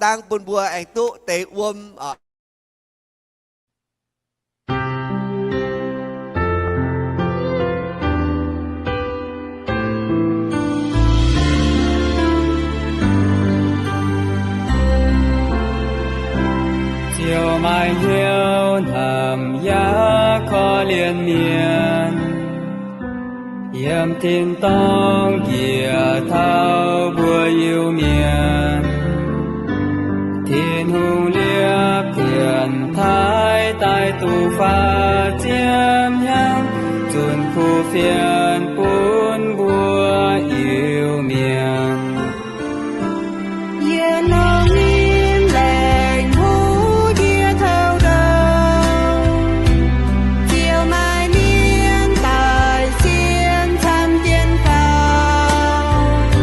dangv bun mbuo aengx duqv deix wuom oc. Ziouv maaih hnyouv hnamv yaac korv-lienh mienh, yiem tin-dorngh njiec taux mbuo Iu-Mienh. Tin-Hungh liepc dienx taaih daaih duqv faaux ziepc hnyangx, zunc kuv fienx bun mbuo Iu-Mienh. Yietc norm nyim laengz huv ndie taux ndau, Ziouv maaih mienh daaih sienx camv jienv faaux.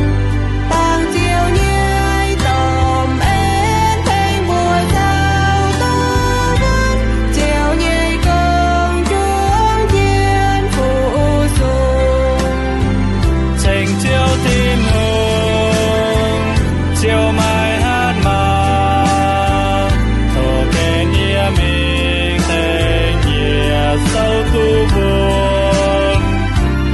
Dangh Ziouv nyei domh en tengx mbuo zaux duqv wuonv, Ziouv nyei gong juangc jienv fu-sux. Ceng Ziouv Tin-Hungh, Ziouv maaih hatc maaz, tov gengh yie mingh tengx yie souv duqv wuonv,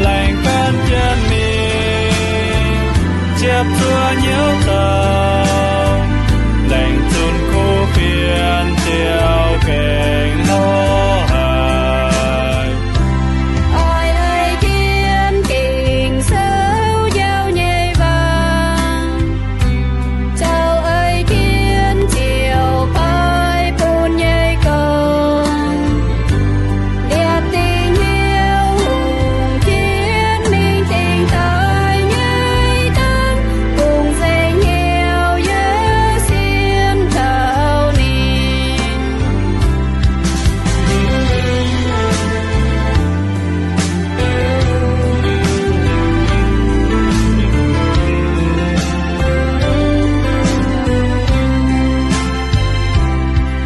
laengz gan jienv mingh, ziepc zuoqv hnyouv zoux, laengz zunc kuv fienx Ziouv gengh lorz haic. Oix ei jienv Ging-Sou njaaux nyei waac, zoux ei jienv Ziouv baaix bun nyei gong, liepc dingc hnyouv hungh jienv mingh dingc daaih nyei dangv, bungx nzengc hnyouv yie sienx taux ninh.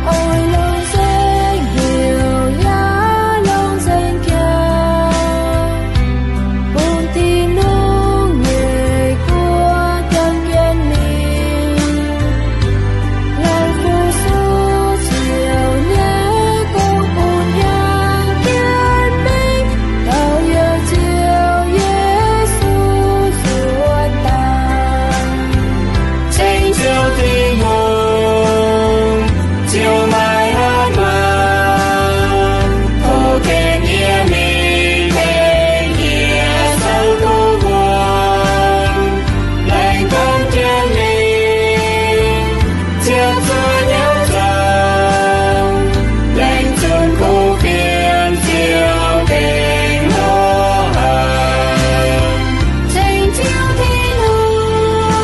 Oix longc saeng-heuc yaac longc saeng-jaax, bun Tin-Hungh nyei guoqv juang jienv mingh, laengz fu-sux Ziouv nyei gong bun yangh jienv mingh, taux youh Ziouv Yesu zuotc daaih. Ceng Ziouv Tin-Hungh, Ziouv maaih hatc maaz, tov gengh yie mingh tengx yie souv duqv wuonv, laengz gan jienv mingh, ziepc zuoqv hnyouv zoux, laengz zunc kuv fienx Ziouv gengh lorz haic. Ceng Ziouv Tin-Hungh,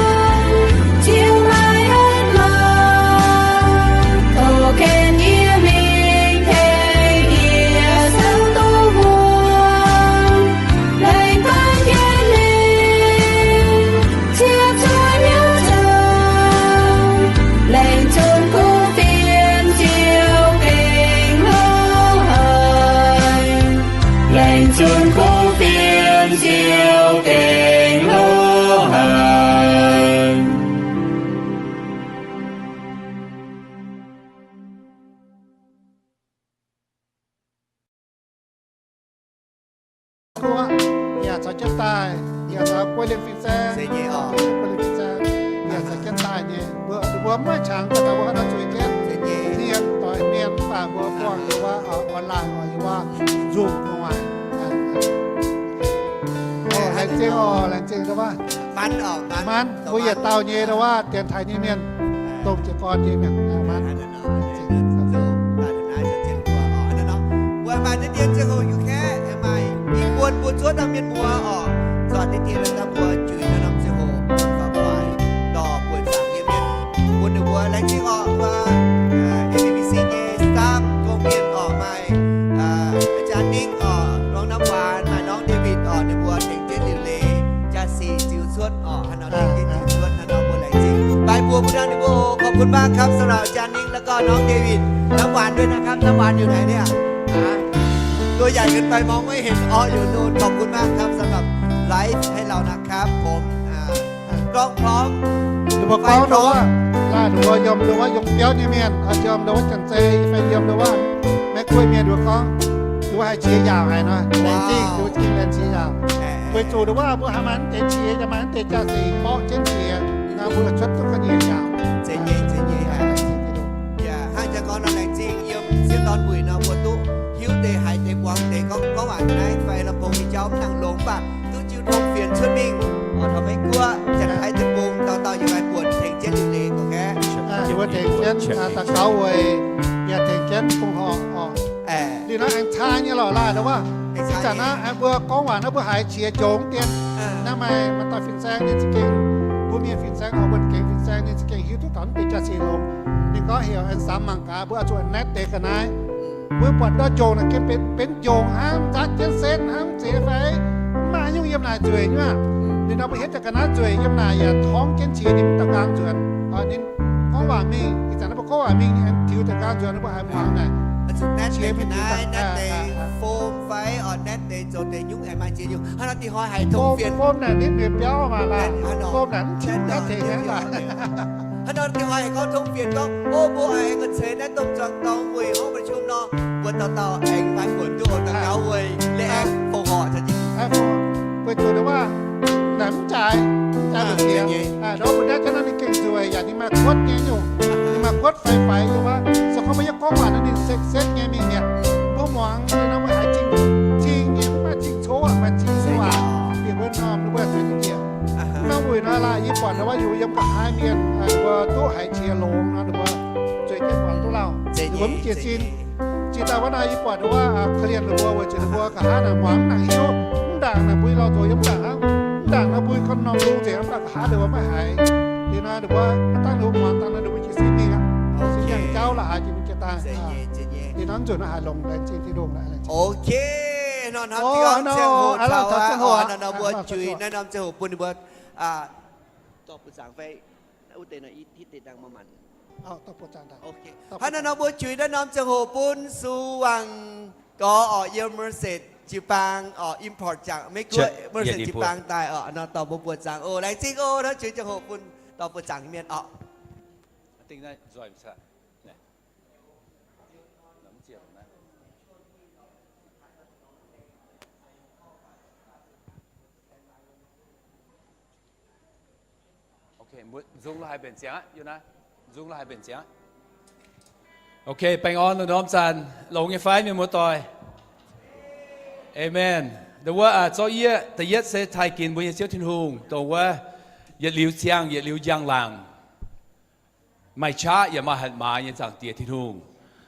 Ziouv maaih hatc maaz, tov gengh yie mingh tengx yie souv duqv wuonv, laengz gan jienv mingh, ziepc zuoqv hnyouv zoux, laengz zunc kuv fienx Ziouv gengh lorz haic. Laengz zunc kuv fienx Ziouv gengh lorz haic. Yaac caux jienv daaih, yaac caux guei lienh fin-saeng, guei lienh fin-saeng, yaac caux jienv daaih nyei. Mbuo, mbuo maiv qangx, mbuo haaix nor zueiz jienv, hniev doix mienh, mv baac mbuo buangh yiem wuov online oc, yiem wuov Zoom gu'nguaaic. Laengz zingh oc, laengz zingh wuov. Manv, mbuo yietc dauh nyei wuov dienx taaix nyei mienh, dongh jiez gorn nyei mienh, manv. Mbuo maaih naaiv dien ziangh hoc, U K maaih i buonc mbuo zuov norm mienh muoz oc, zornc naaiv dien norm mbuo juix norm ziangh hoc faaux-faix dorh buonc zaangc nyei mienh bun ninh mbuo. Laengz zingh oc, mbuo A B C nyei staff gong mienh oc, maaih aa jaa Ningv oc, norm Namv Waanc, maaih norm David oc, ninh mbuo tengx jienv liuc leiz jaa sic ziux cuotv oc, haaix nor tengx jienv ziux cuotv, haaix nor mbuo laengz zingh. Baaix buoz mbuo nor ninh mbuo, ขอบคุณมากครับ สำหรับอาจารย์นิ่ง แล้วก็น้องเดวิด น้ำหวานด้วยนะครับ น้ำหวานอยู่ไหนเนี่ย ตัวใหญ่เกินไปมองไม่เห็น อ๋อ อยู่นู่น ขอบคุณมากครับ สำหรับไลฟ์ให้เรานะครับผม กล้องพร้อม ไฟพร้อม Daaih nduov yiem nduov wuov yiem biauv nyei mienh, yiem nduov wuov Janx-Zei fai yiem nduov wuov Meiv-Guoqv mienh nduov gorngv, nduov wuov haiz qiex yaauc haic nor, laengz zingh, nduov zingh laengz qiex yaauc. Weic zuqc nduov wuov mbuo haiz maaih naaiv deix qiex, yaac maaih naaiv deix jaax-zinh borqv jienv qiex, nor mbuo cuotv duqv ga'nyiec yaauc. Hnangv jaax gorngv nor laengz zingh yiem sieqv dorn wuic nor mbuo duqv hiuv deix haiz deix muangx deix gorngv, gorngv waac naaiv fai la'bongx nyei jauv mv nangc longx mv baac duqv jiu tong fienx cuotv mingh oc taux Meiv-Guoqv, Janx-Taiv deic-bung dauh dauh yaac maaih buonc tengx jienv liuc leiz oc. Yie mbuo tengx jienv daux gaux weic, yaac tengx jienv bungx horc oc. Liuz nor aengx caa nyei lorqc laaic nduov wuov. Ih zanc naaiv mbuo gorngv waac naaiv mbuo haiz qiex njongx dien. Naaiv maaih, maaih dauh fin-saeng ninh za'gengh, mbuo mienh fin-saeng oc, mbuo gengh fin-saeng ninh za'gengh hiuv duqv taux naaiv deix jaax-zinh longx. Ninh gorngv heuc aengx samx mangc gaax, mbuo oix zuqc naetv deix ga'naaiv. Mbuo buatc ndau njongx naaic gengh benx njongx hnangv, nzaatv jienv setv hnangv, zeiz fai mv maaih haaix nyungc yiem naaic nzueic nyei aqv. Liuz nor mbuo hietv deix ga'naaiv nzueic yiem naaic yaac torngv jienv qiex ninh mv daaih nqaang nzuonx. Ninh gorngv waac mingh, ih zanc naaiv mbuo gorngv waac mingh, ninh tiux daaih nqaang nzuonx, mbuo haiz muangx naaic. Naetv deix fom fai oc, naetv deix zoux deix nyungc aengx maaih ziex nyungc. Hnangv nor dingh hnoi haiz tong fienx, fom naaic nitv mienh biauv maah laaic, fom naaic mv qiex naetv tengx naaiv laaic. Hnangv nor dingh hnoi haiz gorngv tong fienx gorngv, o, mbuo aengx ceix naaiv domh zuangx dorngx wuic hopv mbu'ndongx nor, mbuo dauh dauh aengx maaih buonc duqv oc daux gaux weic leiz-aengx fongc horc. Weic zuqc nduov wuov naaic mv jaaix, mv jaaix mbu'ziex. Nduov mbuo naetv jienv nor ninh gengh nzueic yaac ninh maaih kuotv nyei nyungc, ninh maaih kuotv faix-faix nyei wuov. Se gorngv mbuo yiem gorngv waac nor ninh setv-setv nyei mingh mi'aqv. Mbuo muangx nor mbuo haiz zingh, zingh nyei, mv maaih zingh coqv aqv, maaih zingh waac bieqc mbuo m'normh nor mbuo zueiz duqv njiec. Norm wuic nor laaic yie buatc nduov wuov yiem nqa'haav mienh mbuo duqv haiz qiex longx nor ninh mbuo zueiz jienv muangx duqv lauh, ninh mbuo mv jiez sin. Jiex daaih wuov nor yie buatc nduov wuov korv-lienh ninh mbuo weic zuqc ninh mbuo nqa'haav naaic muangx mv nangc hiuv, mv ndaangc naaic mbuo lorh nzox yiem mv ndaangc hnangv, mv ndaangc nor mbuo gorngv norm lungh nzengc mv baac nqa'haav ninh mbuo maiv haiz. Liuz nor ninh mbuo dangv ninh mbuo muangx dangh nor ninh mbuo jiez sin mingh aqv. Sin nyangh jauv la'haaix jiex mingh jiex daaih. Liuz nor mv nzunc nor haiz longx laengz zingh Tin-Hungh. Ok, hnangv nor taux ziangh hoc, hnangv nor mbuo juix naaiv norm ziangh hoc bun ninh mbuo dorh buoz-zaangc fai wuov deix nor, hitv deix dangh maiv manc. Hnangv nor nor mbuo juix naaiv norm ziangh hoc bun Sux Wangc Gorx oc, yiem Merced jiu-baang oc, import ziangh Meiv-Guoqv Merced jiu-baang daaih oc. Nor dorh mbuo buoz-zaangc oc, laengz zingh oc. Hnangv juix ziangh hoc bun dorh buoz-zaangc mienh oc. Ok, baengh orn lungh ndorm zanc longx nyei fai mienh muoz-doic? Amen. Nduov wuov zorqv yie da'yietv se taaih ginx mbuo nyei Ziouv Tin-Hungh, dongh wuov yietc liuz ziangh yietc liuz njang-laangc, maaih qaqv yaac maaih hatc maaz nyei Zaangc Diex Tin-Hungh.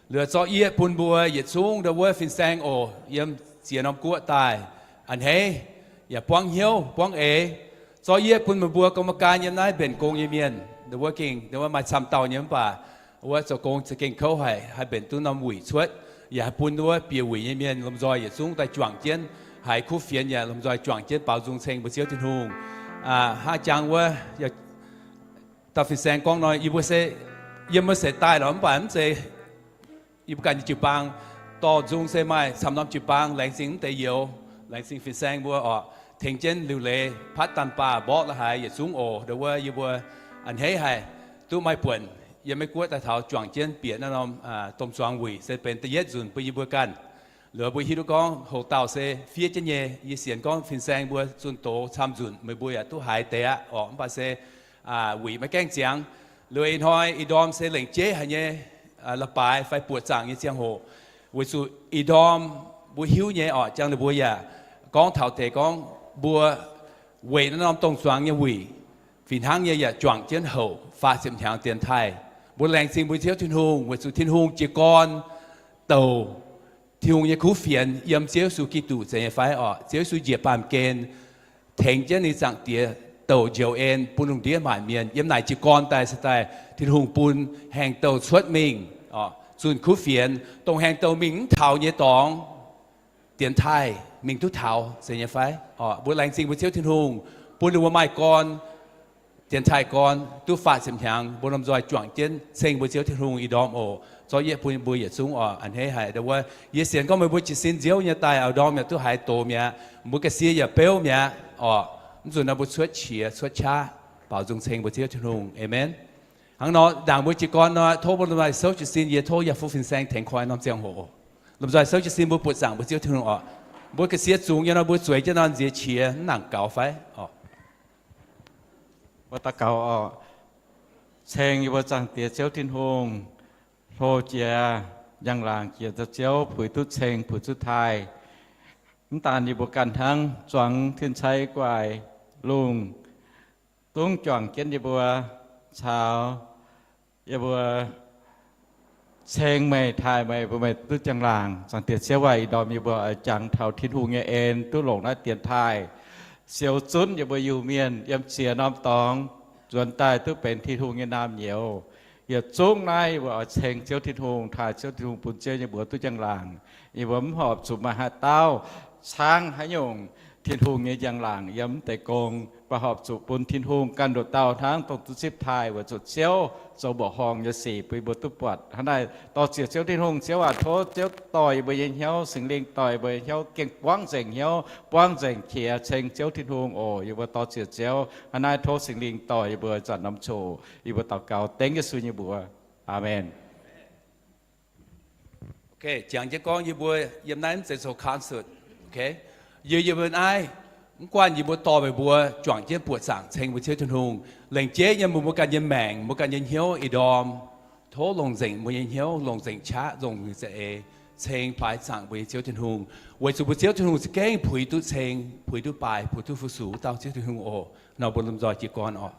Liuz zorqv yie bun mbuo yietc zungv nduov wuov fin-saeng oc, yiem ziex norm guoqv daaih, a'hneiv yaac buangv hnyouv buangv eix. Zorqv yie bun meih mbuo gong-makaai yiem naaiv mbenc gong nyei mienh, nduov wuov gengh nduov wuov maaih camv dauh nyei mv baac wuov zoux gong za'gengh kouv haic, haih mbenc duqv norm wuic cuotv, yaac haih bun nduov wuov bieqc wuic nyei mienh lomh nzoih yietc zungv daaih juangc jienv, haiz kuv fienx yaac lomh nzoih juangc jienv baaux nzung ceng mbuo Ziouv Tin-Hungh. Hnangv jangx wuov dauh fin-saeng gorngv nor, yie mbuo se yiem mbuo seix daaih lorqc mv baac mv zeiz yie mbuo ganh nyei jiu-baang. Dorh nzung se maaih camv norm jiu-baang, laengz zingh mv deix youz, laengz zingh fin-saeng mbuo oc, tengx jienv liuc leiz patv daanh baah mborqv la'haaix yietc zungv oc. Nduov wuov yie mbuo a'hneiv haic duqv maaih buonc yiem Meiv-Guoqv daaih taux juangc jienv bieqc naaiv norm domh zuangx wuic se benx da'yietv nzunc bun yie mbuo ganh. Liuz mbuo hiuv duqv gorngv hoc dauh se fiev jienv nyei. Yie sienx gorngv fin-saeng mbuo zunh doz camv nzunc meih mbuo yaac duqv haiz deix aqv oc. Mv baac se wuic maiv gaengh ziangx. Liuz ih hnoi ih ndorm se lengc jeiv haic nyei la'baaix fai buoqc zaangc nyei ziangh hoc, weic zuqc ih ndorm mbuo hiuv nyei oc, jangx ninh mbuo yaac gorngv taux deix gorngv mbuo weic naaiv norm dongh zuangx nyei wuic fih hnangv nyei yaac juangc jienv houc faah ziepc hnyangx dienx taaih. Mbuo laengz zingh mbuo Ziouv Tin-Hungh weic zuqc Tin-Hungh jiez gorn douc Tin-Hungh nyei kuv fienx yiem Ziouv Yesu Giduc zeiz nyei fai oc. Ziouv Yesu njiec baamh gen tengx jienv ninh Zaangc Diex douc njoux en bun lungh ndiev maanc mienh yiem naaic jiez gorn daaih se daaih Tin-Hungh bun haengh douh cuotv mingh oc, zunh kuv fienx. Dongh haengh douh mingh mv taux nyei dorngx, dienx taaih mingh duqv taux zeiz nyei fai oc. Mbuo laengz zingh mbuo Ziouv Tin-Hungh bun ninh mbuo maaih gorn, dienx taaih gorn duqv faah ziepc hnyangx, mbuo lomh nzoih juangc jienv ceng mbuo Ziouv Tin-Hungh ih ndorm oc. Zorqv yie bun mbuo yietc zungv oc, a'hneiv haic. Nduov wuov yie sienx gorngv meih mbuo jiez sin nziouv nyei daaih, ih ndorm yaac duqv haiz doz mi'aqv, mbuo ga'sie yaac beuv mi'aqv oc. Mv nzunc nor mbuo cuotv qiex cuotv qaqv baaux nzung ceng mbuo Ziouv Tin-Hungh. Aamen. Hnangv nor, ndaangc mbuo jiez gorn nor, tov mbuo lomh nzoih souv jiez sin, yie tov yaac fuqv fin-saeng tengx koi norm ziangh hoc. Lomh nzoih souv jiez sin, mbuo buoqc zaangc mbuo Ziouv Tin-Hungh oc. Mbuo ga'sie zungx nyei nor, mbuo zueiz jienv nor nziex qiex, mv nangc gaux fai oc. Mbuo daux gaux oc. Ceng yie mbuo Zaangc Diex Ziouv Tin-Hungh, hlo jiex, njang-laangc jiex zoux Ziouv, puix duqv ceng, puix duqv taaih. Mv daan yie mbuo ganh hnangv, zuangx tin-cai gu'nguaaic lungh, dungv juangc jienv yie mbuo, caux yie mbuo ceng meih, taaih meih, bun meih duqv njang-laangc. Zaangc Diex Ziouv aac, ih ndorm yie mbuo oix jangx taux Tin-Hungh nyei en duqv longc naaiv dienx taaih siou zunv yie mbuo Iu-Mienh yiem ziex norm dorngx nzuonx daaih duqv benx Tin-Hungh nyei naamh nyouz. Yietc zungv naaiv yie mbuo oix ceng Ziouv Tin-Hungh, taaih Ziouv Tin-Hungh, bun Ziouv nyei mbuox duqv njang-laangc. Yie mbuo mv horpc zuqc maaih haaix dauh caangv haaix nyungc Tin-Hungh nyei njang-laangc yiem mv deix gong, mv baac horpc zuqc bun Tin-Hungh ganh nduqc dauh hnangv dongh duqv zipv taaih weic zuqc Ziouv zoux mbuoqc horngh nyei sic bun yie mbuo duqv buatc. Hnangv naaic dor-ziec Ziouv Tin-Hungh, Ziouv aac, tov Ziouv dorh yie mbuo nyei hnyouv, Singx Lingh dorh yie mbuo nyei hnyouv, gengh buangv nzengc hnyouv, buangv nzengc qiex ceng Ziouv Tin-Hungh oc. Yie mbuo dor-ziec Ziouv. Hnangv naaiv tov Singx Lingh dorh yie mbuo zanc norm coc. Yie mbuo daux gaux dengv Yesu nyei mbuox. Aamen. Jangx jienv gorngv yie mbuo yiem naaiv mv zeiz zoux concert. Yie, yie mbuo naaiv, mv guanh yie mbuo dorh meih mbuo juangc jienv buoqc zaangc ceng mbuo Ziouv Tin-Hungh, lengc jeiv nyei mbuo, mbuo ganh nyei maengc, mbuo ganh nyei hnyouv ih ndorm, tov longc nzengc mbuo nyei hnyouv, longc nzengc qaqv, longc nzengc za'eix, ceng baaix zaangc mbuo nyei Ziouv Tin-Hungh, weic zuqc mbuo Ziouv Tin-Hungh za'gengh puix duqv ceng, puix duqv baaix, puix duqv fu-sux dauh Ziouv Tin-Hungh oc. Nor mbuo lomh nzoih jiez gorn oc.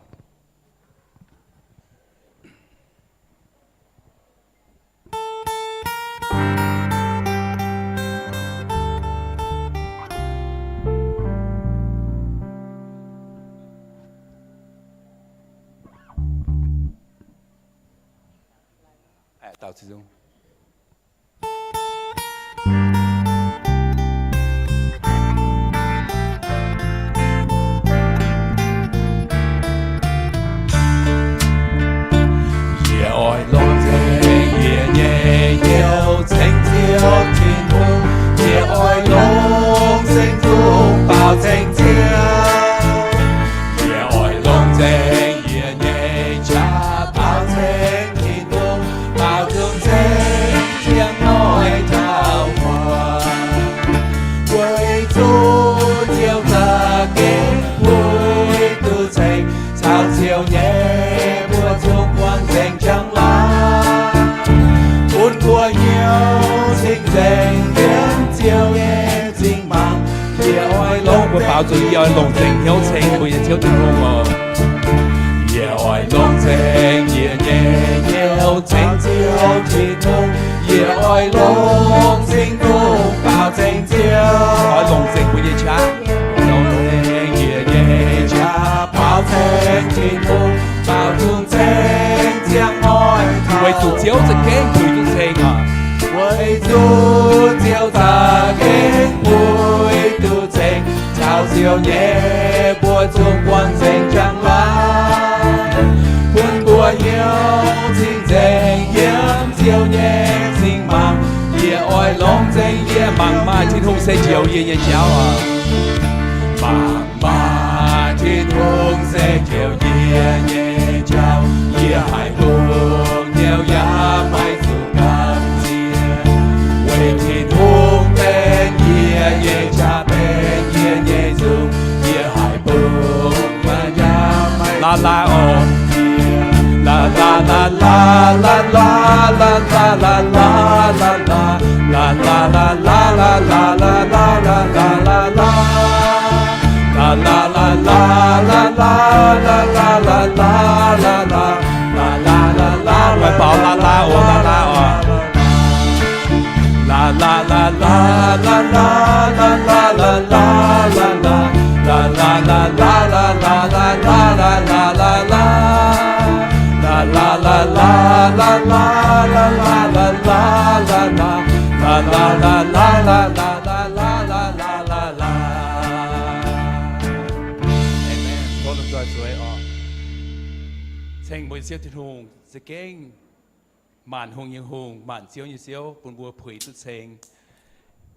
Yie oix longc nzengc yie nyei hnyouv ceng Ziouv Tin-Hungh. Yie oix longc nzengc zungv baaux nzengc Ziouv. Yie oix longc nzengc yie nyei qaqv baaux nzengc Tin-Hungh, baaux zungv ceng ziangh hnoi taux muonc. Weic zuqc Ziouv za'gengh puix duqv ceng, caux Ziouv nyei mbuox zungv buangh nzengc njang-laangc, bun mbuo hnyouv cing-nzengc yiem Ziouv nyei m'zing mangc. Yie oix longc, mbuo baaux zuqc, yie oix longc nzengc hnyouv ceng mbuo nyei Ziouv Tin-Hungh oc. Yie oix longc nzengc yie nyei hnyouv ceng Ziouv Tin-Hungh. Yie oix longc nzengc zungv baaux nzengc Ziouv. Oix longc nzengc mbuo nyei qaqv, longc nzengc yie nyei qaqv baaux nzengc Tin-Hungh, baaux zungv ceng ziangh hnoi taux. Weic zuqc Ziouv za'gengh puix duqv ceng oc. Weic zuqc Ziouv za'gengh puix duqv ceng, caux Ziouv nyei mbuox zungv buangh nzengc njang-laangc, bun mbuo hnyouv cing-nzengc yiem Ziouv nyei m'zing mangc. Yie oix longc nzengc yie mangc maaih Tin-Hungh se njoux yie nyei jauv oc. Mangc maaih Tin-Hungh se njoux yie nyei jauv, yie haih hungh nyouv yaac maiv zuqc gamh nziex. Weic Tin-Hungh benx yie nyei qaqv, benx yie nyei nzung, yie haih hungh nyouv yaac maiv zuqc gamh nziex. Maaih baaux la la oc, la la oc. Amen. Tov lomh nzoih zueiz oc. Ceng mbuo Ziouv Tin-Hungh za'gengh maanc hungh nyei Hungh, maanc ziouv nyei Ziouv, bun mbuo puix duqv ceng.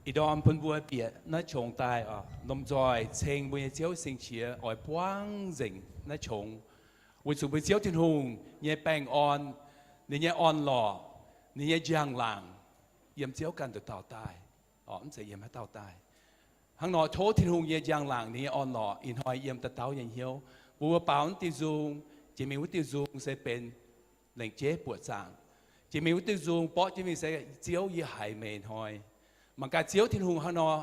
Ih ndorm bun mbuo bieqc naaiv qongx daaih oc. Lomh nzoih ceng mbuo nyei Ziouv sing qiex oix buangv nzengc naaiv qongx. Weic zuqc mbuo Ziouv Tin-Hungh nyei baengh orn, ninh nyei orn-lorqc, ninh nyei njang-laangc yiem Ziouv ganh dauh dauh daaih, mv zeiz yiem haaix dauh daaih. Hnangv nor tov Tin-Hungh nyei njang-laangc, ninh nyei orn-lorqc ih hnoi yiem dauh dauh nyei hnyouv. Mbuo mbuo baaux wuov diuh nzung, jiex mingh wuov diuh nzung se benx lengc jeiv buoqc zaangc. Jiex mingh wuov diuh nzung borqv jienv mingh se, Ziouv, yie haiz meih hnoi. Mangc gaax Ziouv Tin-Hungh hnangv nor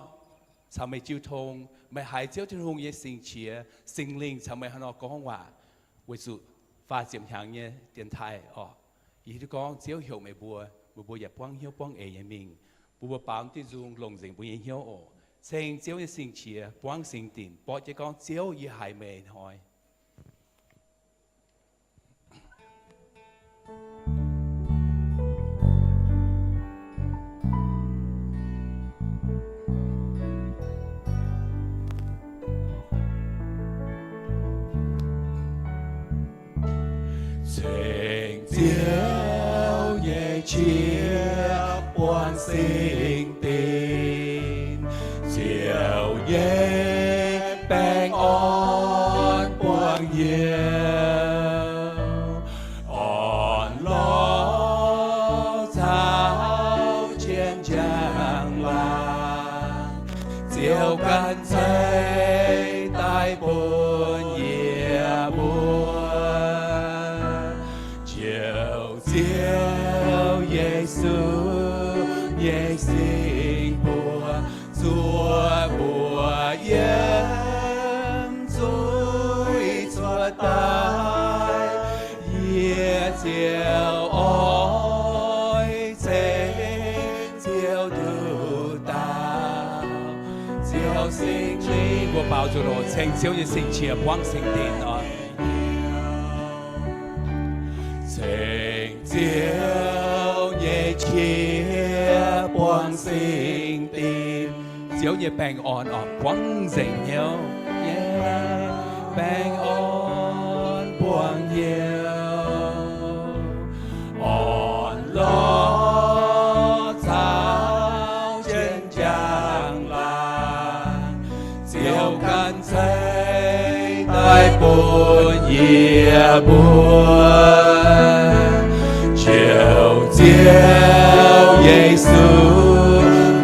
caux meih jiu tong. Meih haiz Ziouv Tin-Hungh nyei singx qiex, Singx Lingh caux meih hnangv nor gorngv waac, weic zuqc faah ziepc hnyangx nyei dienx taaih orqc, yie hiuv duqv gorngv Ziouv heuc meih mbuo, meih mbuo yaac buangv hnyouv buangv eix nyei mingh. Mbuo mbuo baaux diuh nzung longc nzengc mbuo nyei hnyouv oc. Ceng Ziouv nyei singx qiex, buangv singx dinc, borqv jienv gorngv, Ziouv, yie haiz meih hnoi. Ceng Ziouv nyei qiex buangv singx dinc, Ziouv nyei baengh orn buangh yiem, orn-lorqc caux jienv njang-laangc, Ziouv ganh ceix daaih bun yie mbuo. Ziouv, Ziouv Yesu nyei singx buoz zuov mbuo yiem zuiz cuotv daaih. Yie ziouc oix ceng Ziouv nduqc dauh. Ziouv Singx Lingh, mbuo baaux nzunc oc. Ceng Ziouv nyei singx qiex buangv singx dinc oc. Ceng Ziouv nyei qiex buangv singx dinc. Ziouv nyei baengh orn oc, buangv nzengc hnyouv nyei baengh orn buangh yiem, orn-lorqc caux jienv njang-laangc, Ziouv ganh ceix daaih bun yie mbuo. Ziouv, Ziouv Yesu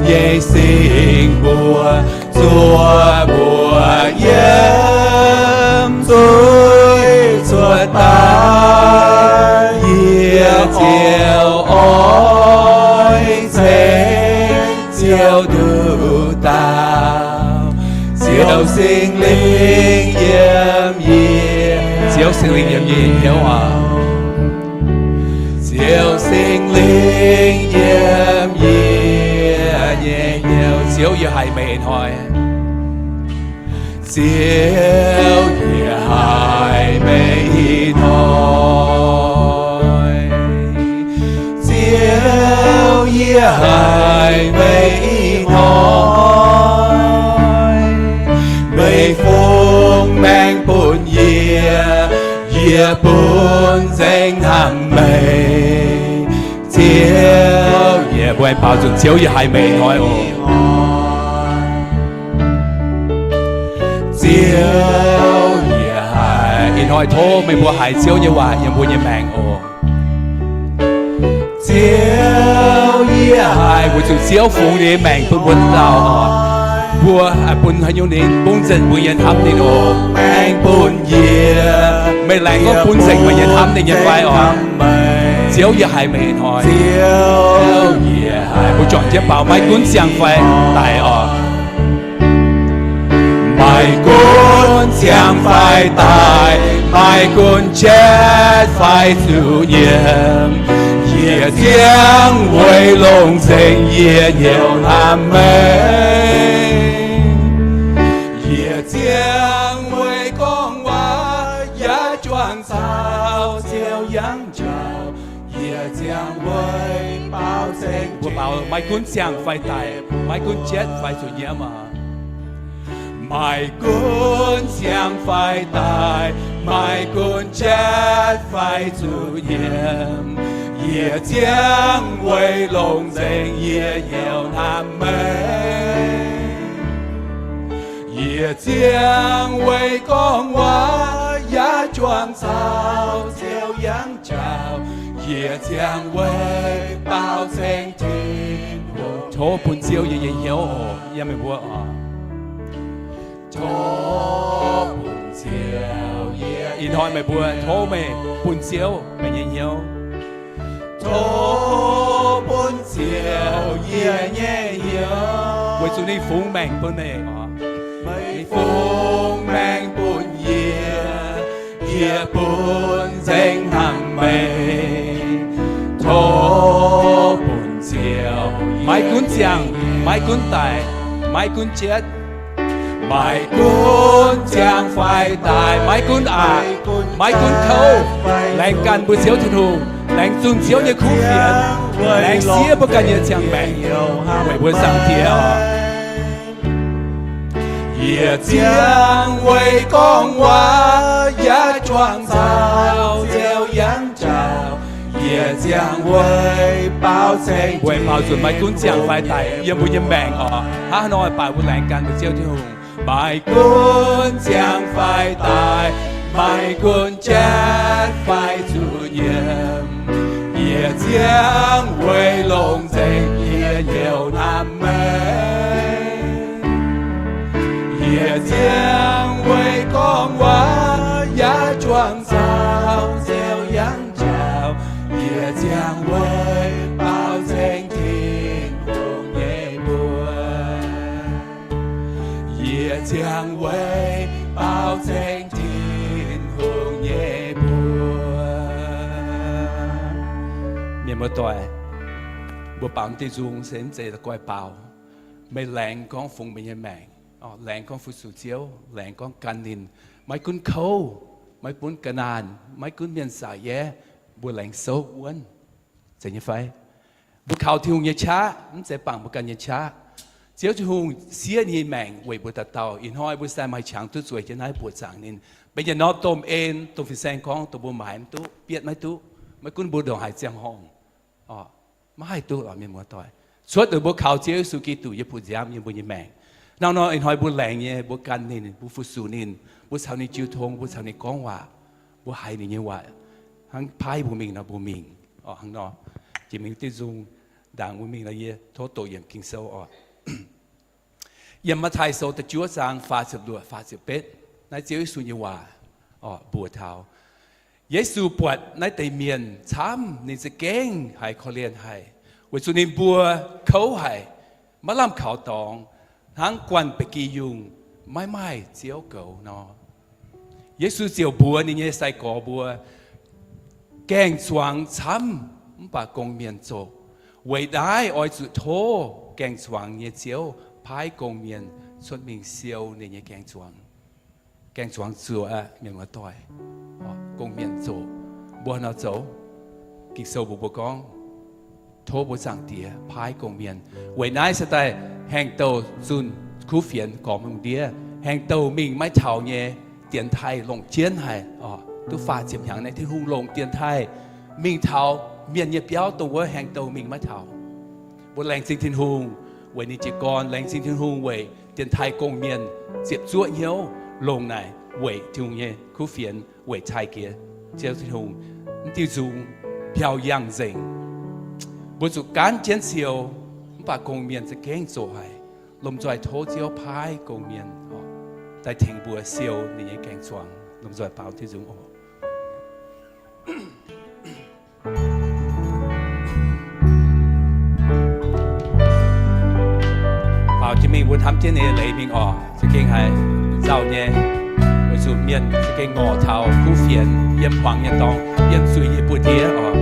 nyei singx mbuo zuov mbuo yiem zuiz cuotv daaih. Yie ziouc oix ceng Ziouv nduqc dauh. Ziouv Singx Lingh yiem yie. Ziouv Singx Lingh yiem yie nyei hnyouv oc. Ziouv Singx Lingh yiem yie nyei hnyouv. Ziouv, yie haiz meih ih hnoi. Ziouv, yie haiz meih ih hnoi. Ziouv, yie haiz meih ih hnoi. Meih fungx maengc bun yie, yie bun nzengc hnamv meih. Ziouv, yie mbuo baaux nzunc. Ziouv, yie haiz meih ih hnoi oc. Ziouv, yie haiz ih hnoi. Tov meih mbuo haiz Ziouv nyei waac yiem mbuo nyei maengc oc. Ziouv, yie haiz, weic zuqc Ziouv fungx ninh nyei maengc bun mbuo dauh oc. Mbuo bun haaix nyungc ninh bun nzengc mbuo nyei hnamv ninh oc. Maengc bun yie. Meih laengz gorngv bun nzengc meih nyei hnamv ninh nyei fai oc. Ziouv, yie haiz meih ih hnoi. Ziouv, yie haiz. Mbuo juangc jienv baaux. Maiv gunv ziangh fai daic oc. Maiv gunv ziangh fai daic, maiv gunv jatv fai zuqc nyiemc, yie ziangh weic longc nzengc yie hnyouv hnamv meih. Yie ziangh weic gorngv waac yaac juangc caux Ziouv yangh jauv. Yie ziangh weic baaux nzengc. Mbuo baaux, maiv gunv ziangh fai daic, maiv gunv jatv fai zuqc nyiemc oc. Maiv gunv ziangh fai daic, maiv gunv jatv fai zuqc nyiemc, yie ziangh weic longc nzengc yie hnyouv hnamv meih. Yie ziangh weic gorngv waac yaac juangc caux Ziouv yangh jauv, yie ziangh weic baaux ceng Tin-Hungh. Tov bun Ziouv yie nyei hnyouv oc, yiem meih mbuo oc. Tov bun Ziouv yie, ih hnoi meih mbuo tov meih bun Ziouv meih nyei hnyouv. Tov bun Ziouv yie nyei hnyouv. Weic zuqc ninh fungx maengc bun meih oc. Meih fungx maengc bun yie, yie bun nzengc hnamv meih. Tov bun Ziouv, maiv gunv ziangh, maiv gunv daic, maiv gunv jietv, maiv gunv ziangh fai daic, maiv gunv aqc, maiv gunv kouv, laengz ganh mbuo Ziouv Tin-Hungh, laengz zunh Ziouv nyei kuv fienx, laengz siev mbuo ganh nyei ziangh maengc weic mbuo Zaangc Diex oc. Yie ziangh weic gorngv waac yaac juangc caux Ziouv yangh jauv. Yie ziangh weic baaux ceng, weic baaux zuqc maiv gunv ziangh fai daic yiem mbuo nyei maengc oc. Hnangv haaix nor baac mbuo laengz ganh mbuo Ziouv Tin-Hungh. Maiv gunv ziangh fai daic, maiv gunv jatv fai zuqc nyiemc, yie ziangh weic longc nzengc yie hnyouv hnamv meih. Yie ziangh weic gorngv waac yaac juangc caux Ziouv yangh jauv. Yie ziangh weic baaux ceng Tin-Hungh nyei mbuox. Yie ziangh weic baaux ceng Tin-Hungh nyei mbuox. Mienh muoz-doic, mbuo baaux diuh nzung se mv zeiz la'guaih baaux. Meih laengz gorngv fungx meih nyei maengc, laengz gorngv fu-sux Ziouv, laengz gorngv gan ninh. Maiv gunv kouv, maiv gunv ga'naanh, maiv gunv mienh zaqc yaev, mbuo laengz souv wuonv. Zeiz nyei fai? Mbuo kaux Tin-Hungh nyei qaqv, mv zeiz bangc mbuo ganh nyei qaqv. Ziouv Tin-Hungh siev ninh nyei maengc weic mbuo dauh dauh. Ih hnoi mbuo se maaih qangx duqv zueiz jienv naaiv buoqc zaangc ninh. Benx yietc norm domh en, domh fin-saeng gorngv dongh mbuo maaiz mv duqv, bietv maiv duqv, maiv gunv mbuo ndongc haaix ziangh horngh. Maiv haih duqv lorqc, mienh muoz-doic. Cuotv dongh mbuo kaux Ziouv Yesu Giduc nyei bu nziaamv yiem mbuo nyei maengc. Hnangv nor ih hnoi mbuo laengz nyei, mbuo gan ninh, mbuo fu-sux ninh, mbuo caux ninh jiu tong, mbuo caux ninh gorngv waac, mbuo haiz ninh nyei waac hnangv paaiv mbuo mingh nor mbuo mingh. Hnangv nor, jiex mingh diuh nzung ndaangc mbuo mingh nor, yie tov doqc yiemc Ging-Sou oc. Yiem Matv^taai Sou da'juov zaang faah ziepc luoqc, faah ziepc betv, naaiv Ziouv Yesu nyei waac oc, mbuox taux Yesu buatc naaiv deix mienh camv, ninh za'gengh haiz korv-lienh haic, weic zuqc ninh mbuo kouv haic, maiv lamh kaux dorngx, hnangv guanh ba'gi yungh maiv maaih Ziouv goux nor. Yesu ziouc mbuox ninh nyei sai-gorx mbuo, gaeng-zuangx camv mv baac gong-mienh zoqc. Weic naaiv oix zuqc tov gaeng-zuangx nyei Ziouv paaiv gong-mienh cuotv mingh siou ninh nyei gaeng-zuangx. Gaeng-zuangx zuoqc aqv, mienh muoz-doic. Gong-mienh zoqc. Mbuo nor zoux. Ging-Sou mbuox mbuo gorngv, tov mbuo Zaangc Diex paaiv gong-mienh. Weic naaiv se daaih haengh douh zunh kuv fienx gormx lungh ndiev, haengh douh mingh maiv taux nyei, dienx taaih longc jienv haic. Duqv faah ziepc hnyangx naaiv Tin-Hungh longc dienx taaih mingh taux mienh nyei biauv, dongh wuov haengh douh mingh maiv taux. Mbuo laengz zingh Tin-Hungh weic ninh jiez gorn, laengz zingh Tin-Hungh weic dienx taaih gong-mienh ziepc zuoqv hnyouv longc naaic weic Tin-Hungh nyei kuv fienx weic taaih jiex Ziouv Tin-Hungh. Mv diuh nzung biaux yangh nzengc. Mbuo zuqc gaanv jienv siou, mv baac gong-mienh za'gengh zoqc haic. Lomh nzoih tov Ziouv paaiv gong-mienh daaih tengx mbuo siou ninh nyei gaeng-zuangx. Lomh nzoih baaux diuh nzung oc. Faaux jienv mingh mbuo hnamv jienv ninh nyei leiz mingh oc. Za'gengh haiz nzauh nyei, weic zuqc mienh za'gengh ngorc taux kuv fienx yiem hmuangx nyei dorngx, yiem zuiz nyei buoz-ndiev oc.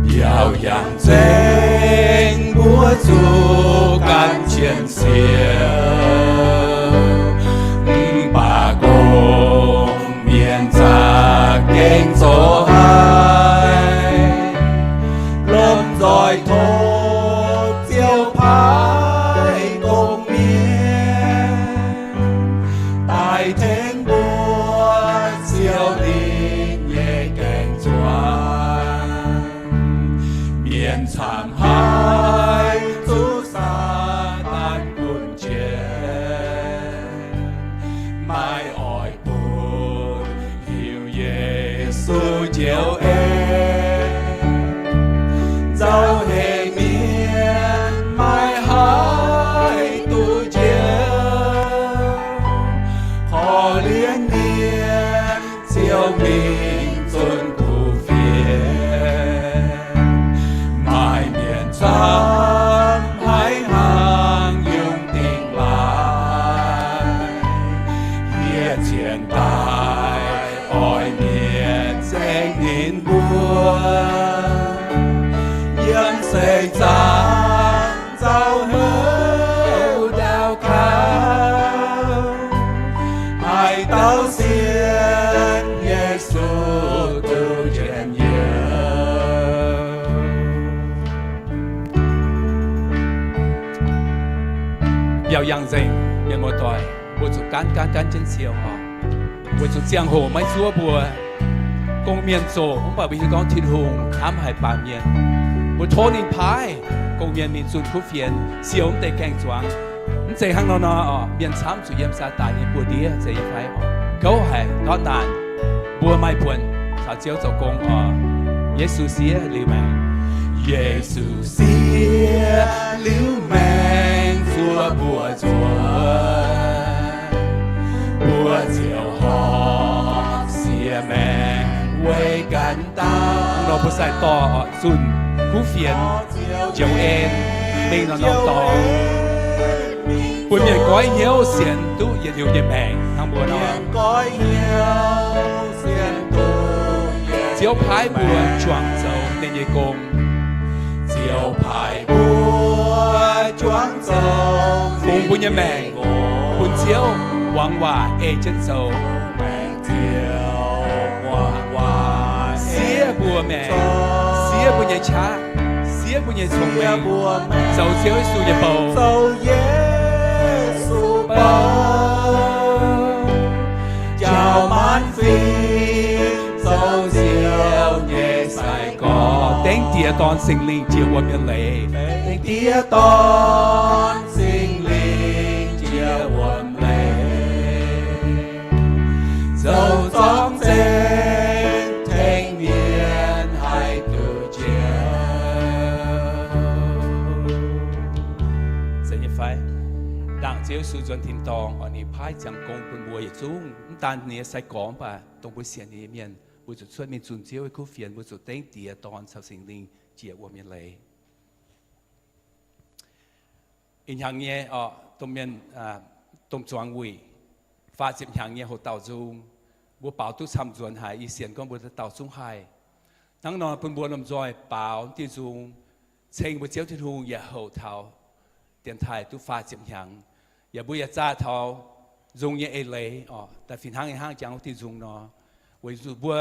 Biaux yangh nzengc mbuo zuqc gan jienv siou, mv baac gong-mienh za'gengh zoqc haic. Lomh nzoih tov Ziouv paaiv gong-mienh daaih tengx mbuo siou ninh nyei gaeng Maiv zuqc Saadaan gunv jiex, maiv oix bun hiuv Yesu njoux en. Nzauh heix mienh maiv haih duqv njoux, korv-lienh mienh ziouc mingh zunh kuv fienx. Maaih mienh camv haiz hnangv yungz dingh laaix, hieh cien daaih oix mienh saeng ninh mbuo. Yiem seix zaangc nzauh houv ndau kaux, haaix dauh sienx Yesu duqv njien-youh. Biaux yangh nzengc, mienh muoz-doic, mbuo zuqc gaanv gaanv gaanv jienv siou oc. Weic zuqc ziangh hoc maiv zuov mbuo gong-mienh zoqc, mv baac mbuo hiuv gorngv Tin-Hungh hnamv haic baamh mienh. Mbuo tov ninh paaiv gong-mienh mingh zunh kuv fienx siou mv deix gaeng-zuangx. Mv zeiz hnangv nor nor oc, mienh camv zuqc yiem Saadaan nyei buoz-ndiev zeiz nyei fai oc. Kouv haic, ndortv naanc, mbuo maaih buonc caux Ziouv zoux gong oc. Yesu siev liuz maengc. Yesu siev liuz maengc zuov mbuo nzuonx, mbuo ziouc horpc siev maengc weic ganh dauh. Nor mbuo sai-dorh zunh kuv fienx njoux en mingh norm-norm dorngx, bun mienh goiv hnyouv sienx duqv yietc liuz nyei maengc hnangv mbuo nor. Ziouv paaiv mbuo juangc zoux ninh nyei gong. Ziouv paaiv mbuo juangc zoux, bungx mbuo nyei maengc bun Ziouv muangx waac ei jienv zoux. Siev mbuo maengc, siev mbuo nyei qaqv, siev mbuo nyei cong-mengh, zoux Ziouv Yesu nyei bou. Njaaux maanc fingx zoux Ziouv nyei sai-gorx. Dengv Diex, Dorn, Singx Lingh jiex wuom nyei leiz. Dengv Diex, Dorn, Singx Lingh jiex wuom leiz, zoux zorng zengx tengx mienh haih duqv njoux. Zeiz nyei fai? Ndaangc Ziouv Yesu nzuonx tin-dorngh oc, ninh paaiv ziangx gong bun mbuo yietc zungv, mv daan ninh nyei sai-gorx mv baac dongh mbuo sienx ninh nyei mienh, mbuo zuqc cuotv mingh zunh Ziouv nyei kuv fienx, mbuo zuqc dengv Diex, Dorn caux Singx Lingh jiex wuom nyei leiz. Ih hnyangx nyei oc, domh mienh, domh zuangx wuic, faah ziepc hnyangx nyei hoc dauh nzung, mbuo baaux duqv camv nzuonx haic. Ih sienx gorngv mbuo dauh zungv haih. Hnangv nor bun mbuo lomh nzoih baaux diuh nzung ceng mbuo Ziouv Tin-Hungh yaac houc taux dienx taaih duqv faah ziepc hnyangx. Yaac mbuo yaac zaah taux nzung nyei eix leiz oc, da'fih hnangv nyei hnangv jangx wuov diuh nzung nor. Weic zuqc mbuo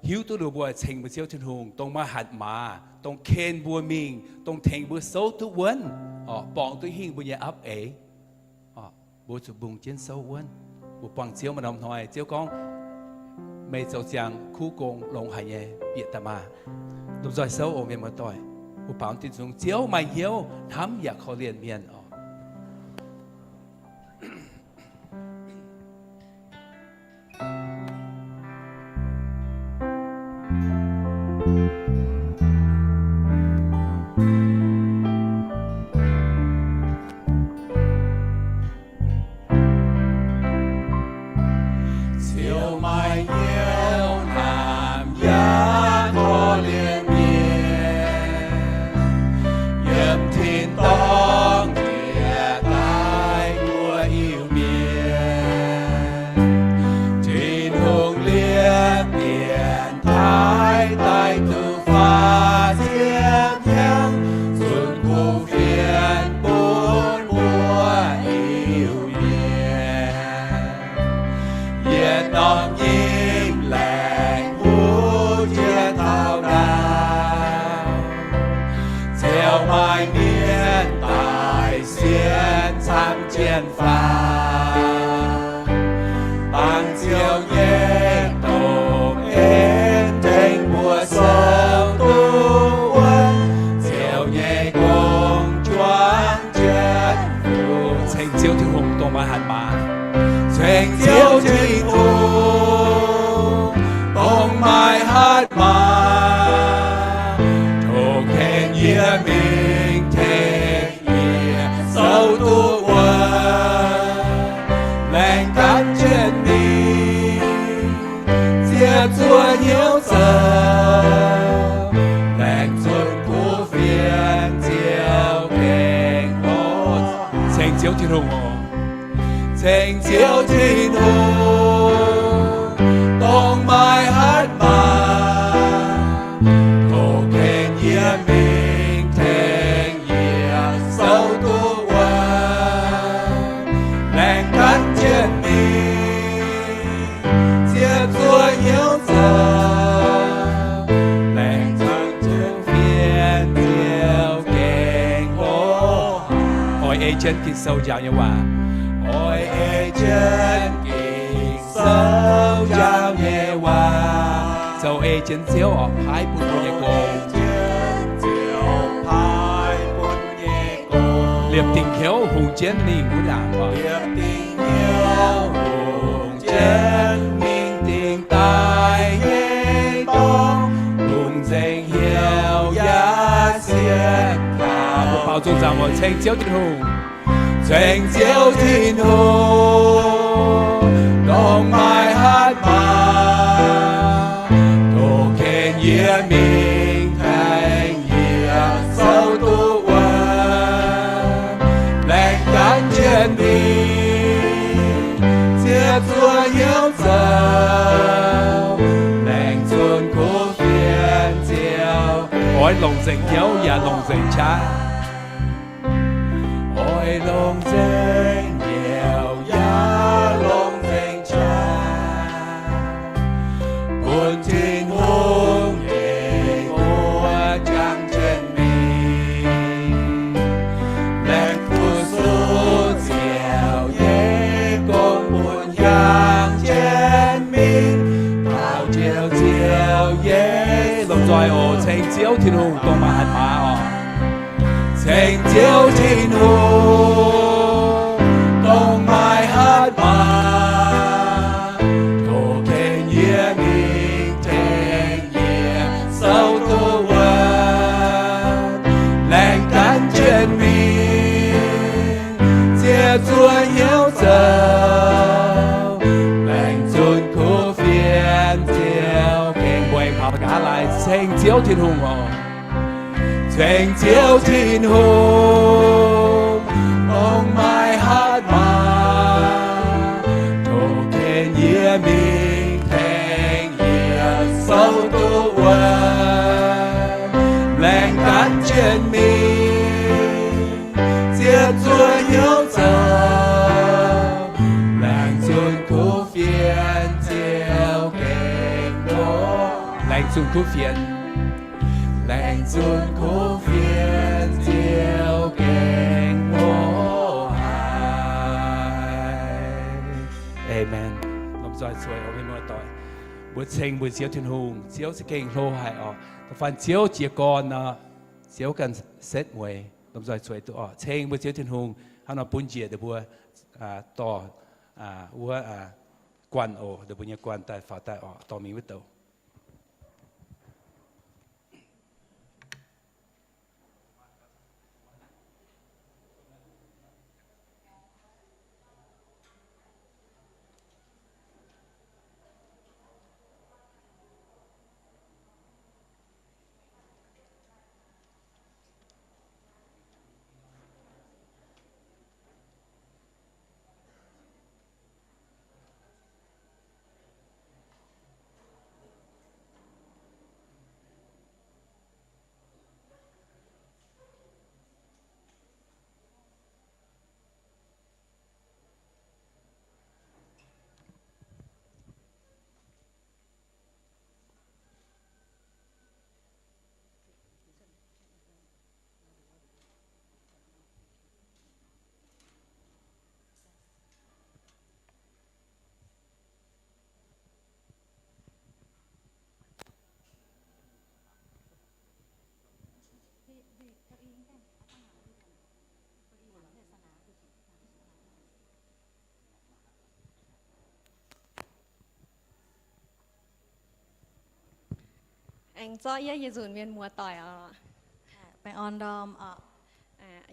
hiuv duqv liuz mbuo ceng mbuo Ziouv Tin-Hungh, dongh maaih hatc maaz, dongh ken mbuo mingh, dongh tengx mbuo souv duqv wuonv, oc, borngz duqv hingh mbuo nyei apv eix. Mbuo zuqc mbungh jienv souv wuonv. Mbuo buangh Ziouv maaih norm hnoi, Ziouv gorngv, meih zoux ziangx kuv gong longx haic nyei, bieqc daaih maah! Lomh nzoih souv oc, mienh muoz-doic. Mbuo baaux diuh nzung, Ziouv maaih hnyouv hnamv yaac korv-lienh mienh oc. Ziouv maaih hnyouv hnamv yaac korv-lienh mienh, yiem tin-dorngh njiec daaih mbuo Iu-Mienh. Tin-Hungh liepc dienx taaih daaih duqv faah ziepc hnyangx, zunc kuv fienx bun mbuo Iu-Mienh. Yietc norm nyim laengz huv jiex taux ndaauv, ziouc maaih mienh daaih sienx camv jienv faaux. Baamh Ziouv nyei domh en tengx mbuo souv duqv wuonv. Ziouv nyei Ziouv Tin-Hungh dongh maaih hatc maaz. Ceng Ziouv Tin-Hungh dongh maaih hatc maaz, tov ken yie mingh tengx yie souv duqv wuov, laengz ganh jienv mingh, ziec zuoqv hnyouv zoux, laengz zunh kuv fienx ziouc gengh oc. Ceng Ziouv Tin-Hungh oc. Ceng Ziouv Tin-Hungh dongh maaih hatc maaz, tov ken yie mingh tengx yie souv duqv wuov, laengz ganh jienv mingh, ziec zuoqv hnyouv zoux, laengz zunh kuv fienx ziouc gengh oc. Oix ei jienv Ging-Sou njaaux nyei waac. Oix ei jienv Ging-Sou njaaux nyei waac. Zoux ei jienv Ziouv oix paaiv bun mbuo nyei gong. Liepc dingc hnyouv hungx jienv mingh wuov ndaangc oc. Liepc dingc hnyouv hungx jienv mingh dingc daaih nyei dorngx, lungh nzengc hnyouv yaac sienx kaux. Mbuo baaux nzung zaangc oc. Ceng Ziouv Tin-Hungh. Ceng Ziouv Tin-Hungh dongh maaih hatc maaz, tov ken yie mingh tengx yie souv duqv wuov, laengz ganh jienv mingh, ziec zuoqv hnyouv zoux, laengz zunh kuv fienx ziouc oix longc nzengc hnyouv yaac longc nzengc qaqv. Oix longc nzengc hnyouv yaac longc nzengc qaqv, bun Tin-Hungh nyei mbuox jangx jienv mingh, laengz fu-sux ziouc nyei gong bun jangx jienv mingh, taux njoux Ziouv nyei. Lomh nzoih oc. Ceng Ziouv Tin-Hungh dongh maaih hatc maaz oc. Ceng Ziouv Tin-Hungh dongh maaih hatc maaz, tov ken yie mingh tengx yie souv duqv wuov, laengz ganh jienv mingh, ziec zuoqv hnyouv zoux, laengz zunh kuv fienx ziouc gengh mbuo aengx paux gaax lai. Ceng Ziouv Tin-Hungh oc. Ceng Ziouv Tin-Hungh dongh maaih hatc maaz, tov ken yie mingh tengx yie souv duqv wuov, laengz ganh jienv mingh, ziec zuoqv hnyouv zoux, laengz zunh kuv fienx ziouc gengh mbuo. Laengz zunh kuv fienx. Laengz zunh kuv fienx ziouc gengh mbuo haic. Aamen. Lomh nzoih zueiz oc, mienh muoz-doic. Mbuo ceng mbuo Ziouv Tin-Hungh, Ziouv za'gengh hlo haic oc. Da'faanh Ziouv jiez gorn nor, Ziouv ganh setv mueiz. Lomh nzoih zueiz duqv oc. Ceng mbuo Ziouv Tin-Hungh, hnangv nor bun njiec ninh mbuo dorh wuov guanh oc, ninh mbuo nyei guanh daaih faaux daaih oc, dorh mingh wuov douc. Aengx zorqv yie nyei nzunc mienh muoz-doic oc. Baengh orn ndorm oc.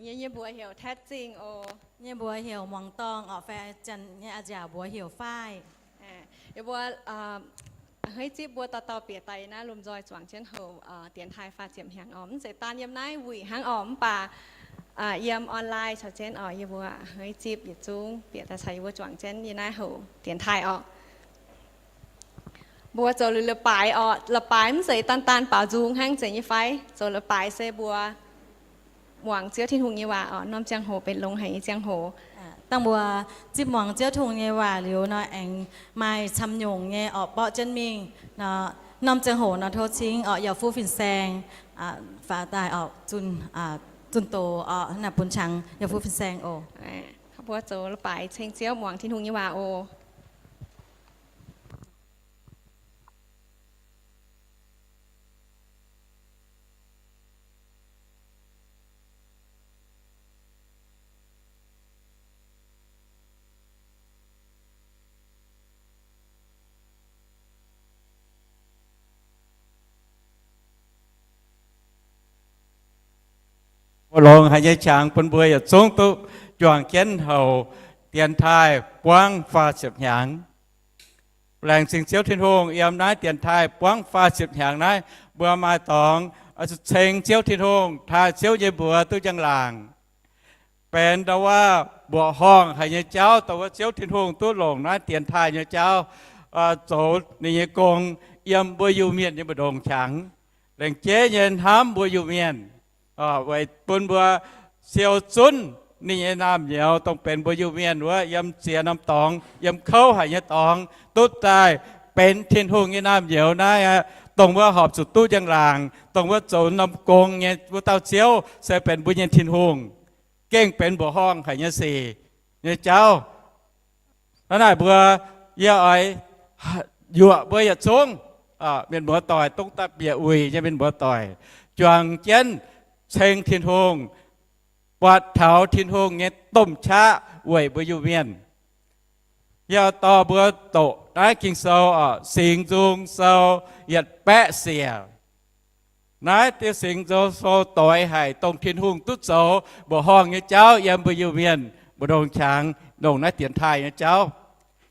Yie, yie mbuox heuc Tet Zingh oc. Yie mbuox heuc Muangx Dorngh oc, fai janx nyei a'nziaauc mbuox heuc Faaiv. Yie mbuo hmeiv zipv mbuo dauh dauh bieqc daaih yiem naaiv lomh nzoih zuangx jienv houc dienx taaih faah ziepc hnyangx oc. Mv zeiz daan yiem naaiv wuic hnangv oc, mv baac yiem online caux jienv oc, yie mbuo hmeiv zipv yietc zungv bieqc daaih caux yie mbuo zuangx jienv yiem naaiv houc dienx taaih oc. Mbuo zoux liuz leiz-baaix oc. Leiz-baaix mv zeiz daan daan baaux nzung hnangv zeiz nyei fai? Zoux leiz-baaix se mbuo muangx Ziouv Tin-Hungh nyei waac oc. Norm ziangh hoc benx longx haic nyei ziangh hoc. Dangh mbuo zipv muangx Ziouv Tin-Hungh nyei waac liuz nor, aengx maaih camv nyungc nyei oc borqv jienv mingh. Norm ziangh hoc nor tov cingv oc yaac fuqv fin-saeng faaux daaih oc, zunh doz oc, naaiv bun qangx yaac fuqv fin-saeng oc. Mbuo zoux leiz-baaix ceng Ziouv muangx Tin-Hungh nyei waac oc. Mbuo longx haic nyei qangx bun mbuo yietc zungv duqv juangc jienv houc dienx taaih buangv faah ziepc hnyangx. Laengz zingh Ziouv Tin-Hungh, yiem naaiv dienx taaih buangv faah ziepc hnyangx naaiv, mbuo maaih dorngx oix zuqc ceng Ziouv Tin-Hungh, taaih Ziouv nyei mbuox duqv njang-laangc. Benx ndau wuov mbuoqc horngh haic nyei jauv, dongh wuov Ziouv Tin-Hungh duqv longc naaiv dienx taaih nyei jauv zoux ninh nyei gong yiem mbuo Iu-Mienh nyei mbu'ndongx qangx, lengc jeiv nyei hnamv mbuo Iu-Mienh, weic bun mbuo siou zunv ninh nyei naamh nyouz, dongh benx mbuo Iu-Mienh wuov yiem ziex norm dorngx, yiem kouv haic nyei dorngx, duqv daaih benx Tin-Hungh nyei naamh nyouz naaiv aqv. Dongh wuov horpc zuqc duqv njang-laangc, dongh wuov zoux norm gong nyei wuov dauh Ziouv se benx mbuo nyei Tin-Hungh, gengh benx mbuoqc horngh haic nyei sic nyei jauv. Hnangv naaic mbuo, yie oix yuoqc mbuo yietc zungv mienh muoz-doic, dongh daaih bieqc wuic nyei mienh muoz-doic, juangc jienv ceng Tin-Hungh, buatc taux Tin-Hungh nyei domh qaqv weic mbuo Iu-Mienh. Yie dorh mbuo doqc naaiv Ging-Sou oc, Singx Nzung Sou yietc baeqv siec. Naaiv diuh Singx Nzung Sou doix haic dongh Tin-Hungh duqv zoux mbuoqc horngh nyei jauv yiem mbuo Iu-Mienh mbu'ndongx qangx longc naaiv dienx taaih nyei jauv.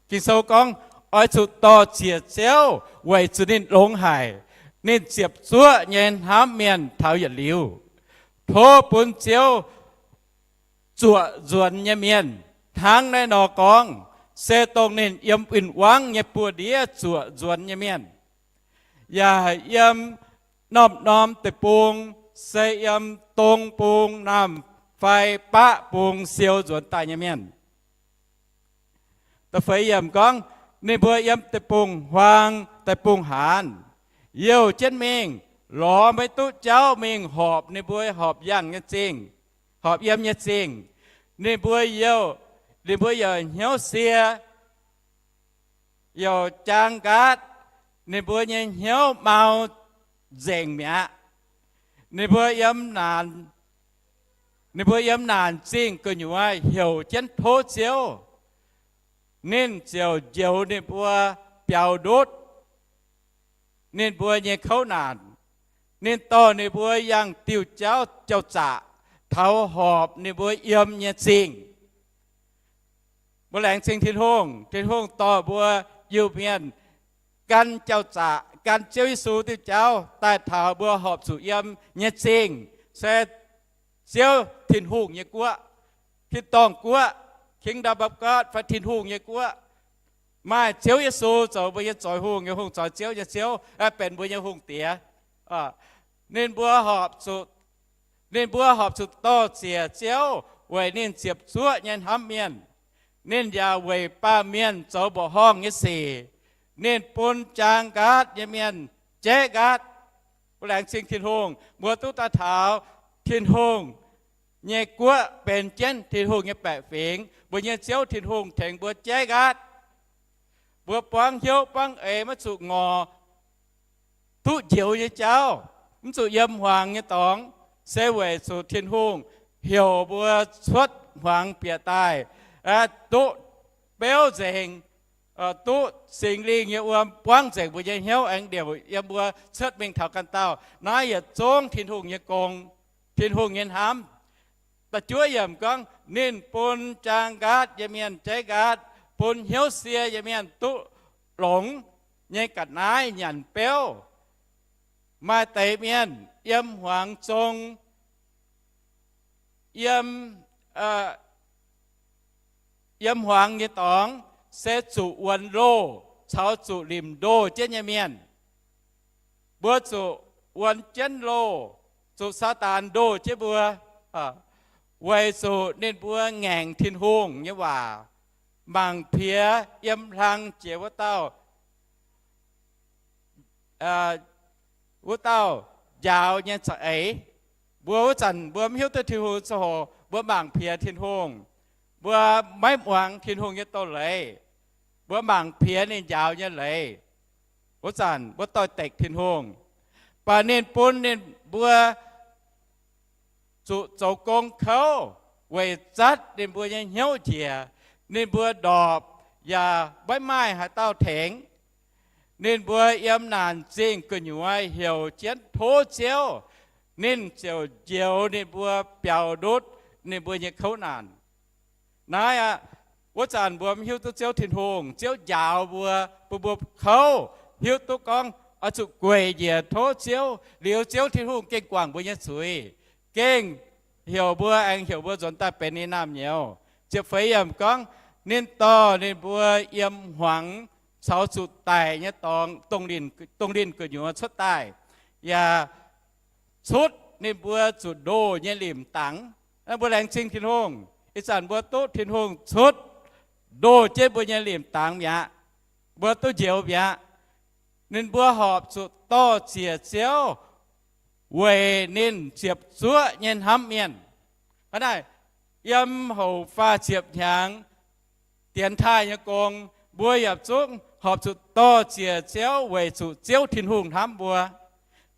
Ging-Sou gorngv, oix zuqc dor-ziec Ziouv weic zuqc ninh longx haic. Ninh ziepc zuoqv nyei hnamv mienh taux yietc liuz. Tov bun Ziouv zuoqc nzuonx nyei mienh. Hnangv naaiv nor gorngv, se dongh ninh yiem win-wangv nyei buoz-ndiev zuoqc nzuonx nyei mienh, yaac yiem norm-norm deic-bung, se yiem dong bung, naamh fai baqv bung siou nzuonx daaih nyei mienh. Da'feix yiemc gorngv, ninh mbuo yiem deic-bung-huaang, deic-bung-haanz, youh jienv mingh, lorz maiv duqv jauv mingh horpc ninh mbuo horpc yangh nyei zingh, horpc yiem nyei zingh. Ninh mbuo youh, ninh mbuo youc hnyouv sie, youc jaang nqaatv, ninh mbuo nyei hnyouv mau nzengc mi'aqv. Ninh mbuo yiem naanc, ninh mbuo yiem naanc zingh gu'nyuoz heuc jienv tov Ziouv, ninh ziouc njoux ninh mbuo, biaux ndutv ninh mbuo nyei kouv naanc. Ninh dorh ninh mbuo yangh diuh jauv jauv-zaqc, taux horpc ninh mbuo yiem nyei zingh. Mbuo laengz zingh Tin-Hungh. Tin-Hungh dorh mbuo Iu-Mienh gan jauv-zaqc, gan Ziouv Yesu diuh jauv daaih taux mbuo horpc zuqc yiem nyei zingh, se Ziouv Tin-Hungh nyei guoqv, tin-dorngh guoqv, Kingdom of God, fai Tin-Hungh nyei guoqv. Maaih Ziouv Yesu zoux mbuo nyei zoix hungh nyei hungh, zoux Ziouv nyei Ziouv, benx mbuo nyei Hungh Diex. Ninh mbuo horpc zuqc, ninh mbuo horpc zuqc dor-ziec Ziouv weic ninh ziepc zuoqv nyei hnamv mienh. Ninh yaac weic baamh mienh zoux mbuoqc horngh nyei sic. Ninh bun jaang nqaatv nyei mienh jaiv nqaatv. Mbuo laengz zingh Tin-Hungh, mbuo duqv daaih taux Tin-Hungh nyei guoqv benx jienv Tin-Hungh nyei baeqc fingx. Mbuo nyei Ziouv Tin-Hungh tengx mbuo jaiv nqaatv. Mbuo buangv hnyouv buangv eix, maiv zuqc ngorc duqv njoux nyei jauv, mv zuqc yiem hmuangx nyei dorngx, se weic zuqc Tin-Hungh heuc mbuo cuotv hmuangx bieqc daaih, duqv beuv nzengc, duqv Singx Lingh nyei wuom buangv nzengc mbuo nyei hnyouv aengx ndiouc yiem mbuo cuotv mingh taux ganh dauh. Naaiv yietc zungv Tin-Hungh nyei gong, Tin-Hungh nyei hnamv. Da'juov yiemc gorngv, ninh bun jaang nqaatv nyei mienh jaiv nqaatv, bun hnyouv sie nyei mienh duqv longx nyei ga'naaiv nyanc beuv. Maaih deix mienh yiem hmuangx zong, yiem, yiem hmuangx nyei dorngx se zuqc wuonx loh caux zuqc limc ndoh jienv nyei mienh. Mbuo zuqc wuonx jienv loh, zuqc Saadaan ndoh jienv mbuo, weic zuqc ninh mbuo ngaengc Tin-Hungh nyei waac, mangc piex yiem hlang jiex wuov dauh, wuov dauh njaaux nyei za'eix. Mbuo wuov zanc mbuo mv hiuv duqv Tin-Hungh ziangh hoc, mbuo mangc piex Tin-Hungh. Mbuo maiv muangx Tin-Hungh nyei doz-leiz. Mbuo mangc piex ninh njaaux nyei leiz. Wuov zanc mbuo doix-dekc Tin-Hungh. Mv baac ninh bun ninh mbuo zuqc zoux gong kouv weic zatv ninh mbuo nyei hnyouv njiec. Ninh mbuo ndorpc yaac maiv maaih haaix dauh tengx. Ninh mbuo yiem naanc zingh gu'nyuoz heuc jienv tov Ziouv, ninh ziouc njoux ninh mbuo, biaux ndutv ninh mbuo nyei kouv naanc. Naaiv aqv, wuov zanc mbuo mv hiuv duqv Ziouv Tin-Hungh. Ziouv njaaux mbuo, bun mbuo kouv, hiuv duqv gorngv oix zuqc gueic njiec tov Ziouv, liuz Ziouv Tin-Hungh gengh guangc mbuo nyei zuiz, gengh heuc mbuo, aengx heuc mbuo nzuonx daaih benx ninh naamh nyouz. Ziepc feix yiemc gorngv, ninh dorh ninh mbuo yiem hmuangx caux zuqc daic nyei dorngx, dongh linh gu'nyuoz cuotv daaih, yaac cutv ninh mbuo zuqc ndoh nyei limc dangx. Mbuo laengz zingh Tin-Hungh, ih zanc mbuo duqv Tin-Hungh cutv ndoh jienv mbuo nyei limc dangx mi'aqv. Mbuo duqv njoux mi'aqv. Ninh mbuo horpc zuqc dorh ziec Ziouv weic ninh ziepc zuoqv nyei hnamv mienh. Hnangv naaic, yiem houc faah ziepc hnyangx dienx taaih nyei gong, mbuo yietc zungv horpc zuqc dorh ziec Ziouv weic zuqc Ziouv Tin-Hungh hnamv mbuo.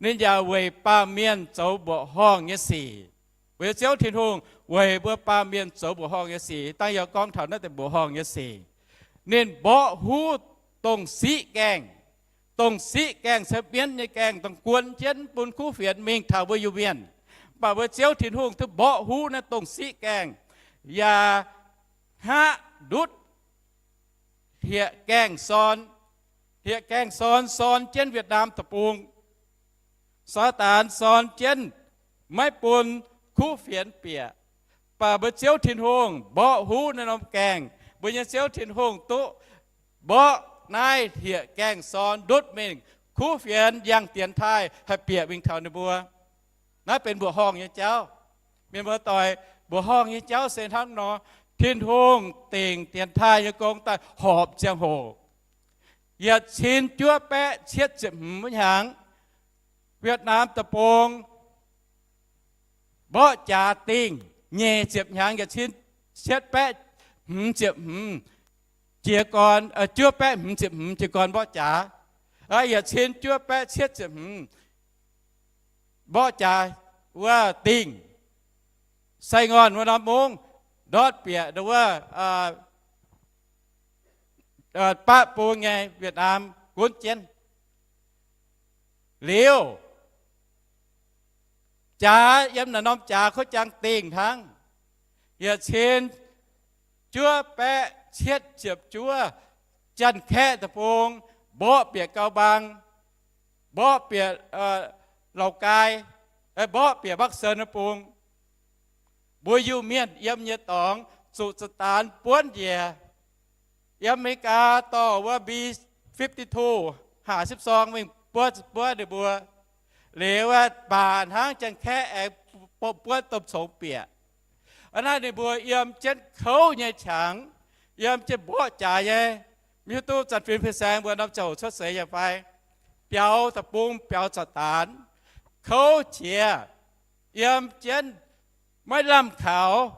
Ninh yaac weic baamh mienh zoux mbuoqc horngh nyei sic. Weic Ziouv Tin-Hungh weic mbuo baamh mienh zoux mbuoqc horngh nyei sic. Dangh yaac gorngv taux naaiv deix mbuoqc horngh nyei sic. Ninh mborqv huv dongh siqv gaengh. Dongh siqv gaengh se mienv nyei gaengh, dongh guon jienv bun kuv fienx mingh taux mbuo Iu-Mienh. Mv baac mbuo Ziouv Tin-Hungh duqv mborqv huv naaiv dongh siqv gaengh, yaac hngaqv ndutv hlieqv-gaengh sorn. Hlieqv-gaengh sorn, sorn jienv Việt Nam deic-bung. Saadaan sorn jienv, maiv bun kuv fienx bieqc. Mv baac mbuo Ziouv Tin-Hungh mborqv huv naaiv norm gaengh. Mbuo nyei Ziouv Tin-Hungh duqv mborqv naaiv hlieqv-gaengh sorn ndutv mingh. Kuv fienx yangh dienx taaih haih bieqc mingh taux ninh mbuo. Naaiv benx mbuoqc horngh nyei jauv. Mienh muoz-doic, mbuoqc horngh nyei jauv se hnangv nor. Tin-Hungh dingc dienx taaih nyei gong daaih horpc ziangh hoc, yietc cin juov baeqv cietv ziepc hmz wuov hnyangx, Việt Nam deic-bung mborqv jaax dingh. Nyic ziepc hnyangx, yietc cin cietv baeqv hmz ziepc hmz, jiez gorn, juov baeqv hmz ziepc hmz jiez gorn mborqv jaax. Yietc cin juov baeqv cietv ziepc hmz mborqv jaax wuov dingh, Saigon wuov norm mungv ndortv bieqc wuov baqv bung nyei Việt Nam gunv jienv. Liuz, jaax yiem naaiv norm jaax kuv jangx dingh hnangv. Yietc cin juov baeqv cietv ziepc juov, Janx-Kaeqv deic-bung mborqv bieqc Gau Bang, mborqv bieqc Lào Cai, mborqv bieqc Bắc Sơn deic-bung. Mbuo Iu-Mienh yiem nyei dorngx zuqc za'daan buonv njiec. Yiem America dorh wuov B fifty-two, haac sipv sorng mingh buov buov ninh mbuo. Liuz, mv baac hnangv Janx-Kaeqv aengx buonv domh congx bieqc. Hnangv naaiv ninh mbuo yiem jienv kouv nyei qangx, yiem jienv mborqv jaax nyei. Mv hiuv duqv zanc fim fin-saeng mbuo norm ziangh hoc cuotv seix nyei fai, biaux deic-bung biaux za'daan, kouv jiex, yiem jienv maiv lamh kaux,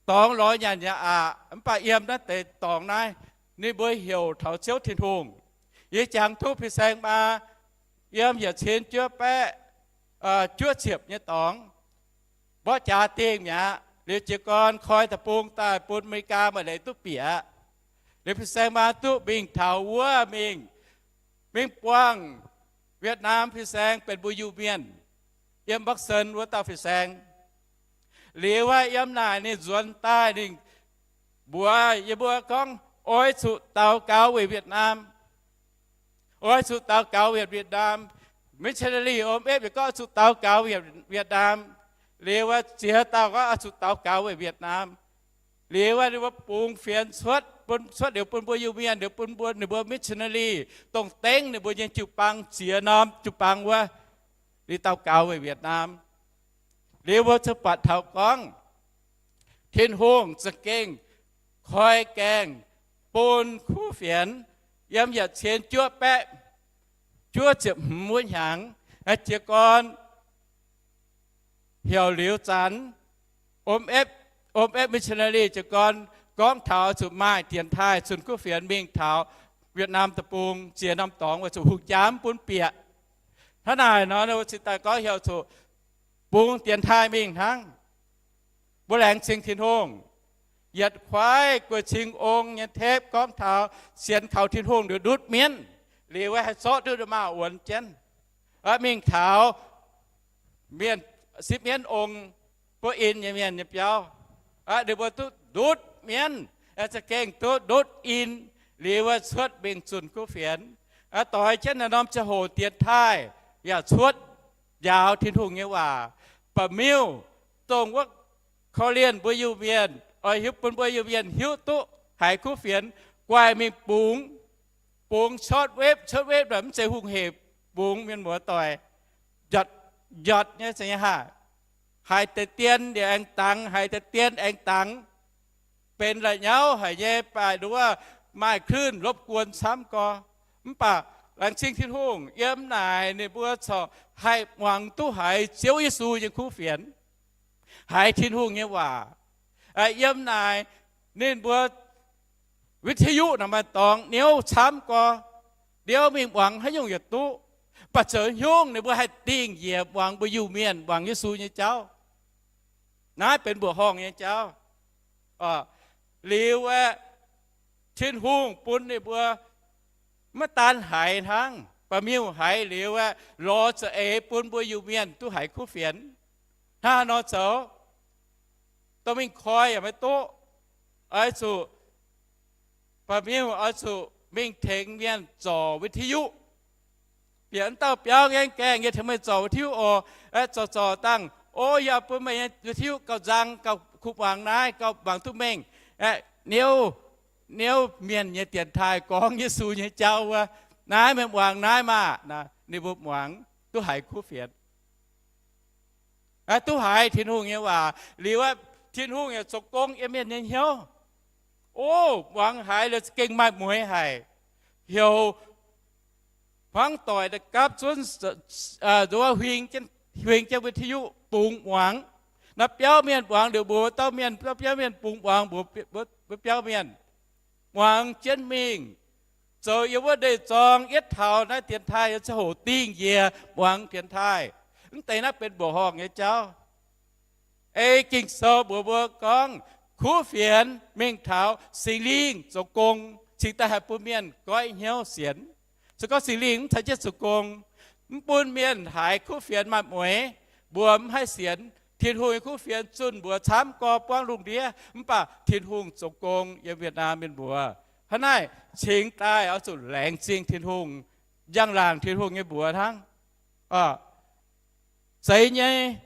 dorngx lorz nyanc yaac aqc. Mv baac yiem naaiv deix dorngx naaiv, ninh mbuo heuc taux Ziouv Tin-Hungh. Yie jangx duqv fin-saeng maa, yiem yietc cin juov baeqv juov ziepc nyei dorngx, mborqv jaax dingh mi'aqv. Liuz jiez gorn koi deic-bung daaih bun America maaih leiz duqv bieqc aqv. Liuz fin-saeng maa duqv mingh taux wuov mingh, mingh buangh Việt Nam fin-saeng benx mbuo Iu-Mienh yiem Bắc Sơn wuov dauh fin-saeng. Liuz wuov yiem naaic ninh nzuonx daaih ninh mbuox yie mbuo gorngv, oix zuqc daux gaux weic Việt Nam. Oix zuqc daux gaux weic Việt Nam. Missionary ôm epv yaac gorngv oix zuqc daux gaux weic Việt Nam. Liuz wuov ziex dauh gorngv oix zuqc daux gaux weic Việt Nam. Liuz wuov ninh mbuo bungx fienx cuotv, cuotv liuz bun mbuo Iu-Mienh, liuz bun mbuo, ninh mbuo missionary dongh dengv ninh mbuo nyei jiu-baang ziex norm jiu-baang wuov, liuz daux gaux weic Việt Nam. Liuz mbuo ziouc buatc taux gorngv Tin-Hungh za'gengh koi gaengh bun kuv fienx yiem yietc cien juov baeqv juov ziepc hmz wuov hnyangx, jiez gorn heuc liuz zanc ôm epv, ôm epv missionary jiez gorn gorngv taux zuqc maaih dienx taaih zunh kuv fienx mingh taux Việt Nam deic-bung ziex norm dorngx weic zuqc hungh jaa mv bun bieqc. Hnangv naaic nor, cingx daaih gorngv heuc zuqc bungx dienx taaih mingh hnangv. Mbuo laengz zingh Tin-Hungh. Yietc kuaaiv guei cing ong nyei tepv gorngv taux sienx kaux Tin-Hungh liuz ndutv mienv, liuz wuov haih zorqv duqv nda'maauh wuonx jienv, mingh taux mienh sipv mienv ong, buov in nyei mienh nyei biauv. Ninh mbuo duqv ndutv mienv, za'gengh duqv ndutv in, liuz wuov cuotv mingh zunh kuv fienx, doix jienv naaiv norm ziangh hoc dienx taaih yaac cuotv njaaux Tin-Hungh nyei waac. Ba'miuh dongh wuov korv-lienh mbuo Iu-Mienh oix hiuv bun mbuo Iu-Mienh hiuv duqv haiz kuv fienx guaih mingh bungx, bungx short wave, short wave naaic mv zeiz hungh hec bungx, mienh muoz-doic, njotc, njotc nyei zeiz nyei haah. Haiz deix dien yaac aengx dangx, haiz deix dien aengx dangx, benx la'nyauv haic nyei, baac nduov maaih คลื่นรบกวน camv gorx. Mv baac laengz zingh Tin-Hungh, yiem naaic ninh mbuo corc haih muangx duqv haiz Ziouv Yesu nyei kuv fienx haiz Tin-Hungh nyei waac. Yiem naaic ninh mbuo วิทยุ naaic maaih dorngx niouv camv gorx, niouv mingh muangx haaix nyungc yaac duqv. Mv baac zoux haaix nyungc ninh mbuo haih dingh njiec muangx mbuo Iu-Mienh muangx Yesu nyei jauv. Naaiv benx mbuoqc horngh nyei jauv. Liuz aeqv, Tin-Hungh bun ninh mbuo maiv daan haiz hnangv, ba'miuh haiz liuz aeqv, lorz za'eix bun mbuo Iu-Mienh duqv haiz kuv fienx. Hnangv haaix nor zoux? Dorh mingh koi yaac maiv duqv. Oix zuqc, ba'miuh oix zuqc mingh tengx mienh zorc วิทยุ. Bieqc wuov dauh biauv ngaengv gaengh nyei tengx meih zorc วิทยุ oc. Aeqv, zorc zorc dangh, o, yie bun meih nyei วิทยุ gauh nzang, gauh kuv muangx naaiv, gauh muangx duqv mengh. Aeqv, niouv, niouv mienh nyei dienx taaih gorngv Yesu nyei jauv wuov, naaiv meih muangx naaiv maah! Ninh mbuo muangx duqv haiz kuv fienx. Naaiv duqv haiz Tin-Hungh nyei waac liuz aeqv, Tin-Hungh yaac zoux gong yiem mienh nyei hnyouv. O, muangx haiz liuz za'gengh maaih mueix haic. Heuc hmuangv doic daaih gapv zunv, nduov huing jienv, huing jienv วิทยุ bungx muangx. Naaiv biauv mienh muangx liuz mbuox wuov dauh mienh, biauv mienh bungx muangx mbuox wuov biauv mienh, muangx jienv mingh, zoux yiem wuov ndeic-zorng yietv taux naaiv dienx taaih nyei ziangh hoc dingh njiec muangx dienx taaih. Mv deix naaiv benx mbuoqc horngh nyei jauv. Ei Ging-Sou mbuox mbuo gorngv, kuv fienx mingh taux Singx Lingh zoux gong, cingx daaih haih bun mienh goiv hnyouv sienx. Se gorngv Singx Lingh mv caux jienv zoux gong, mv bun mienh haiz kuv fienx maaih mueix, mbuo mv haih sienx. Tin-Hungh nyei kuv fienx zunh mbuox camv gorx buangv lungh ndiev, mv baac Tin-Hungh zoux gong yiem Việt Nam mienh mbuox. Hnangv naaic cingx daaih oix zuqc laengz zingh Tin-Hungh, njang-laangc Tin-Hungh nyei mbuox hnangv. Zeiz nyei,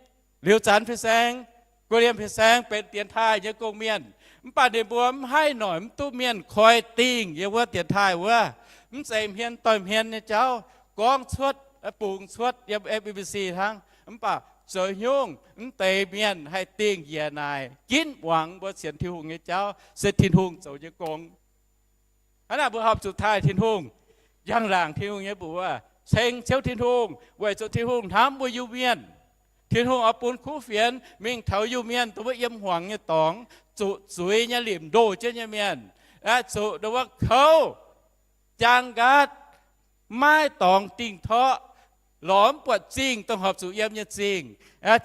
liuz zanc fin-saeng, guei liemh fin-saeng benx dienx taaih nyei gong-mienh, mv baac ninh mbuo mv haih noic mv duqv mienh koi dingh yiem wuov dienx taaih wuov. Mv zeiz hmien doix hmien nyei jauv, gorngv cuotv, bungx cuotv yiem F B C hnangv. Mv baac zoux haaix nyungc mv deix mienh haih dingh njiec naaic ginv muangx mbuo sienx Tin-Hungh nyei jauv se Tin-Hungh zoux nyei gong. Hnangv naaic mbuo horpc zuqc taaih Tin-Hungh, njang-laangc Tin-Hungh nyei mbuox, ceng Ziouv Tin-Hungh, weic zuqc Tin-Hungh hnamv mbuo Iu-Mienh. Tin-Hungh oix bun kuv fienx mingh taux Iu-Mienh dongh wuov yiem hmuangx nyei dorngx, zuqc zuiz nyei limc ndoh jienv nyei mienh, aeqv, zuqc dongh wuov kouv, jaang nqaatv, maiv dorngx dingh torqv, lorz mv buatc zingh dongh horpc zuqc yiem nyei zingh.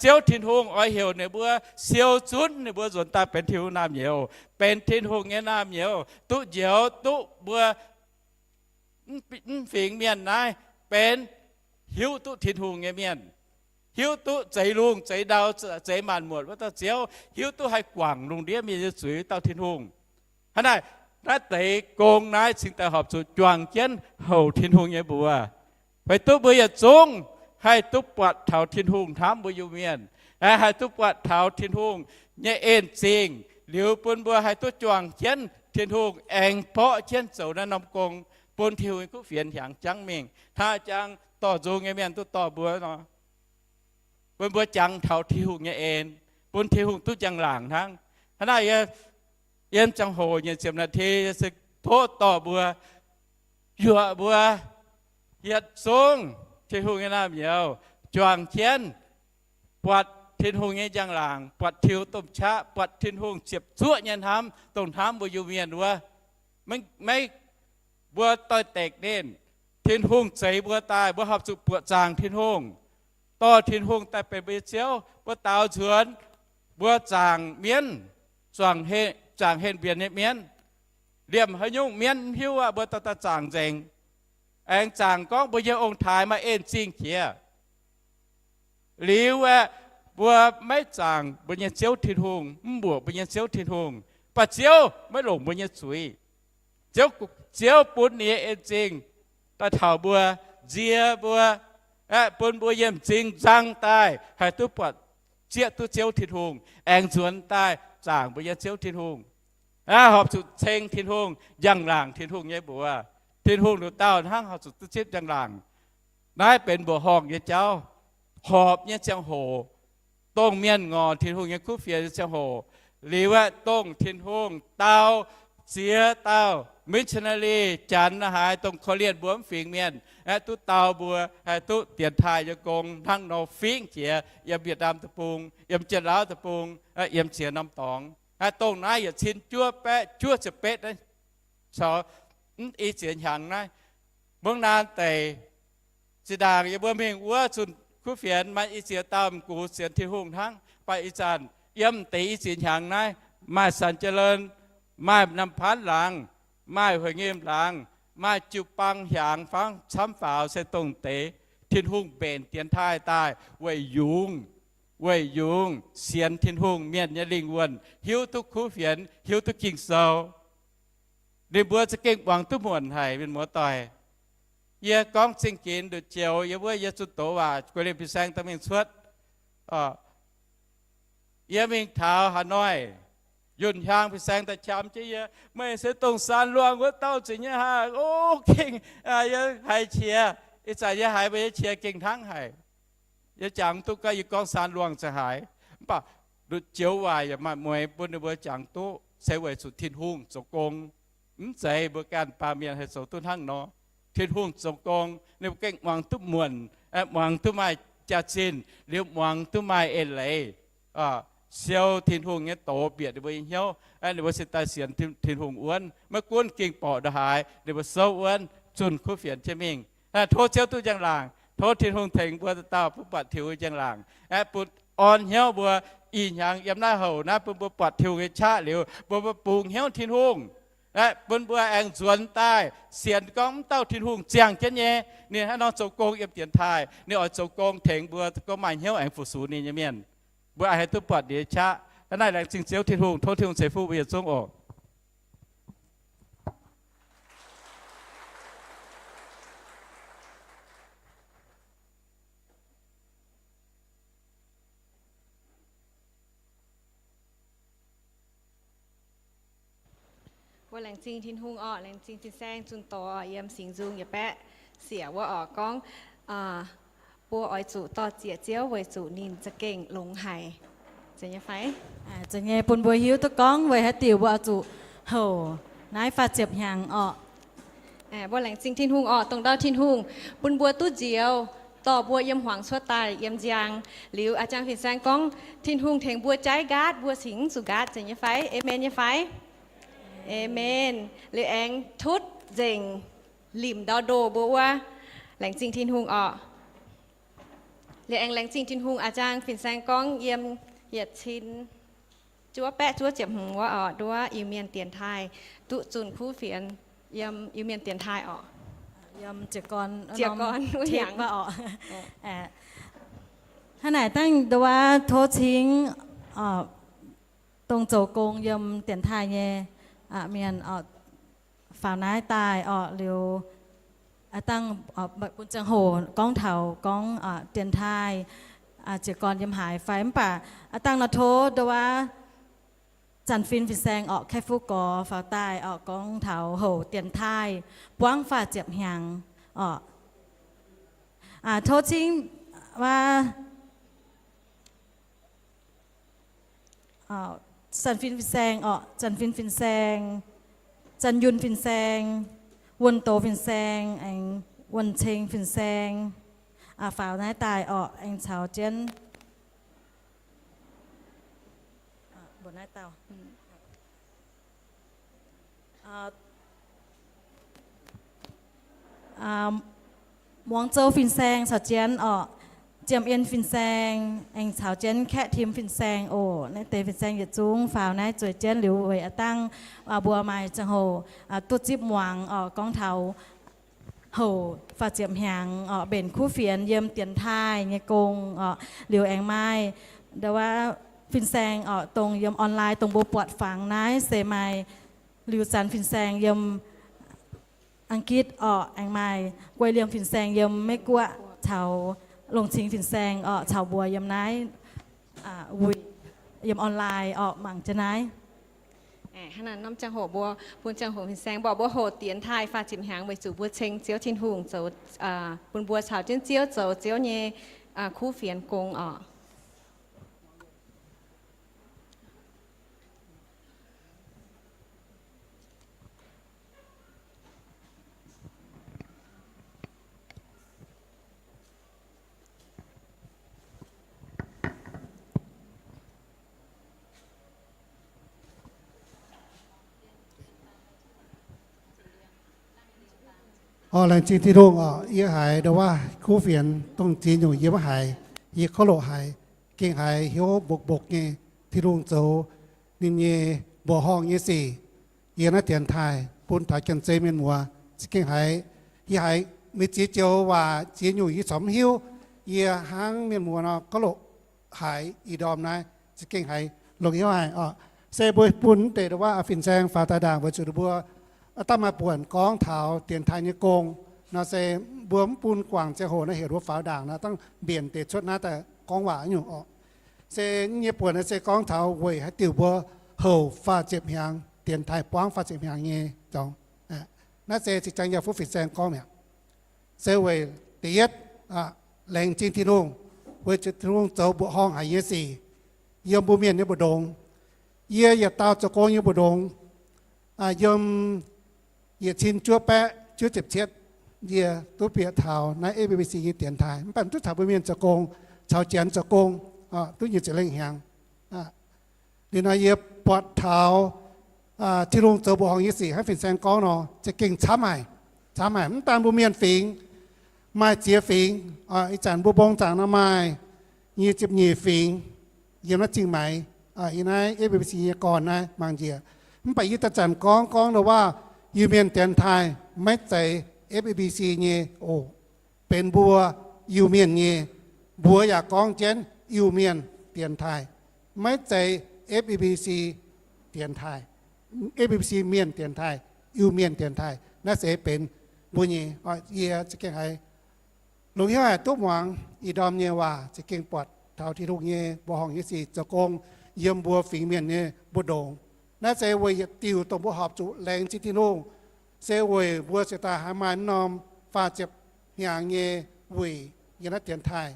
Ziouv Tin-Hungh oix heuc ninh mbuo siou zunv ninh mbuo nzuonx daaih benx Tin-Hungh naamh nyouz, benx Tin-Hungh nyei naamh nyouz, duqv njoux duqv mbuo mv fingx mienh naaiv benx hiuv duqv Tin-Hungh nyei mienh, hiuv duqv zeix lungh zeix ndau, zeix maanc muotc wuov dauh Ziouv, hiuv duqv haih guangc lungh ndiev mienh nyei zuiz dauh Tin-Hungh. Hnangv naaic, naaiv deix gong naaiv cingx daaih horpc zuqc juangc jienv houc Tin-Hungh nyei mbuox. Feix duqv mbuo yietc zungv haih duqv buatc taux Tin-Hungh hnamv mbuo Iu-Mienh, haih duqv buatc taux Tin-Hungh nyei en zingh, liuz bun mbuo haih duqv juangc jienv Tin-Hungh aengx borqv jienv zoux naaiv norm gong, bun Tin-Hungh nyei kuv fienx hiaangx jangv mingh, hnangv jangv dorh nzung nyei mienh duqv dorh mbuo nor, bun mbuo jangx taux Tin-Hungh nyei en, bun Tin-Hungh duqv njang-laangc hnangv. Hnangv naaic, yiem ziangh hoc nyic ziepc นาที se tov dorh mbuo, yuoqc mbuo yietc zungv Tin-Hungh nyei naamh nyouz juangc jienv buatc Tin-Hungh nyei njang-laangc, buatc tiux domh qaqv, buatc Tin-Hungh ziepc zuoqv nyei hnamv dongh hnamv mbuo Iu-Mienh wuov. Maiv, mbuo doix-dekc ninh, Tin-Hungh zeix mbuo daaih, mbuo horpc zuqc buoqc zaangc Tin-Hungh, dorh Tin-Hungh daaih benx mbuo nyei Ziouv. Mbuo daaux nzuonx, mbuo zaangc mienv, zaangc henh mbienx nyei mienv, liemh haaix nyungc mienv mv hiuv aqv, mbuo dorh daaih zaangc nzengc, aengx zaangc gorngv mbuo nyei ong-taaix maaih en zingh jiex. Liuz aeqv, mbuo maiv zaangc mbuo nyei Ziouv Tin-Hungh, mv mbuoqc mbuo nyei Ziouv Tin-Hungh, baac Ziouv maiv longc mbuo nyei zuiz. Ziouv, Ziouv bun ninh nyei en zingh daaih taux mbuo, nziex mbuo, aeqv, bun mbuo yiem m'zing nzang daaih haih duqv buatc, zieqv duqv Ziouv Tin-Hungh, aengx nzuonx daaih zaangc mbuo nyei Ziouv Tin-Hungh. Aeqv, horpc zuqc ceng Tin-Hungh, njang-laangc Tin-Hungh nyei mbuox. Tin-Hungh nduqc dauh hnangv horpc zuqc duqv zipv njang-laangc. Naaiv benx mbuoqc horngh nyei jauv. Horpc nyei ziangh hoc, dongh mienh ngorc Tin-Hungh nyei kuv fienx nyei ziangh hoc, liuz aeqv, dongh Tin-Hungh dau ziex dauh missionary janx la'haaix, dongh korv-lienh mbuo mv fingx mienh, aeqv, duqv dau mbuo haih duqv dienx taaih nyei gong hnangv nor fingv jiex yiem Yietc Naamh Deic-Bung, yiem Janx-Lauv Deic-Bung, yiem ziex norm dorngx. Aeqv, dongh naaiv yietc cin juov baeqv juov ziepc betv, caux mv i ziex hnyangx naaiv, Mungv Naan Deic, zinh ndaangc yie mbuo mingh wuov zunh kuv fienx maaih i ziex dauh m'gux sienx Tin-Hungh hnangv. Baac ih zanc yiem deix i ziex hnyangx naaiv, maaih San Jaa Leun, maaih Nam Paan Laangz, maaih Hueix Nyim Laangz, maaih jiu-baang hiaangx fangv camv faaux se dongh deix Tin-Hungh mbenc dienx taaih daaih weic yungz, weic yungz sienx Tin-Hungh mienh nyei lingh wuonh hiuv duqv kuv fienx, hiuv duqv Ging-Sou. Ninh mbuo za'gengh muangx duqv muonc haic, mienh muoz-doic. Yie gorngv zingh ginx nduqc joux yiem wuov yie zunh doz waac guei lienh fin-saeng daaih mingh cuotv. Yie mingh taux Hà Nội, yunh hiaang fin-saeng daaih qam jienv yie, meih se dongh Saan Luangh wuov dauh zeiz nyei haic. O, gengh, yie haiz qiex. Ih zanc yie haiz meih nyei qiex gengh hnangv haic. Yie jangx duqv gaax, yie gorngv Saan Luangh za'haaix. Mv baac nduqc joux waac yaac maaih mueix bun ninh mbuo jangx duqv se weic zuqc Tin-Hungh zoux gong. Mv zeiz mbuo ganh baamh mienh haih zoux duqv hnangv nor. Tin-Hungh zoux gong, ninh mbuo gengh muangx duqv muonc, muangx duqv maaih jaax-zinh, liuz muangx duqv maaih eix leiz. Siou Tin-Hungh nyei doz bieqc ninh mbuo nyei hnyouv, ninh mbuo se daaih sienx Tin-Hungh wuonv, maiv gunv ging borqc ndongc haaix, ninh mbuo souv wuonv zunh kuv fienx jienv mingh. Tov Ziouv duqv njang-laangc, tov Tin-Hungh tengx mbuo dauh dauh bun buatc Tin-Hungh njang-laangc, aeqv, bun orn hnyouv mbuo ih hnyangx yiem naaiv houc naaiv bun mbuo buatc Tin-Hungh nyei qaqv liuz, mbuo mbuo bungx hnyouv Tin-Hungh, aeqv, bun mbuo aengx nzuonx daaih sienx gorngv mv dauh Tin-Hungh ziangh jienv nyei, ninh hnangv nor zoux gong yiem dienx taaih, ninh oix zoux gong tengx mbuo gorngv maaih hnyouv aengx fu-sux ninh nyei mienh. Mbuo haih duqv buatc ninh nyei qaqv. Hnangv naaic laengz zingh Ziouv Tin-Hungh, tov Tin-Hungh ceix fuqv mbuo yietc zungv oc. Mbuo laengz zingh Tin-Hungh orqc, laengz zingh fin-saeng zunh doz orqc, yiem singx nzung yietc baeqv siec wuov orqc gorngv, mbuo oix zuqc dor-ziec Ziouv weic zuqc ninh za'gengh longx haic. Zeiz nyei fai? Zeiz nyei, bun mbuo hiuv duqv gorngv weic haaix diuc mbuo oix zuqc houc naaiv faah ziepc hnyangx orqc. Mbuo laengz zingh Tin-Hungh orqc, dongh ndau Tin-Hungh bun mbuo duqv nzioux, dorh mbuo yiem hmuangx cuotv daaih yiem njang. Liuz a'jang fin-saeng gorngv Tin-Hungh tengx mbuo jaiv nqaatv, mbuo cingx mv zuqc nqaatv. Zeiz nyei fai? Aamen nyei fai? Aamen. Liuz aengx tutv nzengc limc ndau ndoh mbuo wuov. Laengz zingh Tin-Hungh orqc. Deix aengx laengz zingh Tin-Hungh, a'jang fin-saeng gorngv yiem yietc cin juov baeqv juov ziepc hmz wuov orqc, nduov Iu-Mienh dienx taaih duqv zunh kuv fienx yiem Iu-Mienh dienx taaih orqc. Yiem jiez gorn, jiez gorn wuov hnyangx. Hnangv naaic dangh nduov tov cingv dongh zoux gong yiem dienx taaih nyei mienh faaux naaiv daaih orqc, liuz dangh bun ziangh hoc gorngv taux gorngv dienx taaih jiez gorn yiem haaix fai mv baac dangh nor tov nduov Zanc Fin fin-saeng orqc, Kaeqv Fuqv Gorx faaux daaih orqc, gorngv taux houc dienx taaih buangv faah ziepc hnyangx orqc. Tov cingv wuov Zanc Fin fin-saeng orqc, Zanc Fin fin-saeng, Zanc Yunh fin-saeng, Wuonh Doz fin-saeng, aengx Wuonh Ceng fin-saeng faaux naaiv daaih orqc, aengx caux jienv mbuo naaiv dauh Muangz Zou fin-saeng caux jienv orqc, Jiem Yen fin-saeng aengx caux jienv Kaeqv Tim fin-saeng oc. Naaiv deix fin-saeng yietc zungv faaux naaiv zueiz jienv liuz weic a'dangh mbuo maaih ziangh hoc duqv zipv muangx orqc, gorngv taux houc faah ziepc hnyangx orqc, mbenc kuv fienx yiem dienx taaih nyei gong orqc. Liuz aengx maaih nduov fin-saeng orqc, dongh yiem online dongh mbuo buatc fangx naaiv se maaih liuz zanc fin-saeng yiem Ang^gitv orqc, aengx maaih Guei Liemh fin-saeng yiem Meiv Guoqv caux Longc Cing fin-saeng orqc, caux mbuo yiem naaiv wuic yiem online orqc, mangc jienv naaiv. Hnangv naaiv norm ziangh hoc mbuo bun ziangh hoc fin-saeng mborqv mbuo hoqc dienx taaih faah ziepc hnyangx weic zuqc mbuo ceng Ziouv Tin-Hungh zoux, bun mbuo caux jienv Ziouv zoux Ziouv nyei kuv fienx gong orqc. Orqc, laengz zingh Tin-Hungh orqc, yie haiz nduov waac kuv fienx dongh ziex nyungc yie maiv haiz, yie kouv loqc haiz, gengh haiz hnyouv mbokx mbokx nyei. Tin-Hungh zoux ninh nyei mbuoqc horngh nyei sic yiem naaiv dienx taaih bun taux janx-zei mienh muoz, za'gengh haiz, yie haiz maiv ziex joux waac ziex nyungc yie corc mv hiuv. Yie hnangv mienh muoz nor kouv loqc haiz ih ndorm naaiv, za'gengh haiz longc hnyouv haic orqc. Se mbuo bun deix nduov waac fin-saeng faaux daaih ndaangc weic zuqc ninh mbuo daaih maaih buonc gorngv taux dienx taaih nyei gong nor, se mbuo mv bun guangc ziangh hoc nor, heuc ninh mbuo faaux ndaangc nor, dangh mbienc deix cuotv naaiv daaih gorngv waac nyungc orqc. Se nyei buonc naaiv se gorngv taux weic haaix diuc mbuo houc faah ziepc hnyangx dienx taaih, buangv faah ziepc hnyangx nyei dorngx. Naaiv se zinh ziangx yaac fuqv fin-saeng gorngv mi'aqv. Se weic da'yietv, laengz zingh Tin-Hungh, weic zuqc Tin-Hungh zoux mbuoqc horngh haic nyei sic yiem mbuo mienh nyei mbu'ndongx. Yie yietc dauh zoux gong nyei mbu'ndongx, yiem yietc cin juov baeqv juov ziepc cietv, yie duqv bieqc taux naaiv F B C nyei dienx taaih, mv baac duqv caux mbuo mienh zoux gong, caux Janx zoux gong, duqv nyic ziepc lengh hnyangx. Liuz nor yie buatc taux Tin-Hungh zoux mbuoqc horngh nyei sic hnangv fin-saeng gorngv nor, za'gengh camv haic. Camv haic, mv daan mbuo mienh fingx, maaih ziex fingx. Ih zanc mbuo mbong zaangc nor maaih nyic ziepc nyeic fingx yiem naaiv zingh maix, yiem naaiv F B C nyei gorn naaiv mangc njiec. Mv baac yie daaih zanc gorngv gorngv nduov waac Iu-Mienh dienx taaih maiv zeiz F B C nyei oc. Benx mbuo Iu-Mienh nyei. Mbuox yaac gorngv jienv Iu-Mienh dienx taaih, maiv zeiz F B C dienx taaih, F B C mienh dienx taaih, Iu-Mienh dienx taaih. Naaiv se benx mbuo nyei. Yie za'gengh haiz longc hnyouv haic duqv muangx ih ndorm nyei waac, za'gengh buatc taux Tin-Hungh nyei mbuoqc horngh nyei sic zoux gong yiem mbuo fingx mienh nyei mbu'ndongx. Naaiv se weic yietc diuc dongh mbuo horpc zuqc laengz zingh Tin-Hungh, se weic mbuo ziouc daaih haih maaih norm faah ziepc hnyangx nyei wuic yiem naaiv dienx taaih.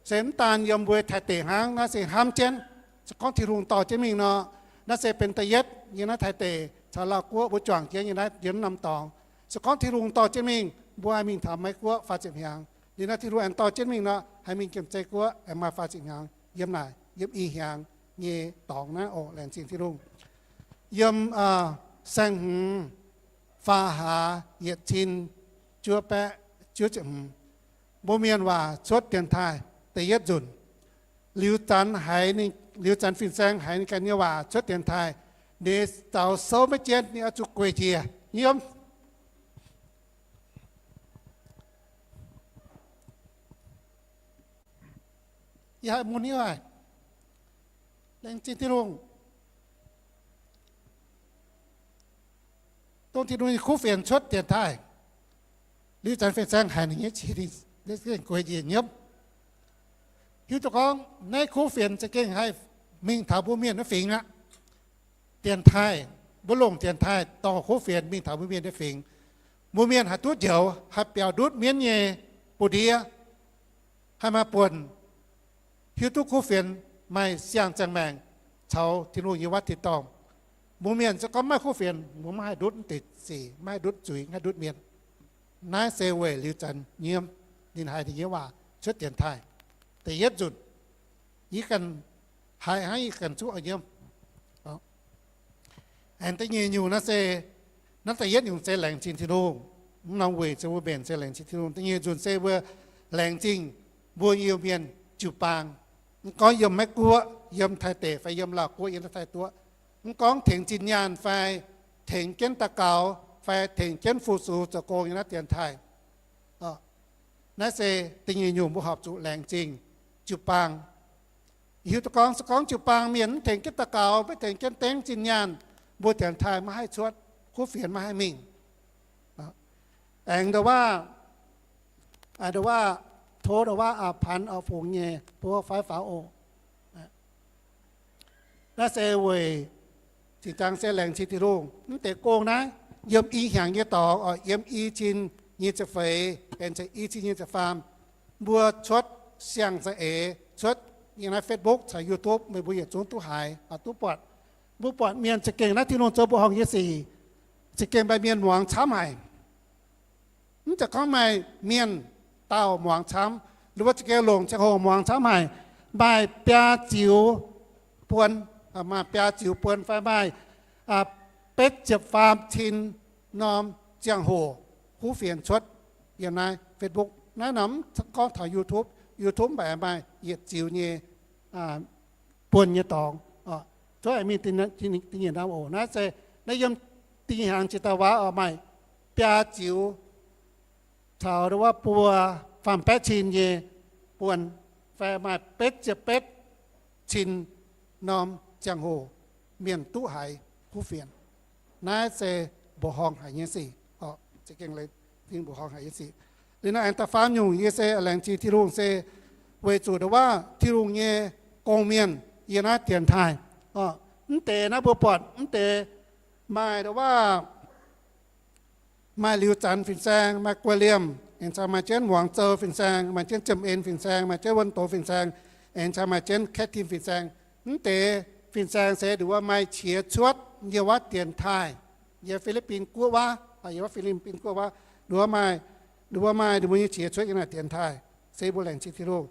Se mv daan yiem mbuo Taiv deic hnangv, naaiv se hnamv jienv. Se gorngv Tin-Hungh dorh jienv mingh nor, naaiv se benx da'yietv yiem naaiv Taiv deic caux Lauv guoqv mbuo juangc jienv yiem naaiv, yiem naaiv norm dorngx. Se gorngv Tin-Hungh dorh jienv mingh, mbuo haih mingh taux Meiv guoqv faah ziepc hnyangx. Liuz nor Tin-Hungh aengx dorh jienv mingh nor, haih mingh Janx-Zei guoqv aengx maaih faah ziepc hnyangx yiem naaic, yiem ih hnyangx nyei dorngx naaiv oc. Laengz zingh Tin-Hungh. Yiem saeng-hmz faam hlaax yietc cin juov baeqv juov ziepc hmz, mbuo mienh waac cuotv dienx taaih da'yietv nzunc. Liuz zanc haiz ninh, liuz zanc fin-saeng haiz ninh ganh nyei waac cuotv dienx taaih, ninh zaux souv maiv jienv, ninh oix zuqc gueic njiec nyiemv. Yie haih mun hiuv haic. Laengz zingh Tin-Hungh, dongh Tin-Hungh nyei kuv fienx cuotv dienx taaih. Liuz zanc fin-saeng haiz ninh nyei qiex dingh gueic njiec nyiemv. Hiuv duqv gorngv naaiv kuv fienx za'gengh haih mingh taux mbuo mienh wuov fingx aqv. Dienx taaih, mbuo longc dienx taaih dorh kuv fienx mingh taux mbuo mienh nyei fingx. Mbuo mienh haih duqv njoux, haih biaux ndutv mienv nyei buoz-ndiev, haih maaih buonc hiuv duqv kuv fienx maaih siang-ziangh maengc caux Tin-Hungh nyei waac tin-dorngh. Mbuo mienh se gorngv maiv kuv fienx, mbuo maiv haih ndutv deix sic, maiv haih ndutv zuiz, maiv haih ndutv mienh. Naaiv se weic liuz zanc nyiemv ninh haiz ninh nyei waac cuotv dienx taaih da'yietv nzunc. Yie ganh haiz hnangv yie ganh zuqv oix nyiemv. Aengx da'nyeic nyungc naaiv se, naaiv da'yietv nyungc se laengz zingh Tin-Hungh. Mv norm weic se mbuo mbenc se laengz zingh Tin-Hungh. Da'nyeic nzunc se mbuo laengz zingh mbuo Iu-Mienh jiu-baang. Mv gorngv yiem Meiv-Guoqv, yiem Taiv deic fai yiem Laauh Guoqv, yiem naaiv Taiv-Guoqv, mv gorngv tengx zinh nyaanh fai tengx jienv daux gaux fai tengx jienv fu-sux zoux gong yiem naaiv dienx taaih. Naaiv se da'nyeic nyungc mbuo horpc zuqc laengz zingh jiu-baang. Hiuv duqv gorngv se gorngv jiu-baang mienh mv tengx jienv daux gaux, maiv tengx jienv dengv zinh nyaanh, mbuo dienx taaih maiv haih cuotv, kuv fienx maiv haih mingh. Aengx ndau-waav, ndau-waav, tov ndau-waav aa, Pan, aa, fungx nyei buov fai faaux oc. Naaiv se weic, zinh ndaangc se laengz zingh Tin-Hungh, mv deix gong naaiv yiem i hnyangx nyei dorngx, yiem i cin nyic ziepc feix aengx i cin nyic ziepc faam, mbuo cuotv siang-za'eix, cuotv yiem naaiv Facebook caux YouTube, meih mbuo yietc zungv duqv haiz, duqv buatc. Mbuo buatc mienh za'gengh naaiv Tin-Hungh zoux mbuoqc horngh nyei sic, za'gengh maaih mienh muangx camv haic. Mv zeiz gorngv maaih mienh dauh muangx camv, nduov za'gengh longc ziangh hoc muangx camv haic, maaih biaa ziux buon, maaih biaa ziux buon fai maaih betv ziepc faam cin norm ziangh hoc kuv fienx cuotv yiem naaiv Facebook. Naaiv norm mv gorngv taux YouTube, YouTube mv baac maaih yietc ziux nyei buon nyei dorngx. Cuotv aengx mingh da'nyeic norm oc. Naaiv se, naaiv yiem da'nyeic hnyangx jiex daaih waac oc, maaih biaa ziux caux ndau-waav buo faam baeqv cin nyei buon, fai maaih betv ziepc betv cin norm ziangh hoc mienh duqv haiz kuv fienx. Naaiv se mbuoqc horngh haic nyei sic, za'gengh mbuoqc horngh haic nyei sic. Liuz nor aengx da'faam nyungc yie se laengz zingh Tin-Hungh se weic zuqc ndau-waav Tin-Hungh nyei gong-mienh yiem naaiv dienx taaih. Mv deix naaiv mbuo buatc mv deix maaih ndau-waav, maaih Liuz Zanc fin-saeng, maaih Guei Liemh, aengx caux maaih jienv Muangz Zou fin-saeng, maaih jienv Ziemh En fin-saeng, maaih jienv Wuonh Doz fin-saeng, aengx caux maaih jienv Kaeqv Tin fin-saeng. Mv deix fin-saeng se nduov maaih qiex cuotv yiem wuov dienx taaih, yiem Fi^li^bin Guoqv wuov, yiem wuov Fi^li^bin Guoqv wuov, nduov maaih, nduov maaih ninh mbuo nyei qiex cuotv yiem naaic dienx taaih, se mbuo laengz zingh Tin-Hungh.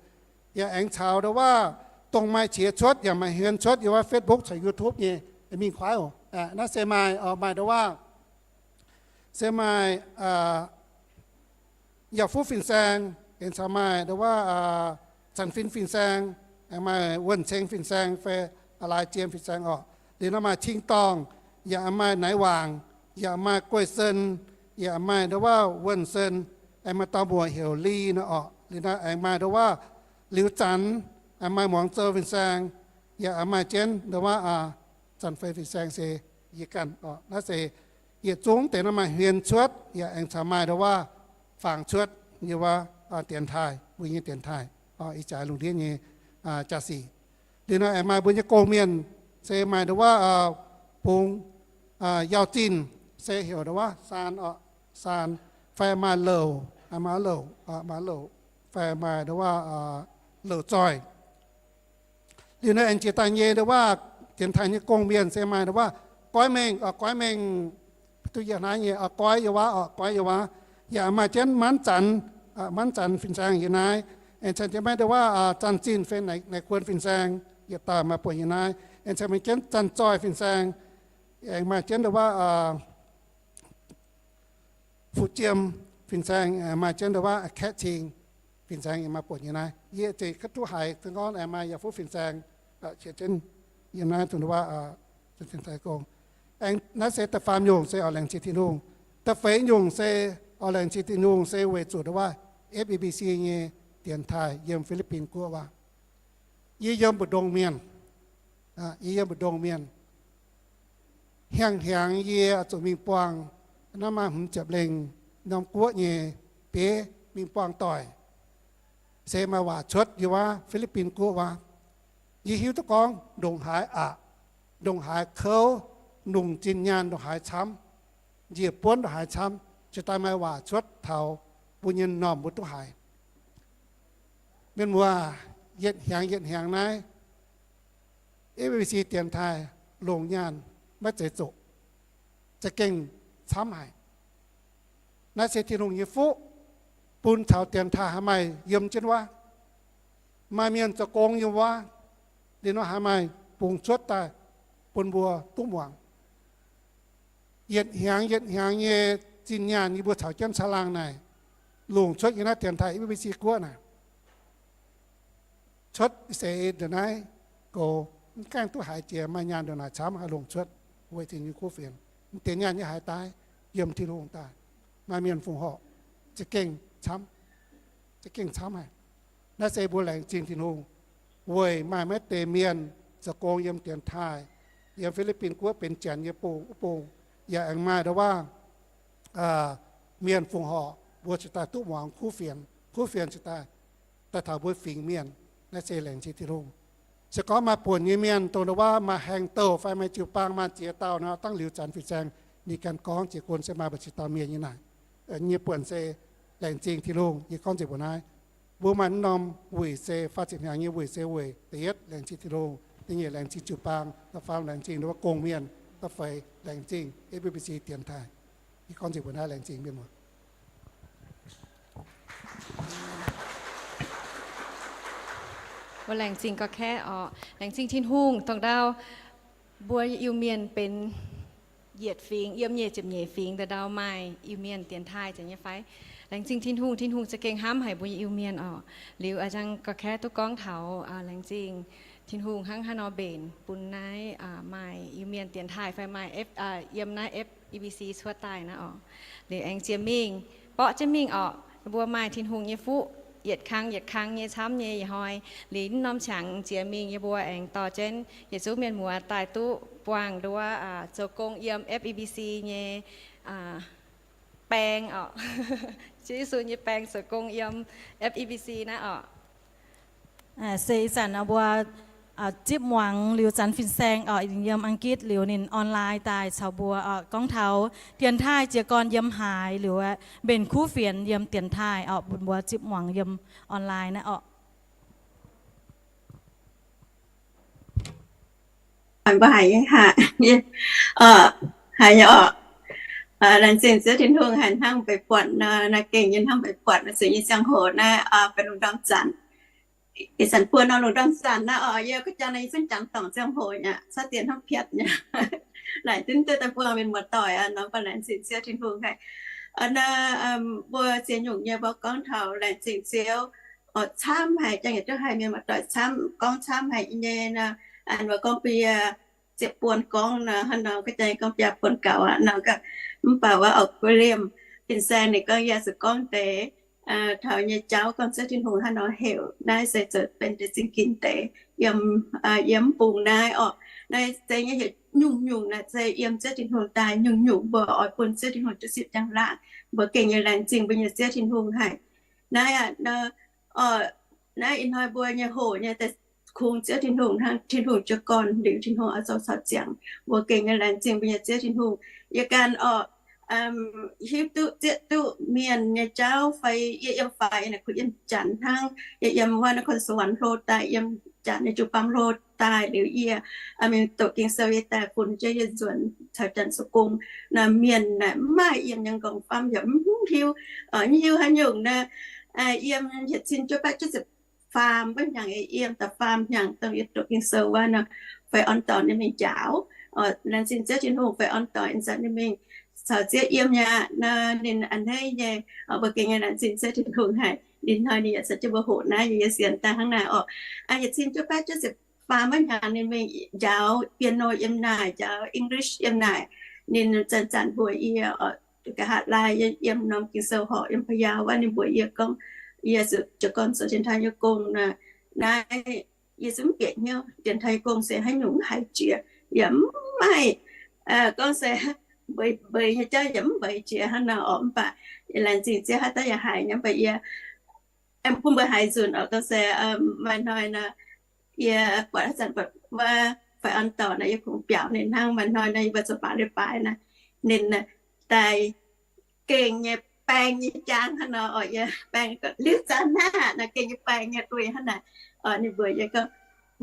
Yaac aengx caux ndau-waav dongh maaih qiex cuotv yaac maaih hmien cuotv yiem wuov Facebook caux YouTube nyei, mingh kuaaiv oc. Naaiv se maaih, maaih ndau-waav se maaih Yauh Fuqv fin-saeng, aengx caux maaih ndau-waav Zanc Fin fin-saeng, aengx maaih Wuonh Ceng fin-saeng fai Laaix Jiem fin-saeng oc. Liuz nor maaih Cing Dorngh, yaac maaih Naaiv Waangc, yaac maaih Guei Sen, yaac maaih ndau-waav Wuonh Sen, aengx maaih dauh muoc heuc Li nor oc. Liuz nor aengx maaih ndau-waav Liuz Zanc, aengx maaih Muangz Zou fin-saeng, yaac maaih jienv ndau-waav Zanc Fei fin-saeng se yie ganh oc. Naaiv se yietc zungv deix nor maaih hmien cuotv, yaac aengx caux maaih ndau-waav fangx cuotv yiem wuov dienx taaih, mbuo nyei dienx taaih, ih jaax lungh ndiev nyei jaa-sic. Liuz nor aengx maaih mbuo nyei gong-mienh se maaih ndau-waav bungx Yauh Zinh, se heuc ndau-waav Saan oc, Saan, fai maaih Louc, maaih Louc, maaih Louc, fai maaih ndau-waav Louc Zoih. Liuz nor aengx jiex daaih nyei ndau-waav dienx taaih nyei gong-mienh se maaih ndau-waav Goiv Mengh, Goiv Mengh, duqv yie hnangv nyei, Goiv yiem wuov, Goiv yiem wuov. Yaac maaih jienv Manv Zanc, Manv Zanc fin-saeng yiem naaiv. Aengx caux jienv maaih ndau-waav Zanc Zinh fai Naaiv Kuon fin-saeng, yietc dauh maaih buonc yiem naaiv. Aengx caux maaih jienv Zanc Zoih fin-saeng, aengx maaih jienv ndau-waav Fuqv Jiem fin-saeng, maaih jienv ndau-waav Kaeqv Cing. Fin-saeng yie maaih buonc nyei naaiv. Yie zeiz ganh duqv haiz za'gengh aengx maaih yaac fuqv fin-saeng qiex jienv yiem naaiv dongh waac gong. Aengx naaiv se da'faam nyungc se oix laengz zingh Tin-Hungh. Da'feix nyungc se oix laengz zingh Tin-Hungh se weic zuqc waac F E B C nyei dienx taaih yiem Fi^li^bin Guoqv waac. Yie yiem mbu'ndongx mienh, yie yiem mbu'ndongx mienh. Hnyangx-hnyangx yie zuqc mingh buangh, naaiv maaih hmz ziepc lengh norm guoqv nyei bieiv mingh buangh doic, se maaih waac cuotv yiem wuov Fi^li^bin Guoqv waac. Yie hiuv duqv gorngv ndongc haaix aqc, ndongc haaix kouv, longc zinh nyaanh ndongc haaix camv, njiec buonv ndongc haaix camv, ziouc daaih maaih waac cuotv taux mbuo nyei m'normh mbuo duqv haiz. Mienh muoz, yietc hnyangx yietc hnyangx naaiv, F E B C dienx taaih longc nyaanh maiv zeiz zoqc, za'gengh camv haic. Naaiv se Tin-Hungh nyei fuqv bun taux dienx taaih haih maaih yiem jienv wuov, maaih mienh zoux gong yiem wuov, liuz nor haih maaih bungx cuotv daaih bun mbuo duqv muangx. Yietc hnyangx yietc hnyangx nyei zinh nyaanh yie mbuo caux jienv caangh laangh naaic, longc cuotv yiem naaiv dienx taaih F E B C Guoqv naaic. Cuotv se ndongc naaiv goux, mv gaengh duqv haiz jiex maaih nyaanh ndongc naaic camv haih longc cuotv weic Tin-Hungh nyei kuv fienx. Mv deix nyaanh nyei haaix daaih, yiem Tin-Hungh daaih, maaih mienh fongc horc, za'gengh camv, za'gengh camv haic. Naaiv se mbuo laengz zingh Tin-Hungh weic maaih maiv deix mienh zoux gong yiem dienx taaih, yiem Fi^li^bin Guoqv benx janx nyei bung, wuov bung yaac aengx maaih ndongc waac mienh fongc horc, mbuo ziouc daaih duqv muangx kuv fienx, kuv fienx ziouc daaih, daaih taux mbuo fingx mienh. Naaiv se laengz zingh Tin-Hungh. Se gorngv maaih buonc nyei mienh dongh ndongc waac maaih haengh douh fai maaih jiu-baang maaih ziex dauh nor, dangv liuz zanc fin-saeng ninh ganh gorngv, jiez gorn se maaih mbu'ziex dauh mienh nyei naaic. Nyei buonc se laengz zingh Tin-Hungh, yie gorngv nzengc mbuo naaiv. Mbuo maaih norm wuic se faah ziepc hnyangx nyei wuic se weic da'yietv laengz zingh Tin-Hungh, da'nyeic laengz zingh jiu-baang, da'faam laengz zingh ndongc waac gong-mienh, da'feix laengz zingh F E B C dienx taaih. Yie gorngv nzengc mbuo naaiv, laengz zingh mienh muoz. Mbuo laengz zingh gorqv-kaeqv oc. Laengz zingh Tin-Hungh dongh ndau mbuo Iu-Mienh benx yietc fingx yiem nyic ziepc nyeic fingx daaih ndau maaih Iu-Mienh dienx taaih jiex nyei fai? Laengz zingh Tin-Hungh, Tin-Hungh za'gengh hnamv haic mbuo nyei Iu-Mienh oc. Liuz a'jang gorqv-kaeqv duqv gorngv taux laengz zingh Tin-Hungh hnangv haaix nor mbenc bun naaiv maaih Iu-Mienh dienx taaih fai maaih yiem naaiv F E B C cuotv daaih naaiv oc. Liuz aengx jiex mingh, borqv jienv mingh oc, mbuo maaih Tin-Hungh nyei fuqv yietc kang yietc kang nyei camv nyei ih hnoi. Liuz norm qangx jiex mingh yie mbuo aengx dorh jienv yietc zungv mienh muoz daaih duqv buangh nduov zoux gong yiem F E B C nyei baeng oc. Ziouv Yesu nyei baeng zoux gong yiem F E B C naaiv oc. Se ih zanc mbuo zipv muangx liuz zanc fin-saeng oc, yiem Ang^gitv liuz ninh online daaih caux mbuo gorngv taux dienx taaih jiez gorn yiem haaix liuz mbenc kuv fienx yiem dienx taaih oc, bun mbuo zipv muangx yiem online naaiv oc. Mbuo haiz nyei haic, haiz nyei oc. Laengz zingh Ziouv Tin-Hungh haic hnangv mbuo buatc nor, naaiv gengh nyei hnangv mbuo buatc nor, zuqc nyei ziangh hoc naaiv benx lungh ndorm zanc. Ih zanc buo nor lungh ndorm zanc naaiv oc, yie ga'jang naaiv yie zungv jangx dorngc ziangh hoc aqv, cuotv dien hnangv piatv nyei. Laaic duqv duqv daaih buangh mienh muoz-doic nor, mbuo laengz zingh Ziouv Tin-Hungh haic. Naaiv mbuo ziex nyungc nyei mbuo gorngv taux laengz zingh Ziouv camv haic, jangx yietc duqv haiz mienh muoz-doic camv, gorngv camv haic nyei nor, mbuo gorngv biaa ziepc buonc gorngv nor, hnangv nor ga'jang gorngv biaa buonc gaux aqv nor. Mv baac wuov auv-guv-liemh fin-saeng ninh gorngv yaac zuqc gorngv deix taux nyei jauv gorngv Ziouv Tin-Hungh hnangv nor heuc naaiv se zoux benx deix zingh ginx deix yiem, yiem mv bung naaiv oc. Naaiv se nyei heuc nyungc-nyungc naaic se yiem Ziouv Tin-Hungh daaih, nyungc-nyungc mbuo oix bun Ziouv Tin-Hungh duqv sipv njang-laangc. Mbuo gengh nyei laengz zingh mbuo nyei Ziouv Tin-Hungh haic. Naaiv, naaiv ih hnoi mbuo nyei hoc nyei daaih kungx Ziouv Tin-Hungh hnangv, Tin-Hungh jiu gorn liuz Tin-Hungh oix zoux caux ziangx. Mbuo gengh nyei laengz zingh mbuo nyei Ziouv Tin-Hungh. Yie ganh oc, hiuv duqv zieqv duqv mienh nyei jauv fai yie yiem faix, yie naaic kuh yiem Janx hnangv, yie yiem wuov นครสวรรค์ hlo daaih, yiem Janx nyei jiu-baang hlo daaih liuz yie mingh doqc Ging-Sou yie daaih funx jienv yie nzuonx caux Janx zoux gong. Naaiv mienh naaic mv maaih yiem nyei nqorngv famv yaac mv hiuv, mv hiuv haaix nyungc naaic. Yiem yietc cin juov baeqv juov ziepc faam wuov hnyangx, yiem da'faam hnyangx dongh yie doqc Ging-Sou wuov nor, fai orn dorn ninh mingh njaaux, laengz zingh Ziouv Tin-Hungh, fai orn dorn ih zanc ninh mingh caux Ziouv yiem nyei aqv nor, ninh a'hneiv nyei. Mbuo gengh nyei laengz zingh Ziouv Tin-Hungh haic. Ninh hnoi ninh yaac caux jienv mbuo hoqc naaiv, yie sienx daaih hnangv naaic orqc. Yietc cin juov baeqv juov ziepc faam wuov hnyangx ninh mingh njaaux piano yiem naaic, njaaux English yiem naaic. Ninh zanc-zanc mbuox yie, nqa'haav laai yie yiem norm Ging-Sou horqc yiem Pa'yaau wuov, ninh mbuox yie gorngv, yie zuqc jiez gorn zoux dienx taaih nyei gong nor. Naaiv yie zungv mv bieqc hnyouv. Dienx taaih nyei gong se haaix nyungc mv haiz jiex, yaac mv maaih gorngv se mbeix mbeix nyei jauv yaac mv mbeix jiex hnangv nor orqc. Mv baac laengz zingh Ziouv haaix dauh yaac haiz nyei. Mv baac yie bun mbuo haiz nzunc orqc, gorngv se maaih hnoi nor, yie buatc haaix zanc buatc wuov fai an dorc nor, yie kungx biaux ninh hnangv. Maaih hnoi nor yie mbuo zoux baaix leiz-baaix nor, ninh daaih gengh nyei baeng nyei jaang hnangv nor orqc, yie baeng liuz zanc naaiv nor gengh nyei baeng nyei duih hnangv naaic. Ninh mbuox yie gorngv,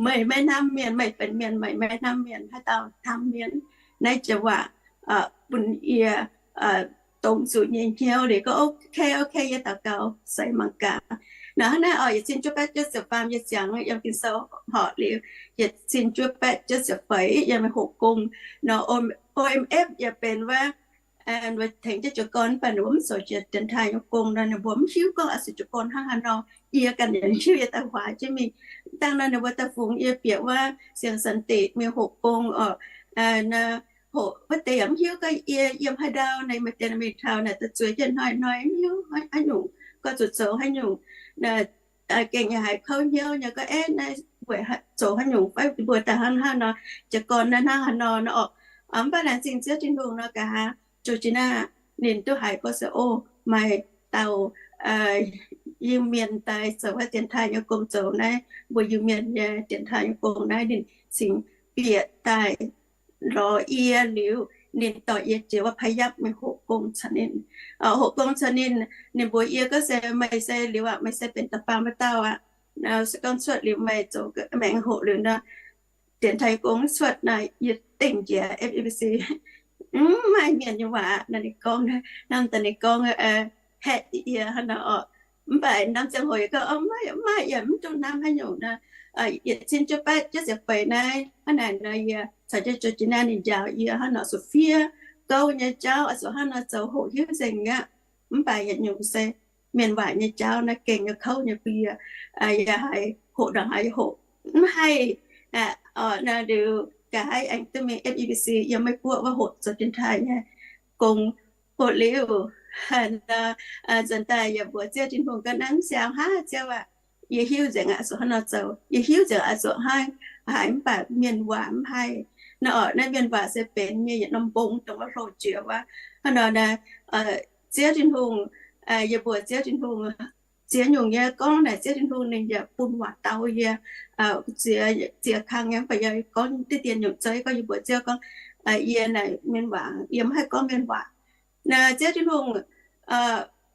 meih maiv hnamv mienh, meih benx mienh, meih maiv hnamv mienh, haaix dauh hnamv mienh? Naaiv jiex waac bun yie dongz zuqc nyei hnyouv liuz gorngv, ok, ok, yie daux gaux seix mangc gaax. Nor hnangv naaiv orqc, yietc cin juov baeqv juov ziepc faam yie ziangx yiem Ging-Sou horqc liuz, yietc cin juov baeqv juov ziepc feix yiem hoqc gong nor, O M F yaac benx wuov tengx jienv jiez gorn, mv baac ninh mbuo mv zoux jiex dienx taaih nyei gong nor, ninh mbuo mv hiuv gorngv oix zuqc jiez gorn hnangv haaix nor. Yie ganh yaac mv hiuv, yie daaih huaax jienv mingh. Dangh nor ninh mbuo daaih fungx yie bieqc wuov siang-saeng deic mingh hoqc gong orqc. Hoqc wuov deix yaac mv hiuv gorngv yie yiem haaix ndau, naaiv maaih deix mingh taux naaic daaih zueiz jienv hnoi-hnoi mv hiuv haaix nyungc, gorngv zuqc zoux haaix nyungc. Gengh yaac haiz kouv hnyouv nyei gorngv, eh, naaiv weic zoux haaix nyungc fai mbuo daaih hnangv haaix nor, jiez gorn naaiv hnangv haaix nor nor orqc. Mv baac laengz zingh Ziouv Tin-Hungh nor, nqa'haav Georgina ninh duqv haiz gorngv se, o, maaih dauh Iu-Mienh daaih zoux wuov dienx taaih nyei gong zoux naaiv, mbuo Iu-Mienh nyei dienx taaih nyei gong naaiv. Ninh cingx bieqc daaih lorz yie liuz, ninh dorh yie jiex wuov Payapv mingh hoqc gong caux ninh. Hoqc gong caux ninh, ninh mbuox yie gorngv se, meih se liuz aqv, meih se benx da'faam wuov dauh aqv. Se gorngv cuotv liuz meih zoux maengx hoqc liuz nor, dienx taaih gong cuotv nor, yie dingh njiec F E B C. Mv maaih mienh nyei waac nor, ninh gorngv, hnamv daaih ninh gorngv haeqv yie hnangv nor orqc. Mv baac norm ziangh hoc yie gorngv, o, mv maaih, yie mv duqv hnamv haaix nyungc nor. Yietc cin juov baeqv juov ziepc feix naaiv hnangv naaic nor, yie caux jienv Georgina ninh njaaux yie hnangv nor zuqc fiev gouv nyei jauv, oix zuqc hnangv nor zoux hoqc hiuv nzengc aqv. Mv baac yietc nyungc se mienh waac nyei jauv naaiv gengh nyei kouv nyei bun yie. Yie haiz hoqc ndongc haaix yie hoqc mv haih. Nor liuz nqa'haav aengx duqv mingh F E B C yiem Meiv Guoqv wuov hoqc zoux dienx taaih nyei gong. Hoqc liuz, nzunc daaih yie mbuox Ziouv Tin-Hungh gorngv, naaiv mv siang haav, Ziouv aac, yie hiuv nzengc aqv zuqc hnangv nor zoux, yie hiuv nzengc aqv zuqc hnangv haaix, mv baac mienh waac mv haih. Nor orqc, naaiv mienh waac se benx mienh yietc norm mbong dongh wuov hlo jiex wuov. Hnangv nor naaiv, Ziouv Tin-Hungh, yie mbuox Ziouv Tin-Hungh, ziex nyungc yie gorngv naaic Ziouv Tin-Hungh ninh yaac bun waac dau yie. Ziex, ziex kang nyei, mv baac yie gorngv diqv dien nyungc zouv gorngv, yie mbuox Ziouv gorngv, yie naaic mienh waac yie mv haih gorngv mienh waac. Naaiv Ziouv Tin-Hungh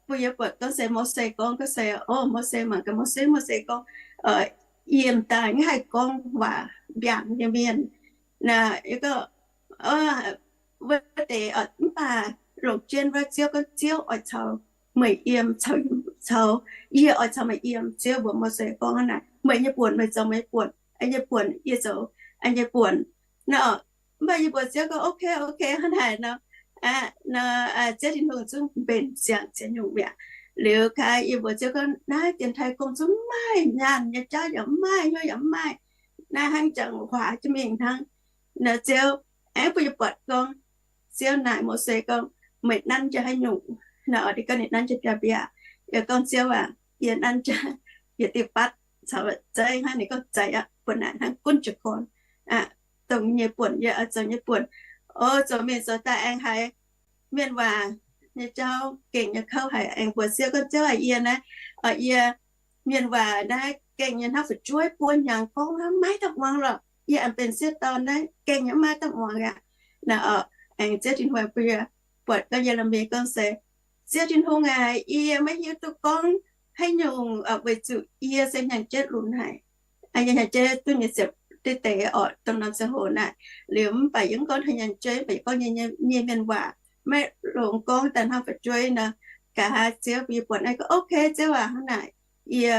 bun yie buatc gorngv se Mose gorngv, gorngv se, o, Mose mangc gaax Mose, Mose gorngv, yie m'daaih mv haih gorngv waac mbiaangc nyei mienh. Naaiv yie gorngv, wuov deix, mv baac longc jienv wuov Ziouv gorngv, Ziouv oix caux meih yiem, caux, caux yie oix caux meih yiem. Ziouv mbuox Mose gorngv hnangv naaic, meih nyei buonc meih zoux meih nyei buonc, yie nyei buonc yie zoux yie nyei buonc. Nor, mv baac yie mbuox Ziouv gorngv, ok, ok, hnangv naaic nor. Aqv, nor, Ziouv Tin-Hungh zungv mbenc ziangx ziex nyungc mi'aqv. Liuz kaaix yie mbuox Ziouv gorngv, naaiv dienx taaih gong zungv mv maaih, nyaanh nyei jauv yaac mv maaih, hnyouv yaac mv maaih. Naaiv hnangv jangx huaax jienv mingh hnangv. Nor Ziouv aengx bun yie buatc gorngv, Ziouv naaic Mose gorngv, meih nanv jienv haaix nyungc? Nor, ninh gorngv ninh nanv jienv biaav-mbiaac. Yie gorngv, Ziouv aac, yie nanv jienv yietc diuh batv caux zeiv hnangv. Ninh gorngv, zeiz aqv, buonc naaic hnangv gunv jiez gorn. Dongh nyei buonc yie oix zoux nyei buonc. O, zoux mingh zoux daaih aengx haiz mienh waac nyei jauv gengh nyei kouv haic. Aengx mbuox Ziouv gorngv, Ziouv aac, yie naaiv, yie mienh waac naaiv gengh nyei hnangv fu'jueiv buo hnyangx gorngv hnangv, maiv daaih muangx lorqc. Yie aengx benx sieqv dorn naaiv gengh nyei maiv daaih muangx aqv. Naaiv orqc, aengx Ziouv Tin-Hungh bun yie buatc gorngv Ye^le^mi gorngv se, Ziouv Tin-Hungh aac, yie maiv hiuv duqv gorngv haaix nyungc, weic zuqc yie se hnyangx-jeiv lunx haic. Yie hnyangx-jeiv duqv nyei ziepc diqv deix orqc, dongh norm ziangh hoc naaic. Liuz mv baac yie mv gorngv taux hnyangx-jeiv, mv baac yie gorngv nyei, nyei mienh waac maiv longx gorngv daaih hnangv fu'jueiv nor. Nqa'haav Ziouv bun yie buatc naaiv gorngv, ok, Ziouv aac, hnangv naaic yie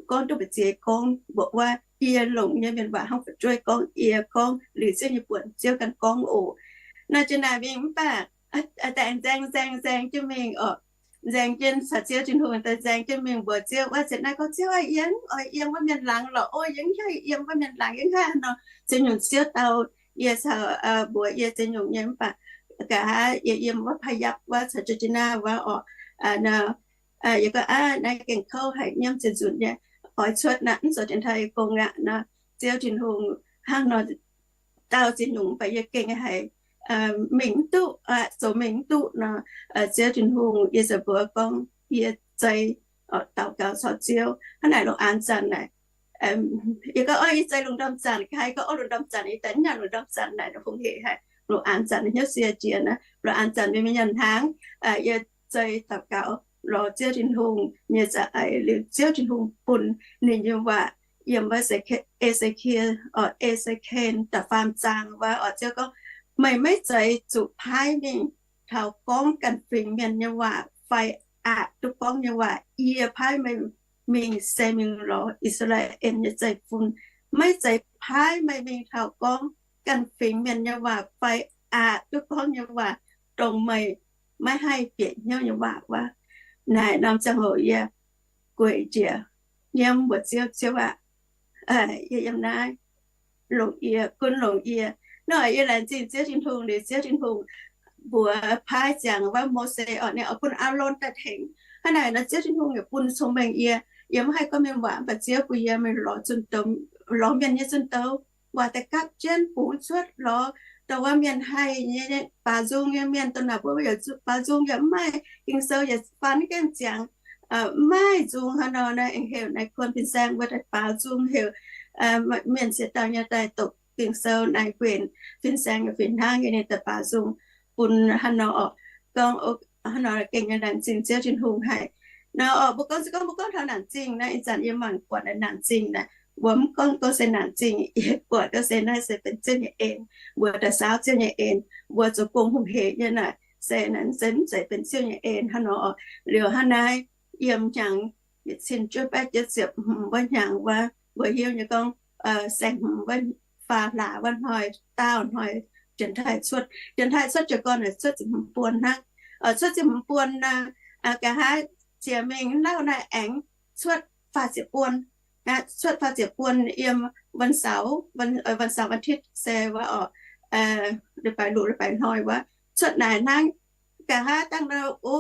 gorngv duqv mbu'ziex gorngv mbuoqc wuov, yie longc nyei mienh waac hnangv fu'jueiv gorngv, yie gorngv liuz Ziouv nyei buonc, Ziouv ganh gorngv oc. Naaiv jiex naaic mingh mv baac daaih nzaeng nzaeng nzaeng jienv mingh orqc. nzaeng jienv caux Ziouv Tin-Hungh daaih nzaeng jienv mingh mbuox Ziouv wuov, ziouc naaiv gorngv, Ziouv aah, yie mv oix yiem wuov mienh laangz lorqc. O, yie mv haih yiem wuov mienh laangz, yie mv haih nor. Ziouv nyungc Ziouv dau yie caux mbuox yie ziex nyungc nyei, mv baac nqa'haav yie yiem wuov Payapv wuov caux Georgina wuov orqc, yie gorngv, Aav, naaiv gengh kouv haic, nyiemv ziepc nzunc nyei, oix cuotv naaic, mv zoux dienx taaih gong aqv nor. Ziouv Tin-Hungh hnangv nor dau ziex nyungc, mv baac yie gengh haiz mingh mv duqv, zoux mingh mv duqv nor. Ziouv Tin-Hungh, yie ziouc mbuox gorngv yie zei daux gaux caux Ziouv hnangv naaic lungh aanx zanc naaic. Yie gorngv, Ov, yie zei lungh ndorm zanc. Nqa'haav gorngv, Ov, lungh ndorm zanc, yie daaih nyanc lungh ndorm zanc naaic, hungh hec haic. Lungh aanx zanc hnyouv sie jiex naaic, lungh aanx zanc mienh mienh nyanc hnaangx, yie zei daux gaux lorz Ziouv Tin-Hungh nyei za'eix liuz, Ziouv Tin-Hungh bun ninh nyei waac yiem wuov E^se^ken, E^se^ken da'faam zaang wuov orqc, Ziouv gorngv, Meih maiv zeiz zuqc paaiv mingh taux gorngv ganh fingx mienh nyei waac fai aqc duqv gorngv nyei waac. Yie paaiv meih mingh se mingh lorz I^saa^laa^en nyei zeiv-fun. Maiv zeiz paaiv meih mingh taux gorngv ganh fingx mienh nyei waac fai aqc duqv gorngv nyei waac, dongh meih maiv haih bieqc hnyouv nyei waac wuov. Naaic norm ziangh hoc yie gueic njiec nyiemv mbuox Ziouv, Ziouv aac, yie yiem naaiv longc yie, gunv longc yie. Nor yie laengz zingh Ziouv Tin-Hungh liuz, Ziouv Tin-Hungh mbuox paaiv ziangx wuov Mose orqc, ninh oix bun Aalon daaih tengx. Hnangv naaic nor Ziouv Tin-Hungh yaac bun cong-mengh yie. Yie mv haih gorngv mienh waac, mv baac Ziouv bun yie mingh lorz zunh douz, lorz mienh nyei zunh douz, waac daaih gapv jienv bungx cuotv lorz dongh wuov mienh haih nyei baaux nzung nyei mienh. Dongh naaic mbuo yaac baaux nzung yaac mv maaih, Ging-Sou yaac faan gaengh ziangx mv maaih nzung. Hnangv nor naaiv aengx heuc naaiv kuon fin-saeng mbuo daaih baaux nzung, heuc mienh ziex dauh nyei daaih doqc Ging-Sou naaiv guenx fin-saeng nyei fih hnangv nyei, ninh daaih baaux nzung bun hnangv nor orqc. Gorngv hnangv nor gengh nyei laengz zingh Ziouv Tin-Hungh haic. Nor orqc, mbuo gorngv se gorngv mbuo gorngv taux naanc zingh naaiv, ih zanc yie mangc buatc naanc zingh naaiv, mbuo mv gorngv gorngv se naanc zingh, yie buatc gorngv se naaiv se benx Ziouv nyei en, mbuo daaih saauv Ziouv nyei en, mbuo zoux gong hungh hec nyei naaic se naaiv se mv zeiz benx Ziouv nyei en hnangv nor orqc. Liuz hnangv naaiv yiem hnyangx yietc cin juov baeqv juov ziepc hmz wuov hnyangx wuov, mbuo hiuv nyei gorngv saeng-hmz wuov faam hlaax wuov hnoi, daauh hnoi janx-taiv cuotv, janx-taiv cuotv jiez gorn cuotv ziepc hmz buon hnangv. Cuotv ziepc hmz buon naaic, nqa'haav jiex mingh lauh naaiv aengx cuotv faah ziepc buon, cuotv faah ziepc buon yiem วันเสาร์, วันเสาร์ วันอาทิตย์ se wuov orqc, leiz-baaix luc leiz-baaix hnoi wuov, cuotv naaic hnangv. Nqa'haav dangh nor, o,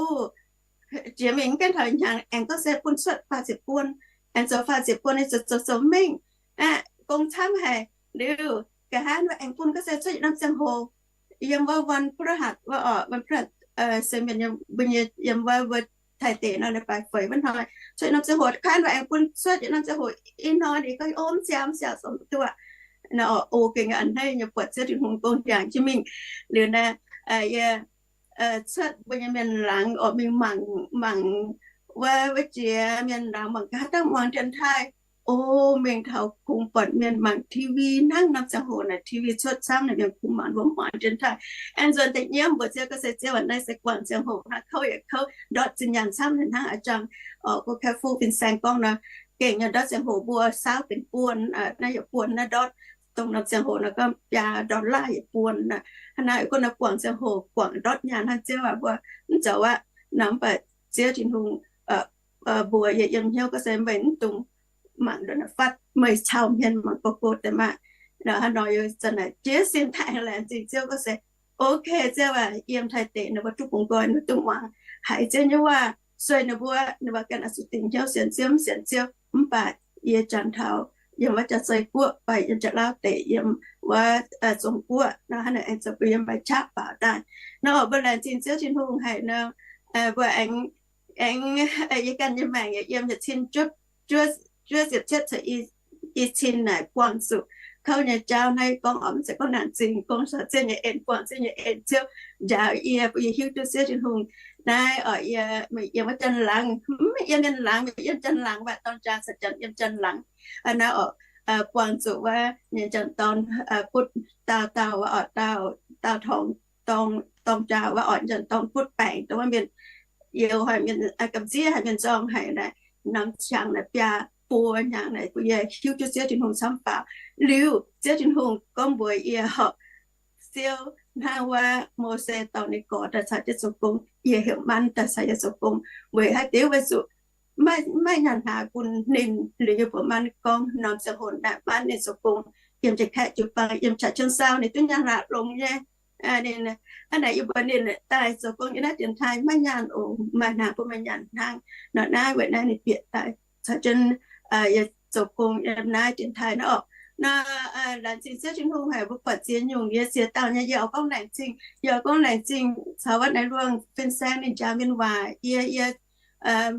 jiex mingh gaengh taux hnyangx aengx gorngv se bun cuotv faah ziepc buon, aengx zoux faah ziepc buon nyei zoux zoux zoux mengh aqv, gong camv haic. Liuz nqa'haav nor aengx bun gorngv se cuotv yietc norm ziangh hoc, yiem wuov วันพฤหัส wuov orqc, วันพฤหัส se mienh mbuo nyei yiem wuov mbuo Taiv deic nor leiz-baaix feix wuov hnoi, cuotv yietc norm ziangh hoc. Kaav nor aengx bun cuotv yietc norm ziangh hoc, ih hnoi ninh gorngv o mv ziangh mv ziangh sou duqv aqv. Nor orqc, o gengh a'hneiv nyei buatc Ziouv Tin-Hungh gong hiaangx jienv mingh. Liuz naaiv yie cuotv mbuo nyei mienh laangz orqc, mingh mangc, mangc wuov, wuov jiex mienh laangz mangc gaax dangh muangx janx-taiv. O, mingh taux kungx buatc mienh mangc TV hnangv norm ziangh hoc naaic TV cuotv camv naaic, mienh kungx mangc, mbuo mv muangx janx-taiv. Aengx nzuonx daaih nyiemv mbuox Ziouv gorngv se, Ziouv aac, naaiv se guangc ziangh hoc hnangv, kouv yaac kouv, ndortv zinh nyaanh camv hnangv a'jangc orqc, go kaiv fuqv fin-saeng gorngv nor. Gengh nyei ndortv ziangh hoc mbuo saauv benx buon, naaiv yietc buon naaiv ndortv, dongh norm ziangh hoc nor gorngv biaa dollar yietc buon. Hnangv naaiv gunv nor guangc ziangh hoc guangc ndortv nyaanh hnangv. Ziouv aac, mbuo mv zoux aqv nor, mv baac Ziouv Tin-Hungh mbuox yie yiem hnyouv gorngv se meih mv dungx mangc ndongc naaiv fatv, meih cau hmien mangc go go deix maah. Nor hnangv nor yie zanc naaic jiez sin tengx laengz zingh Ziouv gorngv se, ok, Ziouv aac, yiem Taiv deic ninh mbuo duqv bungx nqoi, ninh mbuo duqv muangx haiz Ziouv nyei waac, sueih ninh mbuo, ninh mbuo ganh oix zuqc dingc hnyouv sienx Ziouv mv sienx Ziouv. Mv baac yie janx taux yiem wuov Jaa-Zei Guoqv fai yiem Jaa-Lauv deic, yiem wuov Zong Guoqv nor, hnangv naaic aengx zoux bun yie maaih qaqv faaux daaih. Nor mbuo laengz zingh Ziouv Tin-Hungh haic nor, mbuo aengx, aengx yie ganh nyei maengc yaac yiem yietc cin juov, juov ziepc cietv caux i cin naaic buangh zuqc kouv nyei jauv naaiv. Gorngv orqc, mv zeiz gorngv naanc zingh, gorngv taux Ziouv nyei en, buangh Ziouv nyei en, Ziouv njaaux yie, bun yie hiuv duqv Ziouv Tin-Hungh naaiv orqc, yie, meih yiem wuov janx-laangz, mv yiem janx-laangz, meih yiem janx-laangz, waac dorn jaa caux janx yiem janx-laangz. Naaiv orqc, buangh zuqc wuov nyei janx dorn butv dauh dauh, wuov orqc, dauh, dauh torngx dorng, dorng jaa, wuov orqc, janx dorn butv baengc, dongh wuov mienh youz haic, mienh gamh nziev haic, mienh nzorng haic naaic, norm hnyangx naaic biaa buo hnyangx naaic, bun yie hiuv duqv Ziouv Tin-Hungh camv faaux. Liuz Ziouv Tin-Hungh gorngv mbuox yie orqc, Ziouv hnangv wuov Mose dorh ninh gorx daaih caux jienv zoux gong, yie heuc man daaih caux yie zoux gong. Weic haaix diuc? Weic zuqc maiv, maiv nyanc hnaangx bun ninh, liuz yie mbuox man gorngv norm ziangh hoc naaic man ninh zoux gong, yiem jiex kaeqv jiu-baang, yiem qaqv jienv saauv ninh duqv nyanc hnaangx longx nyei. Hnangv naaic yie mbuox ninh daaih zoux gong yiem naaiv dienx taaih maiv nyanc oc, maaih hnaangx bun meih nyanc hnangv. Nor naaiv weic naaiv ninh bieqc daaih caux jienv yie zoux gong yiem naaiv dienx taaih naaiv oc. Nor laengz zingh Ziouv Tin-Hungh haic, mbuo buatc ziex nyungc yie ziex dauh nyei, yie oix gorngv laengz zingh, yie oix gorngv laengz zingh caux wuov naaiv luongh fin-saeng ninh njaaux mienh waac. Yie, yie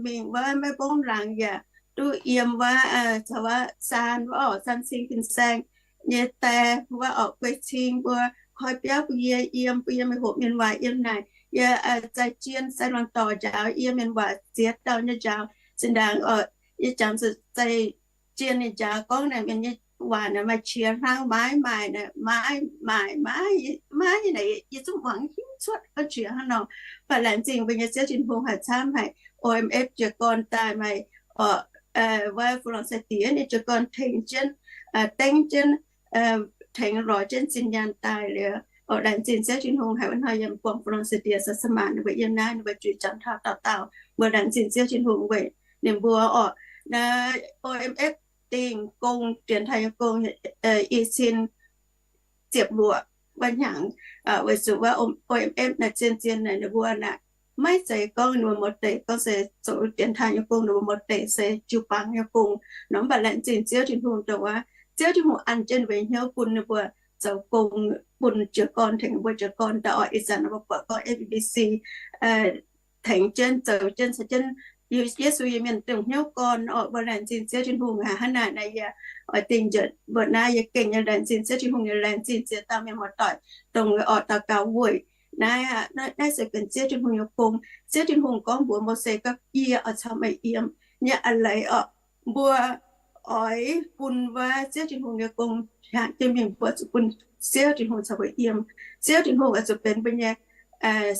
mingh wuov Meiv Mbong laangz yaac duqv yiem wuov, caux wuov Saan wuov oc, Saan Cing fin-saeng nyei die wuov oc, guei cing mbuo koi biauv bun yie yiem, bun yie mingh hoqc mienh waac yiem naaic. Yie zai jien sai luangh dorc njaaux yie mienh waac ziex dauh nyei njaaux. Zinh ndaangc oc, yie jangx zuqc zai jien ninh njaaux gorngv naaic mienh nyei waac naaic maaih qiex hnangv, maiv maaih, maiv maaih, maiv naaic yie zungv muangx hingv cuotv gorngv qiex hnangv nor. Mv baac laengz zingh mbuo nyei Ziouv Tin-Hungh haic, camv haic, O M F jiez gorn daaih maaih oc, wuov Fu-Long Sai-Diex ninh jiez gorn tengx jienv, dengv jienv, tengx lorz jienv zinh nyaanh daaih liuz oc. Laengz zingh Ziouv Tin-Hungh haic, wuov hnoi yiem buangh Fu-Long Sai-Diex, Saax Maanc ninh mbuo yiem naaiv, ninh mbuo juix jangx taux dauh dauh. Mbuo laengz zingh Ziouv Tin-Hungh weic ninh mbuo oc. Naaiv O M F dingh gong, dienx taaih nyei gong, i cin ziepc luoqc wuov hnyangx, weic zuqc wuov O M F naaic zien-zien naaic ninh mbuo naaic maiv zeiz gorngv ninh mbuo mor deic gorngv se zoux dienx taaih nyei gong, ninh mbuo mor deic se jiu-baang nyei gong nor. Mv baac laengz zingh Ziouv Tin-Hungh dongh wuov Ziouv Tin-Hungh an jienv ninh mbuo hnyouv bun ninh mbuo zoux gong, bun jiez gorn tengx ninh mbuo jiez gorn daaih oc. Ih zanc mbuo buatc gorngv A B C tengx jienv zoux jienv caux jienv Yesu nyei mienh dongh hnyouv gorn oc. Mbuo laengz zingh Ziouv Tin-Hungh haic. Hnangv naaic naaiv yie oix dingh njiec mbuo naaiv, yie gengh nyei laengz zingh Ziex Tin-Hungh, yie laengz zingh ziex dauh mienh muoz-doic dongh oix daux gaux weic naaiv. Naaiv se benx Ziex Tin-Hungh nyei gong. Ziex Tin-Hungh gorngv mbuox Mose gorngv, Yie oix caux meih yiem nyei a'leiz oc. Mbuo oix bun wuov Ziev Tin-Hungh nyei gong hnyangx jienv mingh, mbuo zuqc bun Ziev Tin-Hungh caux mbuo yiem. Ziev Tin-Hungh oix zuqc benx mbuo nyei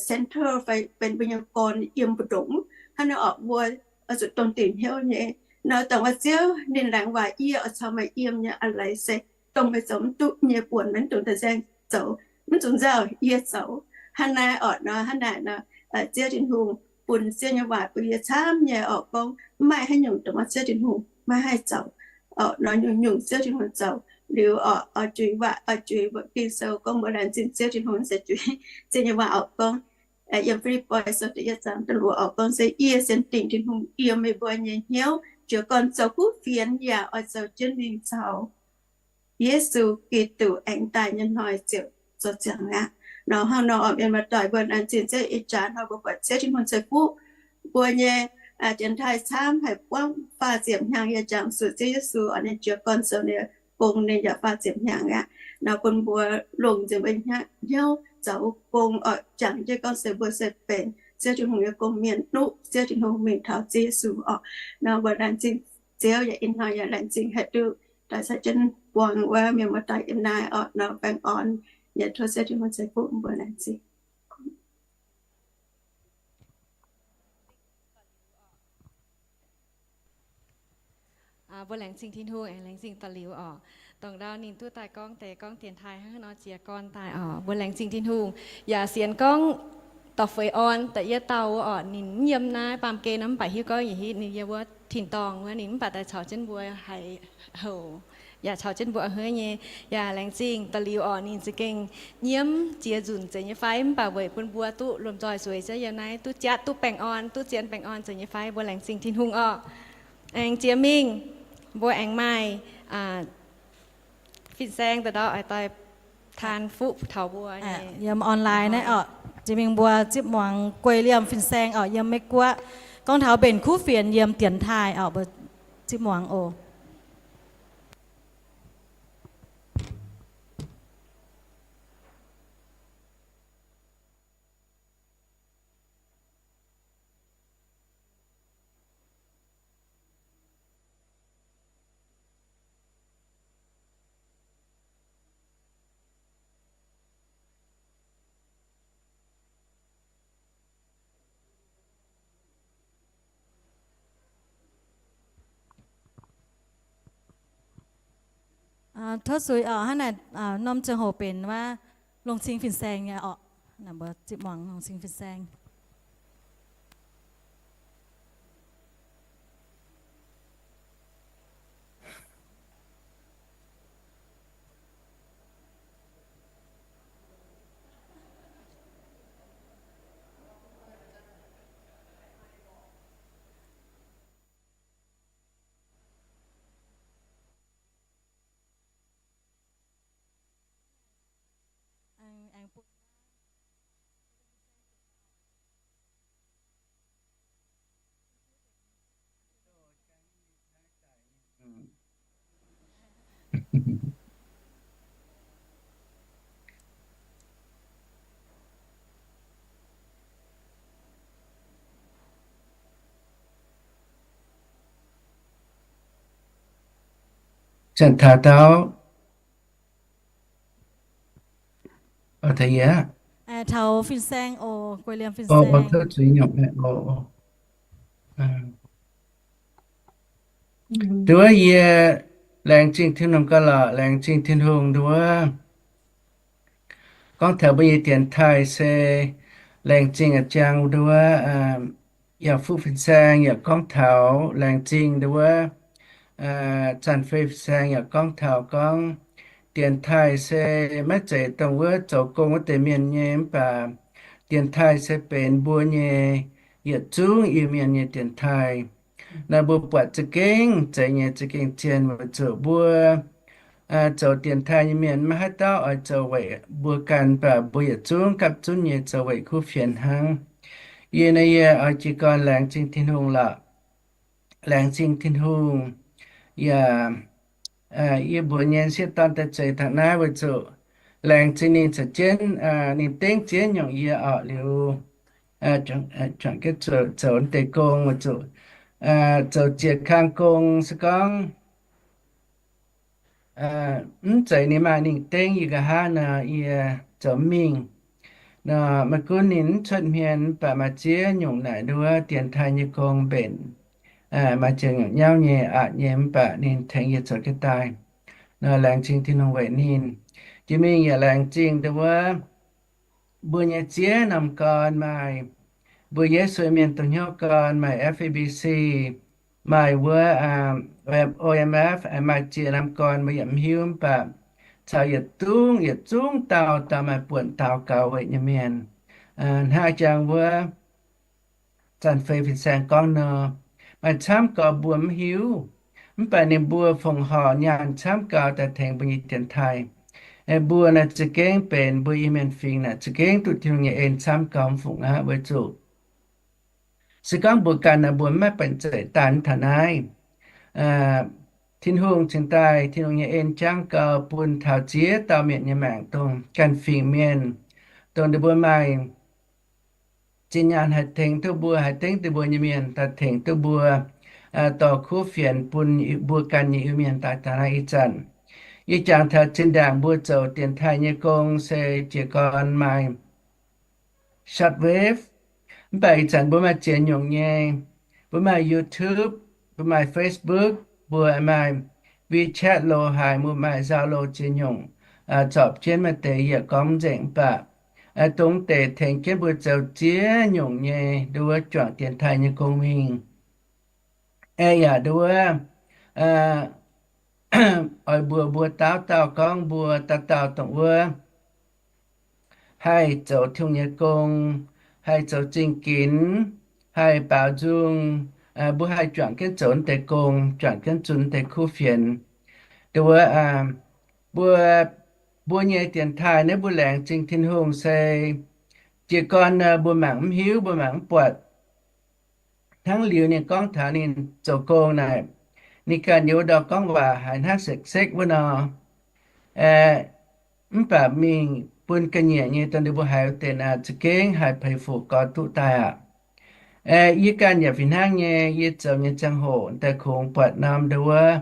centre fai benx mbuo nyei gorn yiem mbu'ndongx. Hnangv naaiv orqc, mbuo oix zuqc dongh dingc hnyouv nyei nor, dongh wuov Ziouv ninh laengz waac, Yie oix caux meih yiem nyei a'leiz se dongh meih zoux mv duqv nyei buonc, meih mv dungx daaih nzaeng zoux, mv dungx nzauh, yie zoux. Hnangv naaiv orqc nor, hnangv naaic nor, Ziev Tin-Hungh bun Ziev nyei waac bun yie camv nyei orqc, gorngv mv maaih haaix nyungc dongh wuov Ziev Tin-Hungh maiv haih zoux orqc nor, nyungc-nyungc Ziev Tin-Hungh zoux liuz orqc. Oix juix waac, oix juix Ging-Sou gorngv mbuo laengz zingh Ziev Tin-Hungh se juix Ziev nyei waac orqc, gorngv yiem Fi^lipv^poi Sou da'yietv zaang da'luoqc orqc, gorngv se, Yie sienx dingc Tin-Hungh yiem meih mbuo nyei hnyouv, jiez gorn zoux kuv fienx yaac oix zoux jienv mingh caux Yesu Giduc aengx daaih nyei hnoi ziouc zoux ziangx aqv. Nor hnangv nor orqc, mienh muoz-doic, mbuo laengz zingh Ziev ih jaax hnoi mbuo buatc Ziev Tin-Hungh ceix fuqv mbuo nyei dienx taaih camv haic, buangv faah ziepc hnyangx yie jangx zuqc Ziev Yesu orqc, ninh jiez gorn zoux ninh gong ninh yaac faah ziepc hnyangx aqv. Nor bun mbuo longc nzengc mbuo hnyouv zoux gong orqc, jangx jienv gorngv se mbuo se benx Ziev Tin-Hungh nyei gong-mienh, nuqv Ziev Tin-Hungh mingh taux Ziev Yesu orqc. Nor mbuo laengz zingh Ziouv yaac ih hnoi yaac laengz zingh haih duqv daaih caux jienv buangh wuov mienh muoz-doic yiem naaiv orqc. Nor baengh orn, yie tov Ziev Tin-Hungh ceix fuqv mbuo. Laengz zingh. Mbuo laengz zingh Tin-Hungh aengx laengz zingh da'liuz orqc, dongh ndau ninh duqv daaih gorngv deix gorngv dienx taaih hnangv nor jiez gorn daaih orqc. Mbuo laengz zingh Tin-Hungh. Yaac sienx gorngv dorh feix orn da'yietv dauh orqc, ninh mv yiem naaiv baamh gen nor, mv baac hiuv gorngv yietc hitv ninh yiem wuov tin-dorngh wuov, ninh mv baac daaih caux jienv mbuo haiz houc, yaac caux jienv mbuo a'hneiv nyei. Yaac laengz zingh da'liuz orqc, ninh za'gengh nyiemv jiex nzunc zeiz nyei fai, mv baac weic bun mbuo duqv lomh nzoih zueiz jienv yiem naaiv duqv jatv duqv baengh orn, duqv zien baengh orn zeiz nyei fai. Mbuo laengz zingh Tin-Hungh orqc. Aengx jiex mingh mbuo aengx maaih fin-saeng da'ndorm oix daaih taan fuqv taux mbuo yiem online naaiv orqc. Jiex mingh mbuo zipv muangx guei liemh fin-saeng orqc, yiem Meiv-Guoqv, gorngv taux mbenc kuv fienx yiem dienx taaih orqc. Mbuo zipv muangx oc. Tov zuiz orqc, hnangv naaic norm ziangh hoc benx wuov longc cing fin-saeng nyei orqc. Naaiv mbuo zipv muangx longc cing fin-saeng. Zanc taux dau, taux yie, taux fin-saeng oc, guei liemh fin-saeng. Duqv yie laengz zingh Tin-Hungh gauh lorqc, laengz zingh Tin-Hungh nduov. Gorngv taux mbuo nyei dienx taaih se laengz zingh a'jang nduov, yaac fuqv fin-saeng yaac gorngv taux laengz zingh nduov, zanc fei fin-saeng yaac gorngv taux gorngv dienx taaih se maiv zeiz dongh wuov zoux gong wuov deix mienh nyei, mv baac dienx taaih se benx mbuo nyei yietc zungv Iu-Mienh nyei dienx taaih. Naaiv mbuo buatc za'gengh zeiz nyei, za'gengh zien weic zuqc mbuo zoux dienx taaih nyei mienh maiv haaix dauh oix zoux weic mbuo ganh, mv baac mbuo yietc zungv gapv zunv nyei zoux weic kuv fienx hnangv. Yie naaiv yie oix jiez gorn laengz zingh Tin-Hungh lorqc. Laengz zingh Tin-Hungh yaac yie mbuox nyei sieqv dorn daaih zeix taux naaiv weic zuqc laengz zingh ninh caux jienv, ninh dengv jienv nyungc yie orqc liuz, juangc jienv zoux deix gong weic zuqc zoux ziex kang gong se gorngv mv zeiz ninh maaih ninh dengv yie nqa'haav nor, yie zoux mingh. Nor maiv gunv ninh mv cuotv hmien, mv baac maaih ziex nyungc naaic nduov dienx taaih nyei gong mbenc, maaih ziex nyungc nyauv nyei, aqc nyei, mv baac ninh tengx yie zoux jienv daaih. Nor laengz zingh Tin-Hungh weic ninh. Jiex mingh yaac laengz zingh nduov mbuo nyei ziex norm gorn, maaih mbuo Yesu Mienh Douh Hnyouv Gorn, maaih F E B C, maaih wuov O M F, maaih ziex norm gorn mbuo yaac mv hiuv, mv baac caux yietc zungv, yietc zungv dauh, dauh maaih buonc daux gaux weic nyei mienh. Hnangv jangx wuov zanc fei fin-saeng gorngv nor, maaih camv gaux mbuo mv hiuv, mv baac ninh mbuo fongc horc nyaanh camv gaux daaih tengx mbuo nyei dienx taaih. Mbuo naaiv za'gengh benx mbuo Iu-Mienh fingx naaic za'gengh duqv Tin-Hungh nyei en camv gaux mv fungc aqv, weic zuqc se gorngv mbuo ganh naaic mbuo maiv banh zeic daaih taux naaiv. Tin-Hungh cingx daaih, Tin-Hungh nyei en jangv gaux bun taux ziex dauh mienh nyei maengc, dongh ganh fingx mienh, dongh ninh mbuo maaih zinh nyaanh haih tengx duqv mbuo, haih dengv duqv mbuo nyei mienh daaih tengx duqv mbuo dorh kuv fienx bun mbuo ganh nyei Iu-Mienh daaih taux naaiv ih zanc. Yie jangx taux zinh ndaangc mbuo zoux dienx taaih nyei gong se jiez gorn maaih shortwave, mv baac ih zanc mbuo maaih ziex nyungc nyei. Mbuo maaih YouTube, mbuo maaih Facebook, mbuo maaih WeChat lo haaix, mbuo maaih Zalo ziex nyungc. Zorpc jienv maaih deix yie gorngv mv nzengc, mv baac dongh deix tengx jienv mbuo zoux ziex nyungc nyei nduov juangc dienx taaih nyei gong mingh. Aeqv, yaac nduov oix mbuox mbuo dauh dauh gorngv mbuo dauh dauh dongh wuov haih zoux Tin-Hungh nyei gong, haih zoux zingh ginx, haih baaux nzung, mbuo haih juangc jienv zoux deix gong, juangc jienv zunh deix kuv fienx. Nduov mbuo, mbuo nyei dienx taaih naaiv mbuo laengz zingh Tin-Hungh se jiez gorn mbuo mangc mv hiuv, mbuo mangc mv buatc. Hnangv liuz ninh gorngv taux ninh zoux gong naaic, ninh ganh yiem wuov ndau gorngv waac haiz hnangv sekv-sekv wuov nor, mv baac mingh bun ga'nyiec nyei dongh ninh mbuo haiz wuov deix naaic za'gengh haih peix fuqv gorx duqv daaih aqv. Yie ganh yaac fih hnangv nyei, yie zoux nyei ziangh hoc daaih kungx buatc norm nduov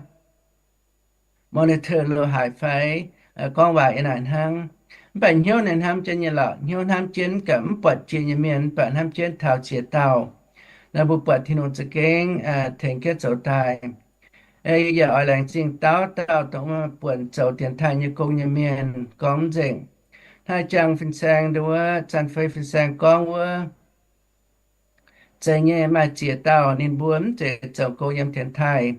monitor lo haaix fai gorngv waac yiem naaic hnangv. Mv baac hnyouv naaiv hnamv jienv nyei lorqc, hnyouv hnamv jienv gaax mv buatc jiex nyei mienh, mv baac hnamv jienv taux ziex dauh, nor mbuo buatc Tin-Hungh za'gengh tengx jienv zoux daaih. Yie yaac oix laengz zingh dauh dauh dongh maaih buonc zoux dienx taaih nyei gong nyei mienh gorngv mv nzengc. Hnangv jangx fin-saeng nduov, Zanc Fei fin-saeng gorngv wuov, zeiz nyei maaih ziex dauh ninh mbuo mv zeiz zoux gong yiem dienx taaih,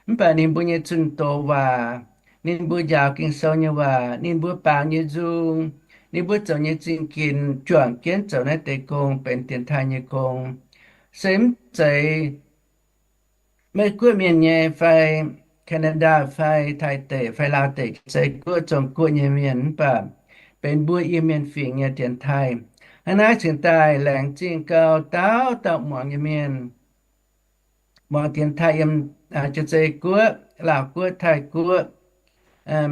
mv baac ninh mbuo nyei zunh doz waac, ninh mbuo njaaux Ging-Sou nyei waac, ninh mbuo baaux nyei nzung, ninh mbuo zoux nyei zingh ginx juangc jienv zoux naaiv deix gong benx dienx taaih nyei gong. Se mv zeiz Meiv Guoqv mienh nyei fai Canada fai Taiv deic fai Laauv deic, Janx-Zei Guoqv, Zong Guoqv nyei mienh, mv baac benx mbuo Iu-Mienh fingx nyei dienx taaih. Hnangv naaiv cingx daaih laengz zingh gau dauh dauh muangx nyei mienh, muangx dienx taaih yiem Janx-Zei Guoqv, Laauv Guoqv, Taiv Guoqv,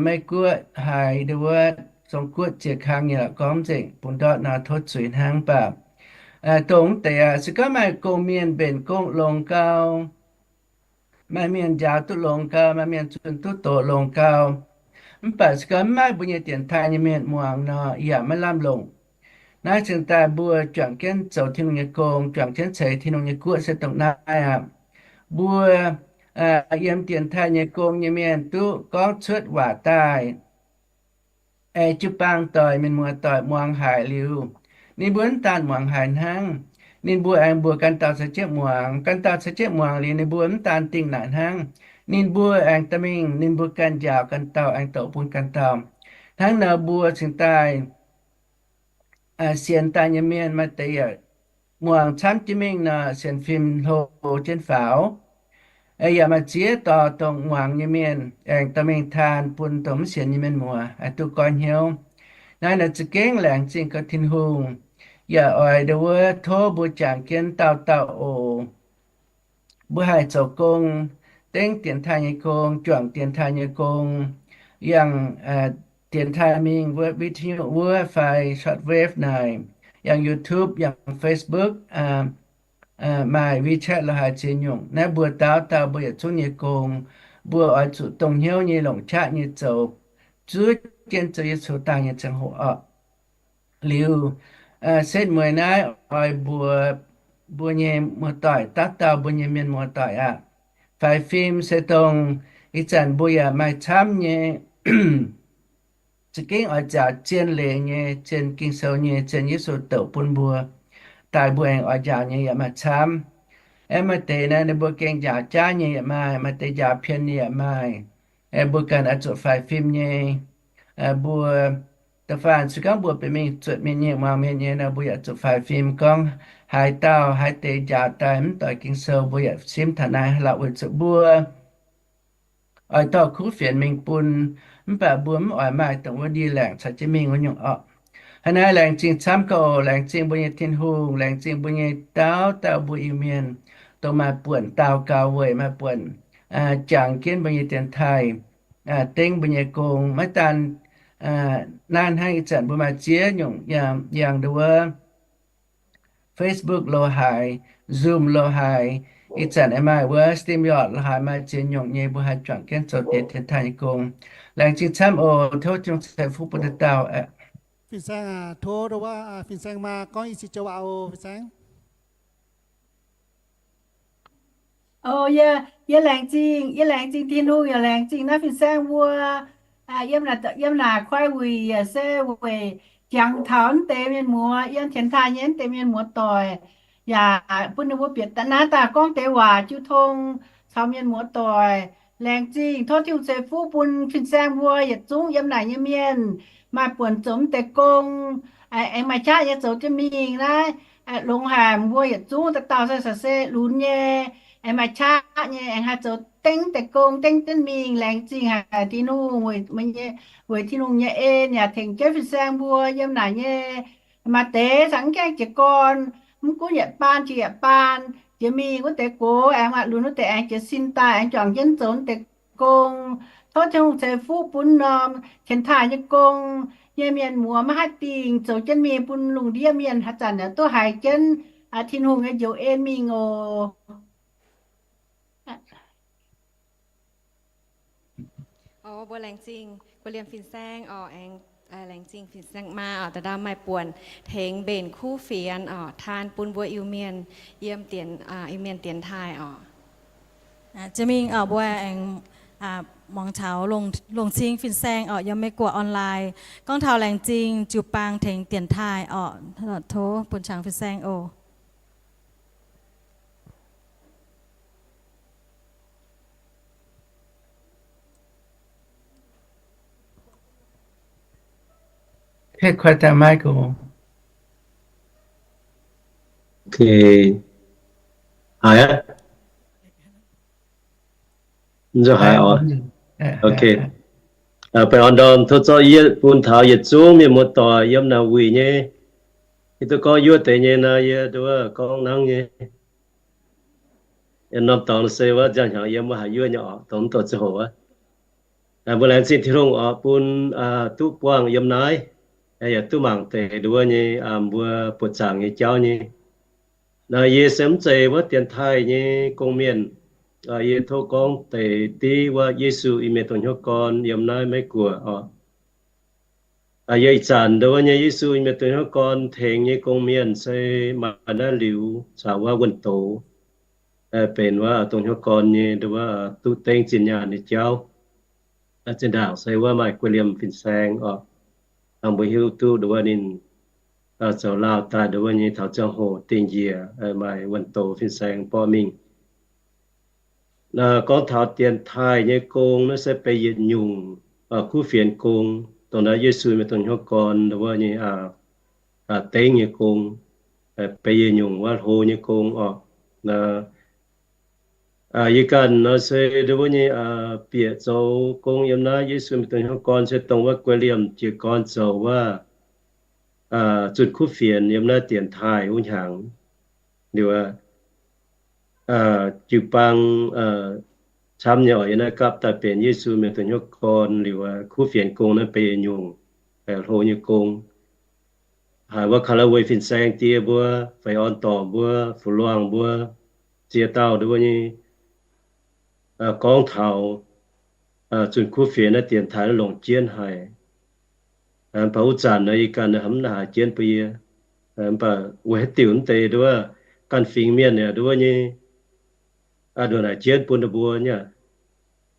Meiv Guoqv, haiz nduov, Zong Guoqv ziex kang nyei lorqc, gorngv nzengc bun ndortv nor tov zuiz hnangv. Mv baac dongh mv deix aqv, se gorngv maaih gong-mienh mbenc gong longx gau, maaih mienh njaaux duqv longx gau, maaih mienh zunh duqv doz longx gau, mv baac se gorngv mv maaih mbuo nyei dienx taaih nyei mienh muangx nor, yaac maiv lamh longc. Naaiv cingx daaih mbuo juangc jienv zoux Tin-Hungh nyei gong, juangc jienv ceix Tin-Hungh nyei guoqv se dongh naaiv aqv. Mbuo yiem dienx taaih nyei gong nyei mienh duqv gorngv cuotv waac daaih, aengx jiu-baang doic, mienh muoz doic muangx haic liuz, ninh mbuo mv daan muangx haic hnangv, ninh mbuo aengx mbuox ganh dauh caux jienv muangx. Ganh dauh caux jienv muangx liuz, ninh mbuo mv daan dingh naaic hnangv, ninh mbuo aengx dorh mingh, ninh mbuo ganh njaaux ganh dauh, aengx douc bun ganh dauh. Hnangv nor mbuo cingx daaih sienx daaih nyei mienh maaih deix yaac muangx camv jienv mingh nor, sienx fim hlo jienv faaux. Yaac maaih ziex dorh dongh muangx nyei mienh aengx dorh mingh taan bun dongh mv sienx nyei mienh muoz haih duqv goiv hnyouv. Naaiv nor za'gengh laengz zingh gau Tin-Hungh. Yaac oix nduov tov mbuo jangx jienv dauh dauh oc. Mbuo haih zoux gong, dengv dienx taaih nyei gong, juangc dienx taaih nyei gong, yangh dienx taaih mingh wuov vidiu wuov fai shortwave naaic, yangh YouTube, yangh Facebook, maaih WeChat la'haaix ziex nyungc. Naaiv mbuo dauh dauh mbuo yietc zungv nyei gong, mbuo oix zuqc dongh hnyouv nyei longc qaqv nyei zoux, zuov jienv zoux Yesu daaih nyei ziangh hoc orqc. Liuz, setv mueiz naaiv oix mbuox mbuo nyei muoz-doic, dauh dauh mbuo nyei mienh muoz-doic aqv. Faix fim se dongh ih zanc mbuo yaac maaih camv nyei, za'gengh oix nziaauc zien leiz nyei, zien Ging-Sou nyei, zien Yesu douc bun mbuo, daaih mbuo aengx oix nziaauc nyei yaac maaih camv. Aengx maaih deix naaiv ninh mbuo gengh nziaauc jaav nyei yaac maaih, maaih deix nziaauc pien nyei yaac maaih. Mbuo ganh oix zuqc faix fim nyei. Mbuo da'faanh se gorngv mbuo benx mingh zuotc mienh nyei, muangx mienh nyei nor, mbuo yaac zuqc faix fim gorngv haaix dauh haaix deix nziaauc daaih mv doix Ging-Sou, mbuo yaac simv taux naaiv lauh weic zuqc mbuo oix dorh kuv fienx mingh bun, mv baac mbuo mv oix maaih dongh wuov ndie-laengc caux jienv mingh wuov nyungc orqc. Hnangv naaiv laengz zingh camv gau oc. Laengz zingh mbuo nyei Tin-Hungh, laengz zingh mbuo nyei dauh dauh mbuo Iu-Mienh, dongh maaih buonc daux gaux weic, maaih buonc jangx jienv mbuo nyei dienx taaih, dengv mbuo nyei gong. Maiv daan naaiv hnangv, ih zanc mbuo maaih ziex nyungc, yangh nduov Facebook lo haaix, Zoom lo haaix, ih zanc aengx maaih wuov StreamYard lo haaix, maaih ziex nyungc nyei mbuo haih juangc jienv zoux deix dienx taaih nyei gong. Laengz zingh camv oc. Tov Tin-Hungh ceix fuqv bun dauh dauh aqv. Fin-saeng aac, tov nduov, fin-saeng maa gorngv i cin joux waac oc, fin-saeng. O, yie, yie laengz zingh, yie laengz zingh Tin-Hungh yaac laengz zingh naaiv fin-saeng mbuo yiem naaic koi wuic yaac se weic jangx taux naaiv deix mienh muoz, yiem dienx taaih nyei naaiv deix mienh muoz-doic, yaac bun ninh mbuo bieqc naaiv daaih gorngv deix waac jiu tong caux mienh muoz-doic. Laengz zingh, tov Tin-Hungh ceix fuqv bun fin-saeng mbuo yietc zungv yiem naaic nyei mienh, maaih buonc zoux naaiv deix gong, aengx maaih qaqv nyei zoux jienv mingh naaiv. Longx haic, mbuo yietc zungv dauh dauh se lunx nyei, aengx maaih qaqv nyei, aengx haih zoux dengv deix gong dengv jienv mingh. Laengz zingh haic Tin-Hungh, weic Tin-Hungh nyei en yaac tengx jienv fin-saeng mbuo yiem naaic nyei. Maaih deix cingx mv gaengh jiez gorn, mv gunv yietc baan jiex yietc baan jiex mingh, wuov deix gox aengx maaih lunx, wuov deix aengx jiez sin daaih aengx juangc jienv zoux naaiv deix gong. Tov Tin-Hungh ceix fuqv bun norm dienx taaih nyei gong nyei mienh muoz maiv haih dingh, zoux jienv mingh bun lungh ndiev mienh haaix zanc yaac duqv haiz jienv Tin-Hungh nyei njoux en mingh oc. O, mbuo laengz zingh gua liemh fin-saeng oc, aengx laengz zingh fin-saeng maa oc, dauh dauh maaih buonc tengx mbenc kuv fienx oc, taan bun mbuo Iu-Mienh yiem dienx, Iu-Mienh dienx taaih oc. Jiex mingh oc, mbuo aengx muangx taux longc cing fin-saeng orqc, yiem Meiv Guoqv online gorngv taux laengz zingh jiu-baang tengx dienx taaih orqc. Tov bun cangx fin-saeng oc. Haaix aqv? Nzunc haaix oc? Baengh orn ndorm tov zorqv yietv bun taux yietc zungv mienh muoz-doic yiem naaic wuic nyei. Hiuv duqv gorngv yuov deix nyei naaiv, yie nduov gorngv nangv nyei. Norm dorngx se wuov nziang hnyangx yiem wuov haaix yuov nyei orqc, dongh mv dorh ziangh hoc wuov. Mbuo laengz zingh Tin-Hungh oc, bun duqv buangh yiem naaiv, yaac duqv mangc deix nduov nyei mbuo buoqc zaangc nyei jauv nyei. Naaiv yie se mv zeiz wuov dienx taaih nyei gong-mienh. Yie tov gorngv deix div wuov Yesu Iu-Mienh dongh hnyouv gorn yiem naaiv Meiv Guoqv oc. Yie ih zanc nduov nyei Yesu Iu-Mienh dongh hnyouv gorn tengx nyei gong-mienh se maaih naaiv liuz caux wuov wuonh doz, benx wuov dongh hnyouv gorn nyei nduov duqv dengv zinh nyaanh nyei jauv. Zinh ndaangc se wuov maaih guei liemh fin-saeng oc, hnangv mbuo hiuv duqv nduov ninh zoux laauh daaih nduov nyei taux ziangh hoc dingh njiec maaih wuonh doz fin-saeng borqv mingh. Gorngv taux dienx taaih nyei gong naaiv se benx yietc nyungc kuv fienx gong, dongh naaiv Yesu Iu-Mienh dongh hnyouv gorn nduov nyei dengv nyei gong, benx yietc nyungc wuov hlo nyei gong oc. Yie ganh nor se nduov nyei bieqc zoux gong yiem naaiv Yesu Iu-Mienh dongh hnyouv gorn se dongh wuov guei liemh jiez gorn zoux wuov zunh kuv fienx yiem naaiv dienx taaih wuov hnyangx. Liuz jiu-baang camv nyei oc, yiem naaiv gapv daaih benx Yesu Mienh dongh hnyouv gorn liuz, kuv fienx gong naaiv benx yietc nyungc hlo nyei gong. Haiz wuov Kaa^laa^we fin-saeng die mbuo, Feix Orn Dorngc mbuo, Fu Luangh mbuo, ziex dauh nduov nyei gorngv taux zunh kuv fienx naaiv dienx taaih naaiv longc jienv haic. Mv baac wuov zanc naaiv yie ganh hnamv naaiv haiz jienv bun yie. Mv baac weic haaix diuc mv deix nduov ganh fingx mienh yaac nduov nyei nduov naaic jienv bun ninh mbuo nyei.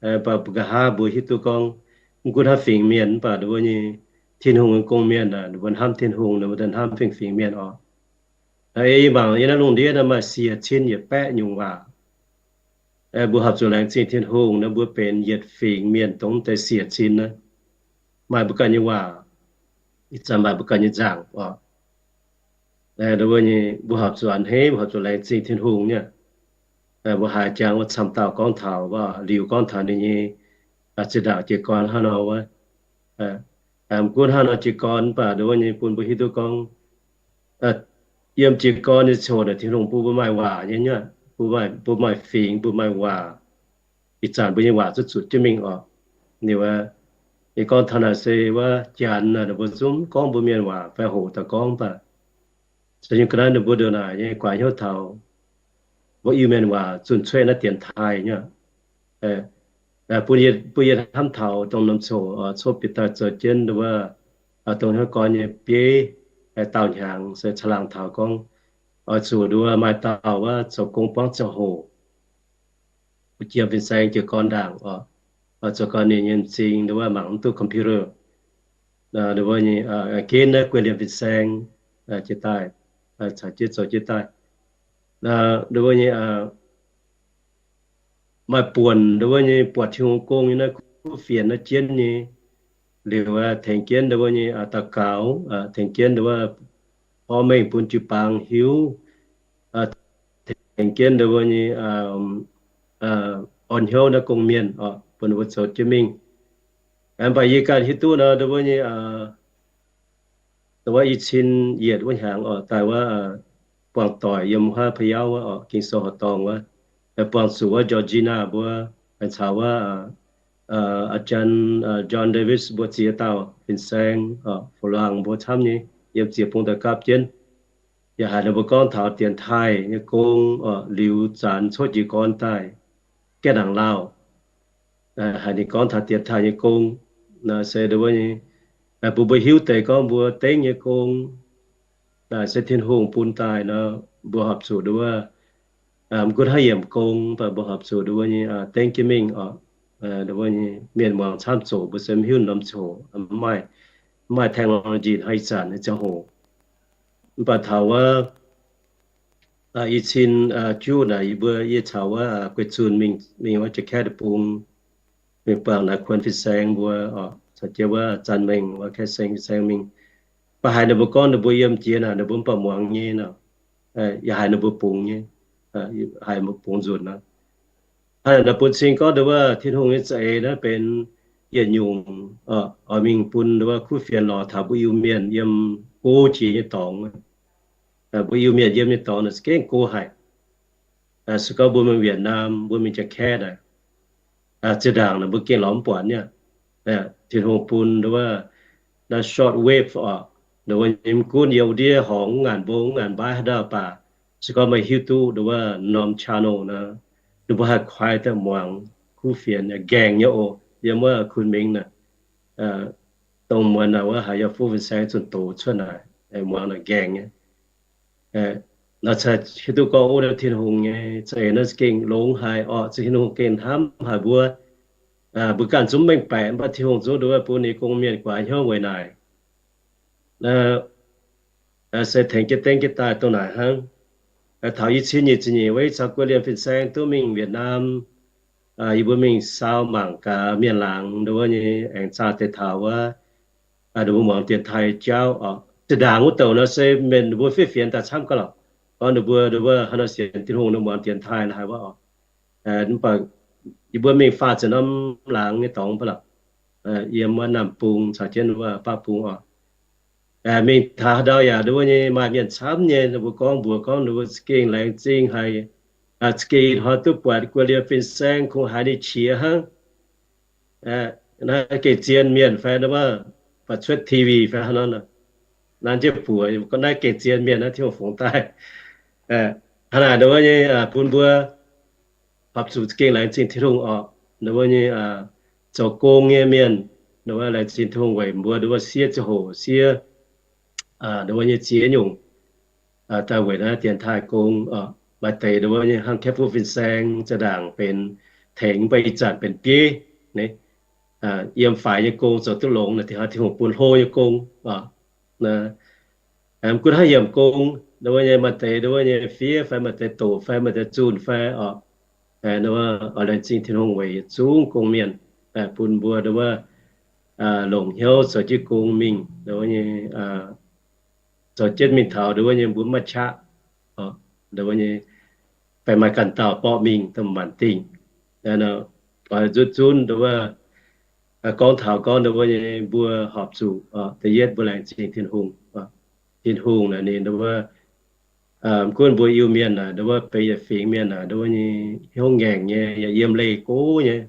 Mv baac nqa'haav mbuo hiuv duqv gorngv mv gunv hnamv fingx mienh mv baac nduov nyei Tin-Hungh nyei gong-mienh, ninh mbuo hnamv Tin-Hungh, ninh mbuo daaih hnamv fingx-fingx mienh oc. Yie mangc yie naaiv lungh ndiev naaiv maaih siec cin yietc baeqv nyungc waac. Mbuo horpc zuqc laengz zingh Tin-Hungh naaiv mbuo benx yietc fingx mienh dongh deix siec cin naaiv. Maaih mbuo ganh nyei waac, ih zanc maaih mbuo ganh nyei nzaangc oc. Mbuo horpc zuqc a'hneiv, mbuo horpc zuqc laengz zingh Tin-Hungh nyei. Mbuo haiz jangx wuov camv dauh gorngv taux, liuz gorngv taux ninh nyei zinh ndaangc jiez gorn hnangv nor wuov. Mv gunv hnangv nor jiez gorn mv baac nduov nyei bun mbuo hiuv duqv gorngv yiem jiez gorn nyei ziangh hoc naaic Tin-Hungh bun mbuo maaih waac nyei, mbuo maaih fingx, mbuo maaih waac. Ih zanc mbuo nyei waac zuqc zuotc jienv mingh oc. Ninh gorngv taux naaic se wuov Janx naaic ninh mbuo zungv gorngv mbuo mienh waac fai hoqc daaih gorngv mv baac caux yiem ga'naaiv ninh mbuo ndongc naaic nyei guaax hnyouv taux mbuo Iu-Mienh waac zunh cuotv naaiv dienx taaih nyei. Bun yie hnamv taux dongh norm coc, coqv bieqc daaih zoux jienv wuov dongh hnyouv gorn nyei bieiv, dauh hnyangx se caangh laangh taux gorngv oix zuqc nduov maaih dauh wuov zoux gong buangv ziangh hoc, mbuo jiem fin-saeng jiez gorn ndaangc oc, zoux gau ninh nyei m'zing nduov mangc mv duqv computer, nduov nyei ginv naaiv guei liemh fin-saeng jiez daaih, caux jienv zoux jienv daaih. Nduov nyei maaih buonc nduov nyei buatc Tin-Hungh gong nyei naaiv kuv fienx naaiv jienv nyei, liuz tengx jienv nduov nyei daux gaux, tengx jienv nduov porv mengh bun jiu-baang hiuv, tengx jienv nduov nyei orn hnyouv naaiv gong-mienh oc, bun ninh mbuo zoux jienv mingh. Mv baac yie ganh hiuv duqv nor nduov nyei wuov i cin yietc wuov hnyangx oc, daaih wuov buangh doic yiem huaav Payau wuov oc, Ging-Sou horqc dorngh wuov, buangh zuqc wuov Georgina mbuo, caux wuov a'jang John Davis mbuo ziex dauh fin-saeng, Fu Luangh mbuo camv nyei, yiem ziex bung daaih gapv jienv. Yaac haiz ninh mbuo gorngv taux dienx taaih nyei gong, liuz zanc coqv jiez gorn daaih gaengh nangc lauh. Haiz ninh gorngv taux dienx taaih nyei gong, se nduov nyei bun mbuo hiuv deix gorngv mbuo dengv nyei gong naaic se Tin-Hungh bun daaih nor, mbuo horpc zuqc nduov, mv gunv haaix yiemc gong, mv baac mbuo horpc zuqc nduov nyei dengv jienv mingh oc. Mienh muangx camv zoqc, mbuo se mv hiuv norm ziangh hoc, maaih technology hnoi ih zanc nyei ziangh hoc. Mv baac taux wuov i cin juqv naaic yie mbuo yie caux wuov guei zunh mingh, mingh wuov Ja'kaeqv deic-bung, mingh buangh naaiv kuonx fin-saeng mbuo, caux jienv wuov Zanh Mengh wuov Kaeqv Seng fin-saeng mingh. Mv baac haiz ninh mbuo gorngv ninh mbuo yiem jiex naaic ninh mbuo mv baac muangx nyei nor, yaac haiz ninh mbuo bungx nyei, haiz bungx nzunc nor. Hnangv naaic bun cing gorngv nduqc wuov Tin-Hungh nyei za'eix naaiv benx yietc nyungc oix mingh bun nduqc wuov kuv fienx lorz taux mbuo Iu-Mienh yiem go jiex nyei dorngx. Mbuo Iu-Mienh yiem nyei dorngx naaic gengh go haic. Se gorngv mbuo mingh Vietnam, mbuo mingh Ja'kaeqv naaic, zinh ndaangc naaic mbuo gengh lorz mv buatc nyei. Tin-Hungh bun nduqc wuov naaiv short wave oc, nduqc wuov nyei mv gunv yiem ndiev horngc ngaanc mbong ngaanc mbaaih haaix dauh baac, se gorngv meih hiuv duqv nduqc wuov norm channel nor, ninh mbuo haih kuaaiv daaih muangx kuv fienx nqaengc nyei oc. Yiem wuov Kunmingx naaic, dongh muonz naaic wuov haaix yaac fuqv fin-saeng zunh doz cuotv naaic, muangx naaic nqaengc nyei. Naaiv cingx hiuv duqv gorngv wuov Tin-Hungh nyei za'eix naaiv gengh longx haic oc, Tin-Hungh gengh hnamv haic mbuo. Mbuo ganh zungv mengh baeqc, mv baac Tin-Hungh zungv nduqc wuov bun ninh gong mienh guaax hnyouv weic naaic. Se tengx jienv dengv jienv daaih dongh naaic hnangv. Taux i cin nyic ziepc nyeic wuov caux guei liemh fin-saeng duqv mingh Vietnam, yie mbuo mingh saau mangc gaax mienh laangz nduqc wuov nyei aengx zaah deix taux wuov, ninh mbuo muangx dienx taaih jauv oc. Zinh ndaangc wuov douc nor se mienh ninh mbuo fiev fienx daaih camv gauh lorqc. Gorngv ninh mbuo nduqc wuov haaix nor sienx Tin-Hungh ninh muangx dienx taaih la'haaix wuov oc. Mv baac yie mbuo mingh faah ziepc norm laangz nyei dorngx baav lorqc, yiem wuov Namh Bung caux jienv wuov Baav Bung oc. Mingh taux haaix ndau yaac nduqc wuov nyei maaih mienh camv nyei, ninh mbuo gorngv mbuox gorngv ninh mbuo za'gengh laengz zingh haic, za'gengh hnoi duqv buatc guei liemh fin-saeng kungx haiz ninh qiex hnangv. Naaiv gengh zien mienh fai nduqc wuov, baac cuotv T V fai hnangv nor, nanv jienv buoz gorngv naaiv gengh zien mienh naaiv Tin-Hungh fungx daaih. Hnangv naaic nduqc wuov nyei bun mbuo horpc zuqc za'gengh laengz zingh Tin-Hungh oc. Nduqc wuov nyei zoux gong nyei mienh, nduqc wuov laengz zingh Tin-Hungh weic mbuo nduqc wuov siev ziangh hoc siev nduqc wuov nyei ziex nyungc daaih weic naaiv dienx taaih gong. Maaih deix nduqc wuov nyei hnangv Kaeqv Fuqv Fin-Saeng za'ndaangc benx tengx, mv baac ih zanc benx bieiv. Yiem faix nyei gong zoux duqv longx naaic, Tin-Hungh bun hlo nyei gong. Mv gunv hnangv yiemc gong, nduqc wuov nyei maaih deix nduqc wuov nyei fiev fai maaih deix doqc fai maaih deix zunh fai oc. Nduqc wuov oix laengz zingh Tin-Hungh weic yietc zungv gong mienh bun mbuo nduqc wuov longc hnyouv zoux jienv gong mingh, nduqc wuov nyei zoux jienv mingh taux nduqc wuov nyei mbuo mv maaih qaqv, nduqc wuov nyei fai maaih ganh dauh borqv mingh dongh maanc dingh. Nzunc zunv nduqc wuov gorngv taux gorngv nduqc wuov nyei mbuo horpc zuqc, da'yietv mbuo laengz zingh Tin-Hungh. Tin-Hungh naaic ninh nduqc wuov mv gunv mbuo Iu-Mienh naaic, nduqc wuov benx yietc fingx mienh naaic, nduqc wuov nyei hnyouv ngaengc nyei, yaac yiem leih go nyei.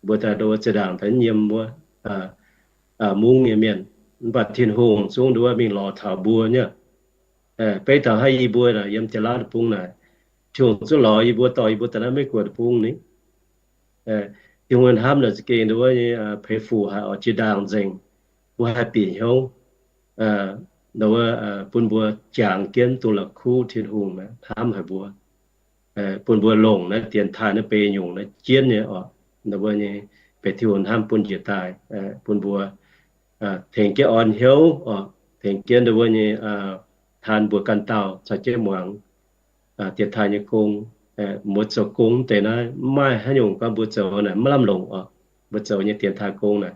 Mbuo daaih nduqc wuov zinh ndaangc daaih yiem wuov mungv nyei mienh, mv baac Tin-Hungh zungv nduqc wuov mingh lorz taux mbuo nyei. Beiv taux haaix yie mbuo naaic yiem Janx-Laauv deic-bung naaic, Tin-Hungh zungv lorz yie mbuo dorh yie mbuo daaih naaiv Meiv Guoqv deic-bung ni. Tin-Hungh hnamv naaic za'gengh nduqc wuov nyei peix fuc haic oc, jiex ndaangc nzengc. Mbuo haih bieqc hnyouv, nduqc wuov bun mbuo jangx jienv dongh la'kuqv Tin-Hungh hnamv haic mbuo, bun mbuo longc naaiv dienx taaih naaiv benx nyungc naaiv jienv nyei oc. Nduqc wuov nyei benx Tin-Hungh hnamv bun njiec daaih, bun mbuo tengx jienv orn hnyouv oc, tengx jienv nduqc wuov nyei taan mbuo ganh dauh caux jienv muangx dienx taaih nyei gong. Mbuo zoux gong deix naaiv mv maaih haaix nyungc gorngv mbuo zoux naaic maiv lamh longc oc. Mbuo zoux nyei dienx taaih gong naaic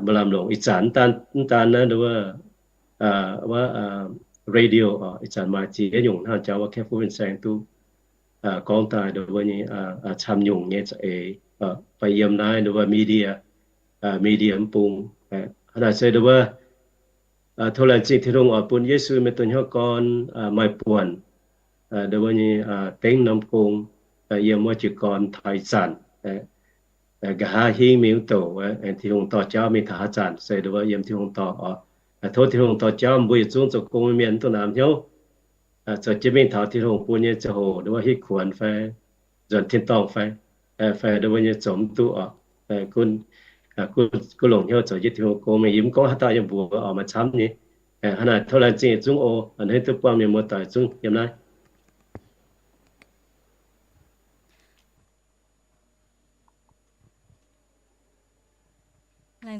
maiv lamh longc. Ih zanc mv daan naaiv nduqc wuov radio oc, ih zanc maaih ziex nyungc hnangv jauv wuov Kaeqv Fuqv Fin-Saeng duqv gorngv daaih nduqc wuov nyei camv nyungc nyei za'eix, fai yiem naaiv nduqc wuov media, media mv bung. Hnangv naaic se nduqc wuov tov laengz zingh Tin-Hungh oix bun Yesu mienh dongh hnyouv gorn maaih buonc nduqc wuov nyei dengv norm gong yiem wuov jiez gorn taux ih zanc. Nqa'haav hingv mingh wuov douc, aengx Tin-Hungh dorh jauv mingh taux haaix zanc se nduqc wuov yiem Tin-Hungh dorh oc. Tov Tin-Hungh dorh jauv mbuo yietc zungv zoux gong nyei mienh mv dungx namx hnyouv, zoux jienv mingh taux Tin-Hungh bun nyei ziangh hoc nduqc wuov hitv kuonx fai nzuonx tin-dorngh fai, fai nduqc wuov nyei zoux mv duqv oc. Gunv longc hnyouv zoux jienv Tin-Hungh gong mingh. Yie mv gorngv haaix dauh nyei mbuox oc, maaih camv nyei. Hnangv naaic tov laengz zingh yietc zungv oc. A'hneiv duqv buangh mienh muoz-doic zungv yiem naaiv.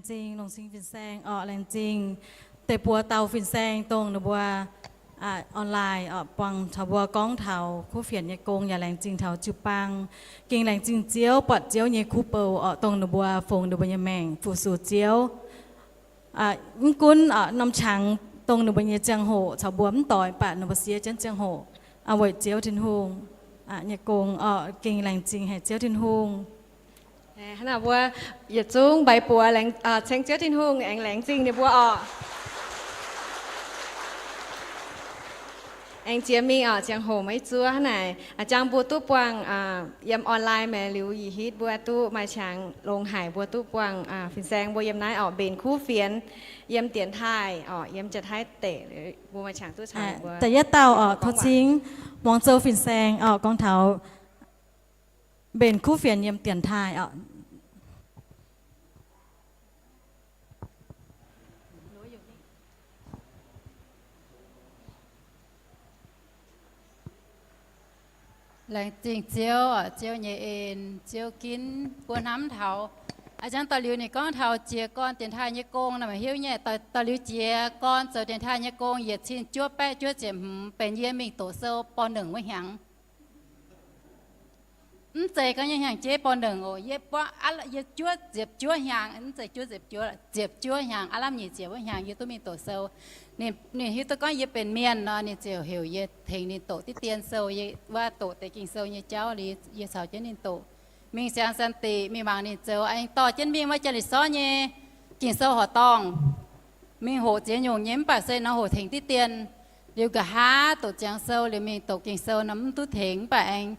Laengz zingh longc cing fin-saeng orqc. Laengz zingh deix buoz dauh fin-saeng dongh ninh mbuo online orqc buangh taux mbuo gorngv taux kuv fienx nyei gong, yaac laengz zingh taux jiu-baang. Gengh laengz zingh Ziouv buatc Ziouv nyei kuv bou orqc, dongh ninh mbuo fungx ninh mbuo nyei maengc fu-sux Ziouv. Mv gunv norm qangx dongh ninh mbuo nyei ziangh hoc caux mbuo mv doix, mv baac ninh mbuo siev jienv ziangh hoc weic Ziouv Tin-Hungh nyei gong orqc. Gengh laengz zingh haic Ziouv Tin-Hungh. Hnangv naaic mbuo yietc zungv mbaix buoz ceng Ziouv Tin-Hungh, aengx laengz zingh ninh mbuo orqc. Aengx jiex mingh orqc, ziangh hoc maiv zuov hnangv naaic, jang mbuo duqv buangh yiem online maengx liuz, ih hitv mbuo duqv maaih qangx longx haic, mbuo duqv buangh fin-saeng mbuo yiem naaiv orqc, mbenc kuv fienx yiem dienx taaih orqc, yiem Janx-Taiv deic, mbuo maaih qangx duqv caux mbuo. Da'yietv dauh orqc, tov cingv muangx zoux fin-saeng orqc, gorngv taux mbenc kuv fienx yiem dienx taaih orqc. Laengz zingh Ziouv, Ziouv nyei en, Ziouv ginv mbuo hnamv taux. A'jangv daaih liuz ninh gorngv taux jiez gorn dienx taaih nyei gong nor, meih hiuv nyei, daaih liuz jiez gorn zoux dienx taaih nyei gong yietc cin juov baeqv juov ziepc hmz benx yie mingh doqc sou ป.หนึ่ง wuov hnyangx. Mv zeiz gorngv yie hnyangx-jeiv ป.หนึ่ง oc, yie buatc yie juov ziepc juov hnyangx, mv zeiz juov ziepc juov, ziepc juov hnyangx, aav lamh nyic ziepc wuov hnyangx yie duqv mingh doqc sou. Ninh hiuv duqv gorngv yie benx mienh nor, ninh ziouc heuc yie tengx ninh doqc diqv dien sou. Yie wuov doqc deix Ging-Sou nyei jauv liuz, yie caux jienv ninh doqc. Mingh siang san diqc mingh mangc ninh zoux, aengx dorh jienv mingh wuov Janx-Lih Sorv nyei Ging-Sou horqc dorngh. Mingh hoqc ziex nyungc nyei, mv baac se nor hoqc tengx diqv dien. Liuz nqa'haav doqc ziangx sou liuz mingh doqc Ging-Sou nor mv duqv tengx, mv baac aengx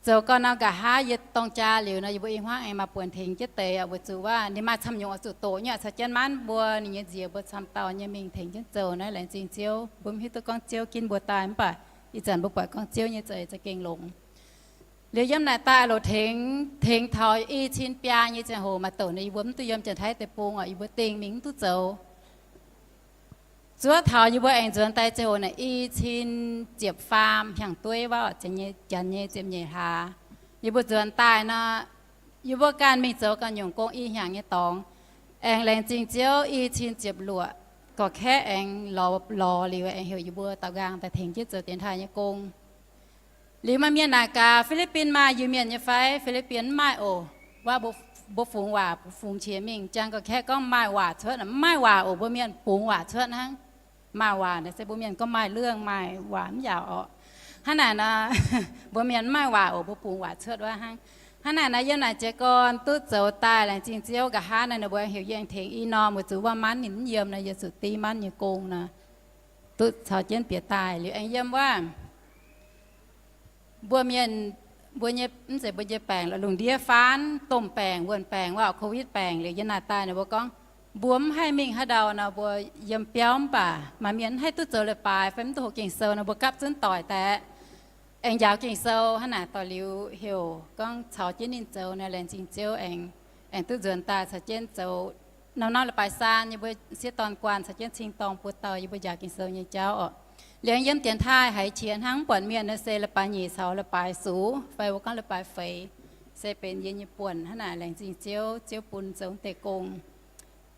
zoux gau nor nqa'haav yie dorng jaa liuz nor, yie mbuo i hmuangv aengx maaih buonc tengx jienv deix, weic zuqc waac ninh maaih camv nyungc oix zuqc doqc nyei, caux jienv maanv mbuo ninh nyei nziex mbuo camv dauh nyei mingh tengx jienv zoux naaiv. Laengz zingh Ziouv, mbuo mv hiuv duqv gorngv Ziouv ginv mbuo daaih, mv baac ih zanc mbuo buatc gorngv Ziouv nyei za'eix za'gengh longx. Liuz yiem naaic daaih loc tengx, tengx taux i cin biaa nyei ziangh hoc maaih douc nor yie mbuo mv duqv yiem Janx-Taiv deic-bung oc, yie mbuo dingh mingh mv duqv zoux. Zuov taux yie mbuo aengx nzuonx daaih ziangh hoc naaic i cin ziepc faam hnyangx-dueiv wuov, Janx nyei ziepc nyeic hlaax, yie mbuo nzuonx daaih nor, yie mbuo ganh mingh zoux ganh nyungc gong i hnyangx nyei dorngx, aengx laengz zingh Ziouv i cin ziepc luoqc, gorqv-kaeqv aengx lorz, lorz liuz aengx heuc yie mbuo daaux nqaang daaih tengx jienv zoux dienx taaih nyei gong. Liuz maaih mienh naaic gaax, Fi^li^bin maaih Iu-Mienh nyei fai? Fi^li^bin mv maaih oc. Wuov mbuo fungx waac, fungx qiex mingh. Jangx gorqv-kaeqv gorngv maaih waac cuotv, mv maaih waac oc. Mbuo mienh bungx waac cuotv hnangv. Maaih waac naaic se mbuo mienh gorngv maaih เรื่อง, maaih waac mv yaauc orqc. Hnangv naaic nor, mbuo mienh mv maaih waac oc, mbuo bungx waac cuotv wuov hnangv. Hnangv naaic nor yiem naaic jiez gorn duqv zoux daaih, laengz zingh Ziouv. Nqa'haav naaic ninh mbuo heuc yie aengx tengx i norm, weic zuqc wuov manv ninh mv yiem nor, yie zuqc div manv nyei gong nor, duqv caux jienv bieqc daaih. Liuz aengx yiem wuov mbuo mienh, mbuo nyei, mv zeiz mbuo nyei baengc lorqc, lungh ndiev faanv domh baengc, wuonh baengc wuov, COVID baengc. Liuz yiem naaic daaih ninh mbuo gorngv mbuo mv haih mingh haaix ndau nor, mbuo yiem biauv mv baac maaih mienh mv haih duqv zoux leiz-baaix fai mv duqv hoqc Ging-Sou nor, mbuo gapv zunv doic daaih aengx njaaux Ging-Sou. Hnangv naaic dorh liuz heuc gorngv caux jienv ninh zoux nor, laengz zingh Ziouv aengx, aengx duqv nzuonx daaih caux jienv zoux. Norm-norm leiz-baaix saan yie mbuo sieqv dorn guanh caux jienv cing-dorngh buo dauh yie mbuo njaaux Ging-Sou nyei jauv orqc. Liuz yiem dienx taaih haiz qiex hnangv, mv buatc mienh nor se leiz-baaix nyeic caux leiz-baaix sux fai mbuo gorngv leiz-baaix feix, se benx yie nyei buonc. Hnangv naaic laengz zingh Ziouv, Ziouv bun zoux deix gong.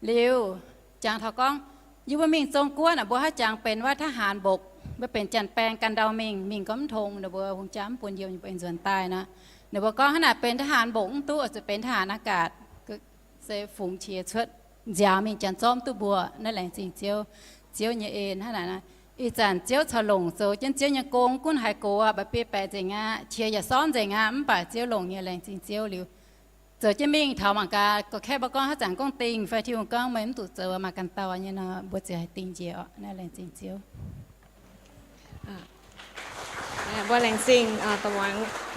Liuz jangx taux gorngv yie mbuo mingh Zong-Guoqv naaic, mbuo haaix jangx benx wuov ทหารบก, mbuo benx janx-baeng gan ndau mingh, mingh gorngv mv tong, ninh mbuo hungh jaa mv bun yiem, ninh mbuo aengx nzuonx daaih nor, ninh mbuo gorngv hnangv naaic benx ทหารบก mv duqv, oix zuqc benx ทหารอากาศ, se fungx qiex cuotv nziaaux mingh janx zorqv mv duqv mbuo. Naaiv laengz zingh Ziouv, Ziouv nyei en hnangv naaic. Ih zanc Ziouv caux longc zoux jienv Ziouv nyei gong, gunv haiz gox aqv, mba'biei baeqc nzengc aqv, qiex yaac sortv nzengc aqv, mv baac Ziouv longc nyei, laengz zingh Ziouv. Liuz zoux jienv mingh taux mangc gaax, gorqv-kaeqv mbuo gorngv haaix zanc gorngv dingh fai Tin-Hungh gorngv meih mv zuqc zoux, maaih ganh dauh nyei nor, mbuo ziouc haih dingh njiec orqc. Naaiv laengz zingh Ziouv. Mbuo laengz zingh,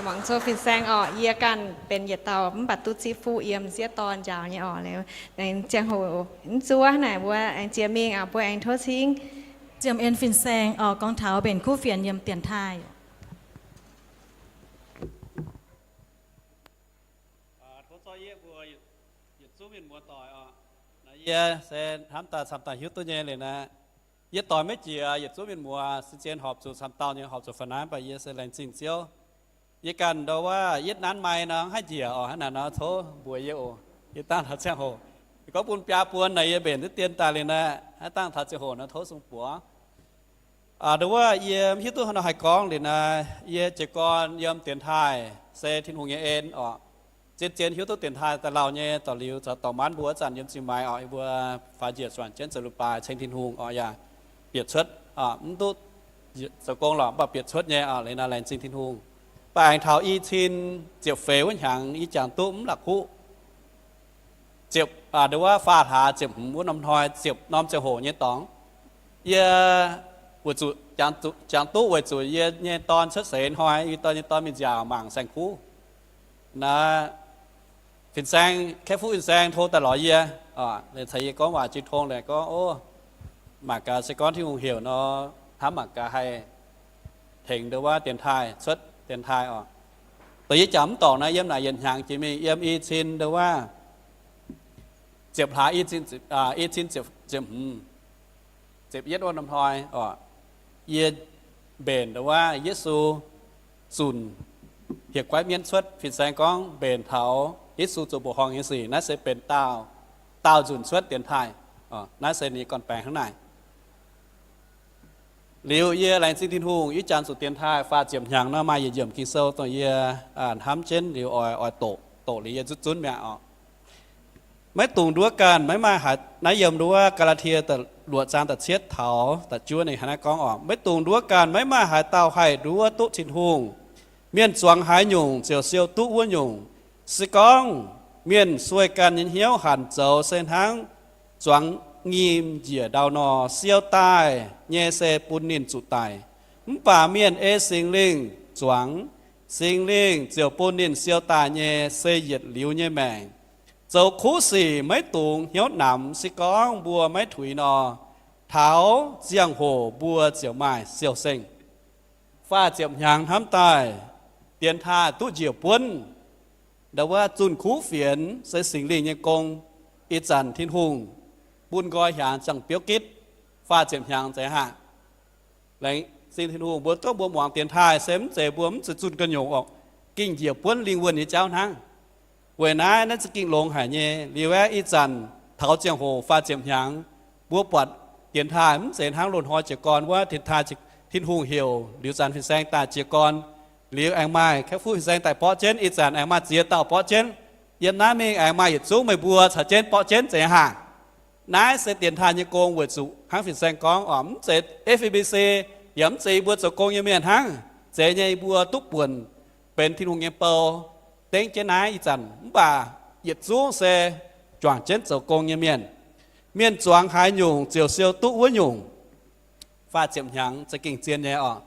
muangx zoux fin-saeng orqc. Yie ganh benx yietc dauh mv baac duqv zipv fuqv yiem sieqv dorn njaaux nyei orqc. Liuz aengx ziangh hoc mv zuov naaic mbuo aengx jiex mingh, mbuo aengx tov cingv ziemh en fin-saeng orqc, gorngv taux mbenc kuv fienx yiem dienx taaih. Tov zorqv yie mbuo yietc zungv mienh muoz doic orqc. Naaiv yie se hnamv daaih camv daaih hiuv duqv nyei liuz naaiv, yie doix maiv jiex yietc zungv mienh muoz, se zien horpc zuqc camv dauh nyei, horpc zuqc fa'naaiv, mv baac yie se laengz zingh Ziouv. Yie ganh ndau wuov yietv nanv mai nor, haih njiec orqc, hnangv naaic nor tov mbuox yie oc. Yie dangh taux ziangh hoc Gorngv bun biaa buon naaic yie mbenc duqv dien daaih liuz naaic, haaix dangh taux ziangh hoc nor tov sung buoz. Nduov wuov yie mv hiuv duqv haaix nor haih gorngv liuz naaic, yie jiez gorn yiem dienx taaih se Tin-Hungh nyei en oc. Zien-zien hiuv duqv dienx taaih daaih lauh nyei dorh liuz caux dorh maanv mbuo wuov zanc yiem Zingh Maix oc, yie mbuo faaux njiec suonc jienv zoux leiz-baaix ceng Tin-Hungh oc, yaac bieqc cuotv, mv duqv zoux gong lorqc, mv baac bieqc cuotv nyei oc. Liuz naaic laengz zingh Tin-Hungh. Mv baac aengx taux i cin ziepc feix wuov hnyangx yie jangx duqv mv la'kuqv ziepc, nduov wuov faah hlaax ziepc hmz wuov norm hnoi ziepc norm ziangh hoc nyei dorngx, yie weic zuqc jangx duqv weic zuqc yie nyei dorn cuotv seix hnoi, yie dorn nyei dorn mingh nziaauc mangc saeng-kuv. Naaiv fin-saeng, Kaeqv Fuqv fin-saeng tov daaih lorz yie, caux yie gorngv waac jiu tong liuz gorngv, Ov, mangc gaax se gorngv Tin-Hungh heuc nor, hnamv mangc gaax haih tengx nduov wuov dienx taaih, cuotv dienx taaih oc. Dongh yie jangx mv dorngc naaiv yiem naaic yietc hnyangx jiex mingh yiem i cin nduov wuov ziepc hlaax, i cin ziepc hmz, ziepc yietv wuov norm hnoi oc, yie mbenc nduov wuov Yesu zunc hieh guaiv mienv cuotv. Fin-saeng gorngv mbenc taux Yesu zoux mbuoqc horngh nyei sic, naaiv se benx daauh, daauh nzunc cuotv dienx taaih. Naaiv se ninh nyei gorn-baengx hnangv naaic. Liuz yie laengz zingh Tin-Hungh, yie jangx zuqc dienx taaih faah ziepc hnyangx nor maaih yietc yiemc Ging-Sou dongh yie hnamv jienv liuz oix, oix doqc, doqc liuz yie zutv zunv mi'aqv oc. Maiv dungx nduov ganh maiv maaih haaix, naaiv yiem nduov Gaa^laa^tie luoqc zaang da'cietv taux da'juov ninh hnangv naaiv gorngv oc, maiv dungx nduov ganh maiv maaih haaix dauh haih nduov duqv Tin-Hungh. Mienh zuangx haaix nyungc ziouc siou duqv wuov nyungc. Se gorngv mienh sueih ganh nyei hnyouv hanc zoux se hnangv zuangx nyim njiec ndau nor, siou daaih nyei se bun ninh zuqc daic. Mv baac mienh ei Singx Lingh zuangx, Singx Lingh ziouc bun ninh siou daaih nyei se yietc liuz nyei maengc. Zoux kuv sic maiv dungx hnyouv namx, se gorngv mbuo maiv tuix nor, taux ziangh hoc mbuo ziouc maaih siou-seng. Faah ziepc hnyangx hnamv daaih, dienx taaih duqv njiec buonv, nduov wuov zunh kuv fienx se Singx Lingh nyei gong. Ih zanc Tin-Hungh bun nqoi hiaangx ziangh biouv gitv, faah ziepc hnyangx zeiz haah. Laengz zingh Tin-Hungh, mbuo gorngv mbuo muangx dienx taaih se mv zeiz, mbuo mv zeiz zunh ga'nyungc orqc, gengh njiec buonv lingh wuonh nyei jauv hnangv. Weic naaiv, naaiv za'gengh longx haic nyei. Liuz aeqv, ih zanc taux ziangh hoc faah ziepc hnyangx, mbuo buatc dienx taaih mv zeiz hnangv loz-hnoi jiez gorn wuov dienx taaih, Tin-Hungh heuc liuz zanc fin-saeng daaih jiez gorn, liuz aengx maaih Kaeqv Fuqv fin-saeng daaih borqv jienv, ih zanc aengx maaih ziex dauh borqv jienv. Yiem naaiv mingh aengx maaih yietc zungv meih mbuo caux jienv borqv jienv zeiz haah. Naaiv se dienx taaih nyei gong weic zuqc hnangv fin-saeng gorngv oc, mv zeiz F E B C, yaac mv zeiz yie mbuo zoux gong nyei mienh hnangv. Zeiz nyei yie mbuo duqv buonc benx Tin-Hungh nyei bou dengv jienv naaiv ih zanc, mv baac yietc zungv se juangc jienv zoux gong nyei mienh. Mienh zuangx haaix nyungc ziouc siou duqv wuov nyungc. Faah ziepc hnyangx za'gengh zien nyei oc.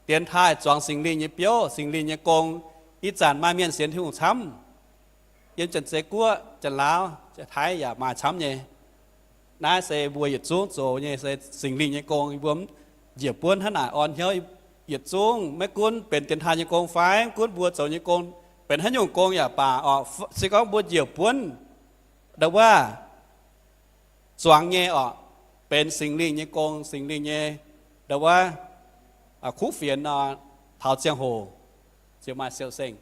Dienx taaih zuangx Singx Lingh nyei biouv, Singx Lingh nyei gong. Ih zanc maaih mienh sienx Tin-Hungh camv. Yiem Janx-Zei Guoqv, Janx-Laauv, Taiv yaac maaih camv nyei. Naaiv se mbuo yietc zungv zoux nyei se Singx Lingh nyei gong. Mbuo njiec buonv hnangv naaic orn hnyouv yietc zungv, maiv gunv benx dienx taaih nyei gong fai maiv gunv mbuo zoux nyei gong benx haaix nyungc gong yaac baac oc, se gorngv mbuo njiec buonv, nduov wuov zuangx nyei oc, benx Singx Lingh nyei gong, Singx Lingh nyei, nduov wuov, kuv fienx nor, taux ziangh hoc ziouc maaih siou-seng.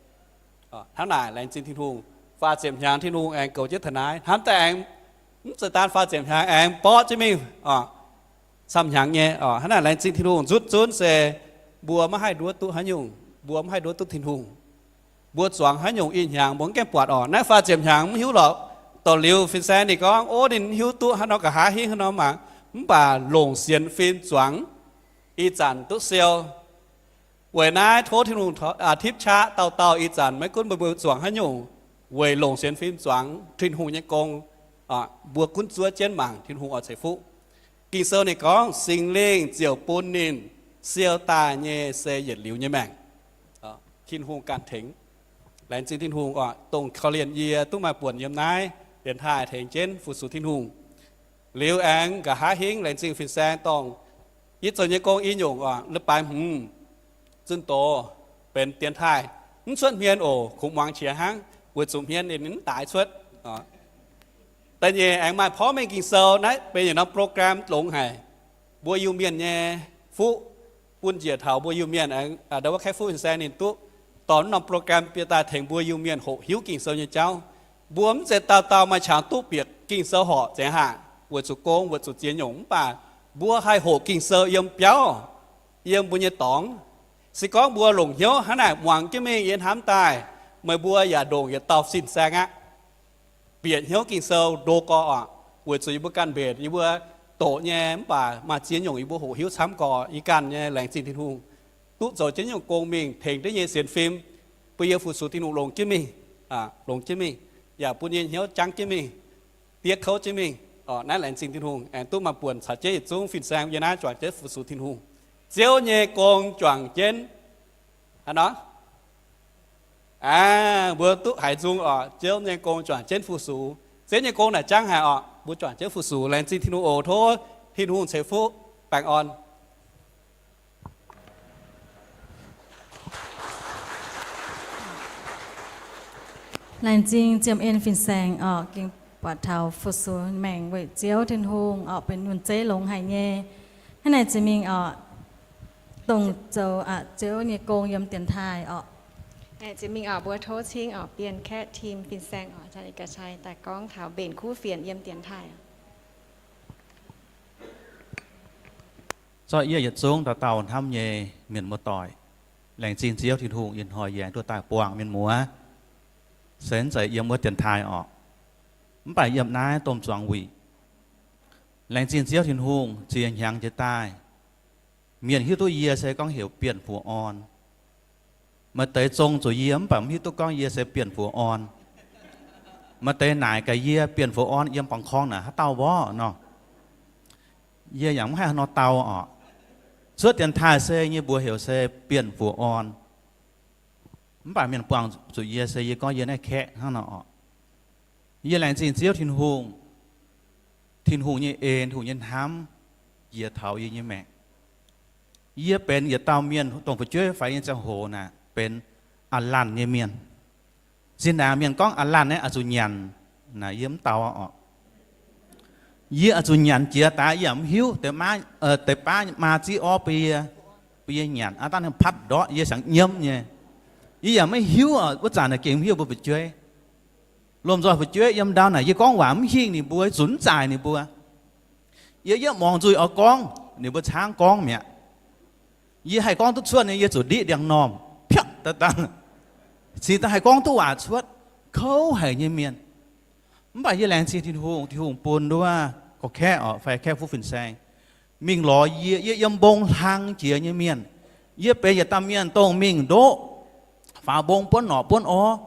Hnangv naaic laengz zingh Tin-Hungh, faah ziepc hnyangx Tin-Hungh aengx goux jienv taux naaiv. Hnamv daaih aengx mv zeiz daan faah ziepc hnyangx aengx borqv jienv mingh camv hnyangx nyei. Hnangv naaic laengz zingh Tin-Hungh, nzutv zunv se mbuo maiv haih nduov duqv haaix nyungc, mbuo maiv haih nduov duqv Tin-Hungh. Mbuo zuangx haaix nyungc ih hnyangx mbuo mv gaengh buatc oc. Naaiv faah ziepc hnyangx mv hiuv lorqc. Doqc liuz fin-saeng ninh gorngv, ov, ninh mv hiuv duqv haaix nor, nqa'haav hingv haaix nor mangc, mv baac longc sienx fim zuangx ih zanc duqv siou. Weic naaiv tov Tin-Hungh tipv qaqv dauh dauh ih zanc, maiv gunv mbuo zuangx haaix nyungc, weic longc sienx fim zuangx Tin-Hungh nyei gong, mbuo gunv zuov jienv mangc Tin-Hungh oix ceix fuqv. Ging-Sou ninh gorngv Singx Lingh ziouc bun ninh siou daaih nyei se yietc liuz nyei maengc. Tin-Hungh ganh tengx. Laengz zingh Tin-Hungh oc, dongh korv-lienh yie duqv maaih buonc yiem naaiv dienx taaih tengx jienv fu-sux Tin-Hungh. Liuz aengx nqa'haav hingv laengz zingh fin-saeng dorh yie zoux nyei gong i nyungc oc, leiz-baaix hmz zunh doz benx dienx taaih mv cuotv hmien oc, kungx muangx qiex hnangv, weic zuqc hmien ninh mv daaix cuotv. Da'nyeic aengx maaih porv mengh Ging-Sou, naaiv benx yietc norm program longx haic. Mbuo Iu-Mienh nyei fuqv bun njiec taux mbuo Iu-Mienh aengx, nduov wuov Kaeqv Fuqv fin-saeng ninh duqv dorh norm program bieqc daaih tengx mbuo Iu-Mienh hoqc hiuv Ging-Sou nyei jauv. Mbuo mv zeiz dauh dauh maaih qangx duqv bieqc Ging-Sou horpc nzengc haic, weic zuqc gong, weic zuqc ziex nyungc. Mv baac mbuo haih hoqc Ging-Sou yiem biauv, yiem mbuo nyei dorngx. Se gorngv mbuo longc hnyouv hnangv naaic muangx jienv mingh yiem hnamv daaih, meih mbuo yaac ndongc yietc dauh fin-saeng aqv. Bieqc hnyouv Ging-Sou ndo gorx oc, weic zuqc yie mbuo ganh mbenc yie mbuo doqc nyei, mv baac maaih ziex nyungc yie mbuo hoqc hiuv camv gorx. Yie ganh nyei laengz zingh Tin-Hungh duqv zoux jienv nyungc gong mingh tengx deix nyei sienx fim, bun yie fu-sux Tin-Hungh longx jienv mingh, longx jienv mingh, yaac bun yie hnyouv jangv jienv mingh, diev kouv jienv mingh. Naaiv laengz zingh Tin-Hungh aengx duqv maaih buonc caux jienv yietc zungv fin-saeng yie naaiv juangc jienv fu-sux Tin-Hungh. Ziouv nyei gong juangc jienv, hnangv nor, aa, mbuo duqv haiz nzung oc. Ziouv nyei gong juangc jienv fu-sux. Ziouv nyei gong naaic jangv haic oc. Mbuo juangc jienv fu-sux. Laengz zingh Tin-Hungh oc. Tov Tin-Hungh ceix fuqv baengh orn. Laengz zingh Ziemh En fin-saeng oc, ging buatc taux fu-sux maengc weic Ziouv Tin-Hungh oc, benx nyunc zeiv longx haic nyei. Hnangv naaic zingh mingh oc, dongh zoux aqc Ziouv nyei gong yiem dienx taaih oc. Zingh mingh oc, mbuo tov cingv oc, Bienh Kaeqv, Tim fin-saeng oc, ga'cai daaih gorngv taux mbenc kuv fienx yiem dienx taaih. Zorqv yie yietc zungv dauh dauh hnamv nyei mienh muoz-doic, laengz zingh Ziouv Tin-Hungh ih hnoi yie aengx duqv daaih buangh mienh muoz, se zeiz yiem wuov dienx taaih oc. Mv baac yiem naaiv domh zuangx wuic, laengz zingh Ziouv Tin-Hungh ziex hnyangx jiex daaih, mienh hiuv duqv yie se gorngv heuc Bienh Fu'on. Maaih deix zong zuqc yie mv baac mv hiuv duqv gorngv yie se Bienh Fu'on. Maaih deix naaic gaax yie, Bienh Fu'on yiem Bangkok naaic haaix dauh mborqv nor. Yie yaac mv haih haaix nor dau oc. Cuotv dienx taaih se nyei mbuox heuc se Bienh Fu'on. Mv baac mienh buangh zuqc yie se yie gorngv yie naaiv kaeqv hnangv nor oc. Yie laengz zingh Ziouv Tin-Hungh, Tin-Hungh nyei en, Tin-Hungh nyei hnamv jiex taux yie nyei maengc. Yie benx yietc dauh mienh dongh fu'jueiv faix nyei ziangh hoc naaic benx a'lanc nyei mienh. Zinh ndaangc mienh gorngv a'lanc naaiv oix zuqc nyanc naaic, yie mv dau oc. Yie oix zuqc nyanc jiex daaih yie yaac mv hiuv, deix baav maa zieqv orv bun yie, bun yie nyanc, aa, dangh ninh patv ndortv yie siangx nyiemv nyei. Yie yaac maiv hiuv oc, wuov zanc naaic gengh mv hiuv mbuo fu'jueiv. Lomh nzoih fu'jueiv yiem ndau naaic yie gorngv waac mv hingh ninh mbuo, zunc mv zaaic ninh mbuo. Yie yietv muangx nzuih oix gorngv, ninh mbuo caangv gorngv mi'aqv. Yie haih gorngv duqv cuotv nyei, yie zuqc ndiqv ndiangx-normh piatv daaih dangh. Cingx daaih haih gorngv duqv waac cuotv, kouv haic nyei mienh. Mv baac yie laengz zingh Tin-Hungh, Tin-Hungh bun nduov gorqv-kaeqv oc, fai kaeqv fuqv fin-saeng mingh lorz yie. Yie yiem mbong hlang jiex nyei mienh. Yie benx yietc dauh mienh dongh mingh ndoqv faaux mbong buonv norqc buonv orv.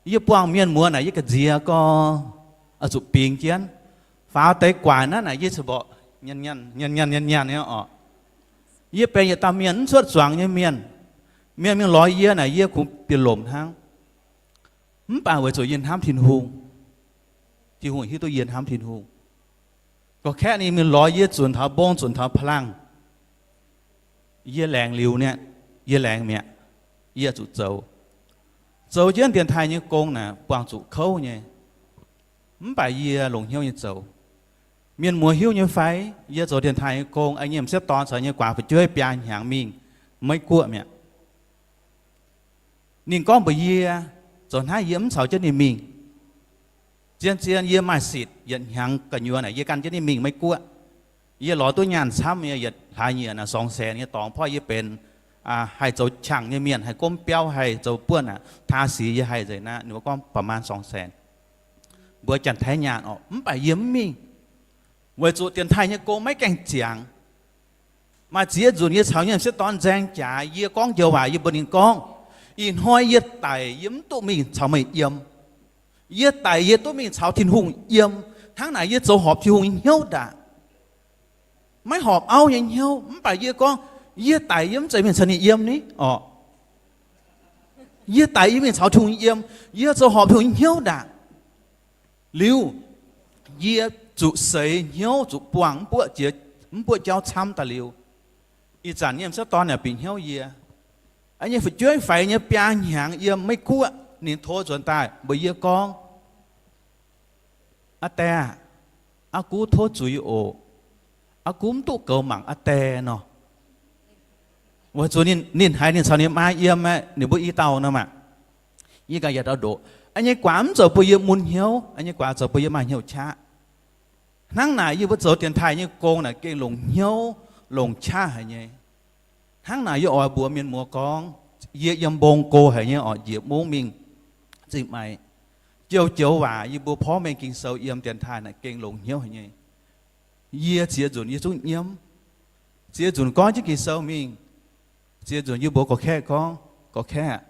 Yie buangh mienh muoz naaic yie ga'nziex gorx, oix zuqc bingx jienv. Faaux deix guaaic naaiv naaic yie ziouc mborqv nyanc nyanc nyanc nyanc nyei oc. Yie benx yietc dauh mienh mv cuotv zuangx nyei mienh. Mienh mingh lorz yie naaic yie kungx bieqc lomc hnangv. Mv baac weic zuqc yie hnamv Tin-Hungh, Tin-Hungh hiuv duqv yie hnamv Tin-Hungh. Gorqv-kaeqv ninh mingh lorz yie zunc taux mbong zunc taux pa'laangh, yie laengz liuz niaa, yie laengz mi'aqv. Yie zuqc zoux, zoux jienv dienx taaih nyei gong naaic buangh zuqc kouv nyei. Mv baac yie longc hnyouv nyei zoux. Mienh muoz hiuv nyei fai, yie zoux dienx taaih nyei gong, yie nyei m'sieqv dorn caux nyei guaax fu'jueiv biaa hnyangx mingh Meiv Guoqv mi'aqv. Ninh gorngv mbuox yie, zoux hnangv yie mv caux jienv ninh mingh. Zien-zien yie maaih sitc yietc hnyangx gu'nyuoz naaic yie gan jienv ninh mingh Meiv Guoqv. Yie lorz duqv nyaanh camv nyei, yietc hlaax nyieqc naaic สองแสน nyei dorngx, porv yie benx haih zoux qangx nyei mienh, haih gomv biauv, haih zoux buonv aqv. Taa sic yie haih nzengc naaiv, ninh mbuo gorngv ประมาณสองแสน. Mbuox Janx-Taiv nyaanh oc, mv baac yie mv mingh, weic zuqc dienx taaih nyei gong maiv gaengh ziangx. Maaih ziex nzunc yie caux nyei m'sieqv dorn nzaeng jaax, yie gorngv njoux waac yie mbuox ninh gorngv, ih hnoi yie daic yie mv duqv mingh caux meih yiem. Yie daic yie duqv mingh caux Tin-Hungh yiem. Hnangv naaic yie zoux horpc Tin-Hungh nyei hnyouv ndaangc. Maiv horpc auv nyei hnyouv, mv baac yie gorngv, yie daic yie mv zeiz mingh caux ninh yiem ni oc. Yie daic yie mingh caux Tin-Hungh yiem. Yie zoux horpc Tin-Hungh nyei hnyouv ndaangc. Liuz, yie zuqc seix hnyouv, zuqc buangh mv buoqv jiex, mv buoqv jauv camv daaih liuz, ih zanc nyei m'sieqv dorn yaac bieqc hnyouv yie. Yie nyei fu'jueiv faix nyei biaa hnyangx yiem Meiv Guoqv, ninh tov nzuonx daaih mbuox yie gorngv, Aa Die aah, aa gu tov zuiz oc. Aa gu mv duqv goux mangc aa Die nor. Weic zuqc ninh haiz ninh caux ninh maa yiem aqv, ninh mbuo i dauh nor maah. Yie ganh yietc dauh ndoqc. Yie nyei guaax mv zoux bun yie mun hnyouv, yie nyei guaax zoux bun yie maaih hnyouv qaqv. Hnangv naaic yie mbuo zoux dienx taaih nyei gong naaic gengh longc hnyouv, longc qaqv haic nyei. Hnangv naaic yie oix mbuox mienh muoz gorngv, yie yiem mbong go haic nyei orqc, njiec mungv mingh zingh maaiz. Joux-joux waac yie mbuo porv mengh Ging-Sou yiem dienx taaih naaic gengh longc hnyouv haic nyei. Yie ziex nzunc yie zungv nyiemv. Ziex nzunc gorngv jienv Ging-Sou mingh, ziex nzunc yie mbuox gorx-kaeqv gorngv, Gorx-kaeqv aah,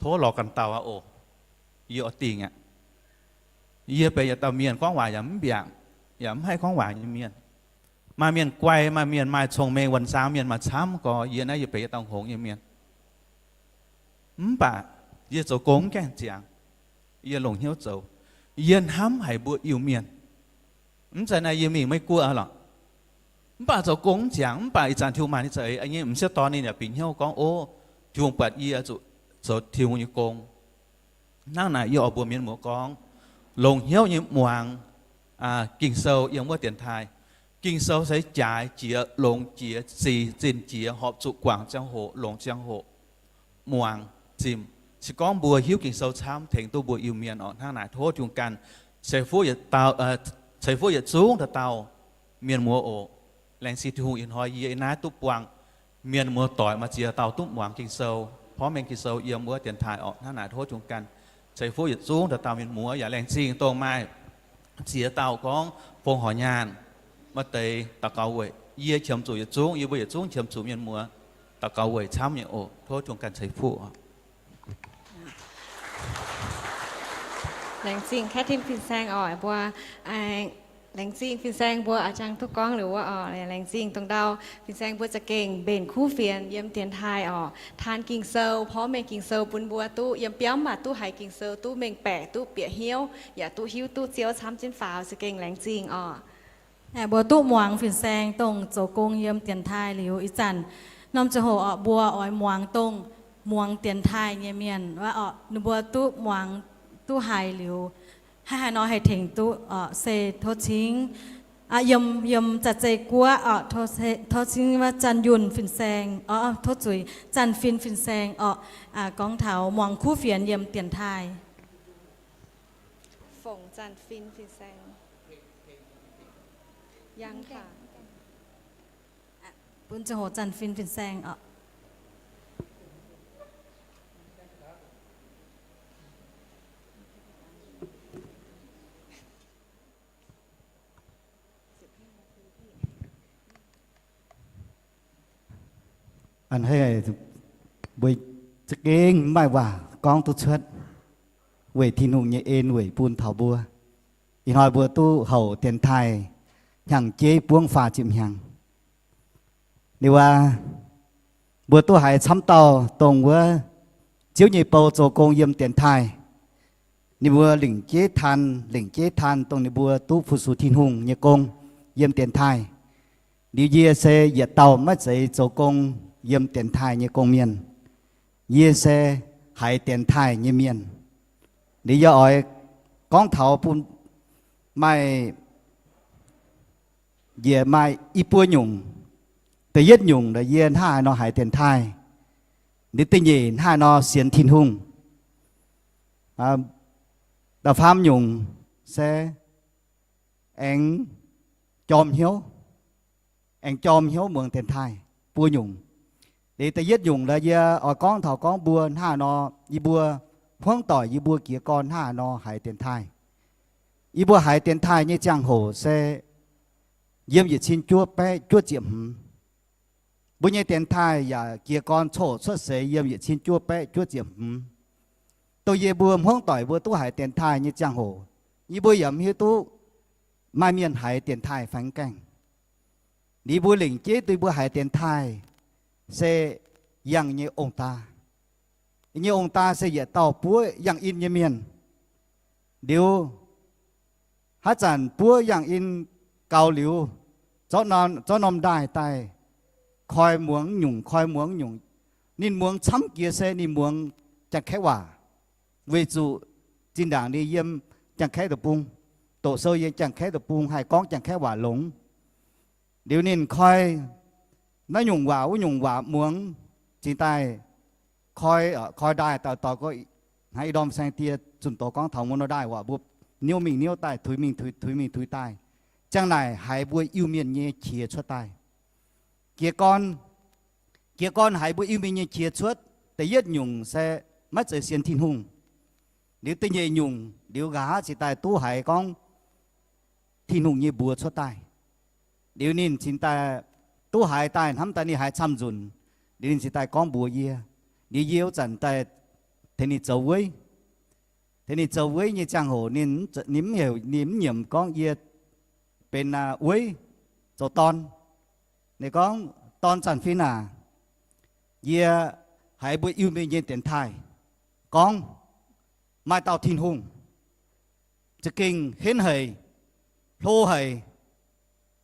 tov lorz ganh dauh aqv oc. Yie oix dingc aqv. Yie benx yietc dauh mienh gorngv waac yaac mv mbiaangc, yaac mv haih gorngv waac nyei mienh. Maaih mienh guai, maaih mienh maaih cong-mengh, wuonh zaang mienh maaih camv gorx, yie naaiv yie benx yietc dauh hngongx nyei mienh. Mv baac yie zoux gong mv gaengh ziangx. Yie longc hnyouv zoux. Yie hnamv haic mbuo Iu-Mienh. Mv zeiz naaiv yie mingh Meiv Guoqv lorqc. Mv baac zoux gong mv ziangx, mv baac ih zanc Tin-Hungh maaih ninh za'eix nyei m'sieqv dorn ninh yaac bieqc hnyouv gorngv, ov, Tin-Hungh buatc yie zuqc zoux Tin-Hungh nyei gong. Hnangv naaic yie oix mbuox mienh muoz gorngv, longc hnyouv nyei muangx Ging-Sou yiem wuov dienx taaih. Ging-Sou se jaaix jiex, longx jiex, zinh zinh jiex, horpc zuqc guangc ziangh hoc, longc ziangh hoc muangx zimh. Se gorngv mbuo hiuv Ging-Sou camv, tengx duqv mbuo Iu-Mienh orqc. Hnangv naaic tov Tin-Hungh ganh ceix fuqv yietc dauh, ceix fuqv yietc zungv dauh dauh mienh muoz oc. Laengz zingh Tin-Hungh ih hnoi yie naaiv duqv buangh mienh muoz doic maaih ziex dauh duqv muangx Ging-Sou, porv mengh Ging-Sou yiem wuov dienx taaih orqc. Hnangv naaic tov Tin-Hungh ganh ceix fuqv yietc zungv dauh dauh mienh muoz, yaac laengz zingh dongh maaih ziex dauh gorngv fongc horc nyaanh maaih deix daux gaux weic. Yie qiemx zuqc yietc zungv, yie mbuo yietc zungv qiemx zuqc mienh muoz daux gaux weic camv nyei oc. Tov Tin-Hungh ganh ceix fuqv. Laengz zingh Catherine fin-saeng oc, mbuo, laengz zingh fin-saeng mbuo a'jang duqv gorngv liuz wuov oc. Laengz zingh dongh ndau fin-saeng mbuo za'gengh mbenc kuv fienx yiem dienx taaih oc, taan Ging-Sou, porv mengh Ging-Sou bun mbuo duqv yiem biauv mv baac duqv haiz Ging-Sou duqv mengh baeqc, duqv bieqc hnyouv, yaac duqv hiuv duqv Ziouv camv jienv faaux. Za'gengh laengz zingh oc. Mbuo duqv muangx fin-saeng dongh zoux gong yiem dienx taaih liuz, ih zanc norm ziangh hoc oc, mbuo oix muangx dongh muangx dienx taaih nyei mienh wuov oc, ninh mbuo duqv muangx duqv haiz liuz, haaix haaix nor haih tengx duqv oc, se tov cingv yiem, yiem za'zei guoqv oc, tov cingv wuov Zanh Yunh fin-saeng oc, tov zuiz Zanh Fin fin-saeng oc, gorngv taux muangx kuv fienx yiem dienx taaih. Bun ziangh hoc Zanh Fin fin-saeng oc. A'hneiv, mbuo za'gengh mv maaih waac gorngv duqv cuotv weic Tin-Hungh nyei en weic bun taux mbuo. Ih hnoi mbuo duqv houc dienx taaih hnyangx-jeiv buangv faah ziepc hnyangx. Liuz aqv, mbuo duqv haiz camv dauh dongh wuov Ziouv nyei bou zoux gong yiem dienx taaih. Ninh mbuo lingc jeiv taan, lingc jeiv taan dongh ninh mbuo duqv fu-sux Tin-Hungh nyei gong yiem dienx taaih. Liuz yie se yietc dauh maiv zeiz zoux gong yiem dienx taaih nyei gong-mienh. Yie se haiz dienx taaih nyei mienh. Liuz yie oix gorngv taux bun maaih, njiec maaih i buo nyungc. Da'yietv nyungc yie hnangv haaix nor haiz dienx taaih. Liuz da'nyeic hnangv haaix nor sienx Tin-Hungh. Da'faam nyungc se aengx jorm hnyouv, aengx jorm hnyouv muangx dienx taaih. Buo nyungc. Liuz da'yietv nyungc yie oix gorngv taux gorngv mbuo hnangv haaix nor, yie mbuo hmuangv doic, yie mbuo jiez gorn hnangv haaix nor haiz dienx taaih. Yie mbuo haiz dienx taaih nyei ziangh hoc se yiem yietc cin juov baeqv juov ziepc hmz. Mbuo nyei dienx taaih yaac jiez gorn coqv cuotv seix yiem yietc cin juov baeqv juov ziepc hmz. Dongh yie mbuo hmuangv doic mbuo duqv haiz dienx taaih nyei ziangh hoc, yie mbuo yaac mv hiuv duqv maaih mienh haiz dienx taaih fai mv gaengh. Liuz mbuo lingc jeiv duqv mbuo haiz dienx taaih se yangh nyei ong-daa. Nyei ong-daa se yietc dauh buov yangh in nyei mienh. Liuz haaix zanc buov yangh in gaux liuz, zorqv norm ndaaih daaih koi muangx nyungc, koi muangx nyungc. Ninh muangx camv jiex se ninh muangx Janx-Kaeqv waac, weic zuqc zinh ndaangc ninh yiem Janx-Kaeqv deic-bung, doqc sou yiem Janx-Kaeqv deic-bung haih gorngv Janx-Kaeqv waac longx. Liuz ninh koi naaiv nyungc waac wuov nyungc waac muangx, cingx daaih koi, koi ndaaih daaih doix gorx, hnangv i ndorm saeng-die zunh doz gorngv taux muangx nor ndaaih waac mbuo niouv mingh niouv daaih, tuix mingh tuix, tuix mingh tuix daaih. dangh naaic haiz mbuo Iu-Mienh nyei qiex cuotv daaih. Jiez gorn, jiez gorn haiz mbuo Iu-Mienh nyei qiex cuotv, da'yietv nyungc se maiv zeiz sienx Tin-Hungh. Liuz da'nyeic nyungc, liuz nqa'haav cingx daaih duqv haiz gorngv Tin-Hungh nyei mbuox cuotv daaih. Liuz ninh cingx daaih duqv haiz daaih hnamv daaih ninh haiz camv nzunc, liuz ninh cingx daaih gorngv mbuox yie. Liuz yie wuov zanc daaih tengx ninh zoux weiv. Tengx ninh zoux weiv nyei ziangh hoc ninh, ninh mv heuc, ninh mv nyiemc gorngv yie benx weiv, zoux dorn. Ninh gorngv, Dorn Zaanc Fin aac, yie haiz mbuo Iu-Mienh nyei dienx taaih gorngv maaih dauh Tin-Hungh za'gengh henv haic, hlo haic,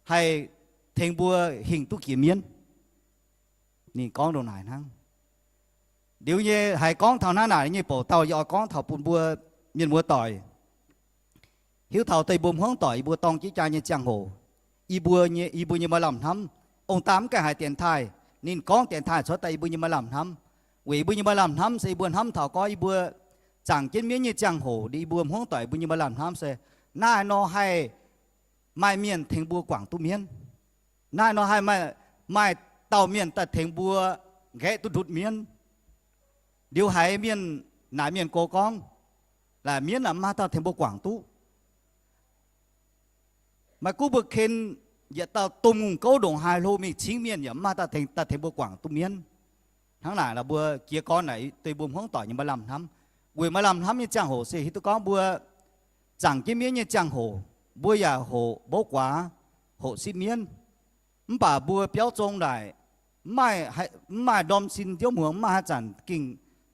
haih tengx mbuo hingh duqv jiex mienv. Ninh gorngv ndongc naaic hnangv. Liuz nyei haiz gorngv taux naaiv naaic nyei bouc dauh yie oix gorngv taux bun mbuo mienh muoz doic hiuv taux deix mbuo hmuangv doic yie mbuo dorng jienv jaa nyei ziangh hoc, yie mbuo nyei, yie mbuo nyei maaih lamh hnamv. Ong-daa mv gaengh haiz dienx taaih, ninh gorngv dienx taaih cuotv daaih yie mbuo nyei maaih lamh hnamv. Weic yie mbuo nyei maaih lamh hnamv se yie mbuo hnamv taux gorngv yie mbuo zaangc jienv mienv nyei ziangh hoc, yie mbuo hmuangv doic yie mbuo nyei maaih lamh hnamv se naaiv nor haih maaih mienh tengx mbuo guangc duqv mienv. Naaiv nor haih maaih, maaih dauh mienh daaih tengx mbuo nqaeqv duqv ndutv mienv. Liuz haiz mienh naaic mienh gox gorngv, laaic mienv aeqv, mv maaih dauh tengx mbuo guangc duqv. Maaih gunv mbuo ken yietc dauh domh ngongh gouv ndongc haaix hlo mingh cingv mienh yaac mv maaih dauh tengx, daaih tengx mbuo guangc duqv mienv. Hnangv naaic lorqc mbuo jiez gorn naaic deix mbuo hmuangv doic nyei maaih lamh hnamv. Weic maaih lamh hnamv nyei ziangh hoc se hiuv duqv gorngv mbuo zaangc jienv mienv nyei ziangh hoc, mbuo yaac hoqc mbouv guaax, hoqc sipv mienv. Mv baac mbuo biauv zong naaic, mv maaih norm sin nziouv hmuangx, mv maaih haaix zanc ging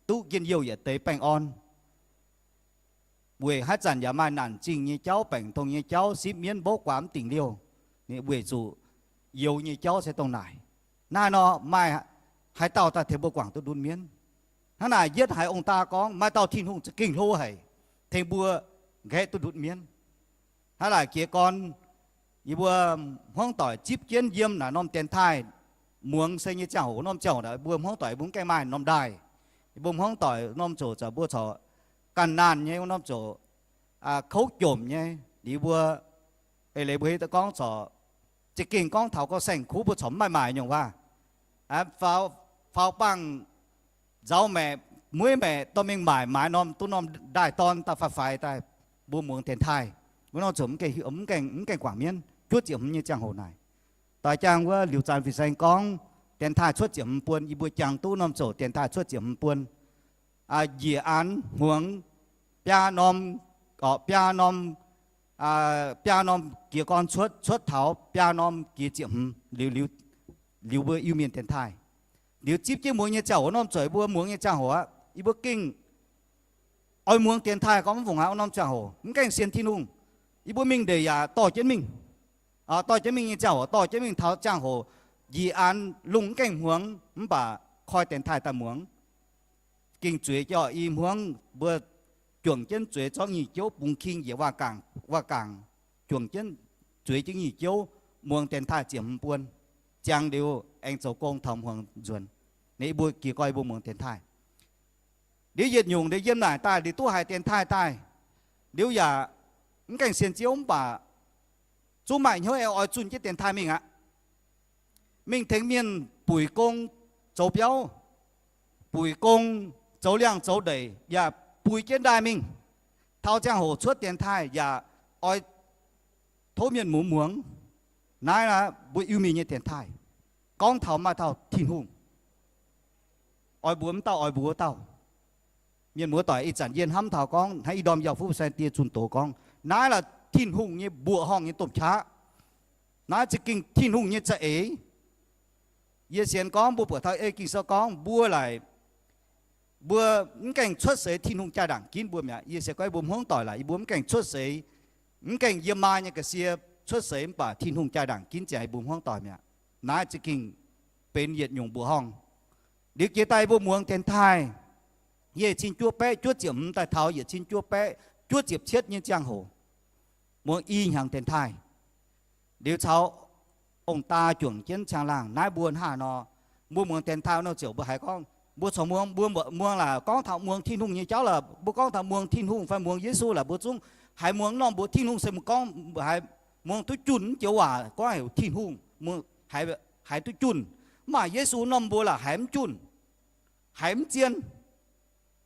duqv njien-youh yietc deix baengh orn. Weic haaix zanc yaac maaih naanc zingh nyei jauv, baengc dongh nyei jauv, sipv mienv mbouv guaax mv dingc liouh. Weic zuqc youz nyei jauv se dongh naaic. Naaiv nor maaih haaix dauh daaih tengx mbuo guangc duqv ndutv mienv? Hnangv naaic yietv haiz ong-daa gorngv maaih dauh Tin-Hungh za'gengh hlo haic, tengx mbuo nqaeqv duqv ndutv mienv. Hnangv naaic jiez gorn yie mbuo hmuangv doic zipv jienv yiem naaic norm dienx taaih muangx se nyei ziangh hoc, norm ziangh hoc naaic mbuo hmuangv doic mbuo mv gaengh maaih norm ndaaih. Yie mbuo hmuangv doic norm ziouc, mbuo corc ganh naanh nyei, norm ziouc kouv jomc nyei. Liuz mbuo, eix leiz mbuo hiuv duqv gorngv corc za'gengh gorngv taux gorqv-saeng-kuv mbuo corc mv maaih maaic nyungc waac. Faaux, faaux bangh nzauz maeqc, mueiv maeqc dorh mingh maaic, maaiz norm duqv norm ndaaih-dorn daaih faix-faix daaih, mbuo muangx dienx taaih. Wuov norm ziouc mv gaengh, mv gaengh guangc mienv. Juov ziepc hmz nyei ziangh hoc naaic, doix jaang wuov liuz zanc fin-saeng gorngv dienx taaih cuotv ziepc hmz buon, yie mbuo jangx duqv norm ziouc dienx taaih cuotv ziepc hmz buon. Njiec an hmuangx biaa norm, biaa norm, biaa norm jiez gorn cuotv, cuotv taux biaa norm jiex ziepc hmz liuz, liuz mbuo Iu-Mienh dienx taaih. Liuz zipv jienv muangx nyei ziangh hoc, norm zueic mbuo muangx nyei ziangh hoc aqv, yie mbuo gengh oix muangx dienx taaih gorngv mv fungc haaix norm ziangh hoc, mv gaengh sienx Tin-Hungh. Yie mbuo mingh ndeic yaac dorh jienv mingh. Dorh jienv mingh nyei ziangh hoc, dorh jienv mingh taux ziangh hoc njiec an lungh mv gaengh hmuangx mv baac koi dienx taaih daaih muangx. Gengh zueiz jauv i hmuangv mbuo juangc jienv zueiz zorqv nyic jouv bungx king njiec waah gangc, juangc jienv zueiz jienv nyic jouv muangx dienx taaih ziepc hmz buon. Ziangx liuz aengx zoux gong taux hmuangx nzuonx. Ninh mbuo jiez gorn mbuo muangx dienx taaih. Liuz yietc nyungc liuz yiem naaic daaih liuz duqv haiz dienx taaih daaih, liuz yaac mv gaengh sienx Ziouv mv baac zungv maaih hnyouv aengx oix zunh jienv dienx taaih mingh aqv. Mingh tengx mienh buic gong zoux biauv, buic gong zoux liangh zoux ndeic yaac bui jienv ndaaih mingh. Taux ziangh hoc cuotv dienx taaih yaac oix tov mienh muangx muangx. Naaiv mbuo Iu-Mienh nyei dienx taaih gorngv taux maaih dauh Tin-Hungh oix mbuox mv dauh oix mbuox wuov dauh. Mienh muoz doic, ih zanc yie hnamv taux gorngv hnangv ih ndorm yauh fuqv sai die zunh doz gorngv naaiv la'Tin-Hungh nyei mbuoqc horngh nyei domh qaqv. Naaiv za'gengh Tin-Hungh nyei za'eix. Yie sienx gorngv mbuo buatc taux ei Ging-Sou gorngv mbuo laic, mbuo mv gaengh cuotv seix Tin-Hungh jaa-ndaangc ginv mbuo mi'aqv. Yie sienx gorngv mbuo hmuangv doic laic, yie mbuo mv gaengh cuotv seix, mv gaengh yiem maa nyei ga'sie cuotv seix mv baac Tin-Hungh jaa-ndaangc ginv ziangx yie mbuo hmuangv doic mi'aqv. Naaiv za'gengh benx yietc nyungc mbuoqc horngh. Liuz jiex daaih mbuo muangx dienx taaih, yietc cin juov baeqv juov ziepc hmz daaih taux yietc cin juov baeqv juov ziepc cietv nyei ziangh hoc, muangx i hnyangx dienx taaih. Liuz caux ong-daa juangc jienv caangh laangh naaiv mbuo hnangv nor, mbuo muangx dienx taaih nor ziouc mbuo haiz gorngv mbuo corc muangx, mbuo muangx laaix gorngv taux muangx Tin-Hungh nyei jauv laaix, mbuo gorngv taux muangx Tin-Hungh fai muangx Yesu laaix, mbuo zungv haiz muangx norm mbuox Tin-Hungh se mbuo gorngv haiz Muangx duqv junh mv joux waac gorngv heuc Tin-Hungh, haiz duqv junh. Mv baac Yesu norm mbuo laaix haiz mv junh, haiz mv zien.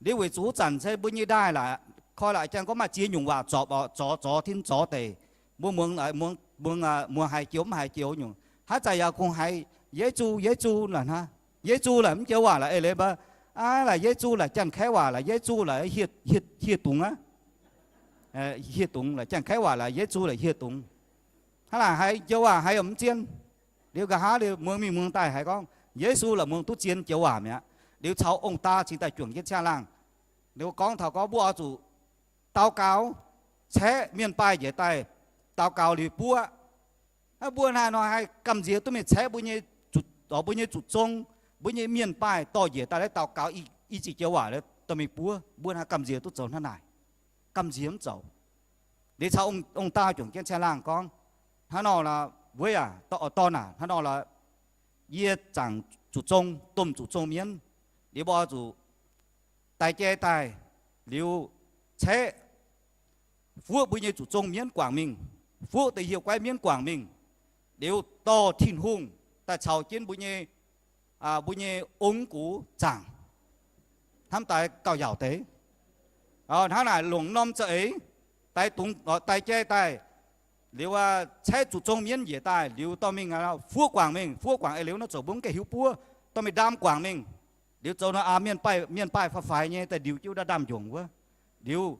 Liuz weic zuqc wuov zanc se mbuo nyei ndaaih laaix koi laaix jangx gorngv maaih ziex nyungc waac zorpc oc, zorz, zorz, tin zorz deic. Mbuo muangx, muangx, muangx haiz joux mv haiz joux nyungc. Haaix zanc yaac kungx haiz Yesu, Yesu laaix hnangv. Yesu laaix mv joux waac laaix eix leiz mbuo, aa, laaix Yesu laaix Janx-Kaeqv waac laaix Yesu laaix hieh, hieh dungz aqv. Hieh dungz laaix Janx-Kaeqv waac laaix Yesu laaix hieh dungz. Hnangv naaic haiz joux waac haiz mv zien. Liuz nqa'haav liuz muangx mingh muangx daaih haiz gorngv Yesu laaix muangx duqv zien joux waac mi'aqv. Liuz caux ong-daa cingx daaih juangc jienv ciangv laangh. Liuz gorngv taux gorngv mbuo oix zuqc daux gaux, caeqv mienh baaih njiec daaih daux gaux liuz buov. Hnangv mbuo hnangv nor haih gamh nziex duqv mingh caeqv mbuo nyei, mbuo nyei zuqc zong, mbuo nyei mienh baaih dorh njiec daaih daux gaux i ziex joux waac dorh mingh buov, mbuo hnangv gamh nziex duqv zoux hnangv naaic. Gamh nziex mv zoux. Liuz caux ong-daa juangc jienv ciangv laangh gorngv, hnangv nor lorqc, wuov yaac dorh naaic, hnangv nor lorqc, yie zaangc zuqc zong, domh zuqc zong mienv. Liuz mbuo oix zuqc daix jai daaih, liuz caeqv fuoqv mbuo nyei zuqc zong mienv guangc mingh, fuoqv deix hieh guaiv mienv guangc mingh, liuz dorh Tin-Hungh daaih caux jienv mbuo nyei, mbuo nyei ong-gux zaangc. Hnamv daaih gauh yaauc deix. Hnangv naaic longc norm za'eix, daix dungz, daix jai daaih, liuz caeqv zuqc zong mienv njiec daaih, liuz dorh mingh fuoqv guangc mingh, fuoqv guangc eix liuz nor zoux mbuo mv gaengh hiuv buov, dorh mingh ndaam guangc mingh. Liuz zoux nor, mienh baaih, mienh baaih faaux faix nyei daaih ndiux jienv wuov ndaamv-mbiungc wuov, liuz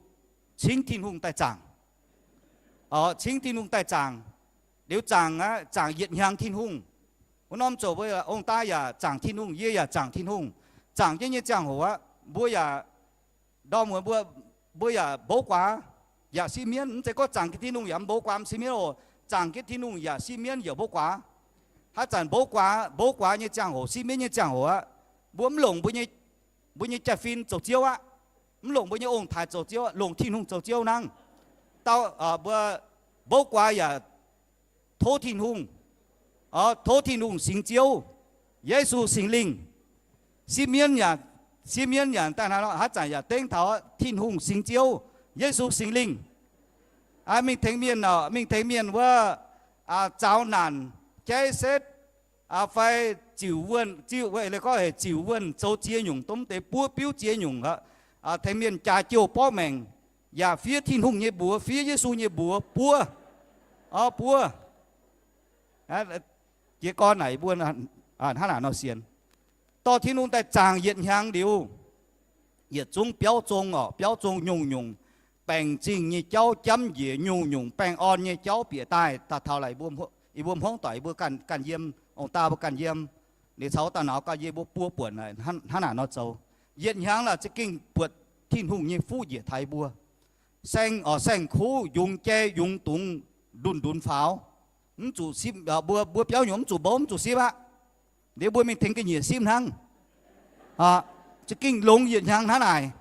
cingv Tin-Hungh daaih zaangc. Cingv Tin-Hungh daaih zaangc. Liuz zaangc aqv, zaangc yietc hnyangx Tin-Hungh. Wuov norm zoux mbuo ong-daa yaac zaangc Tin-Hungh, yie yaac zaangc Tin-Hungh. Zaangc jienv nyei ziangh hoc aqv, mbuo yaac, ndorm mbuo, mbuo yaac mbouv guaax yaac sipv mienv. Mv zeiz gorngv zaangc Tin-Hungh yaac mbouv guaax sipv mienv oc. Zaangc jienv Tin-Hungh yaac sipv mienv yaac mbouv guaax. Haaix zanc mbouv guaax, mbouv guaax nyei ziangh hoc, sipv mienv nyei ziangh hoc aqv, mbuo mv longc mbuo nyei jaa-fin zoux ziouv aqv. Mv longc mbuo nyei ong-taaix zoux ziouv, longc Tin-Hungh zoux ziouv hnangv. Dau, mbuo mbouv guaax yaac tov Tin-Hungh, tov Tin-Hungh singx Ziouv, Yesu Singx Lingh. Sipv mienv yaac, sipv mienv yaac daaih hnangv nor, haaix zanc yaac dengv taux Tin-Hungh singx Ziouv, Yesu Singx Lingh. Mingh tengx mienh, mingh tengx mienh wuov, zaaux naanc, jaiv setv, fai ziux wuonh, ziux wuonh, gorngv heuc ziux wuonh zoux ziex nyungc, dongh deix buov biuv ziex nyungc, tengx mienh jaax jouh borqv maengc, yaac fiev Tin-Hungh nyei mbuox, fiev Yesu nyei mbuox buov, buov. Jiez gorn naaic mbuo hnangv naaic nor sienx, dorh Tin-Hungh daaih zaangc yietc hnyangx liuz, yietc zungv biauv zong orqc, biauv zong nyungc-nyungc, baengc zingh nyei jauv jamv njiec, nyungc-nyungc baengh orn nyei jauv bieqc daaih. Daaih taux laaix, yie mbuo hmuangv doic, yie mbuo ganh yiem, ong-daa mbuo ganh yiem, liuz caux wuov dauh nauz ganh yiem, mbuo buo buonc hnangv naaic nor zoux. Yietc hnyangx laaix za'gengh buatc Tin-Hungh nyei fuqv njiec taux yie mbuo. Saeng, orqc, saeng-kuv yungz jai yungz dungz ndunc-ndunc faaux. Mv zuqc sipv, mbuo, mbuo biauv nyungc mv zuqc mbouv, mv zuqc sipv aqv. Liuz mbuo mingh tengx ga'nyiec sipv hnangv. Za'gengh longx yietc hnyangx hnangv naaic.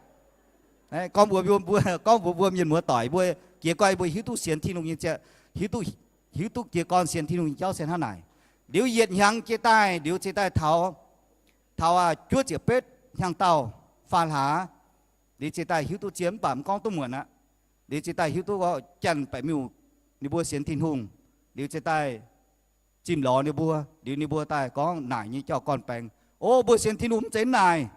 Gorngv mbuox mbuo, gorngv mbuox mbuo mienh muoz-doic mbuo, jiez gorn mbuo hiuv duqv sienx Tin-Hungh nyei, hiuv duqv, hiuv duqv jiez gorn sienx Tin-Hungh nyei jauv se hnangv naaic. Liuz yietc hnyangx jiex daaih, liuz ziex daaih taux, taux juov ziepc betv hnyangx-daauh, faam hlaax, liuz ziex daaih hiuv duqv zien, mv baac mv gorngv duqv muonc aqv. Liuz ziex daaih hiuv duqv Janx-Baeqc Miuh ninh mbuo sienx Tin-Hungh. Liuz ziex daaih zimh lorz ninh mbuo, liuz ninh mbuo daaih gorngv naaic nyei jauv-gorn baengx, O, mbuo sienx Tin-Hungh mv zeiz naaic.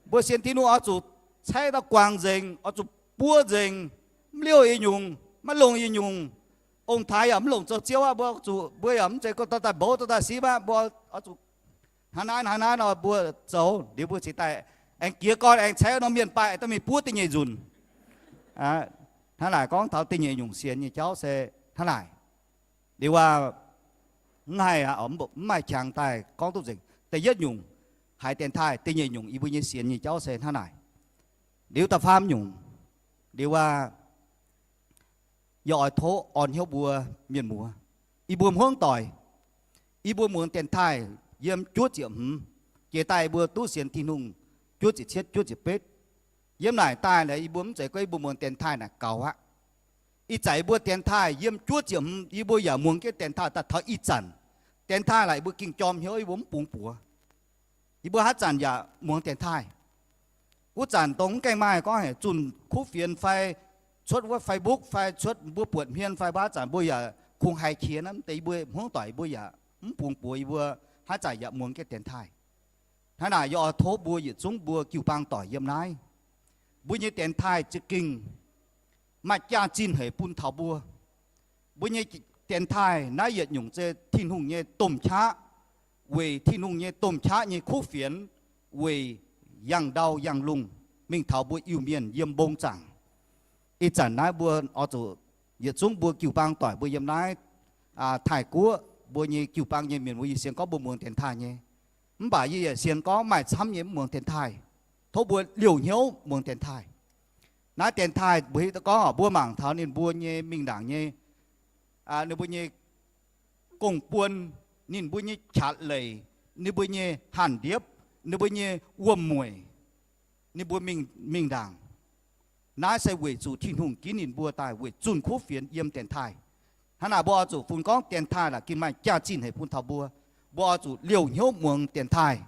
Mbuo sienx Tin-Hungh oix zuqc caeqv dauh guangc nzengc, oix zuqc buov nzengc, mv liouh yietc nyungc, maiv longc yietc nyungc. Ong-taaix yaac mv longc zoux ziouv aqv. Mbuo zuqc, mbuo yaac mv zeiz gorngv dorh daaih mbouv, dorh daaih sipv aqv. Mbuo oix zuqc hnangv naaiv, hnangv naaiv nor mbuo zoux. Liuz mbuo cingx daaih aengx jiez gorn aengx caeqv norm mienh baaih daaih mingh buov da'nyeic nzunc. Hnangv naaic gorngv taux da'nyeic nyungc sienx nyei jauv se hnangv naaic. Liuz aqv, mv haih, mv maaih qangx daaih gorngv duqv nzengc. Da'yietv nyungc, haiz dienx taaih. Da'nyeic nyungc yie mbuo nyei sienx nyei jauv se hnangv naaic. Liuz da'faam nyungc, liuz aqv, yie oix tov orn hnyouv mbuo mienh muoz, yie mbuo hmuangv doic, yie mbuo muangx dienx taaih yiem juov ziepc hmz jiex daaih mbuo duqv sienx Tin-Hungh juov ziepc cietv, juov ziepc betv. Yiem naaic daaih laaix yie mbuo mv zeiz gorngv yie mbuo muangx dienx taaih naaic gaux aqv. Ih zanc yie mbuo dienx taaih yiem juov ziepc hmz, yie mbuo yaac muangx jienv dienx taaih daaih taux ih zanc. Dienx taaih laaix yie mbuo ging jorm hnyouv, yie mbuo mv bungx buoz. Yie mbuo haaix zanc yaac muangx dienx taaih. Wuov zanc dongh mv gaengh maaih gorngv heuc zunh kuv fienx fai cuotv wuov Facebook fai cuotv mbuo buonc hmien fai baav zanc mbuo yaac kungx haiz qiex naaiv deix, yie mbuo hmuangv doic yie mbuo yaac mv bungx buoz yie mbuo haaix zanc yaac muangx jienv dienx taaih. Hnangv naaic yie oix tov mbuo yietc zungv mbuo jiu-baang doic yiem naaiv, mbuo nyei dienx taaih za'gengh maaih jaax-zinh haic bun taux mbuo. Mbuo nyei dienx taaih naaiv yietc nyungc se Tin-Hungh nyei domh qaqv, weic Tin-Hungh nyei domh qaqv nyei kuv fienx weic yangh ndau yangh lungh mingh taux mbuo Iu-Mienh yiem mbong zaangc. Ih zanc naaiv mbuo oix zuqc yietc zungv mbuo jiu-baang doic mbuo yiem naaiv Taiv-Guoqv mbuo nyei jiu-baang nyei mienh mbuo yie sienx gorngv mbuo muangx dienx taaih nyei. Mv baac yie yaac sienx gorngv maaih camv nyei mv muangx dienx taaih. Tov mbuo liouh hnyouv muangx dienx taaih. Naaiv dienx taaih mbuo hiuv duqv gorngv mbuo mangc taux ninh mbuo nyei mingh ndaangc nyei, ninh mbuo nyei gong-buon, ninh mbuo nyei qatv leic, ninh mbuo nyei hanc ndiepv, ninh mbuo nyei wuom-mueic, ninh mbuo mingh, mingh ndaangc. Naaiv se weic zuqc Tin-Hungh ginv ninh mbuo daaih weic zunh kuv fienx yiem dienx taaih. Hnangv naaic mbuo oix zuqc funx gorngv dienx taaih laaic gengh maaih jaax-zinh haic bun taux mbuo. Mbuo oix zuqc liouh hnyouv muangx dienx taaih,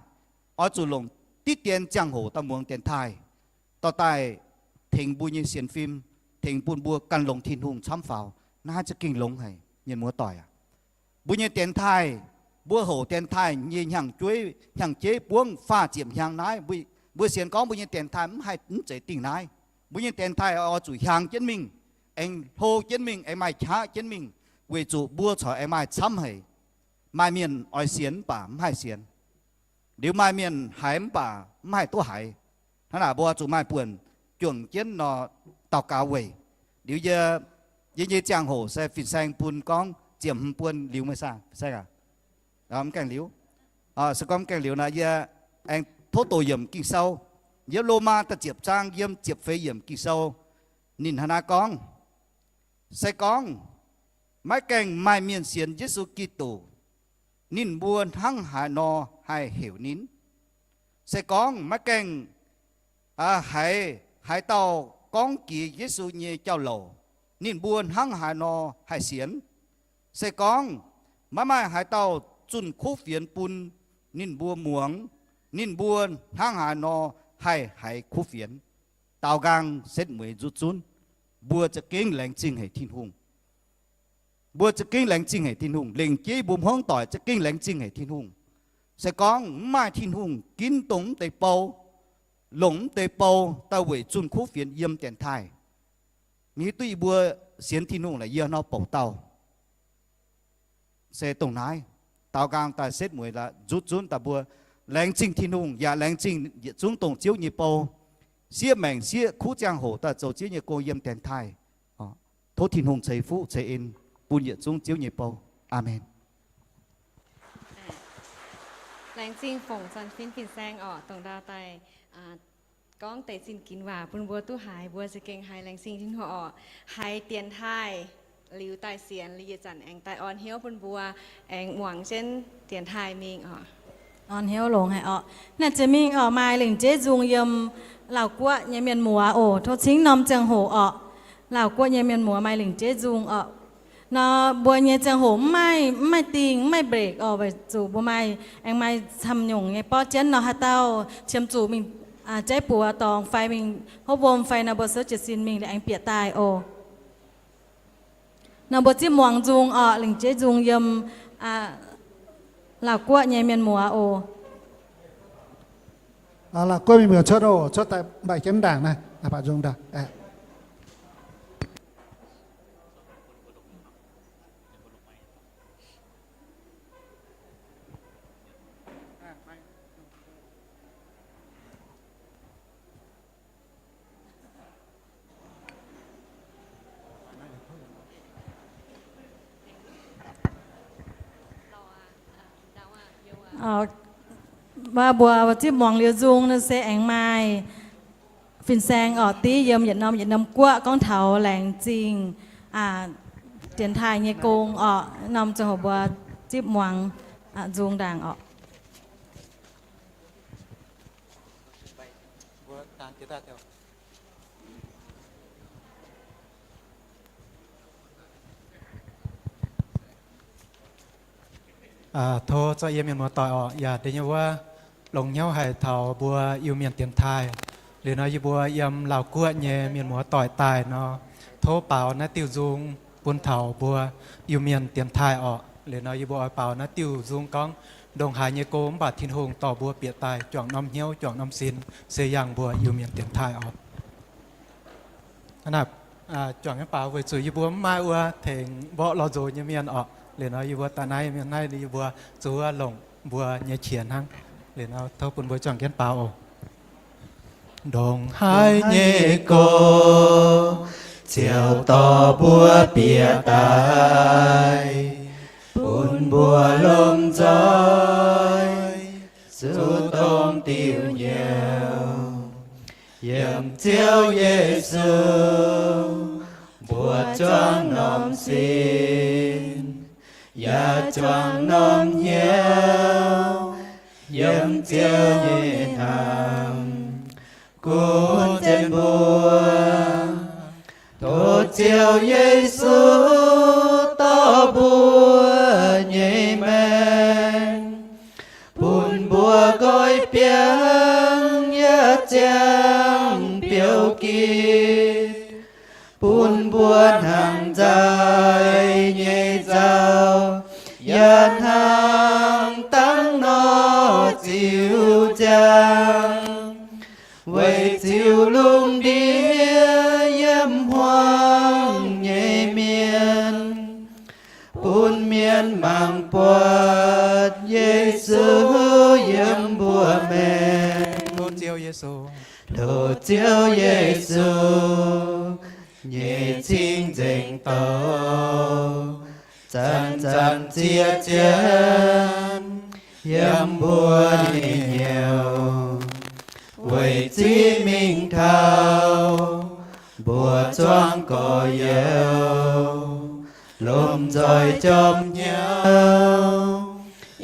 oix zuqc longc diqv dien ziangh hoc daaih muangx dienx taaih, dorh daaih tengx mbuo nyei sienx fim, tengx bun mbuo gan longx Tin-Hungh camv faaux. Naaiv za'gengh longx haic, mienh muoz doic aac. Mbuo nyei dienx taaih, mbuo houc dienx taaih nyei hnyangx-jeiv, hnyangx-jeiv buangv faah ziepc hnyangx naaiv, mbuo sienx gorngv mbuo nyei dienx taaih mv haih mv zeiz dingh naaiv. Mbuo nyei dienx taaih oix zuqc hiaang jienv mingh, aengx hlo jienv mingh, aengx maaih qaqv jienv mingh, weic zuqc mbuo corc aengx maaih camv haic. Maaih mienh oix sienx mv baac mv haih sienx. Liuz maaih mienh haiz mv baac mv haih duqv haiz. Hnangv naaic mbuo zuqc maaih buonc juangc jienv nor daux gaux weic. Liuz yie, yie nyei ziangh hoc se fin-saeng bun gorngv ziepc hmz buonc liuz meih saah, fin-saeng aac? Mv gaengh liuz. Se gorngv mv gaengh liuz nor, yie aengx tov doqc yiemc Ging-Sou. Yiem Lomaa da'ziepc zaang yiem ziepc feix yiemc Ging-Sou, ninh hnangv naaiv gorngv, se gorngv maiv gaengh maaih mienh sienx Yesu Giduc, ninh mbuo hnangv haaix nor haih heuc ninh? Se gorngv maiv gaengh haiz haaix dauh gorngv jiex Yesu nyei jauv-louc, ninh mbuo hnangv haaix nor haih sienx? Se gorngv maiv maaih haaix dauh zunh kuv fienx bun ninh mbuo muangx, ninh mbuo hnangv haaix nor haih haiz kuv fienx? Daaux nqaang setv mueiz nzuqc zunv, mbuo za'gengh laengz zingh haic Tin-Hungh. Mbuo za'gengh laengz zingh haic Tin-Hungh. Lengc jeiv mbuo hmuangv doic za'gengh laengz zingh haic Tin-Hungh. Se gorngv mv maaih Tin-Hungh ginv dongh mv deix bou, longc mv deix bou daaih weic zunh kuv fienx yiem dienx taaih, mv hiuv duqv yie mbuo sienx Tin-Hungh laaix yie nor bouc dauh. Se dongh naaiv, daaux nqaang daaih setv mueiz la'nzuqc zunv daaih mbuo laengz zingh Tin-Hungh yaac laengz zingh yietc zungv dongh Ziouv nyei bou, sieqv maengc sieqv kuv ziangh hoc daaih zoux Ziouv nyei gong yiem dienx taaih. Tov Tin-Hungh ceix fuqv ceix en bun yietc zungv Ziouv nyei bou. Aamen. Laengz zingh fongc zanc fin fin-saeng orqc, dongh ndau daaih gorngv deix zinh ginx waac bun mbuo duqv haiz, mbuo za'gengh haiz laengz zingh Tin-Hungh orqc. Haiz dienx taaih liuz daaih sienx, liuz yietc zanc aengx daaih orn hnyouv bun mbuo aengx muangx jienv dienx taaih mingh orqc. Orn hnyouv longx haic orqc. Naaiv jiex mingh orqc, maaih lingc jeiv nzung yiem Laauv Guoqv nyei mienh muoz oc. Tov cingv norm ziangh hoc orqc, Laauv Guoqv nyei mienh muoz maaih lingc jeiv nzung orqc. Nor mbuo nyei ziangh hoc mv maaih, mv maaih dingh, mv maaih break orqc, weic zuqc mbuo maaih, aengx maaih camv nyungc nyei borqv jienv nor, haaix dauh qiemx zuqc mingh jaiv buoz dorngx fai mingh hopv wuom fai nor, mbuo souv jiez sin mingh liuz aengx bieqc daaih oc. Nor mbuo zipv muangx nzung orqc, lingc jeiv nzung yiem Laauv Guoqv nyei mienh muoz oc. Laauv Guoqv mienh muoz cuotv oc, cuotv daaih mbaih jienv ndaangc naaiv, baac nzung ndaangc. Mbuo zipv muangx liuz nzung nor se aengx maaih fin-saeng orqc, div yiem yietc norm yietc norm guoqv gorngv taux laengz zingh dienx taaih nyei gong orqc. Norm ziangh hoc mbuo zipv muangx nzung ndaangc orqc. Tov za'gengh yie mienh muoz-doic orqc, yaac deix nyei wuov longx hnyouv haic taux mbuo Iu-Mienh dienx taaih. Liuz nor yie mbuo yiem Laauv Guoqv nyei mienh muoz-doic daaih nor, tov baaux naaiv diuh nzung bun taux mbuo Iu-Mienh dienx taaih orqc. Liuz nor yie mbuo oix baaux naaiv diuh nzung gorngv, ndongc haaix nyei go mv baac Tin-Hungh dorh mbuo bieqc daaih juangc norm hnyouv juangc norm sin se yangh mbuo Iu-Mienh dienx taaih orqc. Hnangv naaic, juangc jienv baaux weic zuqc yie mbuo mv maaih wuov tengx mborqv lorh nzox nyei mienh orqc. Liuz nor yie mbuo daaih naaiv mienh naaiv yie mbuo zuov longc mbuo nyei qiex hnangv. Liuz nor tov bun mbuo juangc jienv baaux oc. Ndongc haaix nyei go, Ziouv dorh mbuo bieqc daaih, bun mbuo lomh nzoih zuqc dongh diuh nyouz. Yiem Ziouv Yesu mbuo juangc norm sin, yaac juangc norm hnyouv. Yiem Ziouv nyei hnamv gunv jienv mbuo. Tov Ziouv Yesu dorh mbuo nyei maengc, bun mbuo nqoi biangh yaac ziangh biouv gitv, bun mbuo hnangv nzaih nyei nzauh yaac hnangv dangv nor ziux nziaangx. Weic ziux lungh ndiev yiem hmuangx nyei mienh, bun mienh mangc buatc Yesu yiem mbuo maengc. Tov Ziouv Yesu nyei cing-nzengc douc zanc-zanc ziex jienv yiem mbuo nyei hnyouv, weic zuqc mingh taux mbuo zuangx gorx-youz lomh nzoih jorm hnyouv.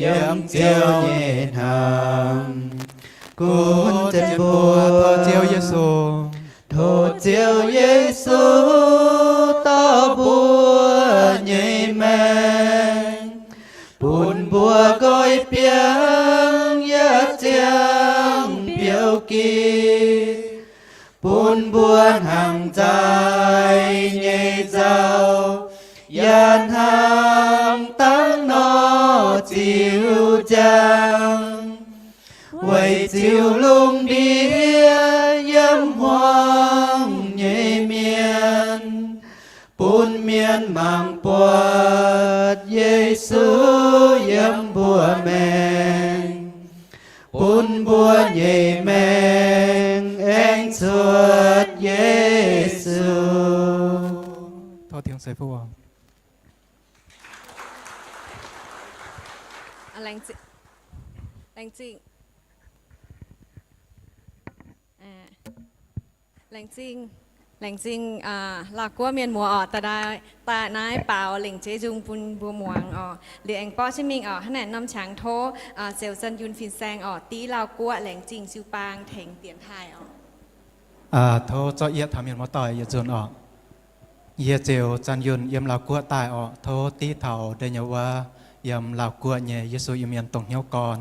Yiem Ziouv nyei hnamv gunv jienv mbuo. Tov Ziouv Yesu dorh mbuo nyei maengc, bun mbuo nqoi biangh yaac ziangh biouv gitv, bun mbuo hnangv nzaih nyei nzauh yaac hnangv dangv nor ziux nziaangx. Weic ziux lungh ndiev yiem hmuangx nyei mienh, bun mienh mangc buatc Yesu yiem mbuo maengc, bun mbuo nyei maengc aengx cuotv Yesu. Laengz zingh, laengz zingh, laengz zingh Laauv Guoqv mienh muoz orqc, daaih naaiv baaux lengc jeiv nzung bun mbuo muangx orqc. Liuz aengx borqv jienv mingh orqc, hnangv naaic norm qangx tov Ziouc Zanh Yunh fin-saeng orqc, div Laauv Guoqv laengz zingh jiu-baang tengx dienx taaih orqc. Tov zorqv yietv taux mienh muoz-doic yietc nzunc orqc. Yie Ziouc Zanh Yunh yiem Laauv Guoqv daaih orqc. Tov div taux da'nyeic wuov yiem Laauv Guoqv nyei Yesu Iu-Mienh dongh hnyouv gorn,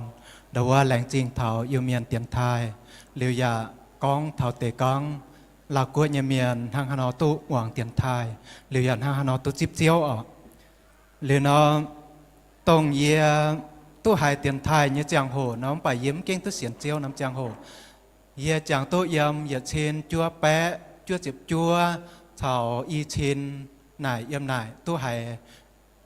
nda'wuov laengz zingh taux Iu-Mienh dienx taaih, liuz yaac gorngv taux deix gorngv Laauv Guoqv nyei mienh hnangv haaix nor duqv muangx dienx taaih, liuz yaac hnangv haaix nor duqv zipv Ziouv orqc. Liuz nor, dongh yie duqv haiz dienx taaih nyei ziangh hoc nor, mv baac yie mv gengh duqv sienx Ziouv norm ziangh hoc. Yie jangx duqv yiem yietc cin juov baeqv juov ziepc juov caux i cin naaic yiem naaic duqv haiz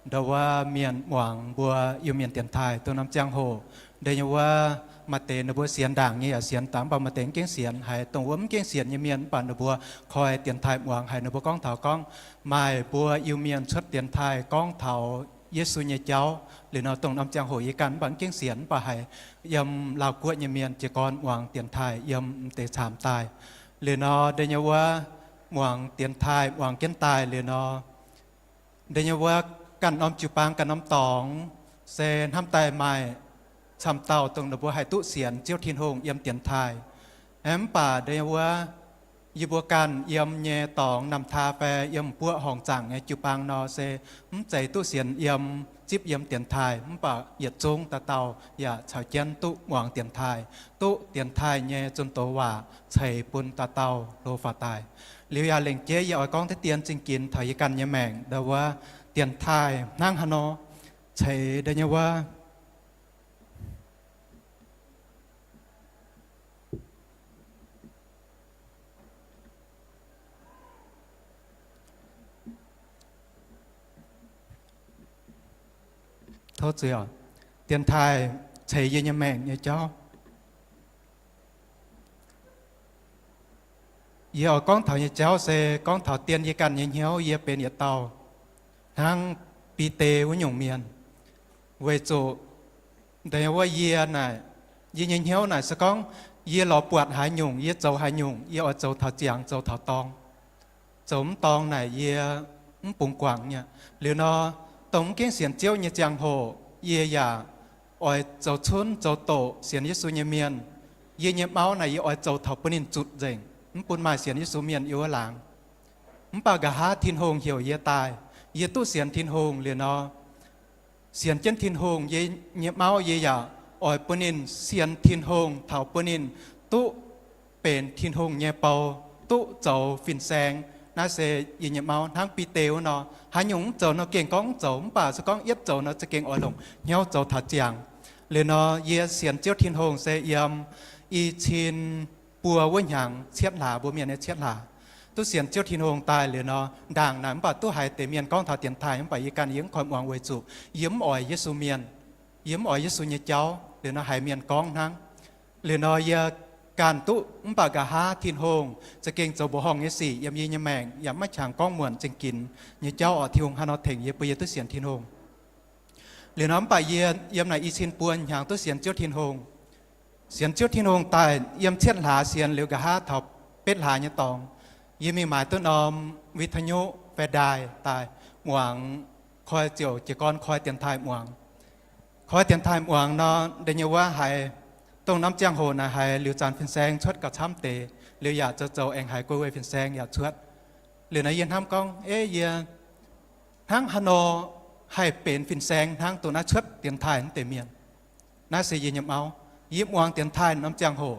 nda'wuov mienh muangx mbuo Iu-Mienh dienx taaih dongh norm ziangh hoc. Nda'nyeic wuov maaih deix ninh mbuo sienx ndaangc nyei yaac sienx daaih, mv baac maaih deix mv gengh sienx. Haiz dongh wuov mv gengh sienx nyei mienh mv baac ninh mbuo koi dienx taaih muangx, haiz ninh mbuo gorngv taux gorngv maaih mbuo Iu-Mienh cuotv dienx taaih gorngv taux Yesu nyei jauv. Liuz nor, dongh norm ziangh hoc yie ganh mv baac mv gengh sienx, mv baac haiz yiem Laauv Guoqv nyei mienh jiez gorn muangx dienx taaih yiem m'deix camv daaih. Liuz nor, nda'nyeic wuov muangx dienx taaih muangx jienv daaih liuz nor, nda'nyeic wuov ganh norm jiu-baang ganh norm dorngx se hnamv daaih maaih camv dauh dongh ninh mbuo haih duqv sienx Ziouv Tin-Hungh yiem dienx taaih. Mv baac nda'nyeic wuov yie mbuo ganh yiem nyei dorngx Namh Taa fai yiem m'buoqv horngc zaangc nyei jiu-baang nor se mv zeiz duqv sienx yiem, zipv yiem dienx taaih, mv baac yietc zungv dauh dauh yaac caux jienv duqv muangx dienx taaih, duqv dienx taaih nyei zunh doz waac ceix bun dauh dauh hlo faaux daaih. Liuz yaac lengc jeiv yie oix gorngv deix dien zingh ginx taux yie ganh nyei maengc ndau wuov dienx taaih hnangv haaix nor ceix deix nyei wuov. Tov zuiz oc. Dienx taaih ceix yie nyei maengc nyei jauv. Yie oix gorngv taux nyei jauv se gorngv taux dien yie ganh nyei hnyouv yie benx yietc dauh hnangv Bide wuov nyungc mienh. Weic zuqc deix wuov yie naaic, yie nyei hnyouv naaic se gorngv yie lorz buatc haaix nyungc, yie zoux haaix nyungc, yie oix zoux taux ziangx zoux taux dorng. Zoux mv dorng naaic yie mv bungx guangc nyei. Liuz nor, dongh mv gengh sienx Ziouv nyei ziangh hoc yie yaac oix zoux cunv zoux doqc sienx Yesu nyei mienh. Yie nyei mauv naaic yie oix zoux taux bun ninh zutc nzengc, mv bun maaih sienx Yesu mienh yiem wuov laangz. Mv baac nqa'haav Tin-Hungh heuc yie daaih, yie duqv sienx Tin-Hungh liuz nor, sienx jienv Tin-Hungh, yie nyei mauv yie yaac oix bun ninh sienx Tin-Hungh taux bun ninh duqv benx Tin-Hungh nyei bou, duqv zoux fin-saeng. Naaiv se yie nyei mauv hnangv Bide wuov nor, haaix nyungc mv zoux nor gengh gorngv mv zoux, mv baac se gorngv yietv zoux nor za'gengh oix longc hnyouv zoux taux ziangx. Liuz nor yie sienx Ziouv Tin-Hungh se yiem i cin buo wuov hnyangx cietv hlaax, mbuo mienh nyei cietv hlaax, duqv sienx Ziouv Tin-Hungh daaih liuz nor, ndaangc naaic mv baac duqv haiz deix mienh gorngv taux dienx taaih, mv baac yie ganh yie mv koi muangx weic zuqc yie mv oix Yesu mienh, yie mv oix Yesu nyei jauv. Liuz nor haiz mienh gorngv hnangv. Liuz nor yie ganh duqv, mv baac nqa'haav Tin-Hungh za'gengh zoux mbuoqc horngh nyei sic yiem yie nyei maengc, yaac maiv qangx gorngv muonc zingh ginx nyei jauv oc. Tin-Hungh haaix nor tengx yie bun yie duqv sienx Tin-Hungh. Liuz nor mv baac yie yiem naaic i cin buo hnyangx duqv sienx Ziouv Tin-Hungh. Sienx Ziouv Tin-Hungh daaih yiem cietv hlaax sienx liuz nqa'haav taux betv hlaax nyei dorngx, yie mingh maaiz duqv norm วิทยุ fai ndaaih daaih muangx, koi ziouc jiez gorn koi dienx taaih muangx. Koi dienx taaih muangx nor, deix nyei wuov haiz dongh norm ziangh hoc naaic haiz liuz zanc fin-saeng cuotv gauh camv deix, liuz yaac zoux zoux aengx haiz guei fin-saeng yaac cuotv. Liuz nor yie hnamv gorngv, Ei, yie hnangv haaix nor haih benx fin-saeng hnangv dongh naaiv cuotv dienx taaih naaiv deix mienh? Naaiv se yie nyei mauv. Yie muangx dienx taaih norm ziangh hoc,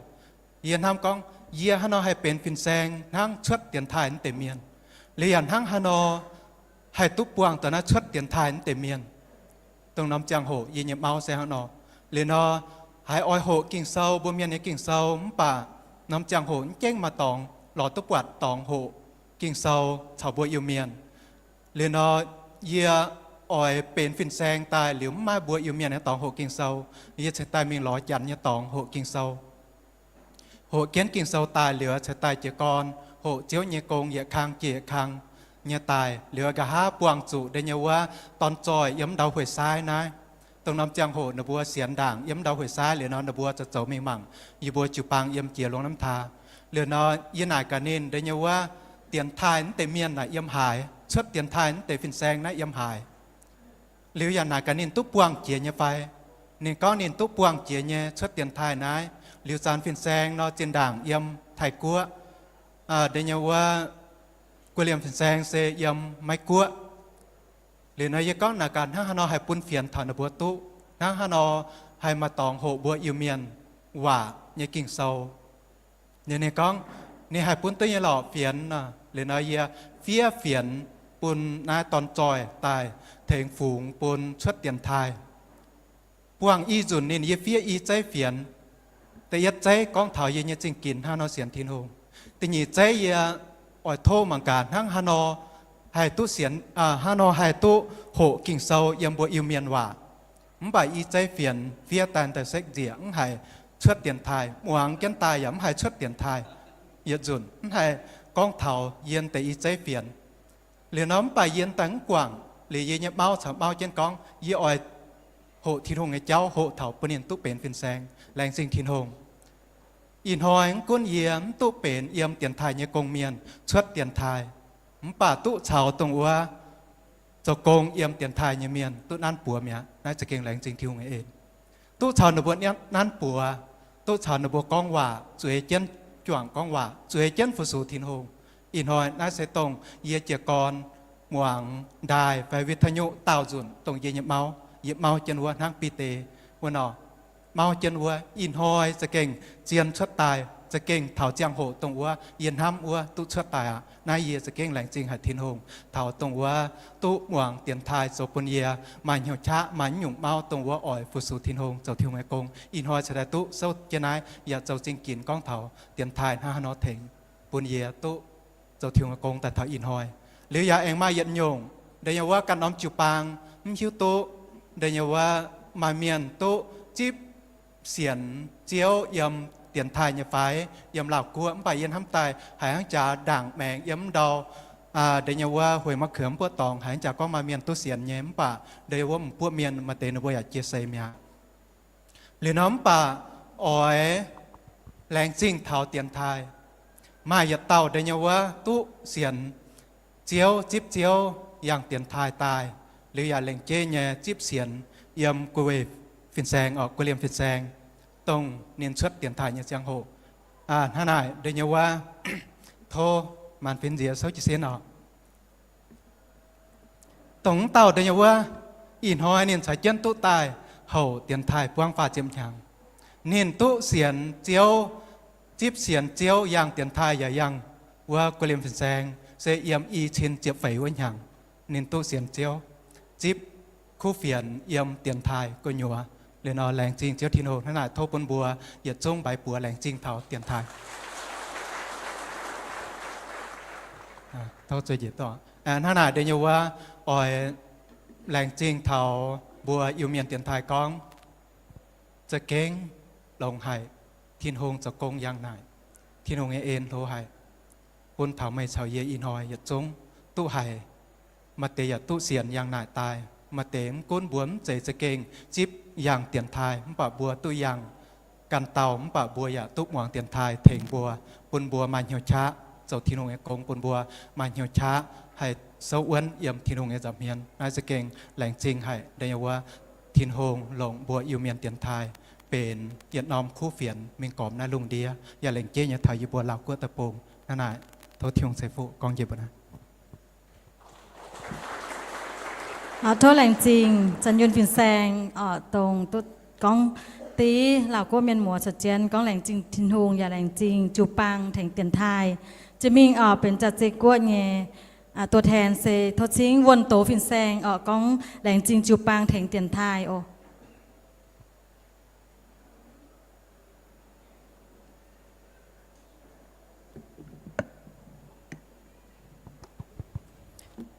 yie hnamv gorngv, Yie haaix nor haih benx fin-saeng hnangv cuotv dienx taaih naaiv deix mienh? Liuz yaac hnangv haaix nor haih duqv buangh daaih naaiv cuotv dienx taaih naaiv deix mienh? Dongh norm ziangh hoc yie nyei mauv se hnangv nor. Liuz nor, haiz oix hoqc Ging-Sou, mbuo mienh nyei Ging-Sou, mv baac norm ziangh hoc mv jengv maaih dorngx lorz duqv buatc dorngx hoqc Ging-Sou caux mbuo Iu-Mienh. Liuz nor, yie oix benx fin-saeng daaih liuz mv maaih mbuo Iu-Mienh nyei dorngx hoqc Ging-Sou, yie cingx daaih mingh lorz Janx nyei dorngx hoqc Ging-Sou. Hoqc jienv Ging-Sou daaih liuz cingx daaih jiez gorn hoqc Ziouv nyei gong yietc kang jiex yietc kang nyei daaih. Liuz nqa'haav buangh zuqc deix nyei wuov dorn-zoih yiem ndau hueic saaiv naaiv. Dongh norm ziangh hoc ninh mbuo sienx ndaangc yiem ndau hueic saaiv liuz nor, ninh mbuo zoux zoux mingh mangc yie mbuo jiu-baang yiem jiex longx namv taa. Liuz nor, yie naaic gaax ninh deix nyei wuov dienx taaih naaiv deix mienh naaic yiem haaix, cuotv dienx taaih naaiv deix fin-saeng naaiv yiem haaix. Liuz yaac naaic gaax ninh duqv buangh jiex nyei fai. Ninh gorngv ninh duqv buangh jiex nyei cuotv dienx taaih naaiv. Liuz zanc fin-saeng nor zinh ndaangc yiem Taiv-Guoqv, deix nyei wuov guei liemh fin-saeng se yiem Meiv-Guoqv. Liuz nor yie gorngv naaic gaax hnangv haaix nor haih bun fienx taux ninh mbuo duqv, hnangv haaix nor haih maaih dorngx hoqc mbuo Iu-Mienh waac nyei Ging-Sou. Ninh, ninh gorngv ninh haih bun duqv nyei lorqc, fienx. Liuz nor yie fiev fienx bun naaiv dorn-zoih daaih tengx fungx bun cuotv dienx taaih. Buangh i nzunc ninh yie fiev i zeiv fienx. Da'yietv zeiv gorngv taux yie nyei zingh ginx hnangv nor sienx Tin-Hungh. Da'nyeic zeiv yie oix tov mangc gaax hnangv haaix nor haih duqv sienx, hnangv nor haih duqv hoqc Ging-Sou yiem mbuo Iu-Mienh waac. Mv baac i zeiv fienx fiev daaih daaih sekv nzieqc, mv haiz cuotv dienx taaih. Muangx jienv daaih yaac mv haiz cuotv dienx taaih. Yietc nzunc mv haiz gorngv taux yie deix i zeiv fienx. Liuz nor mv baac yie daaih mv guangc. Liuz yie nyei mauv caux mauv jienv gorngv, yie oix hoqc Tin-Hungh nyei jauv hoqc taux bun ninh duqv benx fin-saeng, laengz zingh Tin-Hungh. Ih hnoi mv gunv yie mv duqv benx yiem dienx taaih nyei gong-mienh cuotv dienx taaih, mv baac duqv caux dongh wuov zoux gong yiem dienx taaih nyei mienh duqv nanv buoz mi'aqv. Naaiv za'gengh laengz zingh Tin-Hungh nyei en. Duqv caux ninh mbuo nanv buoz, duqv caux ninh mbuo gorngv waac, zueiz jienv juangc gorngv waac, zueiz jienv fu-sux Tin-Hungh. Ih hnoi naaiv se dongh yie jiez gorn muangx ndaaih fai วิทยุ daauh nzunc dongh yie nyei mauv, yie mauv jienv wuov hnangv Bide wuov nor, mauv jienv wuov. Ih hnoi za'gengh zien cuotv daaih, za'gengh taux ziangh hoc dongh wuov yie hnamv wuov duqv cuotv daaih aqv. Naaiv yie za'gengh laengz zingh haic Tin-Hungh taux dongh wuov duqv muangx dienx taaih zoux bun yie maaih hnyouv qaqv maaih nyungc mauv dongh wuov oix fu-sux Tin-Hungh zoux Tin-Hungh nyei gong. Ih hnoi cingx daaih duqv souv jienv naaiv yaac zoux zingh ginx gorngv taux dienx taaih hnangv haaix nor tengx bun yie duqv zoux Tin-Hungh nyei gong daaih taux ih hnoi. Liuz yaac aengx maaih yietc nyungc deix nyei wuov ganh norm jiu-baang mv hiuv duqv deix nyei wuov maaih mienh duqv zipv sienx Ziouv yiem dienx taaih nyei fai yiem Laauh Guoqv, mv baac yie hnamv daaih haiz hnangv jaax ndaangc maengx yiem mv ndau deix nyei wuov Hueix Ma'kuox mv buoqv dorngx haiz hnangv jaax gorngv maaih mienh duqv sienx nyei, mv baac deix wuov m'buoqv mienh maaih deix ninh mbuo yaac jiex seix mi'aqv. Liuz nor mv baac oix laengz zingh taux dienx taaih. Maaih yietc dauh deix nyei wuov duqv sienx Ziouv, zipv Ziouv yangh dienx taaih daaih, liuz yaac lengc jeiv nyei zipv sienx yiem guei fin-saeng, guei liemh fin-saeng, dongh ninh cuotv dienx taaih nyei ziangh hoc. Hnangv naaic deix nyei wuov, tov maanc fin nziex souv jiez sin oc. Dongh wuov dauh deix nyei wuov, ih hnoi ninh caux jienv duqv daaih houc dienx taaih buangv faah ziepc hnyangx. Ninh duqv sienx Ziouv, zipv sienx Ziouv yangh dienx taaih yaac yangh wuov guei liemh fin-saeng se yiem i cin ziepc feix wuov hnyangx. Ninh duqv sienx Ziouv, zipv kuv fienx yiem dienx taaih gu'nyuoz. Liuz nor laengz zingh Ziouv Tin-Hungh. Hnangv naaic tov bun mbuo yietc zungv mbaix buoz laengz zingh taux dienx taaih. Hnangv naaic deix nyei wuov oix laengz zingh taux mbuo Iu-Mienh dienx taaih gorngv, za'gengh longx haic, Tin-Hungh zoux gong yangh naaic. Tin-Hungh nyei en hlo haic, bun taux meih caux yie ih hnoi yietc zungv duqv haiz. Maaih deix yaac duqv sienx yangh naaic daaih. Maaih deix mv gunv mbuo mv zeiz za'gengh zipv yangh dienx taaih mv baac mbuo duqv yangh ganh dauh, mv baac mbuo yaac duqv muangx dienx taaih tengx mbuo, bun mbuo maaih hnyouv qaqv zoux Tin-Hungh nyei gong, bun mbuo maaih hnyouv qaqv haih souv wuonv yiem Tin-Hungh nyei nza'hmien. Naaiv za'gengh laengz zingh haic deix nyei wuov, Tin-Hungh longc mbuo Iu-Mienh dienx taaih benx yietc norm kuv fienx mingh gormx naaiv lungh ndiev, yaac lengc jeiv nyei taux yie mbuo Laauv Guoqv deic-bung. Hnangv naaic, tov Tin-Hungh ceix fuqv gorngv njiec mbuo naaiv. Tov laengz zingh Zanh Yunh fin-saeng oc, dongh duqv gorngv div Laauv Guoqv mienh muoz caux jienv gorngv laengz zingh Tin-Hungh yaac laengz zingh jiu-baang tengx dienx taaih. Jiex mingh oc, benx Za'zei Guoqv nyei ตัวแทน se tov cingv Wuonh Doz fin-saeng oc, gorngv laengz zingh jiu-baang tengx dienx taaih oc.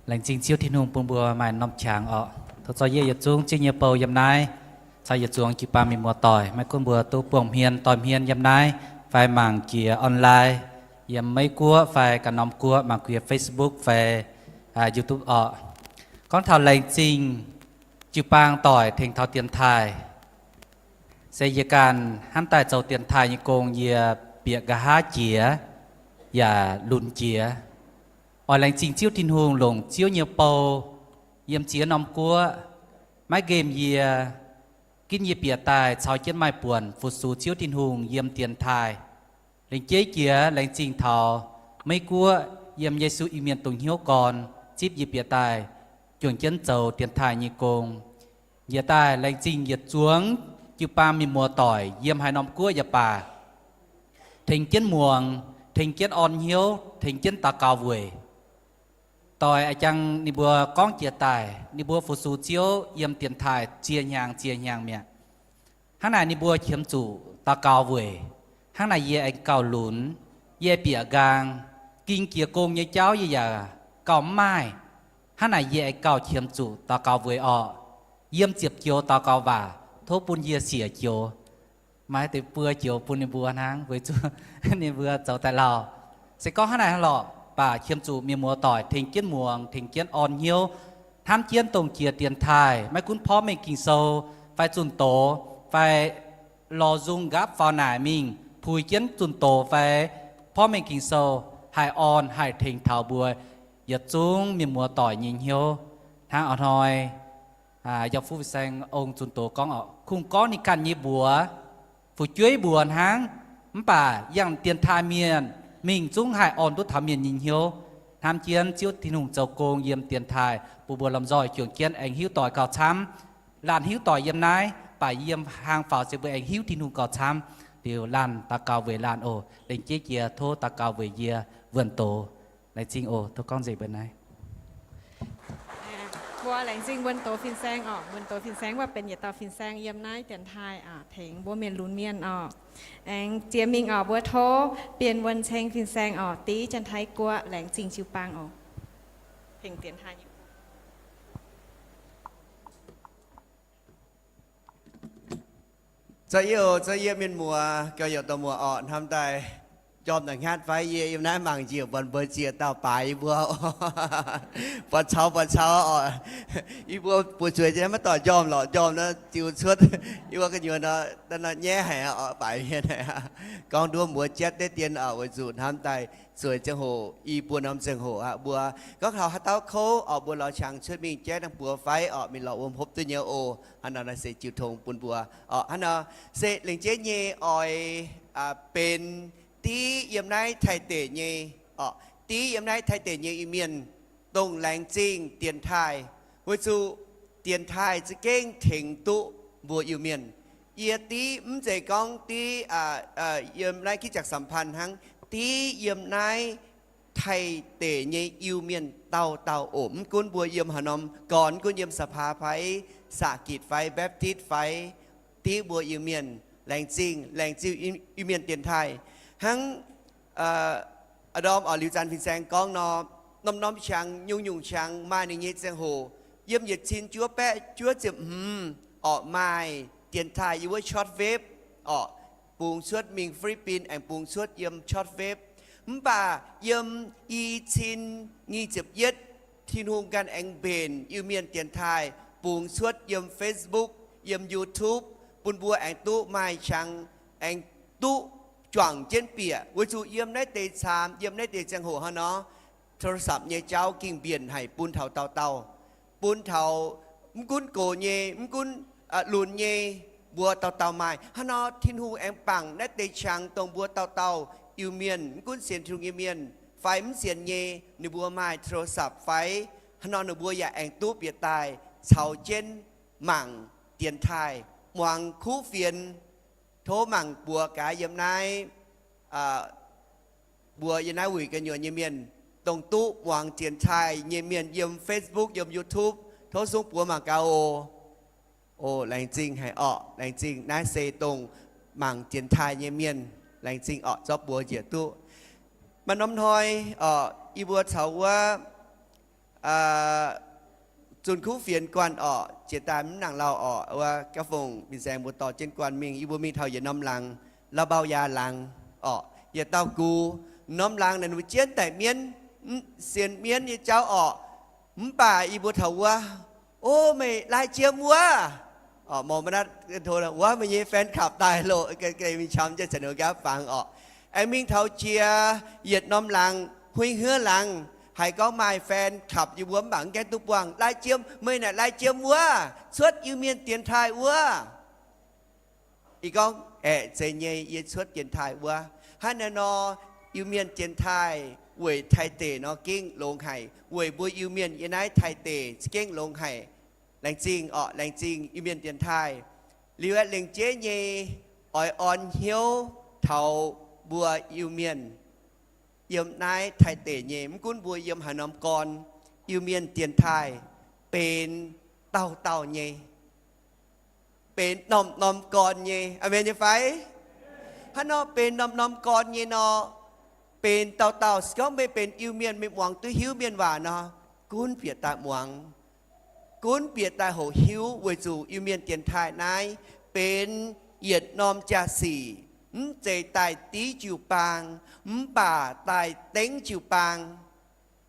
Laengz zingh Ziouv Tin-Hungh bun mbuo maaih norm qangx oc. Tov zorqv yie yietc zungv zingv nyei bou yiem naaiv, caux yietc zungv jiu-baang mienh muoz-doic, maiv gunv mbuo duqv buangh hmien doix hmien yiem naaiv fai mangc jiex online yiem Meiv Guoqv fai ganh norm guoqv mangc jiex Facebook fai YouTube oc. Gorngv taux laengz zingh jiu-baang doic tengx taux dienx taaih, se yie ganh hnamv daaih zoux dienx taaih nyei gong yie bieqc nqa'haav jiex yaac lunx jiex. Oix laengz zingh Ziouv Tin-Hungh longc Ziouv nyei bou yiem ziex norm guoqv maiv nqemh yie, ginv yie bieqc daaih caux jienv maaih buonc fu-sux Ziouv Tin-Hungh yiem dienx taaih. Lengc jeiv jiex laengz zingh taux Meiv Guoqv yiem Yesu Iu-Mienh dongh hnyouv gorn zipv yie bieqc daaih juangc jienv zoux dienx taaih nyei gong. Njiec daaih laengz zingh yietc zungv jiu-baang mienh muoz-doic yiem haaix norm guoqv yaac baac, tengx jienv muangx, tengx jienv orn hnyouv, tengx jienv daux gaux weic doix a'jang ninh mbuo gorngv jiex daaih ninh mbuo fu-sux Ziouv yiem dienx taaih ziex hnyangx ziex hnyangx mi'aqv. Hnangv naaic ninh mbuo qiemx zuqc daux gaux weic, hnangv naaic yie aengx gauh lunx, yie bieqc nqaang, ging jiex gong nyei jauv yie yaac gauh mv maaih. Hnangv naaic yie aengx gauh qiemx zuqc daux gaux weic orqc. Yiem ziepc joux daux gaux waac tov bun yie siec joux. Maaih deix buo joux bun ninh mbuo hnangv weic zuqc ninh mbuo zoux daaih lauh. Se gorngv hnangv naaic lorqc, baac qiemx zuqc mienh muoz-doic tengx jienv muangx, tengx jienv orn hnyouv, hnamv jienv dongh jiex dienx taaih, maiv gunv porv mengh Ging-Sou fai zunh doz fai lorz nzung nqaapv faaux naaic mingh puix jienv zunh doz fai porv mengh Ging-Sou, haih orn haih tengx taux mbuo yietc zungv mienh muoz-doic nyei hnyouv. Hnangv a'hnoi yauh fuqv fin-saeng ong zunh doz gorngv oc, kungx gorngv ninh ganh nyei mbuox fu'jueiv mbuox hnangv, Mv baac yangh dienx taaih mienh mingh zungv haih orn duqv taux mienh nyei hnyouv. Hnamv jienv Ziouv Tin-Hungh zoux gong yiem dienx taaih bun mbuo lomh nzoih juangc jienv aengx hiuv doic gauh camv. Laanh hiuv doic yiem naaiv, baac yiem hlang faaux se mbuo aengx hiuv Tin-Hungh gauh camv. Liuz laanh daux gaux weic laanh oc. Lengc jeiv jiex tov daux gaux weic yie wuonh doz. Laengz zingh oc. Tov gorngv nzengc mbuo naaiv. Mbuo laengz zingh wuonh doz fin-saeng oc. Wuonh doz fin-saeng mbuo benx yietc dauh fin-saeng yiem naaiv dienx taaih tengx mbuo mienh lunx mienh oc. Aengx jiex mingh oc, mbuo tov Bienh Wuonh Ceng fin-saeng oc, div Janx-Taiv Guoqv. Laengz zingh jiu-baang oc. Tengx dienx taaih nyei Za'yietv oc, za'yietv mienh muoz, gauh yaac dorh muoz orqc, hnamv daaih njormh naaic hnyatv fai yie yiem naaiv mangc njiec buonc mbuo ziex dauh baaix yie mbuo, buatc caux buatc caux oc. Yie mbuo buoz-zueiz maiv dorh njormh lorqc, njormh nor ziux cuotv yie mbuo gu'nyuoz nor, nyaiv haic oc, baaix mienh haic. Gorngv nduov mbuox jatv deix dien oc, weic zuqc hnamv daaih zueiz ziangh hoc, i buo norm ziangh hoc aqv. Mbuo gorngv taux haaix dauh kouv oc, mbuo lorz qangx cuotv mingh jaiv dangh buoz fai oc, mingh lorz wuom hopv duqv nyei oc. Hnangv nor naaiv se jiu tong bun mbuo oc. Hnangv nor se lengc jeiv nyei oix benx div yiem naaiv Taiv deic nyei oc, div yiem naaiv Taiv deic nyei Iu-Mienh dongh laengz zingh dienx taaih, weic zuqc dienx taaih za'gengh tengx duqv mbuo Iu-Mienh. Yie div mv zeiz gorngv div yiem naaiv คริสตจักรสัมพันธ์ hnangv, div yiem naaiv Taiv deic nyei Iu-Mienh dauh dauh oc. Mv gunv mbuo yiem haaix norm gorn, mv gunv yiem สภา fai สหกิจ fai Baptist fai, div mbuo Iu-Mienh. Laengz zingh, laengz zingh Iu-Mienh dienx taaih. Hnangv a'ndorm oc, liuz zanc fin-saeng gorngv nor, norm-norm qangx, nyungc-nyungc qangx maaih ninh nyei ziangh hoc. Yiem yietc cin juov baeqv juov ziepc hmz orqc, maaih dienx taaih yiem wuov shortwave orqc, bungx cuotv mingh Philippines aengx bungx cuotv yiem shortwave. Mv baac yiem i cin nyic ziepc yietv, Tin-Hungh ganh aengx mbenc Iu-Mienh dienx taaih bungx cuotv yiem Facebook, yiem YouTube, bun mbuo aengx duqv maaih qangx, aengx duqv juangc jienv bieqc. Weic zuqc yiem naaiv deix caamx, yiem naaiv deix ziangh hoc hnangv nor, โทรศัพท์ nyei jauv ging mbienc haic bun taux dauh dauh, bun taux mv gunv gox nyei, mv gunv lunx nyei, mbuo dauh dauh maaih. Hnangv nor Tin-Hungh aengx bangc naaiv deix qangx dongh mbuo dauh dauh Iu-Mienh, mv gunv sienx Tin-Hungh nyei mienh fai mv sienx nyei, ninh mbuo maaih โทรศัพท์ fai, hnangv nor ninh mbuo yaac aengx duqv bieqc daaih caux jienv mangc dienx taaih, muangx kuv fienx. Tov mangc buoz gaax yiem naaiv, mbuo yiem naaiv wuic gu'nyuoz nyei mienh, dongh duqv muangx dienx taaih nyei mienh yiem Facebook, yiem YouTube, tov sung buoz mangc gaax oc. O, laengz zingh haic orqc. Laengz zingh. Naaiv se dongh mangc dienx taaih nyei mienh. Laengz zingh orqc, zorqv buoz njiec duqv. Maaih norm hnoi oc, yie mbuo caux wuov zunh kuv fienx guanh orqc, jiex daaih mv nangc lauh orqc, wuov gapv fongc fin-saeng mbuo dorh jienv guanh mingh. Yie mbuo mingh taux yietc norm laangz, Lauh Mbau Yaa laangz orqc, yietc dauh gux. Norm laangz naaic ninh mbuo jienv daic mienv, sienx mienv nyei jauv orqc. Mv baac yie mbuo taux wuov, O, meih lai jiem wuov? Orqc, mor maiv natv, wuov meih nyei fan club daaih loh, mingh qam jienv caux ninh gaav fangx orqc. Aengx mingh taux jiex yietc norm laangz, Huing Hngeuv laangz, haiz gorngv maaih fan club yie mbuo mv baac mv gaengh duqv buangh, Lai jiem, meih naaic lai jiem wuov, cuotv Iu-Mienh dienx taaih wuov. Ih gorngv, Aeqv, zeiz nyei, yie cuotv dienx taaih wuov. Hnangv naaiv nor, Iu-Mienh dienx taaih weic Taiv deic nor gengh longx haic, weic mbuo Iu-Mienh yiem naaiv Taiv deic za'gengh longx haic. Laengz zingh orqc, laengz zingh Iu-Mienh dienx taaih. Liuz aeqv, lengc jeiv nyei oix orn hnyouv taux mbuo Iu-Mienh yiem naaiv Taiv deic nyei, mv gunv mbuo yiem haaix norm gorn, Iu-Mienh dienx taaih benx dauh dauh nyei, benx norm-norm gorn nyei. Aamen nyei fai? Hnangv nor benx norm-norm gorn nyei nor, benx dauh dauh. Se gorngv meih benx Iu-Mienh, meih muangx duqv hiuv mienh waac nor, gunv bieqc daaih muangx, gunv bieqc daaih hoqc hiuv, weic zuqc Iu-Mienh dienx taaih naaiv benx yietc norm jaa-sic, mv zeiz daaih div jiu-baang, mv baac daaih dengv jiu-baang,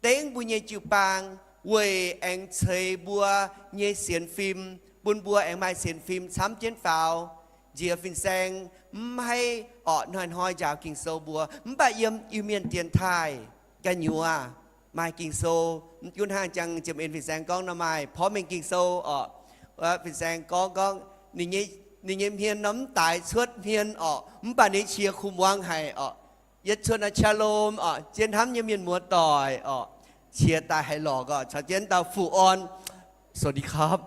dengv mbuo nyei jiu-baang, weic aengx ceix mbuo nyei sienx fim, bun mbuo aengx maaih sienx fim camv jienv faaux. Nziex fin-saeng mv haih orqc hnoi-hnoi njaaux Ging-Sou mbuo, mv baac yiem Iu-Mienh dienx taaih gu'nyuoz maaih Ging-Sou. Gunv hnangv jang jiem en fin-saeng gorngv nor, maaih porv mengh Ging-Sou orqc. Fin-saeng gorngv gorngv ninh nyei Ninh nyei hmien nor mv daaix cuotv hmien orqc, mv baac ninh qiex kuh muangx haic orqc. Yietv cuotv naaiv qaqv lom orqc, zien hnamv nyei mienh muoz-doic orqc, qiex daaih haiz lorqc orqc, caux jienv dauh Fu Orn สวัสดีครับ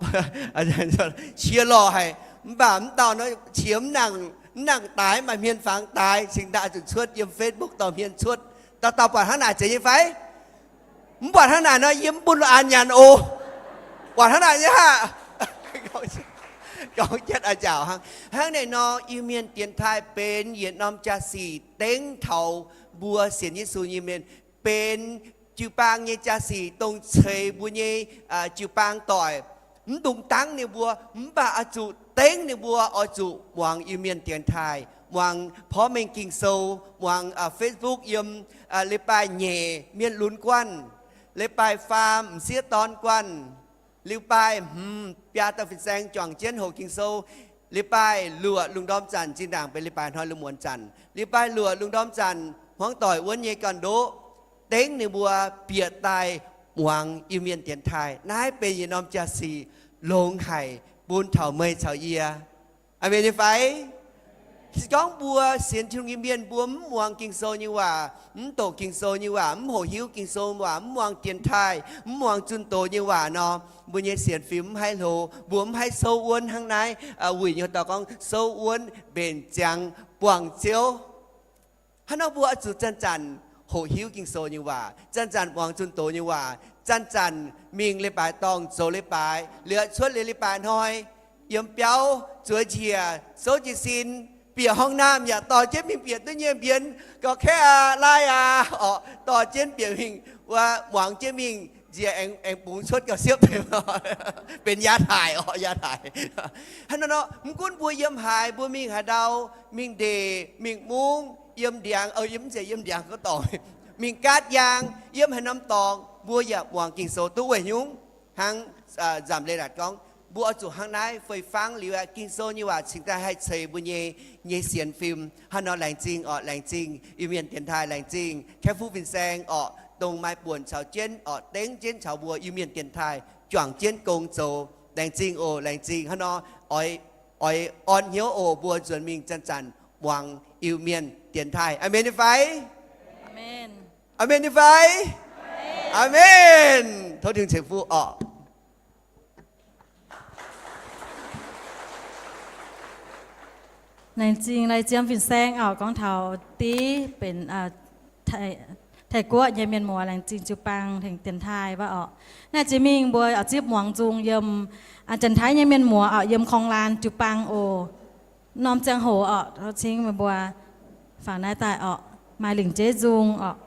qiex lorqc haic. Mv baac mv dauh nor qiex mv nangc, mv nangc daaix, maaih hmien fangx daaix, cingx daaih zuqc cuotv yiem Facebook dorh hmien cuotv. Dauh dauh buatc hnangv naaic zeiz nyei fai? Mv buatc hnangv naaic nor, yie mv bun lo aan nyanc oc. Buatc hnangv naaic nyei haah? Gorngv jienv a'njaaux hnangv. Hnangv naaic nor, Iu-Mienh dienx taaih benx yietc norm jaa-sic dengv taux mbuo sienx Yesu nyei mienh, benx jiu-baang nyei jaa-sic dongh ceix mbuo nyei jiu-baang doic. Mv dungx dangv ninh mbuo, mv baac oix zuqc dengv ninh mbuo oix zuqc muangx Iu-Mienh dienx taaih, muangx porv mengh Ging-Sou, muangx Facebook yiem leiz-baaix nyeic mienh lunx guanh, leiz-baaix faam m'sieqv dorn guanh, leiz-baaix hmz biaa dauh fin-saeng juangc jienv hoqc Ging-Sou, leiz-baaix luoqc lungh ndorm zanc, zinh ndaangc benx leiz-baaix hnoi lungh muonz zanc, leiz-baaix luoqc lungh ndorm zanc hmuangv doic wuonv nyei ganh ndoqv, dengv ninh mbuo bieqc daaih muangx Iu-Mienh dienx taaih. Naaiv benx yietc norm jaa-sic longx haic bun taux meih caux yie. Aamen nyei fai? Se gorngv mbuo sienx Tin-Hungh nyei mienh mbuo mv muangx Ging-Sou nyei waac, mv doqc Ging-Sou nyei waac, mv hoqc hiuv Ging-Sou waac, mv muangx dienx taaih, mv muangx zunh doz nyei waac nor, mbuo nyei sienx fim mv haih hlo, mbuo mv haih souv wuonv hnangv naaiv wuic nyei dorh gorngv souv wuonv mbenc ziangx buangh Ziouv. Hnangv nor mbuo oix zuqc zanc-zanc hoqc hiuv Ging-Sou nyei waac, zanc-zanc muangx zunh doz nyei waac, zanc-zanc mingh leiz-baaix dorngh zoux leiz-baaix, liuz cuotv liuz leiz-baaix hnoi yiem biauv zueiz njiec, souv jiez sin, bieqc horngh naamh yaac dorh jienv mingh bieqc duqv nyei mbienx, gauh kaeqv aqv, laai aqv, orqc, dorh jienv bieqc mingh wuov, muangx jienv mingh nziex aengx bungx cuotv gauh siepv, benx yaatv haic orqc, yaatv haic. Hnangv nor, mv gunv mbuo yiem haaix, mbuo mingh haaix ndau, mingh ndeic, mingh mungv, yiem ndiangx, yiem mv zeiz yiem ndiangx gorngv dorngx, mingh gaatv yaang, yiem haaix norm dorngx, mbuo yaac muangx Ging-Sou duqv weic nyungc. Hnangv nzamc leiz-latc gorngv, mbuo oix zuqc hnangv naaiv fei fangv liuz aqv, Ging-Sou nyei waac cingx daaih haih ceix mbuo nyei, nyei sienx fim. Hnangv nor laengz zingh orqc, laengz zingh Iu-Mienh dienx taaih, laengz zingh Kaeqv Fuqv Fin-Saeng orqc, dongh maaih buonc caux jienv orqc, dengv jienv caux mbuo Iu-Mienh dienx taaih juangc jienv gong zoux. Laengz zingh oc, laengz zingh. Hnangv nor oix orn hnyouv oc, mbuo nzuonx mingh zanc-zanc muangx Iu-Mienh dienx taaih. Aamen nyei fai? Aamen nyei fai? Aamen. Tov Tin-Hungh ceix fuqv orqc. Laengz zingh Lai Jiem Fin-Saeng orqc, gorngv taux div benx Taiv-Guoqv nyei mienh muoz, laengz zingh jiu-baang tengx dienx taaih wuov orqc. Naaiv jiex mingh mbuo oix zipv muangx nzung yiem Janx-Taiv nyei mienh muoz orqc, yiem korng laan jiu-baang oc. Norm ziangh hoc orqc, tov cingv meih mbuo faaux naaiv daaih orqc, maaih lingc jeiv nzung orqc.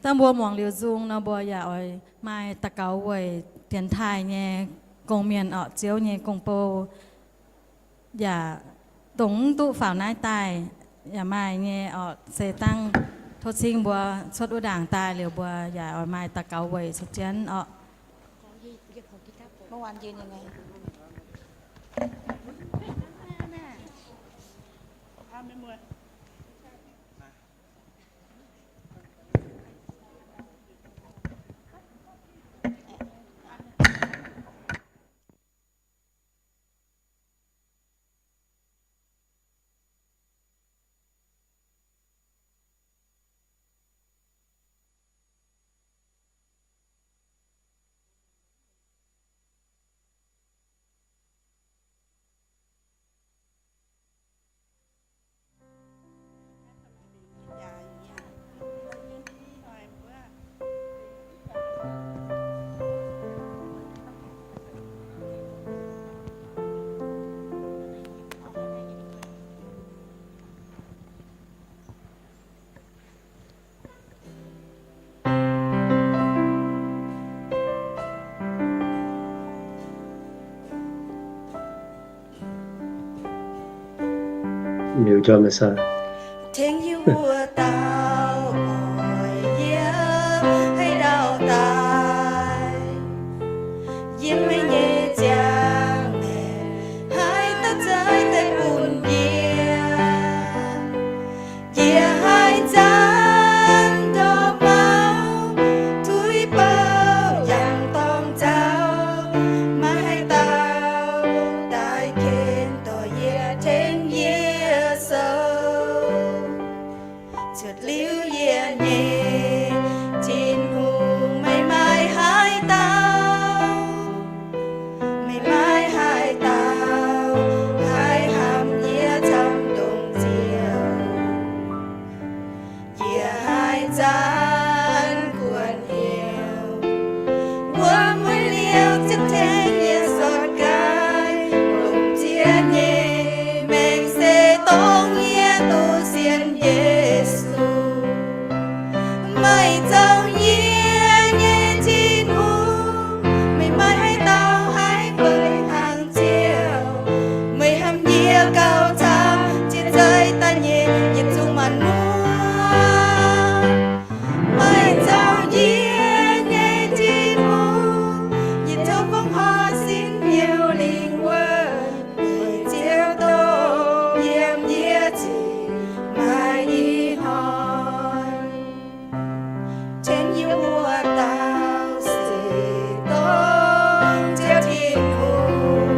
Dangh mbuo muangx liuz nzung nor, mbuo yaac oix maaih daux gaux weic dienx taaih nyei gong-mienh orqc, Ziouv nyei gong-bou. Yaac dongh mv duqv faaux naaiv daaih yaac maaih nyei orqc. Se dangh tov cingv mbuo cuotv wuov ndaangc daaih liuz, mbuo yaac oix maaih daux gaux weic caux jienv orqc. Liuz njormh meih sai. Tengx yie wuov dauh oix yie haaix dauh daaih, yiem meih nyei ziangh maengc haaix dauh za'gengh daaih bun yie. Yie haiz zanc ndortv mauv, tuix bouh yangh dorngx zaux, maaih haaix dauh daaih ken dorh yie, tengx yie sou. Cuotv liuz yie nyei Tin-Hungh, meih maaih haaix dauh, meih maaih haaix dauh haih hnamv yie camv dongh Ziouv. Yie haiz zanc guon hnyouv, wuom mueiz liouh ziouc tengx yie sortv gaax. Longc ziex nyei maengc se dongh yie duqv sienx Yesu. Meih zoux yie nyei Tin-Hungh, meih maaih haaix dauh haih beiv hlang Ziouv? Meih hnamv yie gauh camv, jiex zeiz daaih nyei yietc zungv maanc muoz. Meih zoux yie nyei Tin-Hungh, yietc tov fongc horc sin hnyouv lingh wuonh, weic Ziouv dongh yiem yie cingx maaih ih hnoi. Tengx yie wuov dauh se dongh Ziouv Tin-Hungh,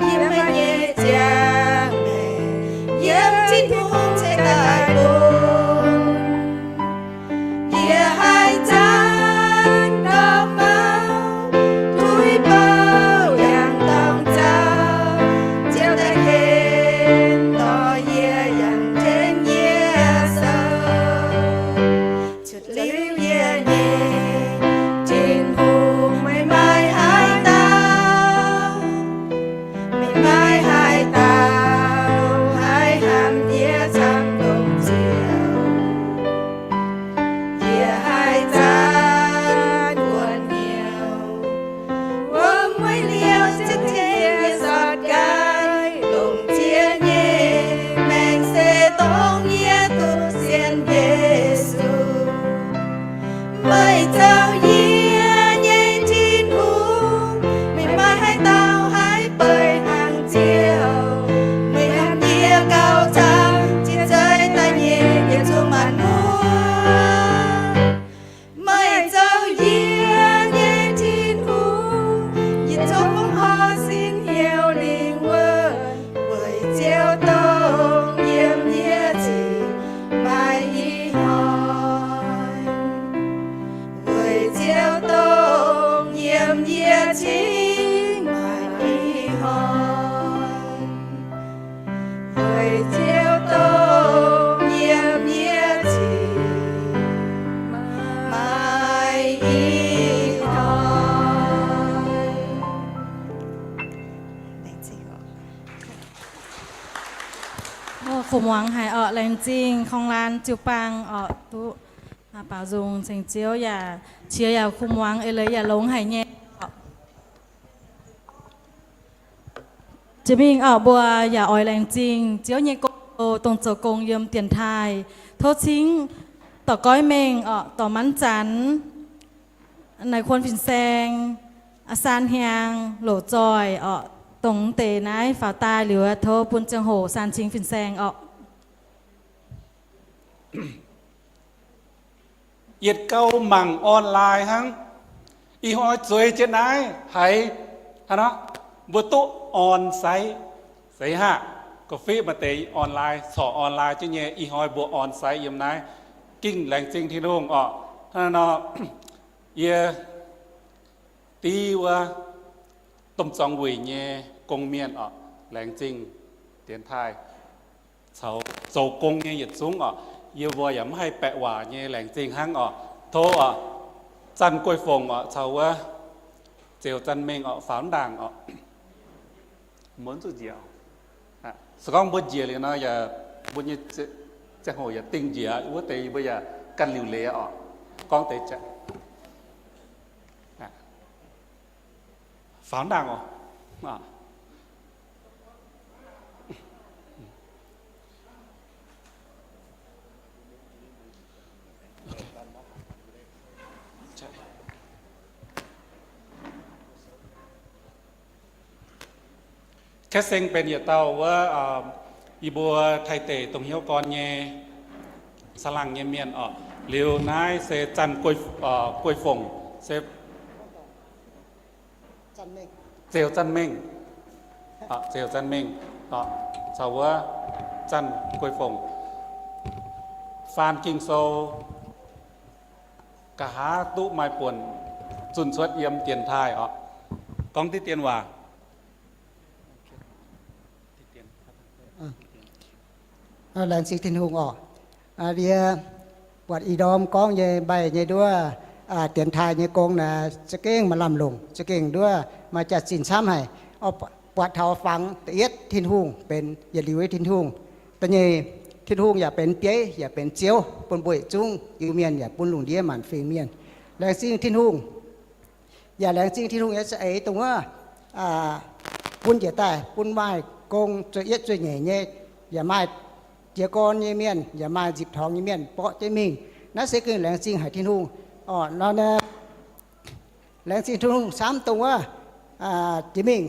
yiem meih nyei ziangh maengc, yiem Tin-Hungh ceix daaih bun. Yie haiz zanc ndortv mauv, tuix bouh yangh dorngx zaux, Ziouv daaih ken dorh yie yangh, tengx yie sou. Cuotv liuz yie nyei Tin-Hungh, meih maaih haaix dauh, meih maaih haaix dauh haih hnamv yie camv dongh Ziouv? Yie haiz zanc guon hnyouv, wuom mueiz liouh ziouc tengx yie sortv gaax. Longc ziex nyei maengc se dongh yie duqv sienx Yesu. Meih zoux yie nyei Tin-Hungh, meih maaih haaix dauh haih beiv hlang Ziouv? Meih hnamv yie gauh camv, jiex zeiz daaih nyei yietc zungv maanc muoz. Meih zoux yie nyei Tin-Hungh, yietc zungv fongc horc sin hnyouv lingh wuonh, weic Ziouv dongh yiem yie cingx maaih ih hnoi. Weic Ziouv dongh yiem yie cingx maaih ih hnoi. Weic Ziouv dongh yiem yie cingx maaih ih hnoi. Kuv muangx haic orqc, laengz zingh korng-laan jiu-baang orqc, duqv baaux nzung ceng Ziouv yaac qiex yaac kuv muangx eix leiz yaac longx haic nyei orqc. Jiex mingh orqc, mbuo yaac oix laengz zingh Ziouv nyei gong-zoh dongh zoux gong yiem dienx taaih. Tov cingv dorc Goiv Mengh orqc, dorc Manv Zanx, Naaiv Kuon Fin-Saeng, Saan Hiang, Loc Zoih orqc, dongh deix naaiv faaux daaih liuz, tov bun ziangh hoc saan cingx fin-saeng orqc. Yietc gau mangc online hnangv. Ih hnoi zueiz jienv naaiv haiz hnangv nor, mbuo duqv on-site. Seix haav, ga'fiev maaih deix online, corc online jienv nyei. Ih hnoi mbuo on-site yiem naaiv, gengh laengz zingh Tin-Hungh orqc. Hnangv nor, yie div wuov domh zuangx wuic nyei gong-mienh orqc, laengz zingh dienx taaih caux zoux gong nyei yietc zungv orqc. Yie mbuo yaac mv haih baeqc waac nyei, laengz zingh hnangv orqc. Tov orqc, Zanh Guei Fongc orqc caux wuov Ziouc Zanh Mengh orqc faaux ndaangc orqc. Mbuo zuqc njiec, se gorngv mbuo njiec liuz nor, yaac mbuo nyei ziangh hoc yaac dingh njiec, wuov deix mbuo yaac ganh liuc leiz orqc. Gorngv deix faaux ndaangc orqc. Kaeqv Seng benx yietc dauh wuov, yie mbuo Taiv deic dongh hnyouv gorn nyei, saah laangh nyei mienh oc. Liuz naaiv se Zanh Guei Fongc, se Zeu Zanh Mengh, Zeu Zanh Mengh, caux wuov Zanh Guei Fongc. Faan Ging-Sou, nqa'haav duqv maaih buonc zunh cuotv yiem dienx taaih oc. Gorngv diqv dien waac. Laengz zingh Tin-Hungh oc. Yie buatc ih ndorm gorngv nyei, mbaih nyei nduov, dienx taaih nyei gong naaic za'gengh maaih lamh longc, za'gengh nduov maaih jaax-zinh camv haic. Buatc taux fangx da'yietv Tin-Hungh benx yietc liuz nyei Tin-Hungh. Da'nyeic, Tin-Hungh yaac benx bieiv yaac benx Ziouv bun mbuo yietc zungv Iu-Mienh yaac bun lungh ndiev maanc fingx mienh. Laengz zingh Tin-Hungh. Yaac laengz zingh Tin-Hungh nyei za'eix dongh wuov bun njiec daaih bun maaih gong zueih yietv zueih nyeic nyei, yaac maaih jiez gorn nyei mienh, yaac maaih nzipc torngx nyei mienh borqv jienv mingh. Naaiv se gengh laengz zingh haic Tin-Hungh. Orqc, nor, laengz zingh Tin-Hungh camv dongh wuov jiex mingh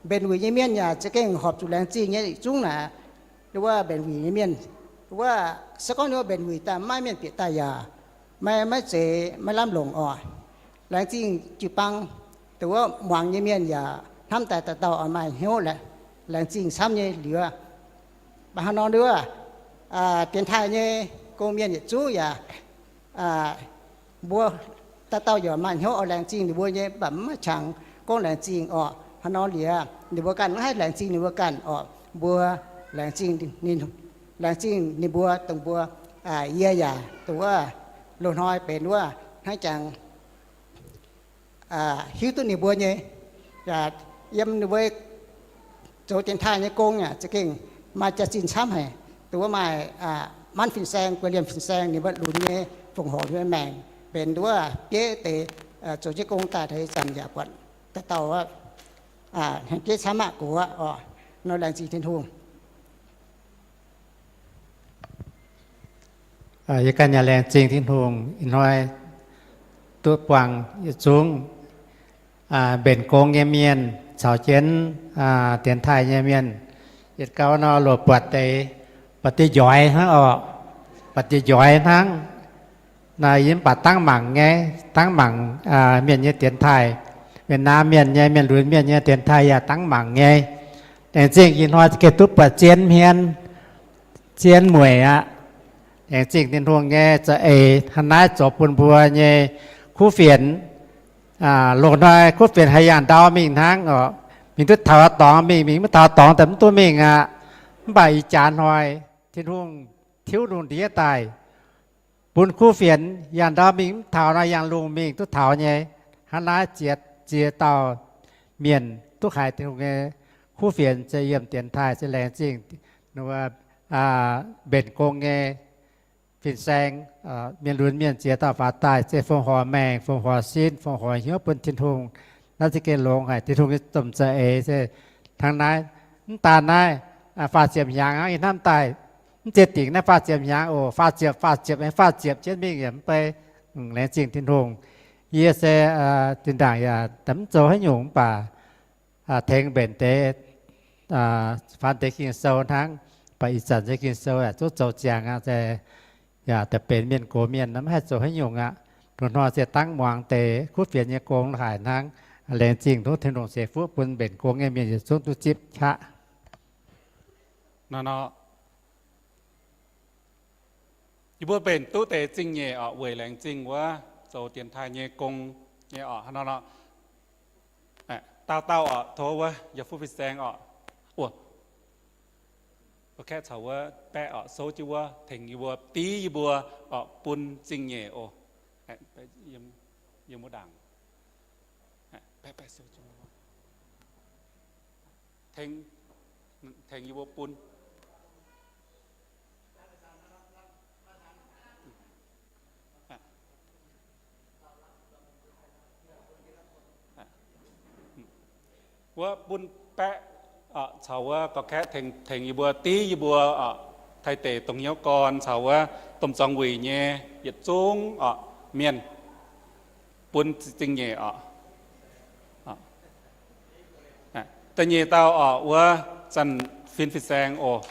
mbenc wuic nyei mienh yaac za'gengh horpc zuqc laengz zingh nyei yietc zungv naaic. Wuov mbenc wuic nyei mienh, wuov se gorngv wuov mbenc wuic daaih maiv mienh bieqc daaih yaac maiv, maiv zeiz maiv lamh longc orqc. Laengz zingh jiu-baang, dongh wuov muangx nyei mienh yaac hnamv daaih dauh dauh oix maaih hnyouv laengz zingh camv nyei liuz, baac hnangv nor wuov dienx taaih nyei gong mienh yietc zungv yaac mbuo dauh dauh yaac maaih hnyouv oix laengz zingh ninh mbuo nyei, mv baac mv maaih qangx gorngv laengz zingh orqc. Hnangv nor liuz, ninh mbuo ganh mv haih laengz zingh ninh mbuo ganh orqc. Mbuo laengz zingh, laengz zingh ninh mbuo dongh mbuo, yie yaac dongh wuov loz-hnoi benx wuov hnangv jangx hiuv duqv ninh mbuo nyei, yaac yiem ninh mbuo zoux dienx taaih nyei gong yaac za'gengh maaih jaax-zinh camv haic. Dongh wuov maaih manv fin-saeng, guei liemh fin-saeng, ninh mbuo lunx nyei fongc horc nyei maengc benx wuov bieiv deix zoux jienv gong daaih taux ih zanc yaac buatc dauh dauh hnyangx-jeiv camv maqv gox aqv. Nor laengz zingh Tin-Hungh. Yie ganh yaac laengz zingh Tin-Hungh ih hnoi duqv buangh yietc zungv mbenc gong nyei mienh caux jienv dienx taaih nyei mienh. Yietc gau nor loc buatc deix, buatc deix njoix hnangv orqc, buatc deix njoix hnangv. Naaiv yie mv baac dangv mangc nyei, dangv mangc mienh nyei dienx taaih. Mienh naamh mienh nyei, mienh lunx mienh nyei dienx taaih yaac dangv mangc nyei. Laengz zingh ih hnoi gengh duqv buatc zien hmien, zien mueic aqv. Laengz zingh Tin-Hungh nyei za'eix hnangv naaiv zoux bun mbuo nyei kuv fienx. Loz-hnoi kuv fienx haaix yangh ndau mingh hnangv orqc. Mingh duqv taux dorngx mingh, mingh mv taux dorngx daaih mv duqv mingh aqv. Mv baac ih jaax hnoi Tin-Hungh tiuv lungh ndiev daaih bun kuv fienx yangh ndau mingh mv taux nor yangh lungh mingh duqv taux nyei. Hnangv naaiv ziex, ziex dauh mienh duqv haiz Tin-Hungh nyei kuv fienx se yiem dienx taaih se laengz zingh mbenc gong nyei fin-saeng, mienh lunx mienh ziex dauh faaux daaih se fongc horc maengc, fongc horc sin, fongc horc hnyouv bun Tin-Hungh. Naaiv za'gengh longx haic. Tin-Hungh nyei domh za'eix se hnangv naaiv. Mv daan naaiv, faah ziepc hnyangx hnangv yie hnamv daaih, mv zeiz dingc naaiv faah ziepc hnyangx oc. Faah ziepc, faah ziepc, faah ziepc jienv mingh yaac mv bei. Laengz zingh Tin-Hungh. Yie se zinh ndaangc yaac mv zoux haaix nyungc mv baac tengx mbenc deix, faan deix Ging-Sou hnangv. Mv baac ih zanc se Ging-Sou yaac zungv zoux ziangx aqv, se yaac daaih benx mienh gox mienh mv haih zoux haaix nyungc aqv. Loz-hnoi se dangv muangx deix kuv fienx nyei gong haic hnangv. Laengz zingh tov Tin-Hungh ceix fuqv bun mbenc gong nyei mienh yietc zungv duqv zipv qaqv. Nor, yie mbuo mbenc duqv deix zingh nyeic oc, weic laengz zingh wuov zoux dienx taaih nyei gong nyei oc. Hnangv nor, dauh dauh oc, tov wuov yaac fuqv fin-saeng oc, kaeqv caux wuov baeqv oc, souv jienv wuov tengx yie mbuo, div yie mbuo oc, bun zingh nyeic oc. Tengx, tengx yie mbuo bun wuov bun baeqv caux wuov gorqv-kaeqv tengx yie mbuo, div yie mbuo oc, Taiv deic dongh hnyouv gorn caux wuov domh zuangx wuic nyei yietc zungv oc, mienh bun zingh nyeic oc. Da'nyeic dauh orqc, wuov Zanc Fin Fin-Saeng oc.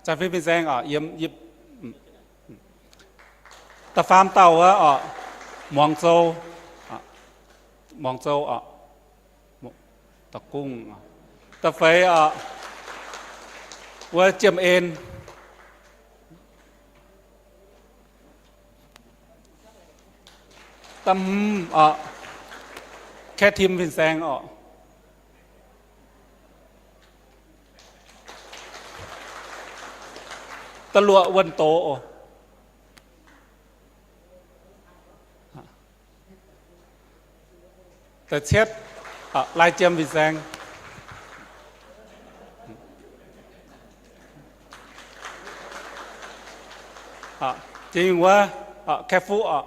Zanc Fin Fin-Saeng orqc, yiem, yiem. Da'faam dauh wuov orqc, Muangx Zou, Muangx Zou orqc, Da'gungv. Da'feix orqc, wuov Jiem En. Da'hmz orqc, Kaeqv Tim Fin-Saeng orqc. Da'luoqc Wuonh Doz oc. Da'cietv Lai Jiem Fin-Saeng. Jiex mingh wuov Kaeqv Fuqv oc.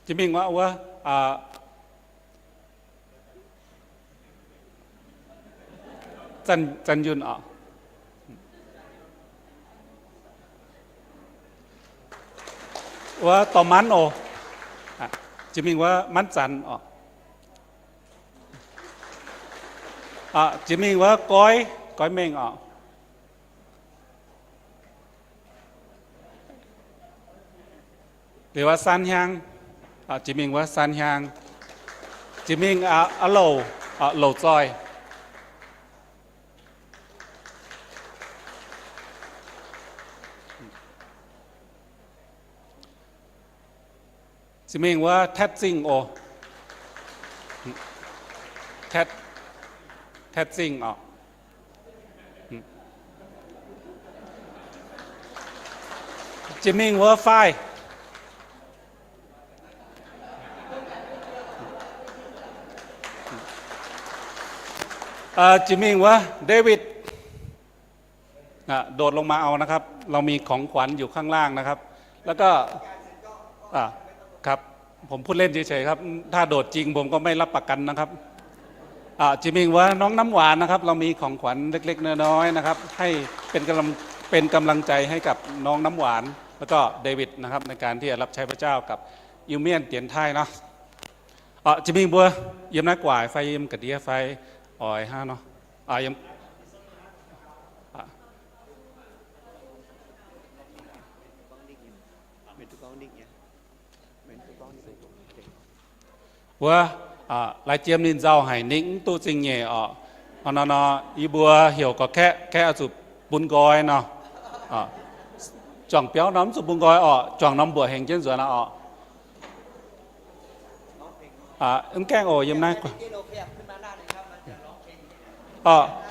Jiex mingh wuov, wuov Zanc, Zanc Yunh oc. Wuov Dorh Manv oc. Jiex mingh wuov Manv Zanc oc. Jiex mingh wuov Goiv, Goiv Mengh oc. Liuz wuov San Hiang, jiex mingh wuov San Hiang. Jiex mingh a'louc, louc zoih. Jiex mingh wuov Tetv Zingh oc. Tetv, Tetv Zingh oc. Jiex mingh wuov Faih. Jiex mingh wuov David. อ่ะ โดดลงมาเอานะครับ เรามีของขวัญอยู่ข้างล่างนะครับ แล้วก็ อ่ะ ครับ ผมพูดเล่นเฉยๆครับ ถ้าโดดจริงผมก็ไม่รับประกันนะครับ อ่ะ จริงๆว่าน้องน้ำหวานนะครับ เรามีของขวัญเล็กๆน้อยๆนะครับ ให้เป็นกำลัง เป็นกำลังใจให้กับน้องน้ำหวาน แล้วก็เดวิดนะครับ ในการที่จะรับใช้พระเจ้ากับอิวเมียนเตียนไทเนาะ อ่ะ จริงๆ บัว yiem naaiv gu'nguaaic fai yiem ga'ndiev fai oix hnangv nor. Wuov, lai jiem ninh nzauh haic, ninh mv duqv zingh nyeic orqc. Hnangv nor nor, yie mbuo heuc gorx-kaeqv, kaeqv oix zuqc bun nqoi nor. Juangc biauv norm mv zuqc bun nqoi orqc, juangc norm mbuoqc hengx jienv nzuonx aqv orqc. Mv gaengh oc, yiem naaiv.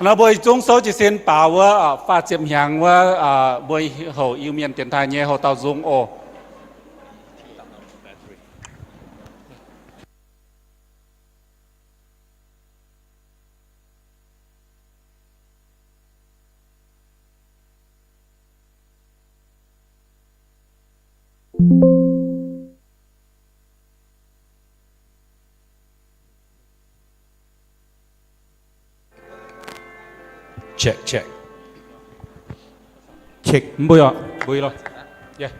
Nor mbuo zungv souv jiez sin baaux wuov, faah ziepc hnyangx wuov, mbuo houc Iu-Mienh dienx taaih nyei houx dauh nzung oc. Check, check. Check, mbuo oc, mbuo lorqc. Yeah.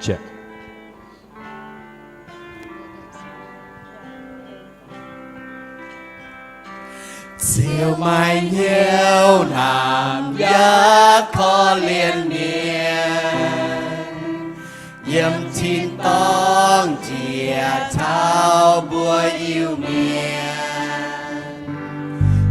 Check. Ziouv maiv hnyouv naamh yaac korv-lienh mienh, yiem tin-dorngh jiex taux mbuo Iu-Mienh.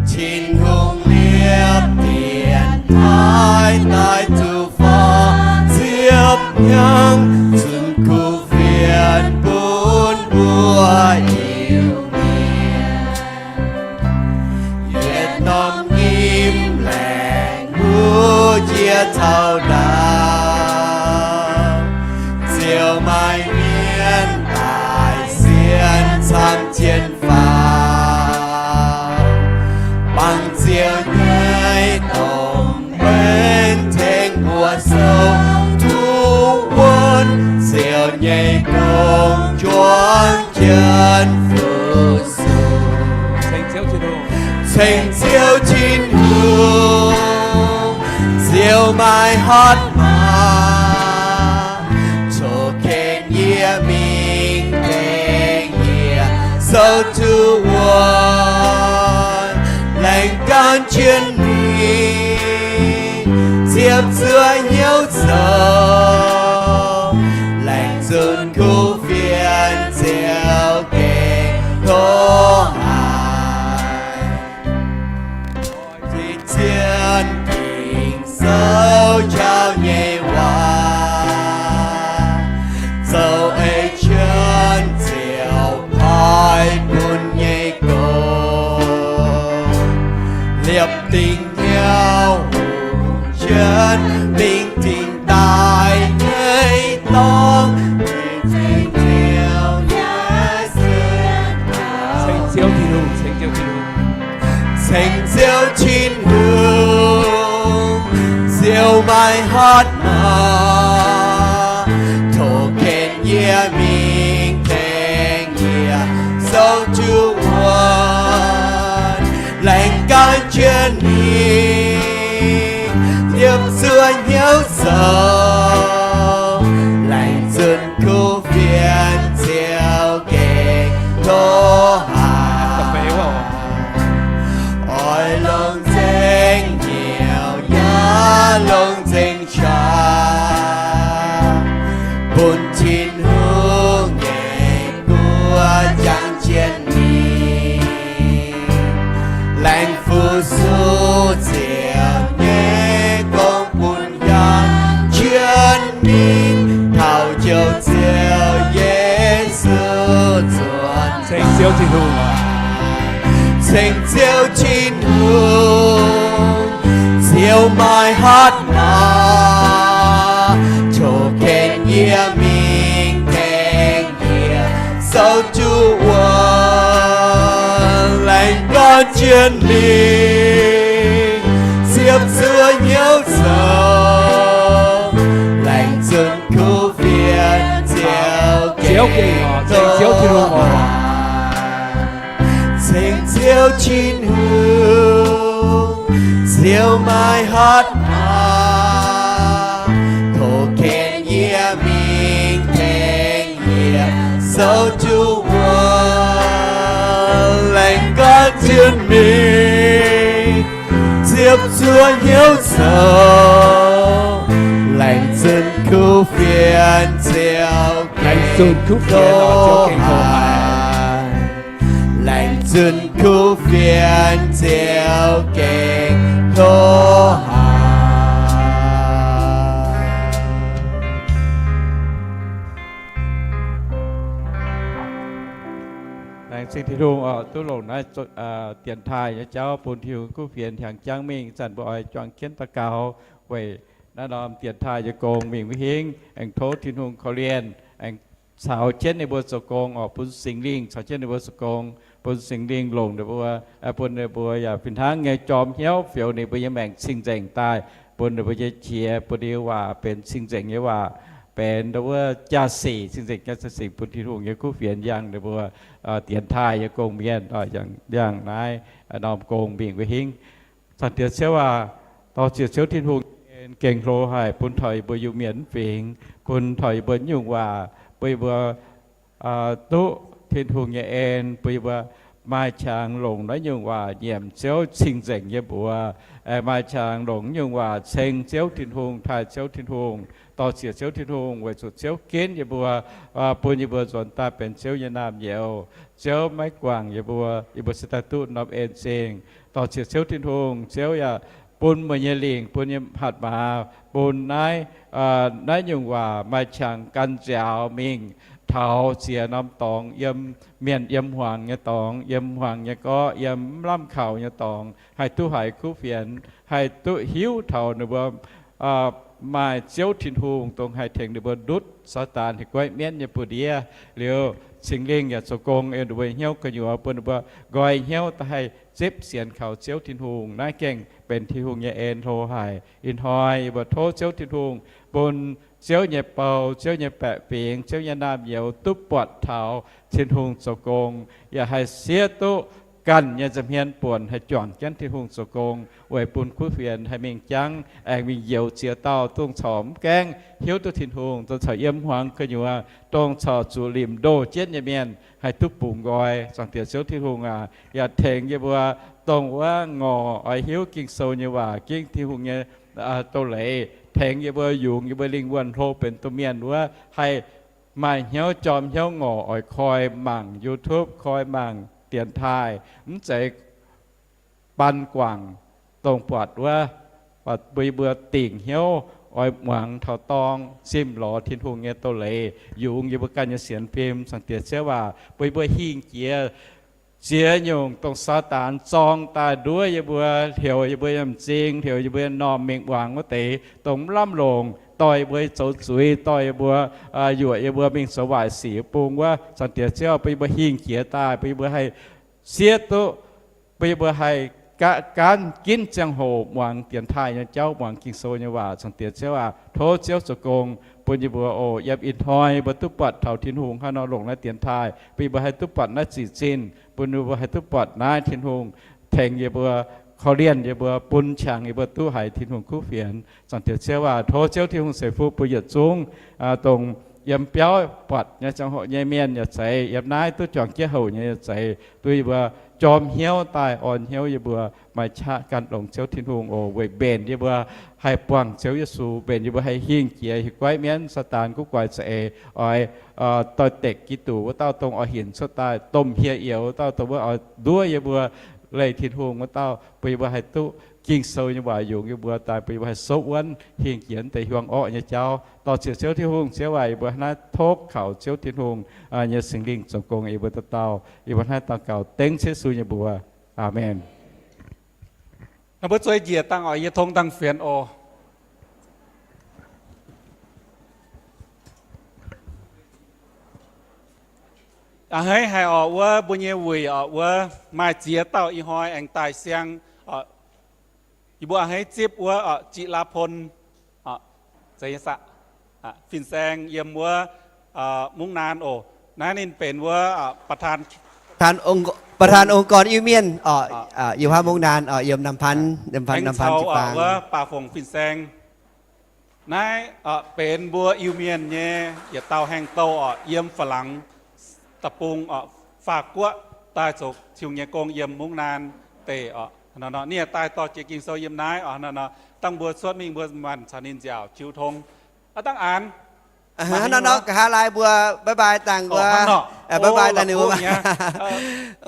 Tin-Hungh liepc dienx taaih daaih zuqc forv ziepc hnyangx, zunh kuv fienx bun mbuo Iu-Mienh. Yietc norm nyim laengz mbuo jiex taux ndaangc. jienv faaux. Bangc Ziouv nyei dongh mbenc tengx mbuo sou duqv wuonv, Ziouv nyei gong juangc jienv fu-sux. Ceng Ziouv Tin-Hungh, Ziouv maaih hatc maaz, tov ken yie mingh gaengh yie sou duqv wuonv, laengz gan jienv ninh ziepc zuoqv hnyouv zoux, laengz zunc kuv fienx Ziouv gengh tov haiz. Zinh zien Ging-Sou jauv nyei waac, zoux ei jienv Ziouv paaiv bun nyei gong, liepc dingc hnyouv hungx jienv mingh dingc daaih nyei dorngx. Ceng Ziouv Tin-Hungh, ceng Ziouv Tin-Hungh, ceng Ziouv Tin-Hungh, Ziouv maaih hatc maaz, tov ken yie mingh gaengh yie sou duqv wuonv, laengz gan jienv ninh ziepc zuoqv hnyouv zoux, laengz zunc kuv fienx Ziouv gengh tov haiz. Oix longc nzengc hnyouv yaac longc nzengc qaqv bun Tin-Hungh nyei guoqv jangx jienv mingh, laengz fu-sux Ziouv nyei gong bun yangh jienv mingh taux Njoux Ziouv Yesu zuonx. Ceng Ziouv Tin-Hungh, ceng Ziouv Tin-Hungh, Ziouv maaih hatc maaz, tov ken yie mingh gaengh yie sou duqv wuonv, laengz gan jienv ninh ziepc zuoqv hnyouv zoux, laengz zunc kuv fienx Ziouv gengh tov haiz. Ceng Ziouv Tin-Hungh, Ziouv maaih hatc maaz, tov ken yie mingh gaengh yie sou duqv wuonv, laengz gan jienv mingh ziepc zuoqv hnyouv zoux, laengz zunc kuv fienx Ziouv gengh tov haiz. Laengz zunc kuv fienx Ziouv gengh tov haiz. Laengz zingh Tin-Hungh oc, duqv longc naaiv dienx taaih nyei jauv bun Tin-Hungh kuv fienx hiaangx jangv mingh. Ih zanc mbuo oix juangc jienv daux gaux weic naaiv norm dienx taaih nyei gong mingh maiv hingv, aengx tov Tin-Hungh korv-lienh, aengx caux jienv ninh mbuo zoux gong oc, bun Singx Lingh caux jienv ninh mbuo zoux gong, bun Singx Lingh longc ninh mbuo, bun ninh mbuo yaac fih hnangv nyei jorm hnyouv fioux ninh mbuo nyei maengc cing-nzengc daaih, bun ninh mbuo nyei qiex, bun ninh nyei waac benx cing-nzengc nyei waac, benx wuov jaa-sic, cing-nzengc jaa-sic, bun Tin-Hungh nyei kuv fienx yangh ninh mbuo dienx taaih nyei gong-mienh, yangh naaiv norm gong mingh maiv hingv. Zaangc Diex Ziouv aac, dor-ziec Ziouv Tin-Hungh nyei en gengh hlo haic bun taux yie mbuo Iu-Mienh fingx, bun taux yie mbuo nyungc waac, bun yie mbuo duqv Tin-Hungh nyei en, bun yie mbuo maaih qangx longc naaiv nyungc waac nyiemc Ziouv cing-nzengc nyei mbuox, maaih qangx longc nyungc waac ceng Ziouv Tin-Hungh, taaih Ziouv Tin-Hungh, dor-ziec Ziouv Tin-Hungh, weic zuqc Ziouv ginv yie mbuo, bun yie mbuo nzuonx daaih benx Ziouv nyei naamh nyouz. Ziouv maiv guangc yie mbuo, yie mbuo se daaih duqv norm en zingh. Dor-ziec Ziouv Tin-Hungh, Ziouv yaac bun meih nyei lingc, bun nyei hatc maaz, bun naaiv, naaiv nyungc waac maaih qangx gan nziaaux mingh taux ziex norm dorngx, yiem mienh yiem hmuangx nyei dorngx, yiem hmuangx nyei gorqv, yiem mv lamh kaux nyei dorngx, haih duqv haiz kuv fienx, haih duqv hiuv taux ninh mbuo maaih Ziouv Tin-Hungh dongh haih tengx ninh mbuo ndutv Saadaan hieh guaiv mienv nyei buoz-ndiev. Liuz Singx Lingh yaac zoux gong ei ninh mbuo hnyouv gu'nyuoz, bun ninh mbuo nqoi hnyouv daaih haih zipv sienx kaux Ziouv Tin-Hungh. Naaiv gengh benx Tin-Hungh nyei en hlo haic. Ih hnoi yie mbuo tov Ziouv Tin-Hungh bun Ziouv nyei bou, Ziouv nyei baeqc fingx, Ziouv nyei naamh nyouz duqv buatc taux Tin-Hungh zoux gong, yaac haih siev duqv ganh nyei nza'hmien buonc haih juangc jienv Tin-Hungh zoux gong, weic bun kuv fienx haih mingh jangv, aengx mingh njoux ziex dauh dongh corc mv gaengh hiuv duqv Tin-Hungh, dongh corc yiem hmuangx gu'nyuoz, dongh corc zuqc limc ndoh jienv nyei mienh haih duqv bungx nqoi. Zaangc Diex Ziouv Tin-Hungh aac, yaac tengx yie mbuo dongh wuov ngorc oix hiuv Ging-Sou nyei waac, ginv Tin-Hungh nyei doz-leiz, tengx yie mbuo yungz yie mbuo lingh wuonh hlo benx domh mienh wuov, haih maaih hnyouv jorm hnyouv ngorc oix koi mangc YouTube, koi mangc dienx taaih, mv zeiz ban guangc dongh buatc wuov, buatc mbuo, yie mbuo dingc hnyouv oix muangx taux dorng, simv lorz Tin-Hungh nyei doz-leiz, yungz yie mbuo ganh nyei sienx fim. Zaangc Diex Ziouv aac, bun yie mbuo hingh jiex ziex nyungc dongh Saadaan zorng daaih nduov yie mbuo, hleuc yie mbuo nyei m'zing, hleuc yie mbuo nyei m'normh mingh muangx wuov deix, dongh mv lamh longc, dorh yie mbuo zoux zuiz, dorh yie mbuo, yuoqc yie mbuo mingh zoux waaic sic bung wuov. Zaangc Diex Ziouv, bun yie mbuo hingh jiex daaih, bun yie mbuo haih siev duqv, bun yie mbuo haih ga, gaanv ginv ziangh hoc muangx dienx taaih nyei jauv, muangx Ging-Sou nyei waac. Zaangc Diex Ziouv aac, tov Ziouv zoux gong bun yie mbuo oc. Yiem ih hnoi yie mbuo duqv buatc taux Tin-Hungh hnangv nor longc naaiv dienx taaih, bun yie mbuo haih duqv buatc naaiv zic zinh, bun yie mbuo haih duqv buatc naaiv Tin-Hungh tengx yie mbuo, korv-lienh yie mbuo, bun qangx yie mbuo duqv haiz Tin-Hungh kuv fienx. Zaangc Diex Ziouv aac, tov Ziouv Tin-Hungh ceix fuqv bun yietc zungv dongh yiem biauv buatc nyei ziangh hoc nyei mienh yaac zeiz, yiem naaiv duqv juangc jienv houc nyei yaac zeiz, duqv yie mbuo jorm hnyouv daaih orn hnyouv yie mbuo maaih qaqv gan longx Ziouv Tin-Hungh oc, weic mbenc yie mbuo haih buangh Ziouv Yesu, mbenc yie mbuo haih hingh jiex hieh guaiv mienv Saadaan guv guaix za'eix oix doix-dekc Giduc wuov dauh dongh oix hinc cuotv daaih domh hieh youz wuov dauh dongh wuov oix nduov yie mbuo leih Tin-Hungh wuov dauh, bun yie mbuo haih duqv Ging-Sou nyei waac yungz yie mbuo daaih, bun yie mbuo haih sopv wuonv hingh jiex deix hiuang orqv nyei jauv. Dorh ziec Ziouv Tin-Hungh, Ziouv aac, yie mbuo hnangv naaiv tov kaux Ziouv Tin-Hungh nyei Singx Lingh zoux gong yie mbuo dauh dauh. Yie mbuo hnangv naaiv daux gaux dengv Ziouv Yesu nyei mbuox. Aamen. Naaiv mbuo zueiz njiec dangh oc, yie tong dangh fienx oc. A'hneiv haic oc, wuov mbuo nyei wuic oc, wuov maaih ziex dauh ih hnoi aengx daaih siang oc. Yie mbuo a'hneiv zipv wuov oc, Jiqv Laa Pon, fin-saeng yiem wuov mungv naan oc. Naaiv ninh benx wuov ประธานองค์กร Iu-Mienh oc, yiem wuov mungv naan oc, yiem น้ำพัน น้ำพัน น้ำพัน jiu-baang, wuov Baac Fongc fin-saeng. Naaiv benx mbuo Iu-Mienh nyei yietc dauh haengh douh oc, yiem Faa-laangx deic-bung oc, faah guoqv daaih zoux Tin-Hungh nyei gong yiem mungv naan deic oc. Ninh daaih dorh jiex Ging-Sou yiem naaiv oc. Dangh mbuo cuotv mingh mbuo maanc caux ninh nziaauc jiu tong. Aav dangh aanx hnangv nor nor, nqa'haav laai mbuo bye bye dangh wuov, bye bye dangh ninh wuov.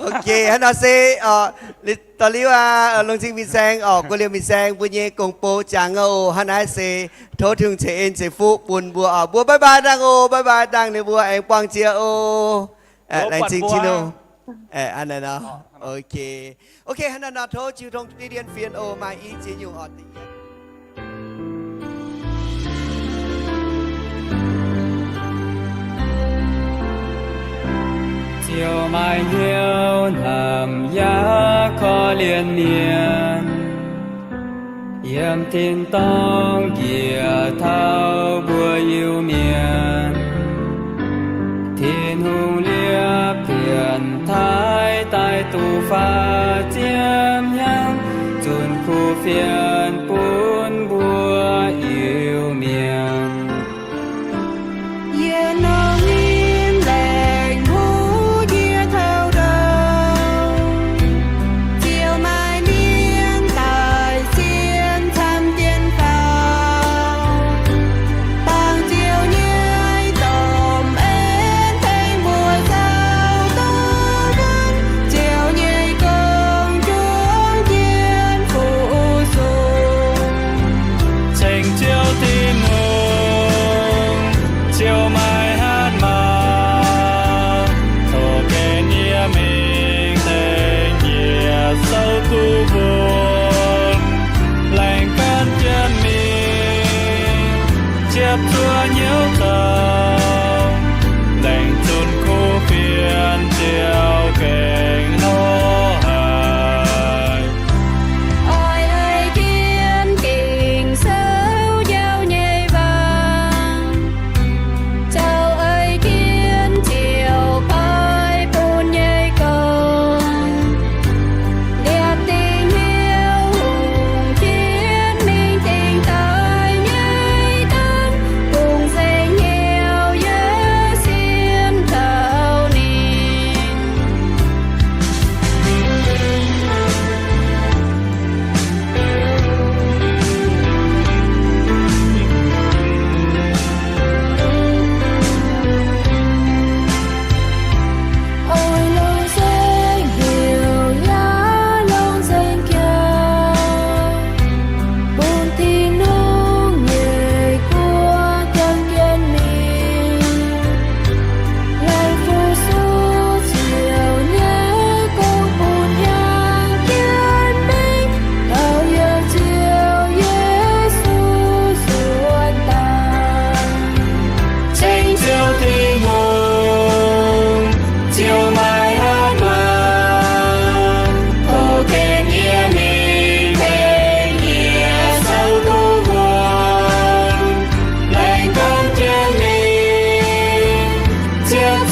Ok, hnangv nor se oc, dorh liuz aqv, Longc Cing Fin-Saeng oc, Guoqv Liemh Fin-Saeng mbuo nyei gong-bou jangx oc. Hnangv naaiv se tov Tin-Hungh ceix en ceix fuqv bun mbuo oc. Mbuo bye bye dangh oc, bye bye dangh ninh mbuo aengx buangh jiex oc. Laengz zingh Tin-Hungh. Ok, hnangv nor nor tov jiu tong diqv dien fienx oc, maaih i ziex nyungc oc. Ziouv maaih hnyouv hnamv yaac korv-lienh mienh, yiem tin-dorngh njiec taux mbuo Iu-Mienh. Tin-Hungh liepv pienx taaih daaih duqv faah ziepc hnyangx, zunh kuv fienx bun mbuo Iu-Mienh. Yie nongx nyim laengz huv yie kouv ndouh, Ziouv maaih mienh daaih sienx camv jienv faaux. Baengh Ziouv nyei domh en tengx mbuo zoux duqv wuonv, Ziouv nyei gong juangc jienv fu-sux.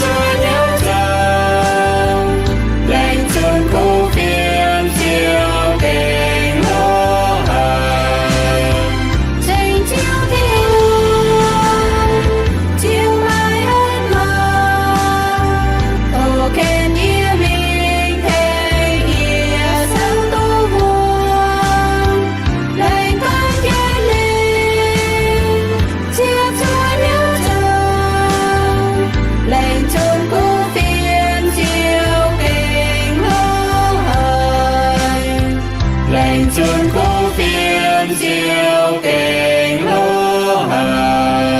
zuov hnyouv zoux, laengz zunc kuv fienx ziouc gengh hlo haic. Ceng Ziouv Tin-Hungh, Ziouv maiv hnamv maaih, doh ken yie mingh tengx yie souv duqv wuom. Laengz gorngv jienv ninh, Ziouv zuov hnyouv zoux, laengz zunc kuv fienx ziouc gengh hlo haic. Laengz zunc kuv fienx ziouc gengh hlo haic.